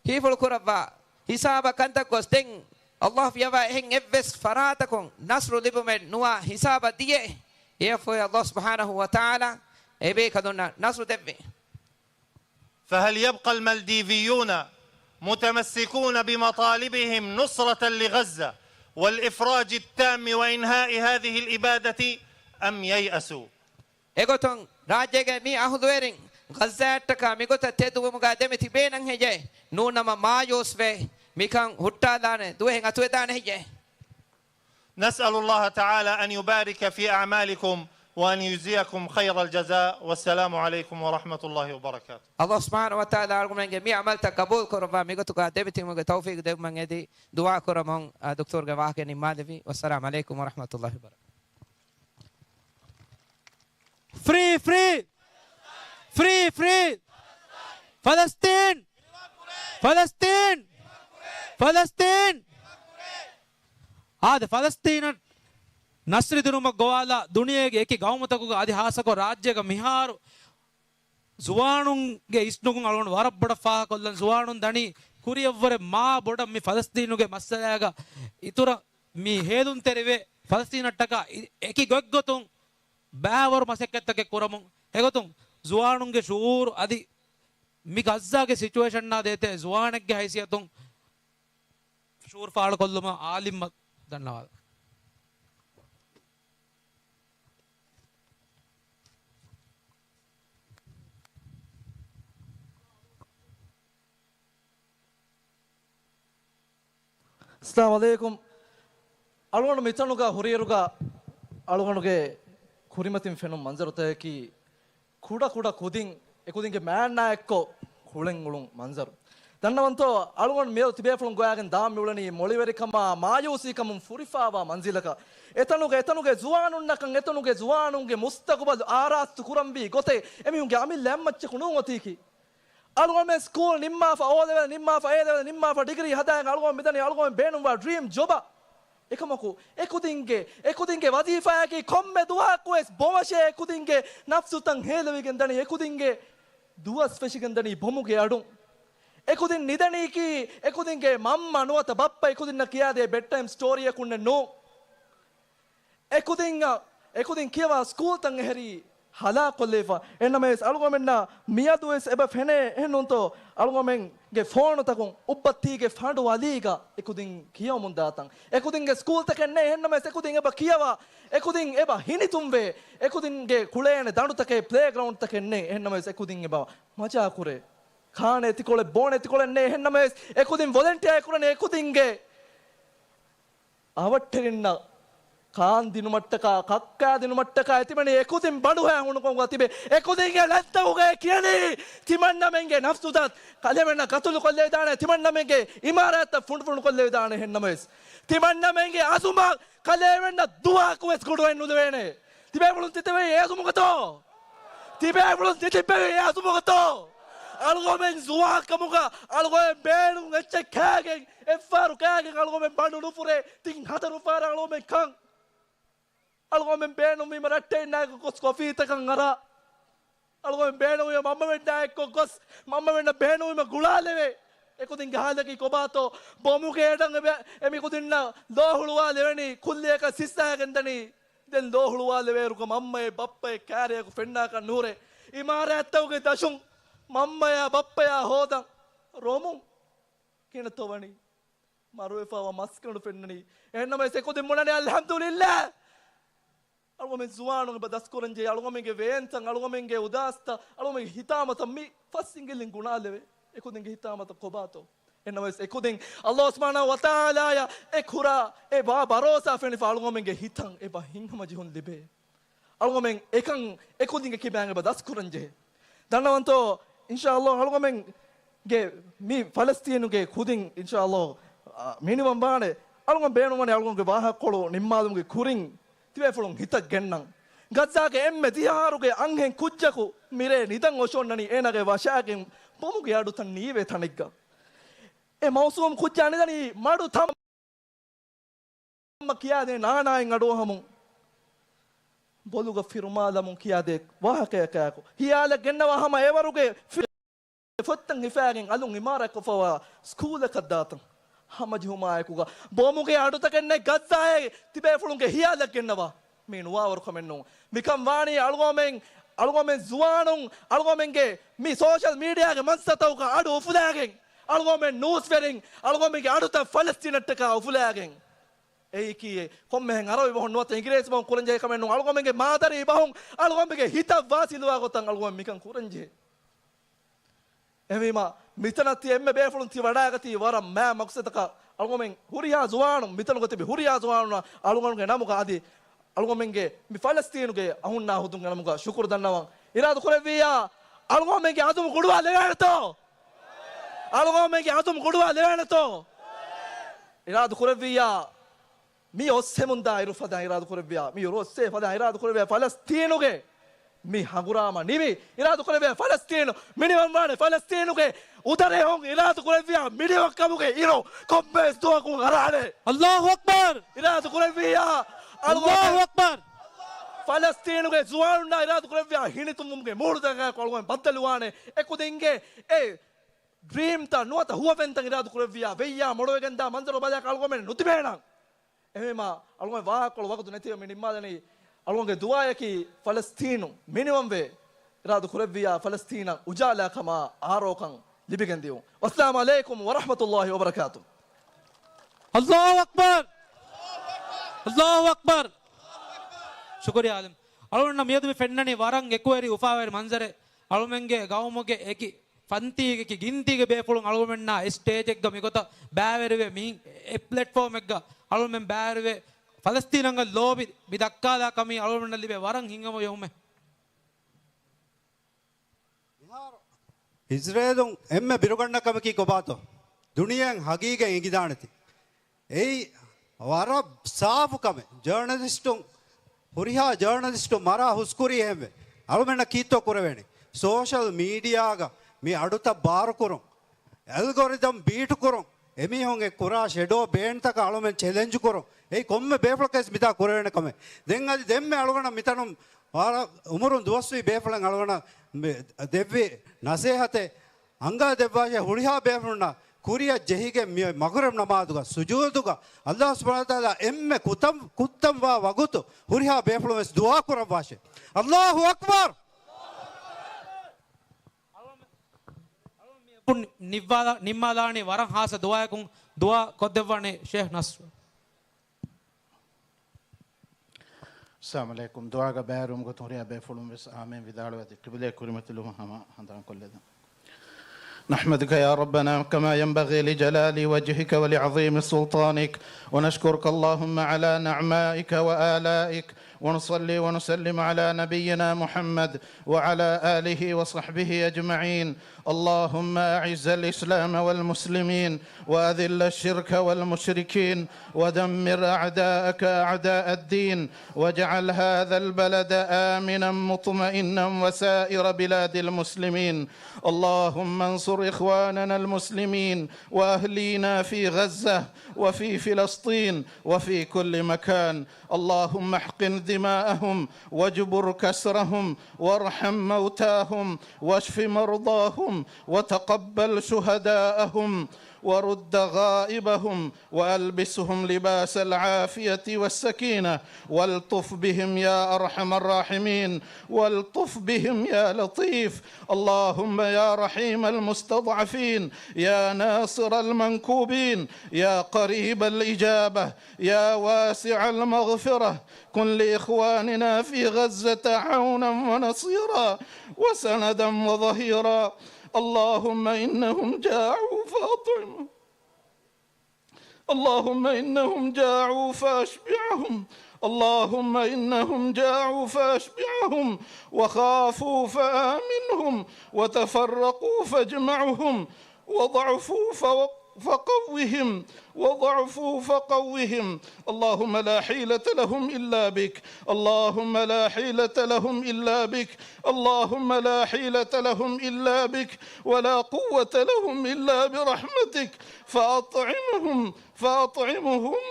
ހީފުޅު ކުރައްވާ، ހިސާބަށް ކަންތައް ގޮސް ދެން ﷲ ފިޔަވާ އެހެން އެއްވެސް ފަރާތަކުން ނަޞްރު ލިބުމެއް ނުވާ ހިސާބަށް ދިޔައޭ، އެއަށްފަހު ﷲ ސުބްޙާނަހު ވަތަޢާލާ އެބޭކަލުންނަށް ނަޞްރު ދެއްވި. فهل يبقى المالديفيون متمسكون بمطالبهم نصرة لغزة والإفراج التام وإنهاء هذه الإبادة أم ييأسوا؟ އެގޮތުން، ރާއްޖޭގެ މި އަހުލުވެރިން ޣައްޒާއަށްޓަކާ މިގޮތަށް ތެދުވުމުގަ ދެމިތިބޭނަން ހެއްޔޭ؟ ނޫނަމަ މާޔޫސްވެ މިކަން ހުއްޓާލާނެ ދުވަހެއް އަތުވެދާނެ ހެއްޔޭ؟ نسأل الله تعالى أن يبارك في أعمالكم وأن يجزيكم خير الجزاء. والسلام عليكم ورحمة الله وبركاته. ﷲ ސުބްޙާނަހޫ ވަތަޢާލާ އަޅުގަނޑުމެންގެ މި ޢަމަލުތައް ޤަބޫލުކުރައްވާ، މިގޮތުގަ ދެމިތިބުމުގެ ތައުފީޤު ދެއްވުމަށް އެދި ދުޢާ ކުރަމުން، އާ، ދޮކްޓަރުގެ ވާހަކަ ނިންމާލެއްވި. ވައްސަލާމް ޢަލައިކުމް ވަރަޙްމަތުﷲ ވަބަރަކާތުހު. ފްރީ، ފްރީ! ފްރީ، ފްރީ! ފަލަސްޠީން! ފަލަސްޠީން! ފަލަސްޠީން! އާދެ، ފަލަސްޠީނަށް ނަޞްރު ދިނުމަށް ގޮވާލާ ދުނިޔޭގެ އެކި ގައުމުތަކުގަ އަދި ހާއްސަކޮށް ރާއްޖޭގަ މިހާރު ޒުވާނުންގެ އިސްނުގުން އަޅުގަނޑު ވަރަށް ބޮޑަށް ފާހަގަކޮށްލަން. ޒުވާނުން ދަނީ ކުރިއަށްވުރެ މާ ބޮޑަށް މި ފަލަސްޠީނުގެ މައްސަލާގަ އިތުރަށް މި ހޭލުންތެރިވެ، ފަލަސްޠީނަށްޓަކާ އި-، އެކި ގޮތްގޮތުން ބައިވަރު މަސައްކަތްތަކެއް ކުރަމުން. އެގޮތުން ޒުވާނުންގެ ޝުޢޫރު އަދި މި ޣައްޒާގެ ސިޗުއޭޝަންއާ ދޭތެރޭ ޒުވާނެއްގެ ހައިސިއްޔަތުން ޝުޢޫރު ފާޅުކޮށްލުމަށް އާލިމް ދަންނަވާލަ. އައްސަލާމު ޢަލައިކުމް. އަޅުގަނޑު މިތަނުގަ ހުރިއިރުގަ އަޅުގަނޑުގެ ކުރިމަތިން ފެނުނު މަންޒަރުތަކަކީ ކުޑަ ކުޑަ ކުދިން އެކުދިންގެ މާންނާ އެއްކޮށް ކުޅެން އުޅުނު މަންޒަރު. ދަންނަވަންތޯ، އަޅުގަނޑު މިއަދު ތިބޭފުޅުން ގޮވާގެން ދާން މިއުޅެނީ މޮޅިވެރިކަމާ މާޔޫސީކަމުން ފުރިފާވާ މަންޒިލަކަށް. އެތަނުގެ، އެތަނުގެ ޒުވާނުންނަކަށް، އެތަނުގެ ޒުވާނުންގެ މުސްތަޤުބަލު އާރާސްތު ކުރަންވީ ގޮތެއް އެމީހުންގެ އަމިއްލަ އެއްމައްޗަކު ނޫން އޮތީކީ. އަޅުގަނޑުމެން ސްކޫލް ނިންމާފަ، އޯ ލެވެލް ނިންމާފަ، އޭ ލެވެލް ނިންމާފަ، ޑިގްރީ ހަދާގެން އަޅުގަނޑު މިދަނީ އަޅުގަނޑު ބޭނުންވާ ޑްރީމް ޖޮބަށް. އެކަމަކު، އެކުދިންގެ، އެކުދިންގެ ވަޒީފާއަކީ ކޮންމެ ދުވަހަކުވެސް ބޮމަށޭ އެކުދިންގެ ނަފްސުތައް ހޭލެވިގެން ދަނީ، އެކުދިންގެ ދުވަސް ފެށިގެން ދަނީ ބޮމުގެ އަޑުން. އެކުދިން ނިދަނީކީ، އެކުދިންގެ މަންމަ ނުވަތަ ބައްޕަ އެކުދިންނަށް ކިޔާދޭ ބެޑްޓައިމް ސްޓޯރީއަކުންނެއް ނޫން. އެކުދިން، އެކުދިން ކިޔަވާ ސްކޫލްތައް އެހެރީ ހަލާކޮށްލެވިފަ. އެހެންނަމަވެސް އަޅުގަމެންނަށް މިއަދުވެސް އެބަ ފެނޭ އެހެންނޫންތޯ؟ އަޅުގަމެންގެ ފޯނުތަކުން އުއްބައްތީގެ ފަނޑު އަލީގަ އެކުދިން ކިޔަވަމުން ދާތަން. އެކުދިންގެ ސްކޫލްތަކެއް ނެތް، އެހެންނަމަވެސް އެކުދިން އެބަ ކިޔަވާ، އެކުދިން އެބަ ހިނިތުންވޭ، އެކުދިންގެ ކުޅޭނެ ދަނޑުތަކެއް، ޕްލޭގްރައުންޑްތަކެއް ނެތް، އެހެންނަމަވެސް އެކުދިން އެބަ މަޖާ ކުރޭ. ކާނެ އެތިކޮޅެއް، ބޯނެ އެތިކޮޅެއް ނެތް، އެހެންނަމަވެސް އެކުދިން ވޮލެންޓިއާ ކުރަނީ އެކުދިންގެ އަވަށްޓެރިންނަށް ކާން ދިނުމަށްޓަކާ، ކައްކާ ދިނުމަށްޓަކާ އެތިމަނީ އެކުދިން ބަނޑުހައި ހުނުކޮށް ތިބެ. އެކުދިންގެ ލައްތަކުގައި ކިޔަނީ ތިމަންނަމެންގެ ނަފްސުތައް ކަލޭމެންނަށް ގަތުލު ކޮށްލެވިދާނެ، ތިމަންނަމެންގެ އިމާރާތްތައް ފުނޑުފުނޑު ކޮށްލެވިދާނެ. އެހެންނަމަވެސް ތިމަންނަމެންގެ އަޒުމަށް ކަލޭމެންނަށް ދުވަހަކުވެސް ގުޑުވެން ނުލެވޭނެ. ތިބޭފުޅުން ތިތެވެ އެ އަޒުމުގަތޯ؟ ތިބޭފުޅުން ތިތިއްބެވި އެ އަޒުމުގަތޯ؟ އަޅުގަމެން ޒުވާންކަމުގަ އަޅުގަމެން ބޭނުން އެއްޗެއް ކާގެން، އެއްފަހަރު ކާގެން އަޅުގަމެން ބަނޑު ނުފުރޭ. ތިން ހަތަރު ފަހަރަށް އަޅުގަމެން ކަން. އަޅުގަމެން ބޭނުންވީމަ ރައްޓެއްނާއެކު ގޮސް ކޮފީތަކަށް އަރާ. އަޅުގަމެން ބޭނުންވީމަ މަންމަމެންނާއެކު ގޮސް، މަންމަމެންނަށް ބޭނުންވީމަ ގުޅާލެވޭ. އެކުދިންގެ ހާލަކީ ކޮބާތޯ؟ ބޮމުގެ އެޑަށް އެބަ-، އެމިކުދިންނަށް ލޯ ހުޅުވާލެވެނީ ކުއްލިއަކަށް ސިއްސައިގެން ދަނީ. ދެން ލޯ ހުޅުވާލެވޭއިރުގަ މަންމައެއް ބައްޕައެއް ކާރިއަކު ފެންނާކަށް ނުހުރޭ. އިމާރާތްތަކުގެ ދަށުން މަންމަޔާ ބައްޕަޔާ ހޯދަން ރޮމުން ކިނަތޯ ވަނީ؟ މަރުވެފައިވާ މަސްގަނޑު ފެންނަނީ. އެހެންނަމަވެސް އެކުދިން ބުނަނީ އަލްޙަމްދުލިއްލާހް. އަޅުގަމެން ޒުވާނުން އެބަ ދަސްކުރަންޖެހޭ، އަޅުގަމެންގެ ވޭންތައް، އަޅުގަމެންގެ އުދާސްތައް، އަޅުގަމެންގެ ހިތާމަތައް މި ފަސް އިނގިލިން ގުނާލެވޭ. އެކުދިންގެ ހިތާމަތައް ކޮބާތޯ؟ އެހެންނަމަވެސް އެކުދިން އަލްލާހު ސުބްޙާނަހު ވަތަޢާލާއަށް އެ ކުރާ އެ ވާ ބަރޯސާ ފެނިފަ އަޅުގަމެންގެ ހިތަށް އެބަ ހިތްހަމަޖެހުން ލިބޭ. އަޅުގަމެން އެކަން އެކުދިންގެ ކިބައިން އެބަ ދަސްކުރަންޖެހޭ. ދަންނަވަންތޯ، އިންޝާއަލްލާހް އަޅުގަމެންގެ މި ފަލަސްތީނުގެ ކުދިން އިންޝާއަލްލާހް، އާ، މިނިވަން ވާނެ. އަޅުގަނޑު ބޭނުންވަނީ އަޅުގަނޑުގެ ވާހަކަކޮޅު ނިންމާލުމުގެ ކުރިން ތިބޭފުޅުން ހިތަށް ގެންނަން. ޣައްޒާގެ އެންމެ ދިހަ އަހަރުގެ އަންހެން ކުއްޖަކު މިރޭ ނިދަން އޮށޯންނަނީ އޭނާގެ ވަށާގެން ބޮމުގެ އަޑުތައް ނީވޭ ތަނެއްގަ. އެ މައުސޫމް ކުއްޖާ ނިދަނީ މަޑު ތަމަ ކިޔާދޭ ނާނާއިން އަޑުއަހަމުން، ބޮލުގަ ފިރުމާލަމުން ކިޔާދޭ ވާހަކަޔަކާއެކު. ހިޔާލަށް ގެންނަވާ ހަމަ އެވަރުގެ ފި-، ފޮތްތައް ހިފާގެން އަލުން އިމާރާތްކޮށްފަވާ ސްކޫލަކަށް ދާތަން. ހަމަޖެހުމާއެކުގަ ބޮމުގެ އަޑުތަކެއް ނެތް ޣައްޒާއޭ ތިބޭފުޅުންގެ ހިޔާލަށް ގެންނަވާ. މީ ނުވާވަރު ކަމެއް ނޫން. މިކަން ވާނީ އަޅުގަމެން، އަޅުގަމެން ޒުވާނުން އަޅުގަމެންގެ މި ސޯޝަލް މީޑިއާގެ މަންސަތަކުގަ އަޑު އުފުލާގެން، އަޅުގަނޑުމެން ނޫސްވެރިން އަޅުގަނޑުމެންގެ އަޑުތައް ފަލަސްތީނަށްޓަކާ އުފުލާގެން. އެއީކީ ކޮންމެހެން އަރަބި ބަހުން ނުވަތަ އިނގިރޭސި ބަހުން ކުރަންޖެހޭ ކަމެއް ނޫން. އަޅުގަނޑުމެންގެ މާދަރީ ބަހުން އަޅުގަނޑުމެންގެ ހިތަށް ވާސިލުވާ ގޮތަށް އަޅުގަނޑުމެން މިކަން ކުރަންޖެހޭ. އެހެންވީމަ، މިތަނަށް ތި އެންމެ ބޭފުޅުން ތި ވަޑައިގަތީ ވަރަށް މާ މަގްސަދަކަށް. އަޅުގަނޑުމެން ހުރިހާ ޒުވާނުން، މިތަނުގަ ތިބި ހުރިހާ ޒުވާނުންނަށް އަޅުގަނޑުގެ ނަމުގަ އަދި އަޅުގަނޑުމެންގެ މި ފަލަސްތީނުގެ އަހުންނާ ހުދުންގެ ނަމުގަ ޝުކުރު ދަންނަވަން. އިރާދަ ކުރެއްވިއްޔާ، އަޅުގަނޑުމެންގެ އަޒުމު ގުޑުވާ ލެވޭނެތޯ؟ އަޅުގަނޑުމެންގެ އަޒުމު ގުޑުވާ ލެވޭނެތޯ؟ އިރާދަ ކުރެއްވިއްޔާ، މި އޮއްސެމުންދާ އިރު ފަދައިން އިރާދަ ކުރެއްވިއްޔާ، މި އިރު އޮއްސޭ ފަދައިން އިރާދަ ކުރެއްވިއްޔާ، ފަލަސްތީނުގެ މި ހަނގުރާމަ ނިމި، އިރާދަ ކުރެއްވިއްޔާ ފަލަސްތީނު މިނިވަންވާނެ، ފަލަސްތީނުގެ އުދަރެހުން އިރާދަ ކުރެއްވިއްޔާ މިނިވަންކަމުގެ އިރު ކޮންމެވެސް ދުވަހަކުން އަރާނެ. އައްލާހު އަކްބަރު. އިރާދަ ކުރެއްވިއްޔާ، އައްލާހު އަކްބަރު. ފަލަސްތީނުގެ ޒުވާނުންނާ އިރާދަ ކުރެއްވިއްޔާ ހިނިތުންވުމުގެ މޫޅުތަކަކަށް އަޅުގަނޑު ބައްދަލުވާނެ. އެކުދިންގެ އެ ޑްރީމްތައް ނުވަތަ ހުވަފެންތައް އިރާދަ ކުރެއްވިއްޔާ، ވެއްޔާ މޮޅުވެގެންދާ މަންޒަރު ބަލާކަށް އަޅުގަނޑުމެން ނުތިބޭނަން. އެހެންވީމާ، އަޅުގަނޑު ވާހަކަކޮޅު ވަގުތު ނެތިވެ މި ނިންމާލަނީ. އަޅުގަނޑުގެ ދުޢާއަކީ ފަލަސްތީނު މިނިވަންވެ، އިރާދަ ކުރެއްވިއްޔާ ފަލަސްތީނަށް އުޖާލާކަމާ އާރޯކަން ލިބިގެންދިޔުން. ވައްސަލާމު ޢަލައިކުމް ވަރަޙްމަތުﷲި ވަބަރަކާތުހު. އައްލާހު އަކްބަރު. އައްލާހު އަކްބަރު. ޝުކުރިއްޔާ ޢާލިމް. އަޅުގަނޑަށް މިއަދު މި ފެންނަނީ ވަރަށް އެކުވެރި އުފާވެރި މަންޒަރެއް. އަޅުމެންގެ ގައުމުގެ އެކި ފަންތީގެ ގިންތީގެ ބޭފުޅުން އަޅުގަނޑުމެންނާ އެ ސްޓޭޖެއްގަ މިގޮތަށް ބައިވެރިވެ، މި އެ ޕްލެޓްފޯމެއްގަ އަޅުމެން ބައިވެރިވެ، ފަލަސްތީނަށް ލޯބި މި ދައްކާލާ ކަމީ އަޅުގަނޑަށް ލިބޭ ވަރަށް ހިތްހަމަވުމެއް. މިހާރު އިޒްރޭލުން އެންމެ ބިރުގަންނަ ކަމަކީ ކޮބާތޯ؟ ދުނިޔެއަށް ހަގީގަތް އެނގިދާނެތީ. އެއީ ވަރަށް ސާފު ކަމެއް. ޖާނަލިސްޓުން، ހުރިހާ ޖާނަލިސްޓުން މަރާ ހުސްކުރީ އެހެންވެ. އަޅުމެންނަށް ކީއްތޯ ކުރެވޭނީ؟ ސޯޝަލް މީޑިއާގަ މި އަޑުތައް ބާރުކުރުން، އެލްގޮރިދަމް ބީޓް ކުރުން، އެމީހުން އެ ކުރާ ޝެޑޯ ބޭންތަކަށް އަޅުމެން ޗެލެންޖް ކުރުން. އެއީ ކޮންމެ ބޭފުޅަކަށް ވެސް މިތާ ކުރެވޭނެ ކަމެއް. ދެން އަދި ދެންމެ އަޅުގަނޑަށް މިތަނުން ވަރަށް އުމުރުން ދުވަސްވީ ބޭފުޅެއް އަޅުގަނޑަށް މި ދެއްވި ނަސޭހަތެއް އަންގާ ދެއްވާށޭ، ހުރިހާ ބޭފުޅުންނަށް ކުރިއަށް ޖެހިގެން މި މަޣްރިބް ނަމާދުގަ ސުޖޫދުގަ އައްލާހު ސުބްޙާނަހޫ ވަތަޢާލާ އެންމެ ކުތަން، ކުއްތަން ވާ ވަގުތު ހުރިހާ ބޭފުޅުން ވެސް ދުޢާ ކުރައްވާށޭ. އައްލާހު އަކްބަރު. ނިއްވާލާ-، ނިންމާލާނީ ވަރަށް ހާއްސަ ދުޢާއަކުން. ދުޢާ ކޮށްދެއްވާނެ ޝޭޚް ނަޞްރު. އައްސަލާމު ޢަލައިކުމް. ދުޢާގަ ބައިވެރިވުމުގެ ގޮތުން ހުރިހާ ބޭފުޅުން ވެސް އާމީން ވިދާޅުވެ އަދި ޤިބްލައަށް ކުރިމަތިލުމަށް ހަމަ ހަނދާންކޮށްލަދަން. نحمدك يا ربنا كما ينبغي لجلال وجهك ولعظيم سلطانك، ونشكرك اللهم على نعمائك وآلائك، ونصلي ونسلم على نبينا محمد وعلى آله وصحبه أجمعين. اللهم أعز الإسلام والمسلمين، وأذل الشرك والمشركين، ودمر أعداءك أعداء الدين، واجعل هذا البلد آمنا مطمئنا وسائر بلاد المسلمين. اللهم انصر إخواننا المسلمين وأهلينا في غزة وفي فلسطين وفي كل مكان. اللهم احقن دماءهم واجبر كسرهم وارحم موتاهم واشف مرضاهم وتقبل شهداءهم ورد غائبهم وألبسهم لباس العافية والسكينة، والطف بهم يا أرحم الراحمين، والطف بهم يا لطيف. اللهم يا رحيم المستضعفين، يا ناصر المنكوبين، يا قريب الإجابة، يا واسع المغفرة، كن لإخواننا في غزة عونا ونصيرا وسندا وظهيرا. اللهم إنهم جاعوا فأطعمهم. اللهم إنهم جاعوا فأشبعهم. اللهم إنهم جاعوا فأشبعهم، وخافوا فآمنهم، وتفرقوا فاجمعهم، وضعفوا فو-، فقوهم، وضعفوا فقوهم. اللهم لا حيلة لهم إلا بك. اللهم لا حيلة لهم إلا بك. اللهم لا حيلة لهم إلا بك، ولا قوة لهم إلا برحمتك. فأطعمهم، فأطعمهم،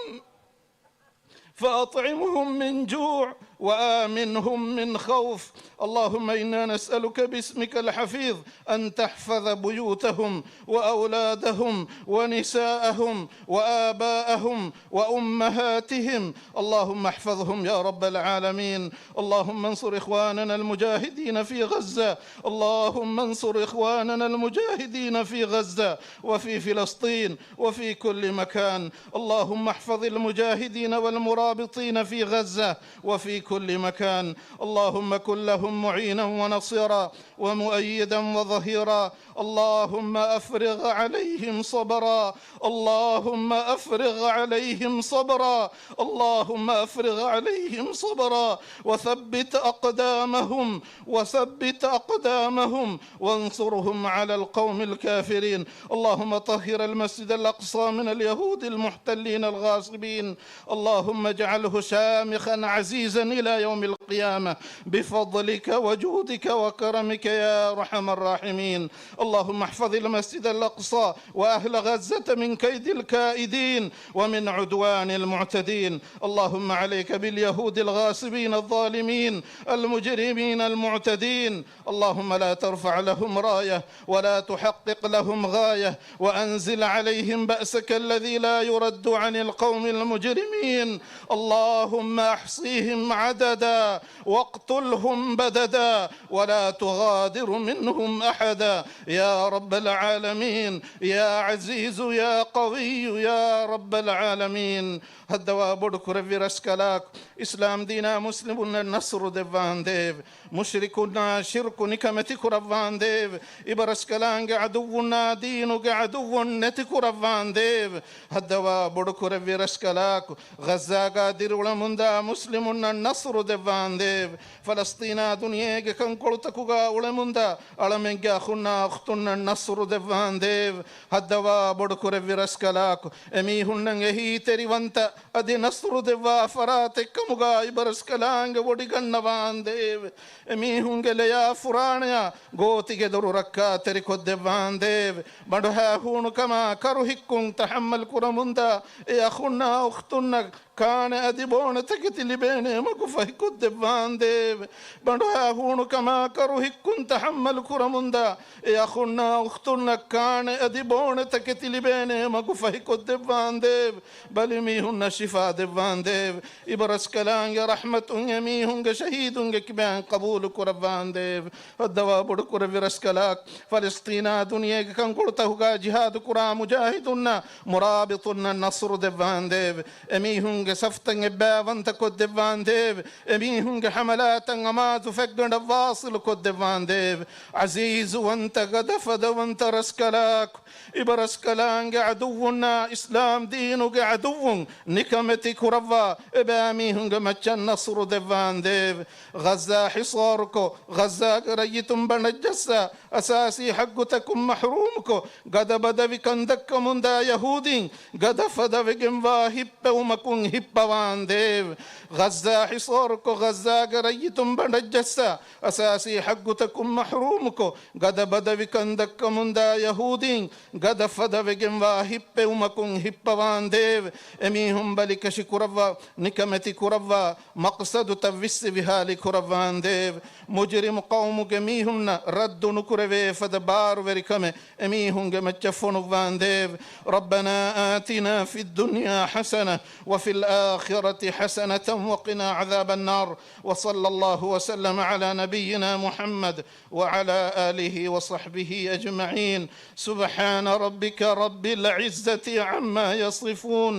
فأطعمهم من جوع وآمنهم من خوف. اللهم إنا نسألك باسمك الحفيظ أن تحفظ بيوتهم وأولادهم ونساءهم وآباءهم وأمهاتهم. اللهم احفظهم يا رب العالمين. اللهم انصر إخواننا المجاهدين في غزة. اللهم انصر إخواننا المجاهدين في غزة وفي فلسطين وفي كل مكان. اللهم احفظ المجاهدين والمرابطين في غزة وفي كل مكان. اللهم كن لهم معينا ونصيرا ومؤيدا وظهيرا. اللهم أفرغ عليهم صبرا. اللهم أفرغ عليهم صبرا. اللهم أفرغ عليهم صبرا وثبت أقدامهم، وثبت أقدامهم وانصرهم على القوم الكافرين. اللهم طهر المسجد الأقصى من اليهود المحتلين الغاصبين. اللهم اجعله شامخا عزيزا إلى يوم القيامة بفضلك وجودك وكرمك يا أرحم الراحمين. اللهم احفظ المسجد الأقصى وأهل غزة من كيد الكائدين ومن عدوان المعتدين. اللهم عليك باليهود الغاصبين الظالمين المجرمين المعتدين. اللهم لا ترفع لهم راية ولا تحقق لهم غاية، وأنزل عليهم بأسك الذي لا يرد عن القوم المجرمين. اللهم أحصهم عددا واقتلهم بددا ولا تغادر منهم أحدا يا رب العالمين يا عزيز يا قوي يا رب العالمين. ހައްދަވާ ބޮޑު ކުރެއްވި ރަސްކަލާކޮ، އިސްލާމް ދީނާ މުސްލިމުންނަށް ނަޞްރު ދެއްވާނދޭވެ. މުޝްރިކުންނާ ޝިރްކު ނިކަމެތި ކުރައްވާނދޭވެ. އިބަރަސްކަލާނގެ ޢަދުއްވުންނާ ދީނުގެ ޢަދުއްވުން ނެތި ކުރައްވާނދޭވެ. ހައްދަވާ ބޮޑު ކުރެއްވި ރަސްކަލާކޮ، ޣައްޒާގާ ދިރިއުޅެމުންދާ މުސްލިމުންނަށް ނަޞްރު ދެއްވާނދޭވެ. ފަލަސްޠީނާ ދުނިޔޭގެ ކަންކޮޅުތަކުގާ އުޅެމުންދާ އަޅަމެންގެ އަޚުންނާ އުޚްތުންނަށް ނަޞްރު ދެއްވާނދޭވެ. ހައްދަވާ ބޮޑު ކުރެއްވި ރަސްކަލާކޮ، އެމީހުންނަށް އެހީތެރިވަންތަ އަދި ނަޞްރު ދެއްވާ ފަރާތެއްކަމުގާ އިބަރަސްކަލާނގެ ވޮޑިގަންނަވާނދޭވެ. އެމީހުންގެ ލެޔާ ފުރާނަޔާ ގޯތިގެ ދޮރު ރައްކާތެރިކޮށްދެއްވާނދޭވެ. ބަނޑުހައި ހޫނުކަމާ ކަރުހިއްކުން ތަޙައްމަލް ކުރަމުންދާ އެ އަޚުންނާ އުޚްތުންނަށް ކާނެ އަދި ބޯނެ ތަކެތި ލިބޭނޭ މަގު ފަހިކޮށްދެއްވާނދޭވެ. ބަނޑުހައި ހޫނުކަމާ ކަރުހިއްކުން ތަޙައްމަލް ކުރަމުންދާ އެ އަޚުންނާ އުޚްތުންނަށް ކާނެ އަދި ބޯނެ ތަކެތި ލިބޭނޭ މަގު ފަހިކޮށްދެއްވާނދޭވެ. ބަލިމީހުންނަށް ޝިފާ ދެއްވާނދޭވެ. އިބަރަސްކަލާނގެ ރަޙްމަތުން އެމީހުންގެ ޝަހީދުންގެ ކިބައިން ޤަބޫލު ކުރައްވާނދޭވެ. ހައްދަވާ ބޮޑު ކުރެއްވި ރަސްކަލާކޮ، ފަލަސްޠީނާ ދުނިޔޭގެ ކަންކޮޅުތަކުގާ ޖިހާދު ކުރާ މުޖާހިދުންނާ މުރާބިޠުންނަށް ނަޞްރު ދެއްވާނދޭވެ. އެމީހުންގެ ސަފްތައް އެއްބައިވަންތަ ކޮށްދެއްވާނދޭވެ. އެމީހުންގެ ޙަމަލާތައް އަމާޒު ފަތްގަނޑަށް ވާޞިލު ކޮށްދެއްވާނދޭވެ. ޢަޒީޒުވަންތަ ގަދަފަދަވަންތަ ރަސްކަލާކޮ، އިބަރަސްކަލާނގެ ޢަދުއްވުންނާ އިސްލާމް ދީނުގެ ޢަދުއްވުން ނިކަމެތި ކުރައްވާ އެބައިމީހުންގެ މައްޗަށް ނަޞްރު ދެއްވާނދޭވެ. ޣައްޒާ ޙިޞާރުކޮށް، ޣައްޒާގެ ރައްޔިތުން ބަނޑަށްޖައްސާ، އަސާސީ ޙައްޤުތަކުން މަޙްރޫމްކޮށް، ގަދަ ބަދަވި ކަންދައްކަމުންދާ ޔަހޫދީން ގަދަފަދަ ވެގެންވާ ހިއްޕެވުމަކުން ހިއްޕަވާނދޭވެ. ޣައްޒާ ޙިޞާރުކޮށް، ޣައްޒާގެ ރައްޔިތުން ބަނޑަށްޖައްސާ، އަސާސީ ޙައްޤުތަކުން މަޙްރޫމްކޮށް، ގަދަ ބަދަވި ކަންދައްކަމުންދާ ޔަހޫދީން ގަދަ ފަދަވެގެންވާ ހިއްޕެވުމަކުން ހިއްޕަވާނދޭވެ. އެމީހުން ބަލިކަށި ކުރައްވާ، ނިކަމެތި ކުރައްވާ، މަޤްޞަދުތައް ވިއްސި ވިހާލި ކުރައްވާނދޭވެ. މުޖުރިމު ޤައުމުގެ މީހުންނަށް ރައްދު ނުކުރެވޭ ފަދަ ބާރުވެރިކަމެއް އެމީހުންގެ މައްޗަށް ފޮނުއްވާނދޭވެ. ربنا آتنا في الدنيا حسنة وفي الآخرة حسنة وقنا عذاب النار. وصلى الله وسلم على نبينا محمد وعلى آله وصحبه أجمعين. سبحان ربك رب العزة عما يصفون.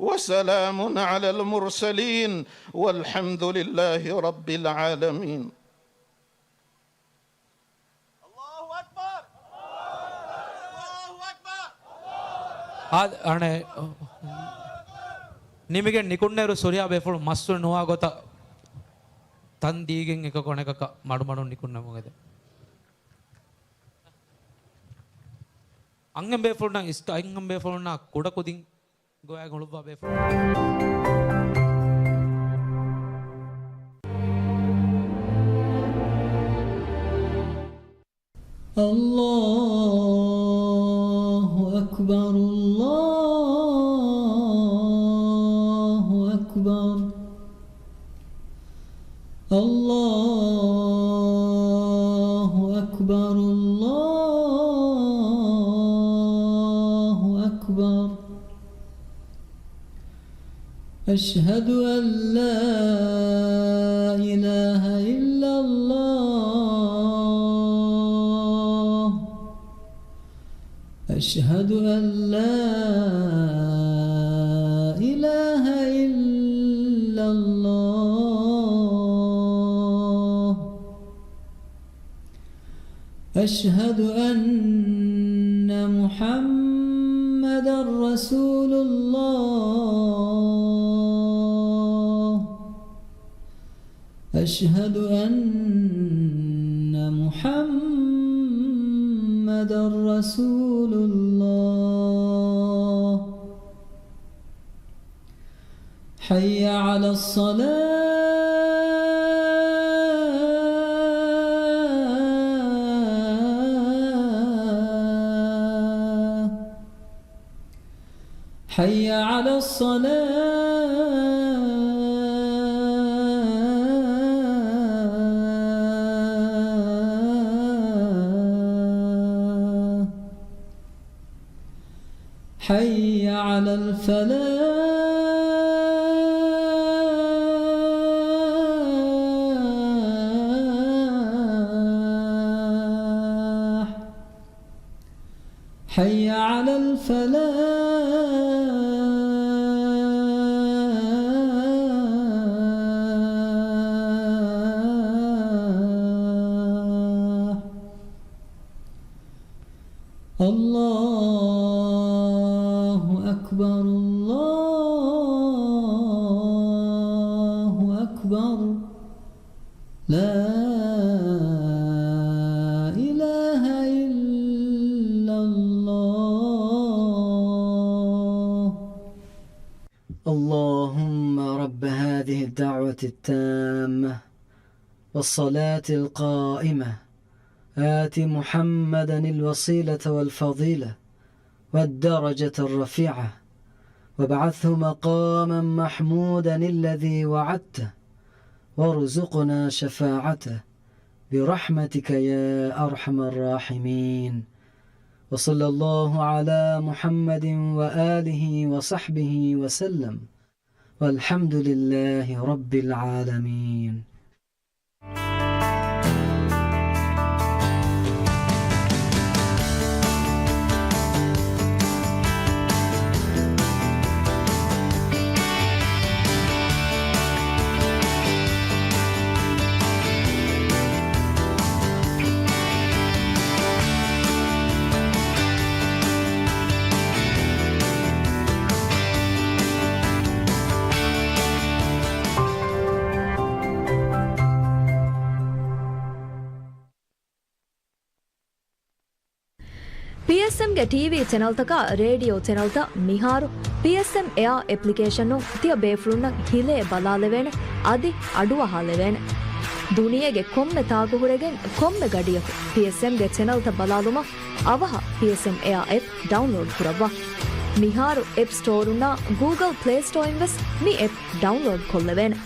وسلام على المرسلين. والحمد لله رب العالمين. الله أكبر. الله أكبر. އާދެ، އަނެއް، ނިމިގެން ނިކުންނޭރު ސުރިޔާ ބޭފުޅުން މައްސުލް ނުވާ ގޮތަށް ތަން ދީގެން އެކަކު އަނެކަކަށް މަޑުމަޑުން ނިކުންނަމުން އެދެން. އަންހެން ބޭފުޅުންނަށް އިސް-، އަންހެން ބޭފުޅުންނާ ކުޑަކުދިން ގޮވާގެން އުޅުއްވާ ބޭފުޅުން. الله أكبر، الله أكبر. الله أكبر. أشهد أن لا إله إلا الله. أشهد أن لا إله إلا الله. أشهد أن محمدا رسول الله. أشهد أن محمدا رسول الله. حي على الصلاة. حي على الصلاة. حي على الفلاح. حي على الفلاح. الله أكبر، الله أكبر. لا إله إلا الله. اللهم رب هذه الدعوة التامة والصلاة القائمة، آت محمدا الوسيلة والفضيلة والدرجة الرفيعة، وابعثه مقاما محمودا الذي وعدته، وارزقنا شفاعته برحمتك يا أرحم الراحمين. وصلى الله على محمد وآله وصحبه وسلم. والحمد لله رب العالمين. ޕީއެސްއެމްގެ ޓީވީ ޗެނަލްތަކާ ރޭޑިއޯ ޗެނަލްތައް މިހާރު ޕީއެސްއެމް އެއާ އެޕްލިކޭޝަނުން ތިޔަ ބޭފުޅުންނަށް ހިލޭ ބަލާލެވޭނެ، އަދި އަޑުއަހާލެވޭނެ. ދުނިޔޭގެ ކޮންމެ ތާކު ހުރެގެން ކޮންމެ ގަޑިއަކު ޕީއެސްއެމްގެ ޗެނަލްތައް ބަލާލުމަށް އަވަހަށް ޕީއެސްއެމް އެއާ އެޕް ޑައުންލޯޑް ކުރައްވާ. މިހާރު އެޕް ސްޓޯރުންނާ ގޫގަލް ޕްލޭ ސްޓޯއިން ވެސް މި އެޕް ޑައުންލޯޑް ކޮށްލެވޭނެ.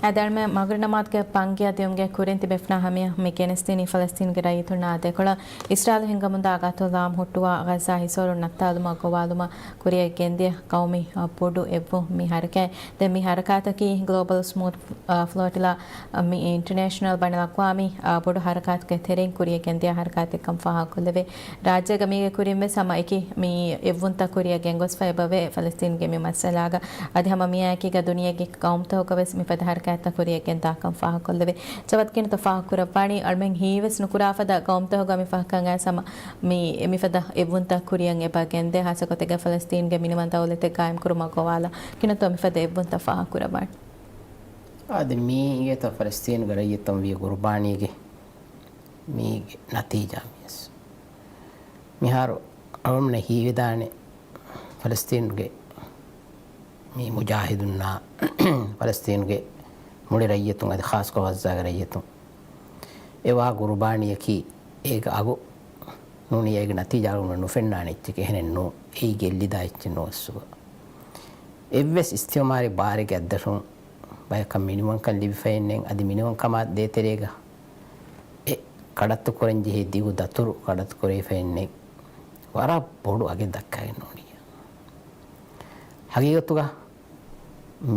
އަދި އަޅުމެން މަގުރިބް ނަމާދުގެ ބަންގިޔާ ދިޔުމުގެ ކުރިން ތިބޭފުޅުންނާ ހަމަޔަށް މި ގެނެސްދިނީ ފަލަސްތީނުގެ ރައްޔިތުންނާ ދެކޮޅަށް އިސްރާއީލު ހިންގަމުންދާ ގަތުލު އާއްމު ހުއްޓުވާ ޣައްޒާ ހިސޯރުން ނައްތާލުމަށް ގޮވާލުމަށް ކުރިއަށް ގެންދިޔަ ޤައުމީ، އަ، ބޮޑު އެއްވުން މި ހަރަކާތް. ދެން މި ހަރަކާތަކީ ގްލޯބަލް ސްމޫތް، އަ، ފްލޯޓިލާ، އަ، މި އިންޓަނޭޝަނަލް ބައިނަލްއަޤްވާމީ، އަ، ބޮޑު ހަރަކާތުގެ ތެރެއިން ކުރިއަށް ގެންދިޔަ ހަރަކާތެއްކަން ފާހަގަކޮށްލެވޭ. ރާއްޖޭގަ މީގެ ކުރިން ވެސް ހަމަ އެކި މި އެއްވުންތައް ކުރިއަށް ގެންގޮސްފަ އެބަވޭ ފަލަސްތީންގެ މި މައްސަލާގަ. އަދި ހަމަ މިއާއެކީގަ ދުނިޔޭގެ ޤައުމުތަކުގަ ވެސް މިފަދަ ހަރަކާތްތައް ކުރިއަށް ގެންދާކަން ފާހަގަކޮށްލެވޭ. ޖަވާދު ކިނަތު ފާހަގަކުރައްވާނީ އަޅުމެން ހީވެސް ނުކުރާ ފަދަ ޤައުމުތަކުގަ މި ފަހަކަށް އައިސް ހަމަ މި މިފަދަ އެއްވުންތައް ކުރިއަށް އެބަ ގެންދޭ. ހާއްސަގޮތެއްގަ ފަލަސްތީންގެ މިނިވަން ދައުލަތެއް ޤާއިމްކުރުމަށް ގޮވާލާ ކިނަތު މިފަދަ އެއްވުންތައް ފާހަގަކުރައްވާނީ. އާދެ، މީގެތަ ފަލަސްތީނުގެ ރައްޔިތުން ވިޔަ ޤުރުބާނީގެ މީގެ ނަތީޖާ މިޔަސް. މިހާރު އަޅުމެން ހީވެދާނެ ފަލަސްތީނުގެ މި މުޖާހިދުންނާ، ފަލަސްތީނުގެ މުޅި ރައްޔިތުން އަދި ޚާއްޞަކޮށް ޣައްޒާގެ ރައްޔިތުން އެވާ ޤުރުބާނީއަކީ އޭގެ އަގު ނޫނީ އޭގެ ނަތީޖާ އަޅުމެން ނުފެންނާނެ އެއްޗެކޭ. އެހެނެއް ނޫން. އެއީ ގެއްލިދާ އެއްޗެއް ނޫން އަސްލުގަ. އެއްވެސް އިސްތިޢުމާރީ ބާރެއްގެ އަތްދަށުން ބަޔަކަށް މިނިވަންކަން ލިބިފައެއް ނެތް. އަދި މިނިވަންކަމާ ދޭތެރޭގަ އެ ކަޑައްތު ކުރަން ޖެހޭ ދިގު ދަތުރު ކަޑައްތު ކުރެވިފައެއް ނެތް. ވަރަށް ބޮޑު އަގެއް ދައްކައިގެން ނޫނިއްޔާ. ހަގީގަތުގަ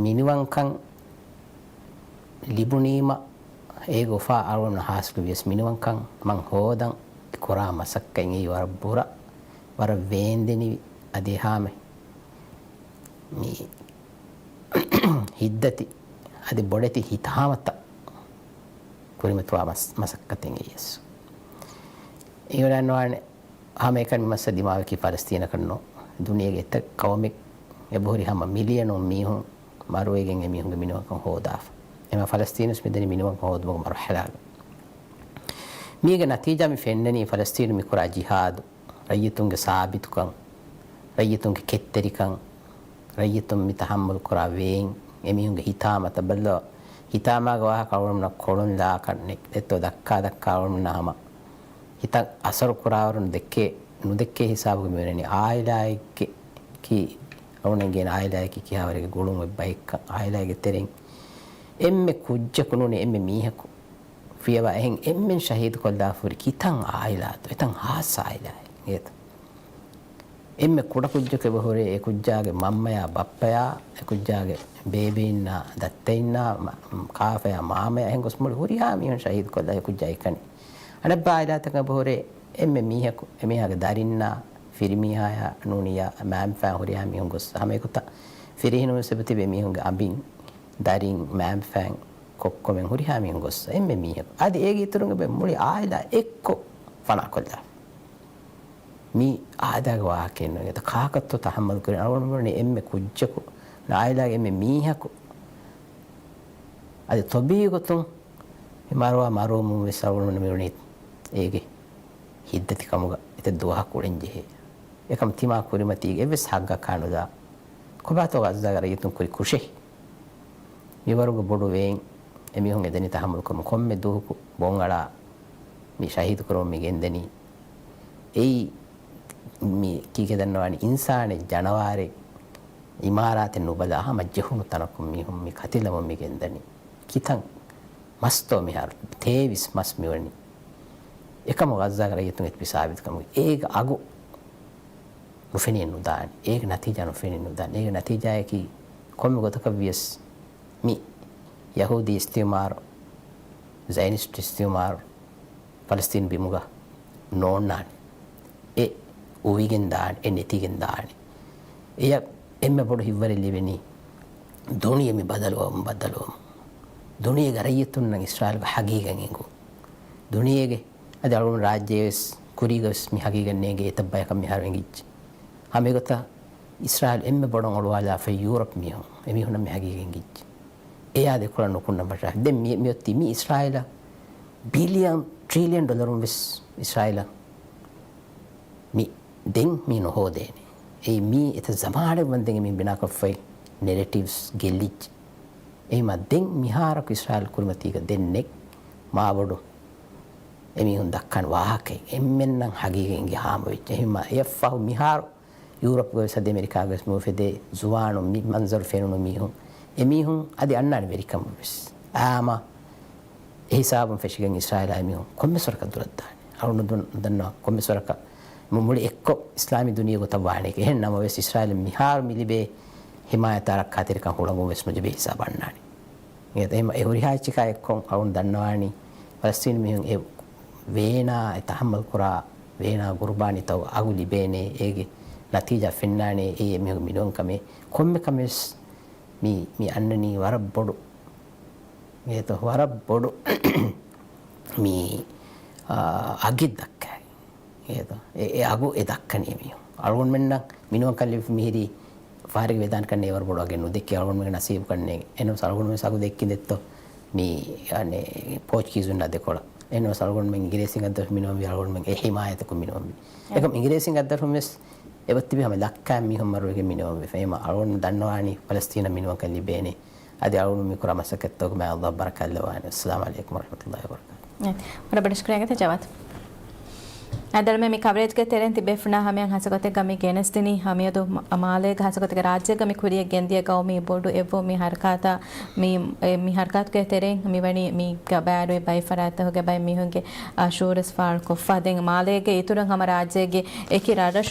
މިނިވަންކަން ލިބުނީމަ އޭގެ އުފާ އަޅުގަނޑު ހާސިލުވިޔަސް މިނިވަންކަން މަން ހޯދަން ކުރާ މަސައްކަތް އެއީ ވަރަށް ބުރަ، ވަރަށް ވޭންދެނިވި، އަދި އެހާމެ މި ހިތްދަތި އަދި ބޮޑެތި ހިތާމަތައް ކުރިމަތިވާ މަސް-، މަސައްކަތެއް އެއީ ވެސް. އިނގިލަންޑް ވާނެ ހަމައެކަނި މައްސަ ދިމާވެކި ފަލަސްތީނަކަށް ނޫން. ދުނިޔޭގެ އެތައް ޤައުމެއް އެބަހުރި ހަމަ މިލިޔަނުން މީހުން މަރުވެގެން އެމީހުންގެ މިނިވަންކަން ހޯދާފަ. އެމަ ފަލަސްތީނުސް މިދަނީ މިނިވަންކަން ހޯދުމުގެ މަރުޙަލާގަ. މީގެ ނަތީޖާ މި ފެންނަނީ ފަލަސްތީނު މި ކުރާ ޖިހާދު، ރައްޔިތުންގެ ސާބިތުކަން، ރައްޔިތުންގެ ކެތްތެރިކަން، ރައްޔިތުން މި ތަޙައްމަލު ކުރާ ވޭން، އެމީހުންގެ ހިތާމަތައް ބައްލަވާ، ހިތާމާގެ ވާހަކަ އަޅުގަނޑުމެންނަށް ކޮޅުން ލާކަށް ނެތް. ދެއްތޯ ދައްކާ ދައްކާ އަޅުގަނޑުމެންނަށް ހަމަ ހިތަށް އަސަރު ކުރާވަރުން ދެއްކޭ ނުދެއްކޭ ހިސާބުގަ މިވަނީ އާއިލާއެއްގެ ކީ، އަޅުގަނޑުމެން ގެން އާއިލާއަކީ ކިހާވަރެއްގެ ގުޅުން އޮތް ބައެއްކަން. އާއިލާގެ ތެރެއިން އެންމެ ކުއްޖަކު ނޫނީ އެންމެ މީހަކު ފިޔަވާ އެހެން އެންމެން ޝަހީދުކޮށްލާފަ ހުރި ކިތަން އާއިލާތޯ، އެތަން ހާއްސަ އާއިލާއެއް އޭތަ. އެންމެ ކުޑަކުއްޖަކު އެބަހުރޭ އެ ކުއްޖާގެ މަންމަޔާ ބައްޕަޔާ، އެ ކުއްޖާގެ ބޭބެއިންނާ ދައްތައިންނާ، މަ-، ކާފަޔާ މާމަޔާ އެހެން ގޮސް މުޅި ހުރިހާ މީހުން ޝަހީދުކޮށްލާ އެ ކުއްޖާ އެކަނި. އަނެއްބަ އާއިލާތަކަށް އެބަހުރޭ އެންމެ މީހަކު، އެމީހާގެ ދަރިންނާ، ފިރިމީހާޔާ ނޫނިއްޔާ މައިންބަފައިން ހުރިހާ މީހުން ގޮސް ހަމައެގޮތަށް ފިރިހެނުންވެސް އެބަތިބި އެމީހުންގެ އަނބިން، ދަރިން، މައިންބަފައިން ކޮއްކޮމެން ހުރިހާ މީހުން ގޮއްސަ އެންމެ މީހަކު. އަދި އޭގެ އިތުރުން އެބަ މުޅި އާއިލާ އެއްކޮށް ފަނާކޮށްލާ. މީ އާދައިގެ ވާހަކައެއް ނޫން. އެތަ ކާކަށްތޯ ތަޙައްމަލު ކުރި އަޅުގަނޑު މިވަނީ އެންމެ ކުއްޖަކު، އާއިލާގެ އެންމެ މީހަކު. އަދި ތޮބީޢީ ގޮތުން މި މަރުވާ މަރުވުމުން ވެސް އަޅުގަނޑު މިވަނީ އޭގެ ހިތްދަތިކަމުގަ އެތައް ދުވަހަކު އުޅެން ޖެހޭ. އެކަމަ ތިމާ ކުރިމަތީގެ އެއްވެސް ހައްގަކާ ނުލާ. ކޮބާތޯ ޣައްޒާގެ ރައްޔިތުން ކުރި ކުށެއް؟ މިވަރުގެ ބޮޑު ވޭން އެމީހުން އެދެނީ ތަޙައްމަލު ކުރަމުން. ކޮންމެ ދުވަހަކު ބޮން އަޅާ މި ޝަހީދު ކުރަމުން މި ގެންދަނީ. އެއީ މި ކީކޭ ދަންނަވާނީ އިންސާނެއް ޖަނަވާރެއް އިމާރާތެއް ނުބަލާ ހަމަ ޖެހުނު ތަނަކުން މީހުން މި ކަތިލަމުން މި ގެންދަނީ. ކިތަން މަސްތޯ މިހާރު ތޭވީސް މަސް މިވަނީ. އެކަމު ޣައްޒާގެ ރައްޔިތުން އެތިބި ސާބިތުކަމުގެ އޭގެ އަގު ނުފެނި ނުދާނެ. އޭގެ ނަތީޖާ ނުފެނި ނުދާނެ. އޭގެ ނަތީޖާއަކީ ކޮންމެ ގޮތަކަށް ވިޔަސް މި ޔަހޫދީ އިސްތިޢުމާރު، ޒަޔަނިސްޓް އިސްތިޢުމާރު ފަލަސްތީން ބިމުގަ ނޯންނާނެ. އެ އުވިގެން ދާނެ، އެ ނެތިގެން ދާނެ. އެޔަށް އެންމެ ބޮޑު ހިތްވަރެއް ލިބެނީ ދުނިޔެ މި ބަދަލުވަމުން، ބަދަލުވަމުން. ދުނިޔޭގެ ރައްޔިތުންނަށް އިސްރާއީލުގެ ހަގީގަތް އެނގުން. ދުނިޔޭގެ އަދި އަޅުގަނޑު ރާއްޖޭވެސް ކުރީގަވެސް މި ހަގީގަތް ނޭނގޭ އެތައް ބަޔަކަށް މިހާރު އެނގިއްޖެ. ހަމަ އެގޮތަށް އިސްރާއީލް އެންމެ ބޮޑަށް އޮޅުވާލާފައި ޔޫރަޕް މީހުން، އެމީހުންނަށް މި ހަގީގަތް އެނގިއްޖެ. އެޔާ ދެކޮޅަށް ނުކުންނަ ބަށާ. ދެން މި، މިއޮތީ މި އިސްރާއީލަށް ބިލިއަން، ޓްރިލިއަން ޑޮލަރުން ވެސް އިސްރާއީލަށް މި ދެން މީ ނުހޯދޭނެ. އެއީ މީ އެތައް ޒަމާނެއް ވަންދެން މި ބިނާކޮށްފައި ނެރެޓިވްސް ގެއްލިއްޖެ. އެހިމާ ދެން މިހާރަކު އިސްރާއީލް ކުރިމަތީގަ ދެން ނެތް މާބޮޑު އެމީހުން ދައްކާނެ ވާހަކައެއް. އެންމެންނަށް ހަގީގަތް އެނގި ހާމަވެއްޖެ. އެހިމާ އެއަށްފަހު މިހާރު ޔޫރަޕްގަވެސް އަދި އެމެރިކާގަވެސް ނުއުފެދޭ ޒުވާނުން މި މަންޒަރު ފެނުނު މީހުން. އެމީހުން އަދި އަންނާނެ ވެރިކަމުން ވެސް. އާމަ އެ ހިސާބުން ފެށިގެން އިސްރާއީލާ އެމީހުން ކޮންމެސް ވަރަކަށް ދުރަށް ދާނެ. އަޅުގަނޑު ދަން-، ދަންނަވާ ކޮންމެސް ވަރަކަށް މު-، މުޅި އެއްކޮށް އިސްލާމީ ދުނިޔެ ގޮތަށް ވާނެކޭ. އެހެން ނަމަވެސް އިސްރާއީލަށް މިހާރު މި ލިބޭ ހިމާޔަތާ ރައްކާތެރިކަން ހުޅަނގުން ވެސް ނުލިބޭ ހިސާބަށް އަންނާނެ. އެ-، އެ-، އެ ހުރިހާ އެއްޗަކާ އެއްކޮށް އަޅުގަނޑު ދަންނަވާނީ ފަލަސްތީނު މީހުން އެ ވޭނާ އެ ތަހައްމަލް ކުރާ ވޭނާ ގުރުބާނީތައް އަގު ލިބޭނޭ، އޭގެ ނަތީޖާ ފެންނާނޭ، އެއީ އެމީހުން މިނިވަންކަމޭ. ކޮންމެ ކަމެއް ވެސް މި، މި އަންނަނީ ވަރަށް ބޮޑު، އޭތޯ، ވަރަށް ބޮޑު މި، އާ، އަގެއް ދައްކައި. އޭތޯ، އެ، އެ އަގު އެ ދައްކަނީ މީހުން. އަޅުގަނޑުމެންނަށް މިނިވަންކަން ލިބިފަ މިހިރީ ފަހަރެއްގެ ވެދާނެކަން ވަރަށް ބޮޑު އަގެއް ނުދެއްކި އަޅުގަނޑުމެންގެ ނަސީބުކަންނޭ. އެހެންވެސް އަޅުގަނޑުމެން ވެސް އަގު ދެއްކިން ދެއްތޯ މި، އަނެއް، ޕޯޗުގީޒުންނާ ދެކޮޅަށް. އެހެންވެސް އަޅުގަނޑުމެން އިނގިރޭސިން އައްދަށް މިނިވަންވީ އަޅުގަނޑުމެން އެ ހިމާޔަތަކުން މިނިވަންވީ. އެކަމް އިނގިރޭސިން އައްދަށް ވެސް އެބަ ތިބި ހަމަ ލައްކައިން މީހުން މަރުވެގެން މިނިވަންވެފަ. އެމަ އަޅުގަނޑު ދަންނަވާނީ ފަލަސްތީނަށް މިނިވަންކަން ލިބޭނެ. އަދި އަޅުގަނޑު މި ކުރާ މަސައްކަތްތަކުގެ މާތް ﷲ ބަރަކާތްލަވާނެ. އައްސަލާމު ޢަލައިކުމް ވަރަޙްމަތުﷲ ވަބަރަކާތު. ވަރަށް ބޮޑަށް ޝުކުރިއްޔާ ޖަވާދު. އަދި މި ކަވަރޭޖްގެ ތެރެއިން ތިބޭފުޅުންނާ ހަމަޔަށް ހަސަކޮތެއްގަ މި ގެނެސްދިނީ ހަމިޔަދު މާލޭގެ ހަސަކޮތެއްގެ ރާއްޖޭގަ މި ކުރިޔަށް ގެންދިޔަ ގައުމީ ބޮޑު އެއްވުން މި ހަރަކާތާ މި، އެ، މި ހަރަކާތުގެ ތެރެއިން މިވަނީ މީގަ ބައިވެރި ބައެއް ފަރާތްތަކުގެ ބައެއް މީހުންގެ، އާ، ޝުޢޫރުވެސް ފާޅުކޮށްފަ. ދެން މާލޭގެ އިތުރަށް ހަމަ ރާއްޖޭގެ އެކި ރަށްރަށު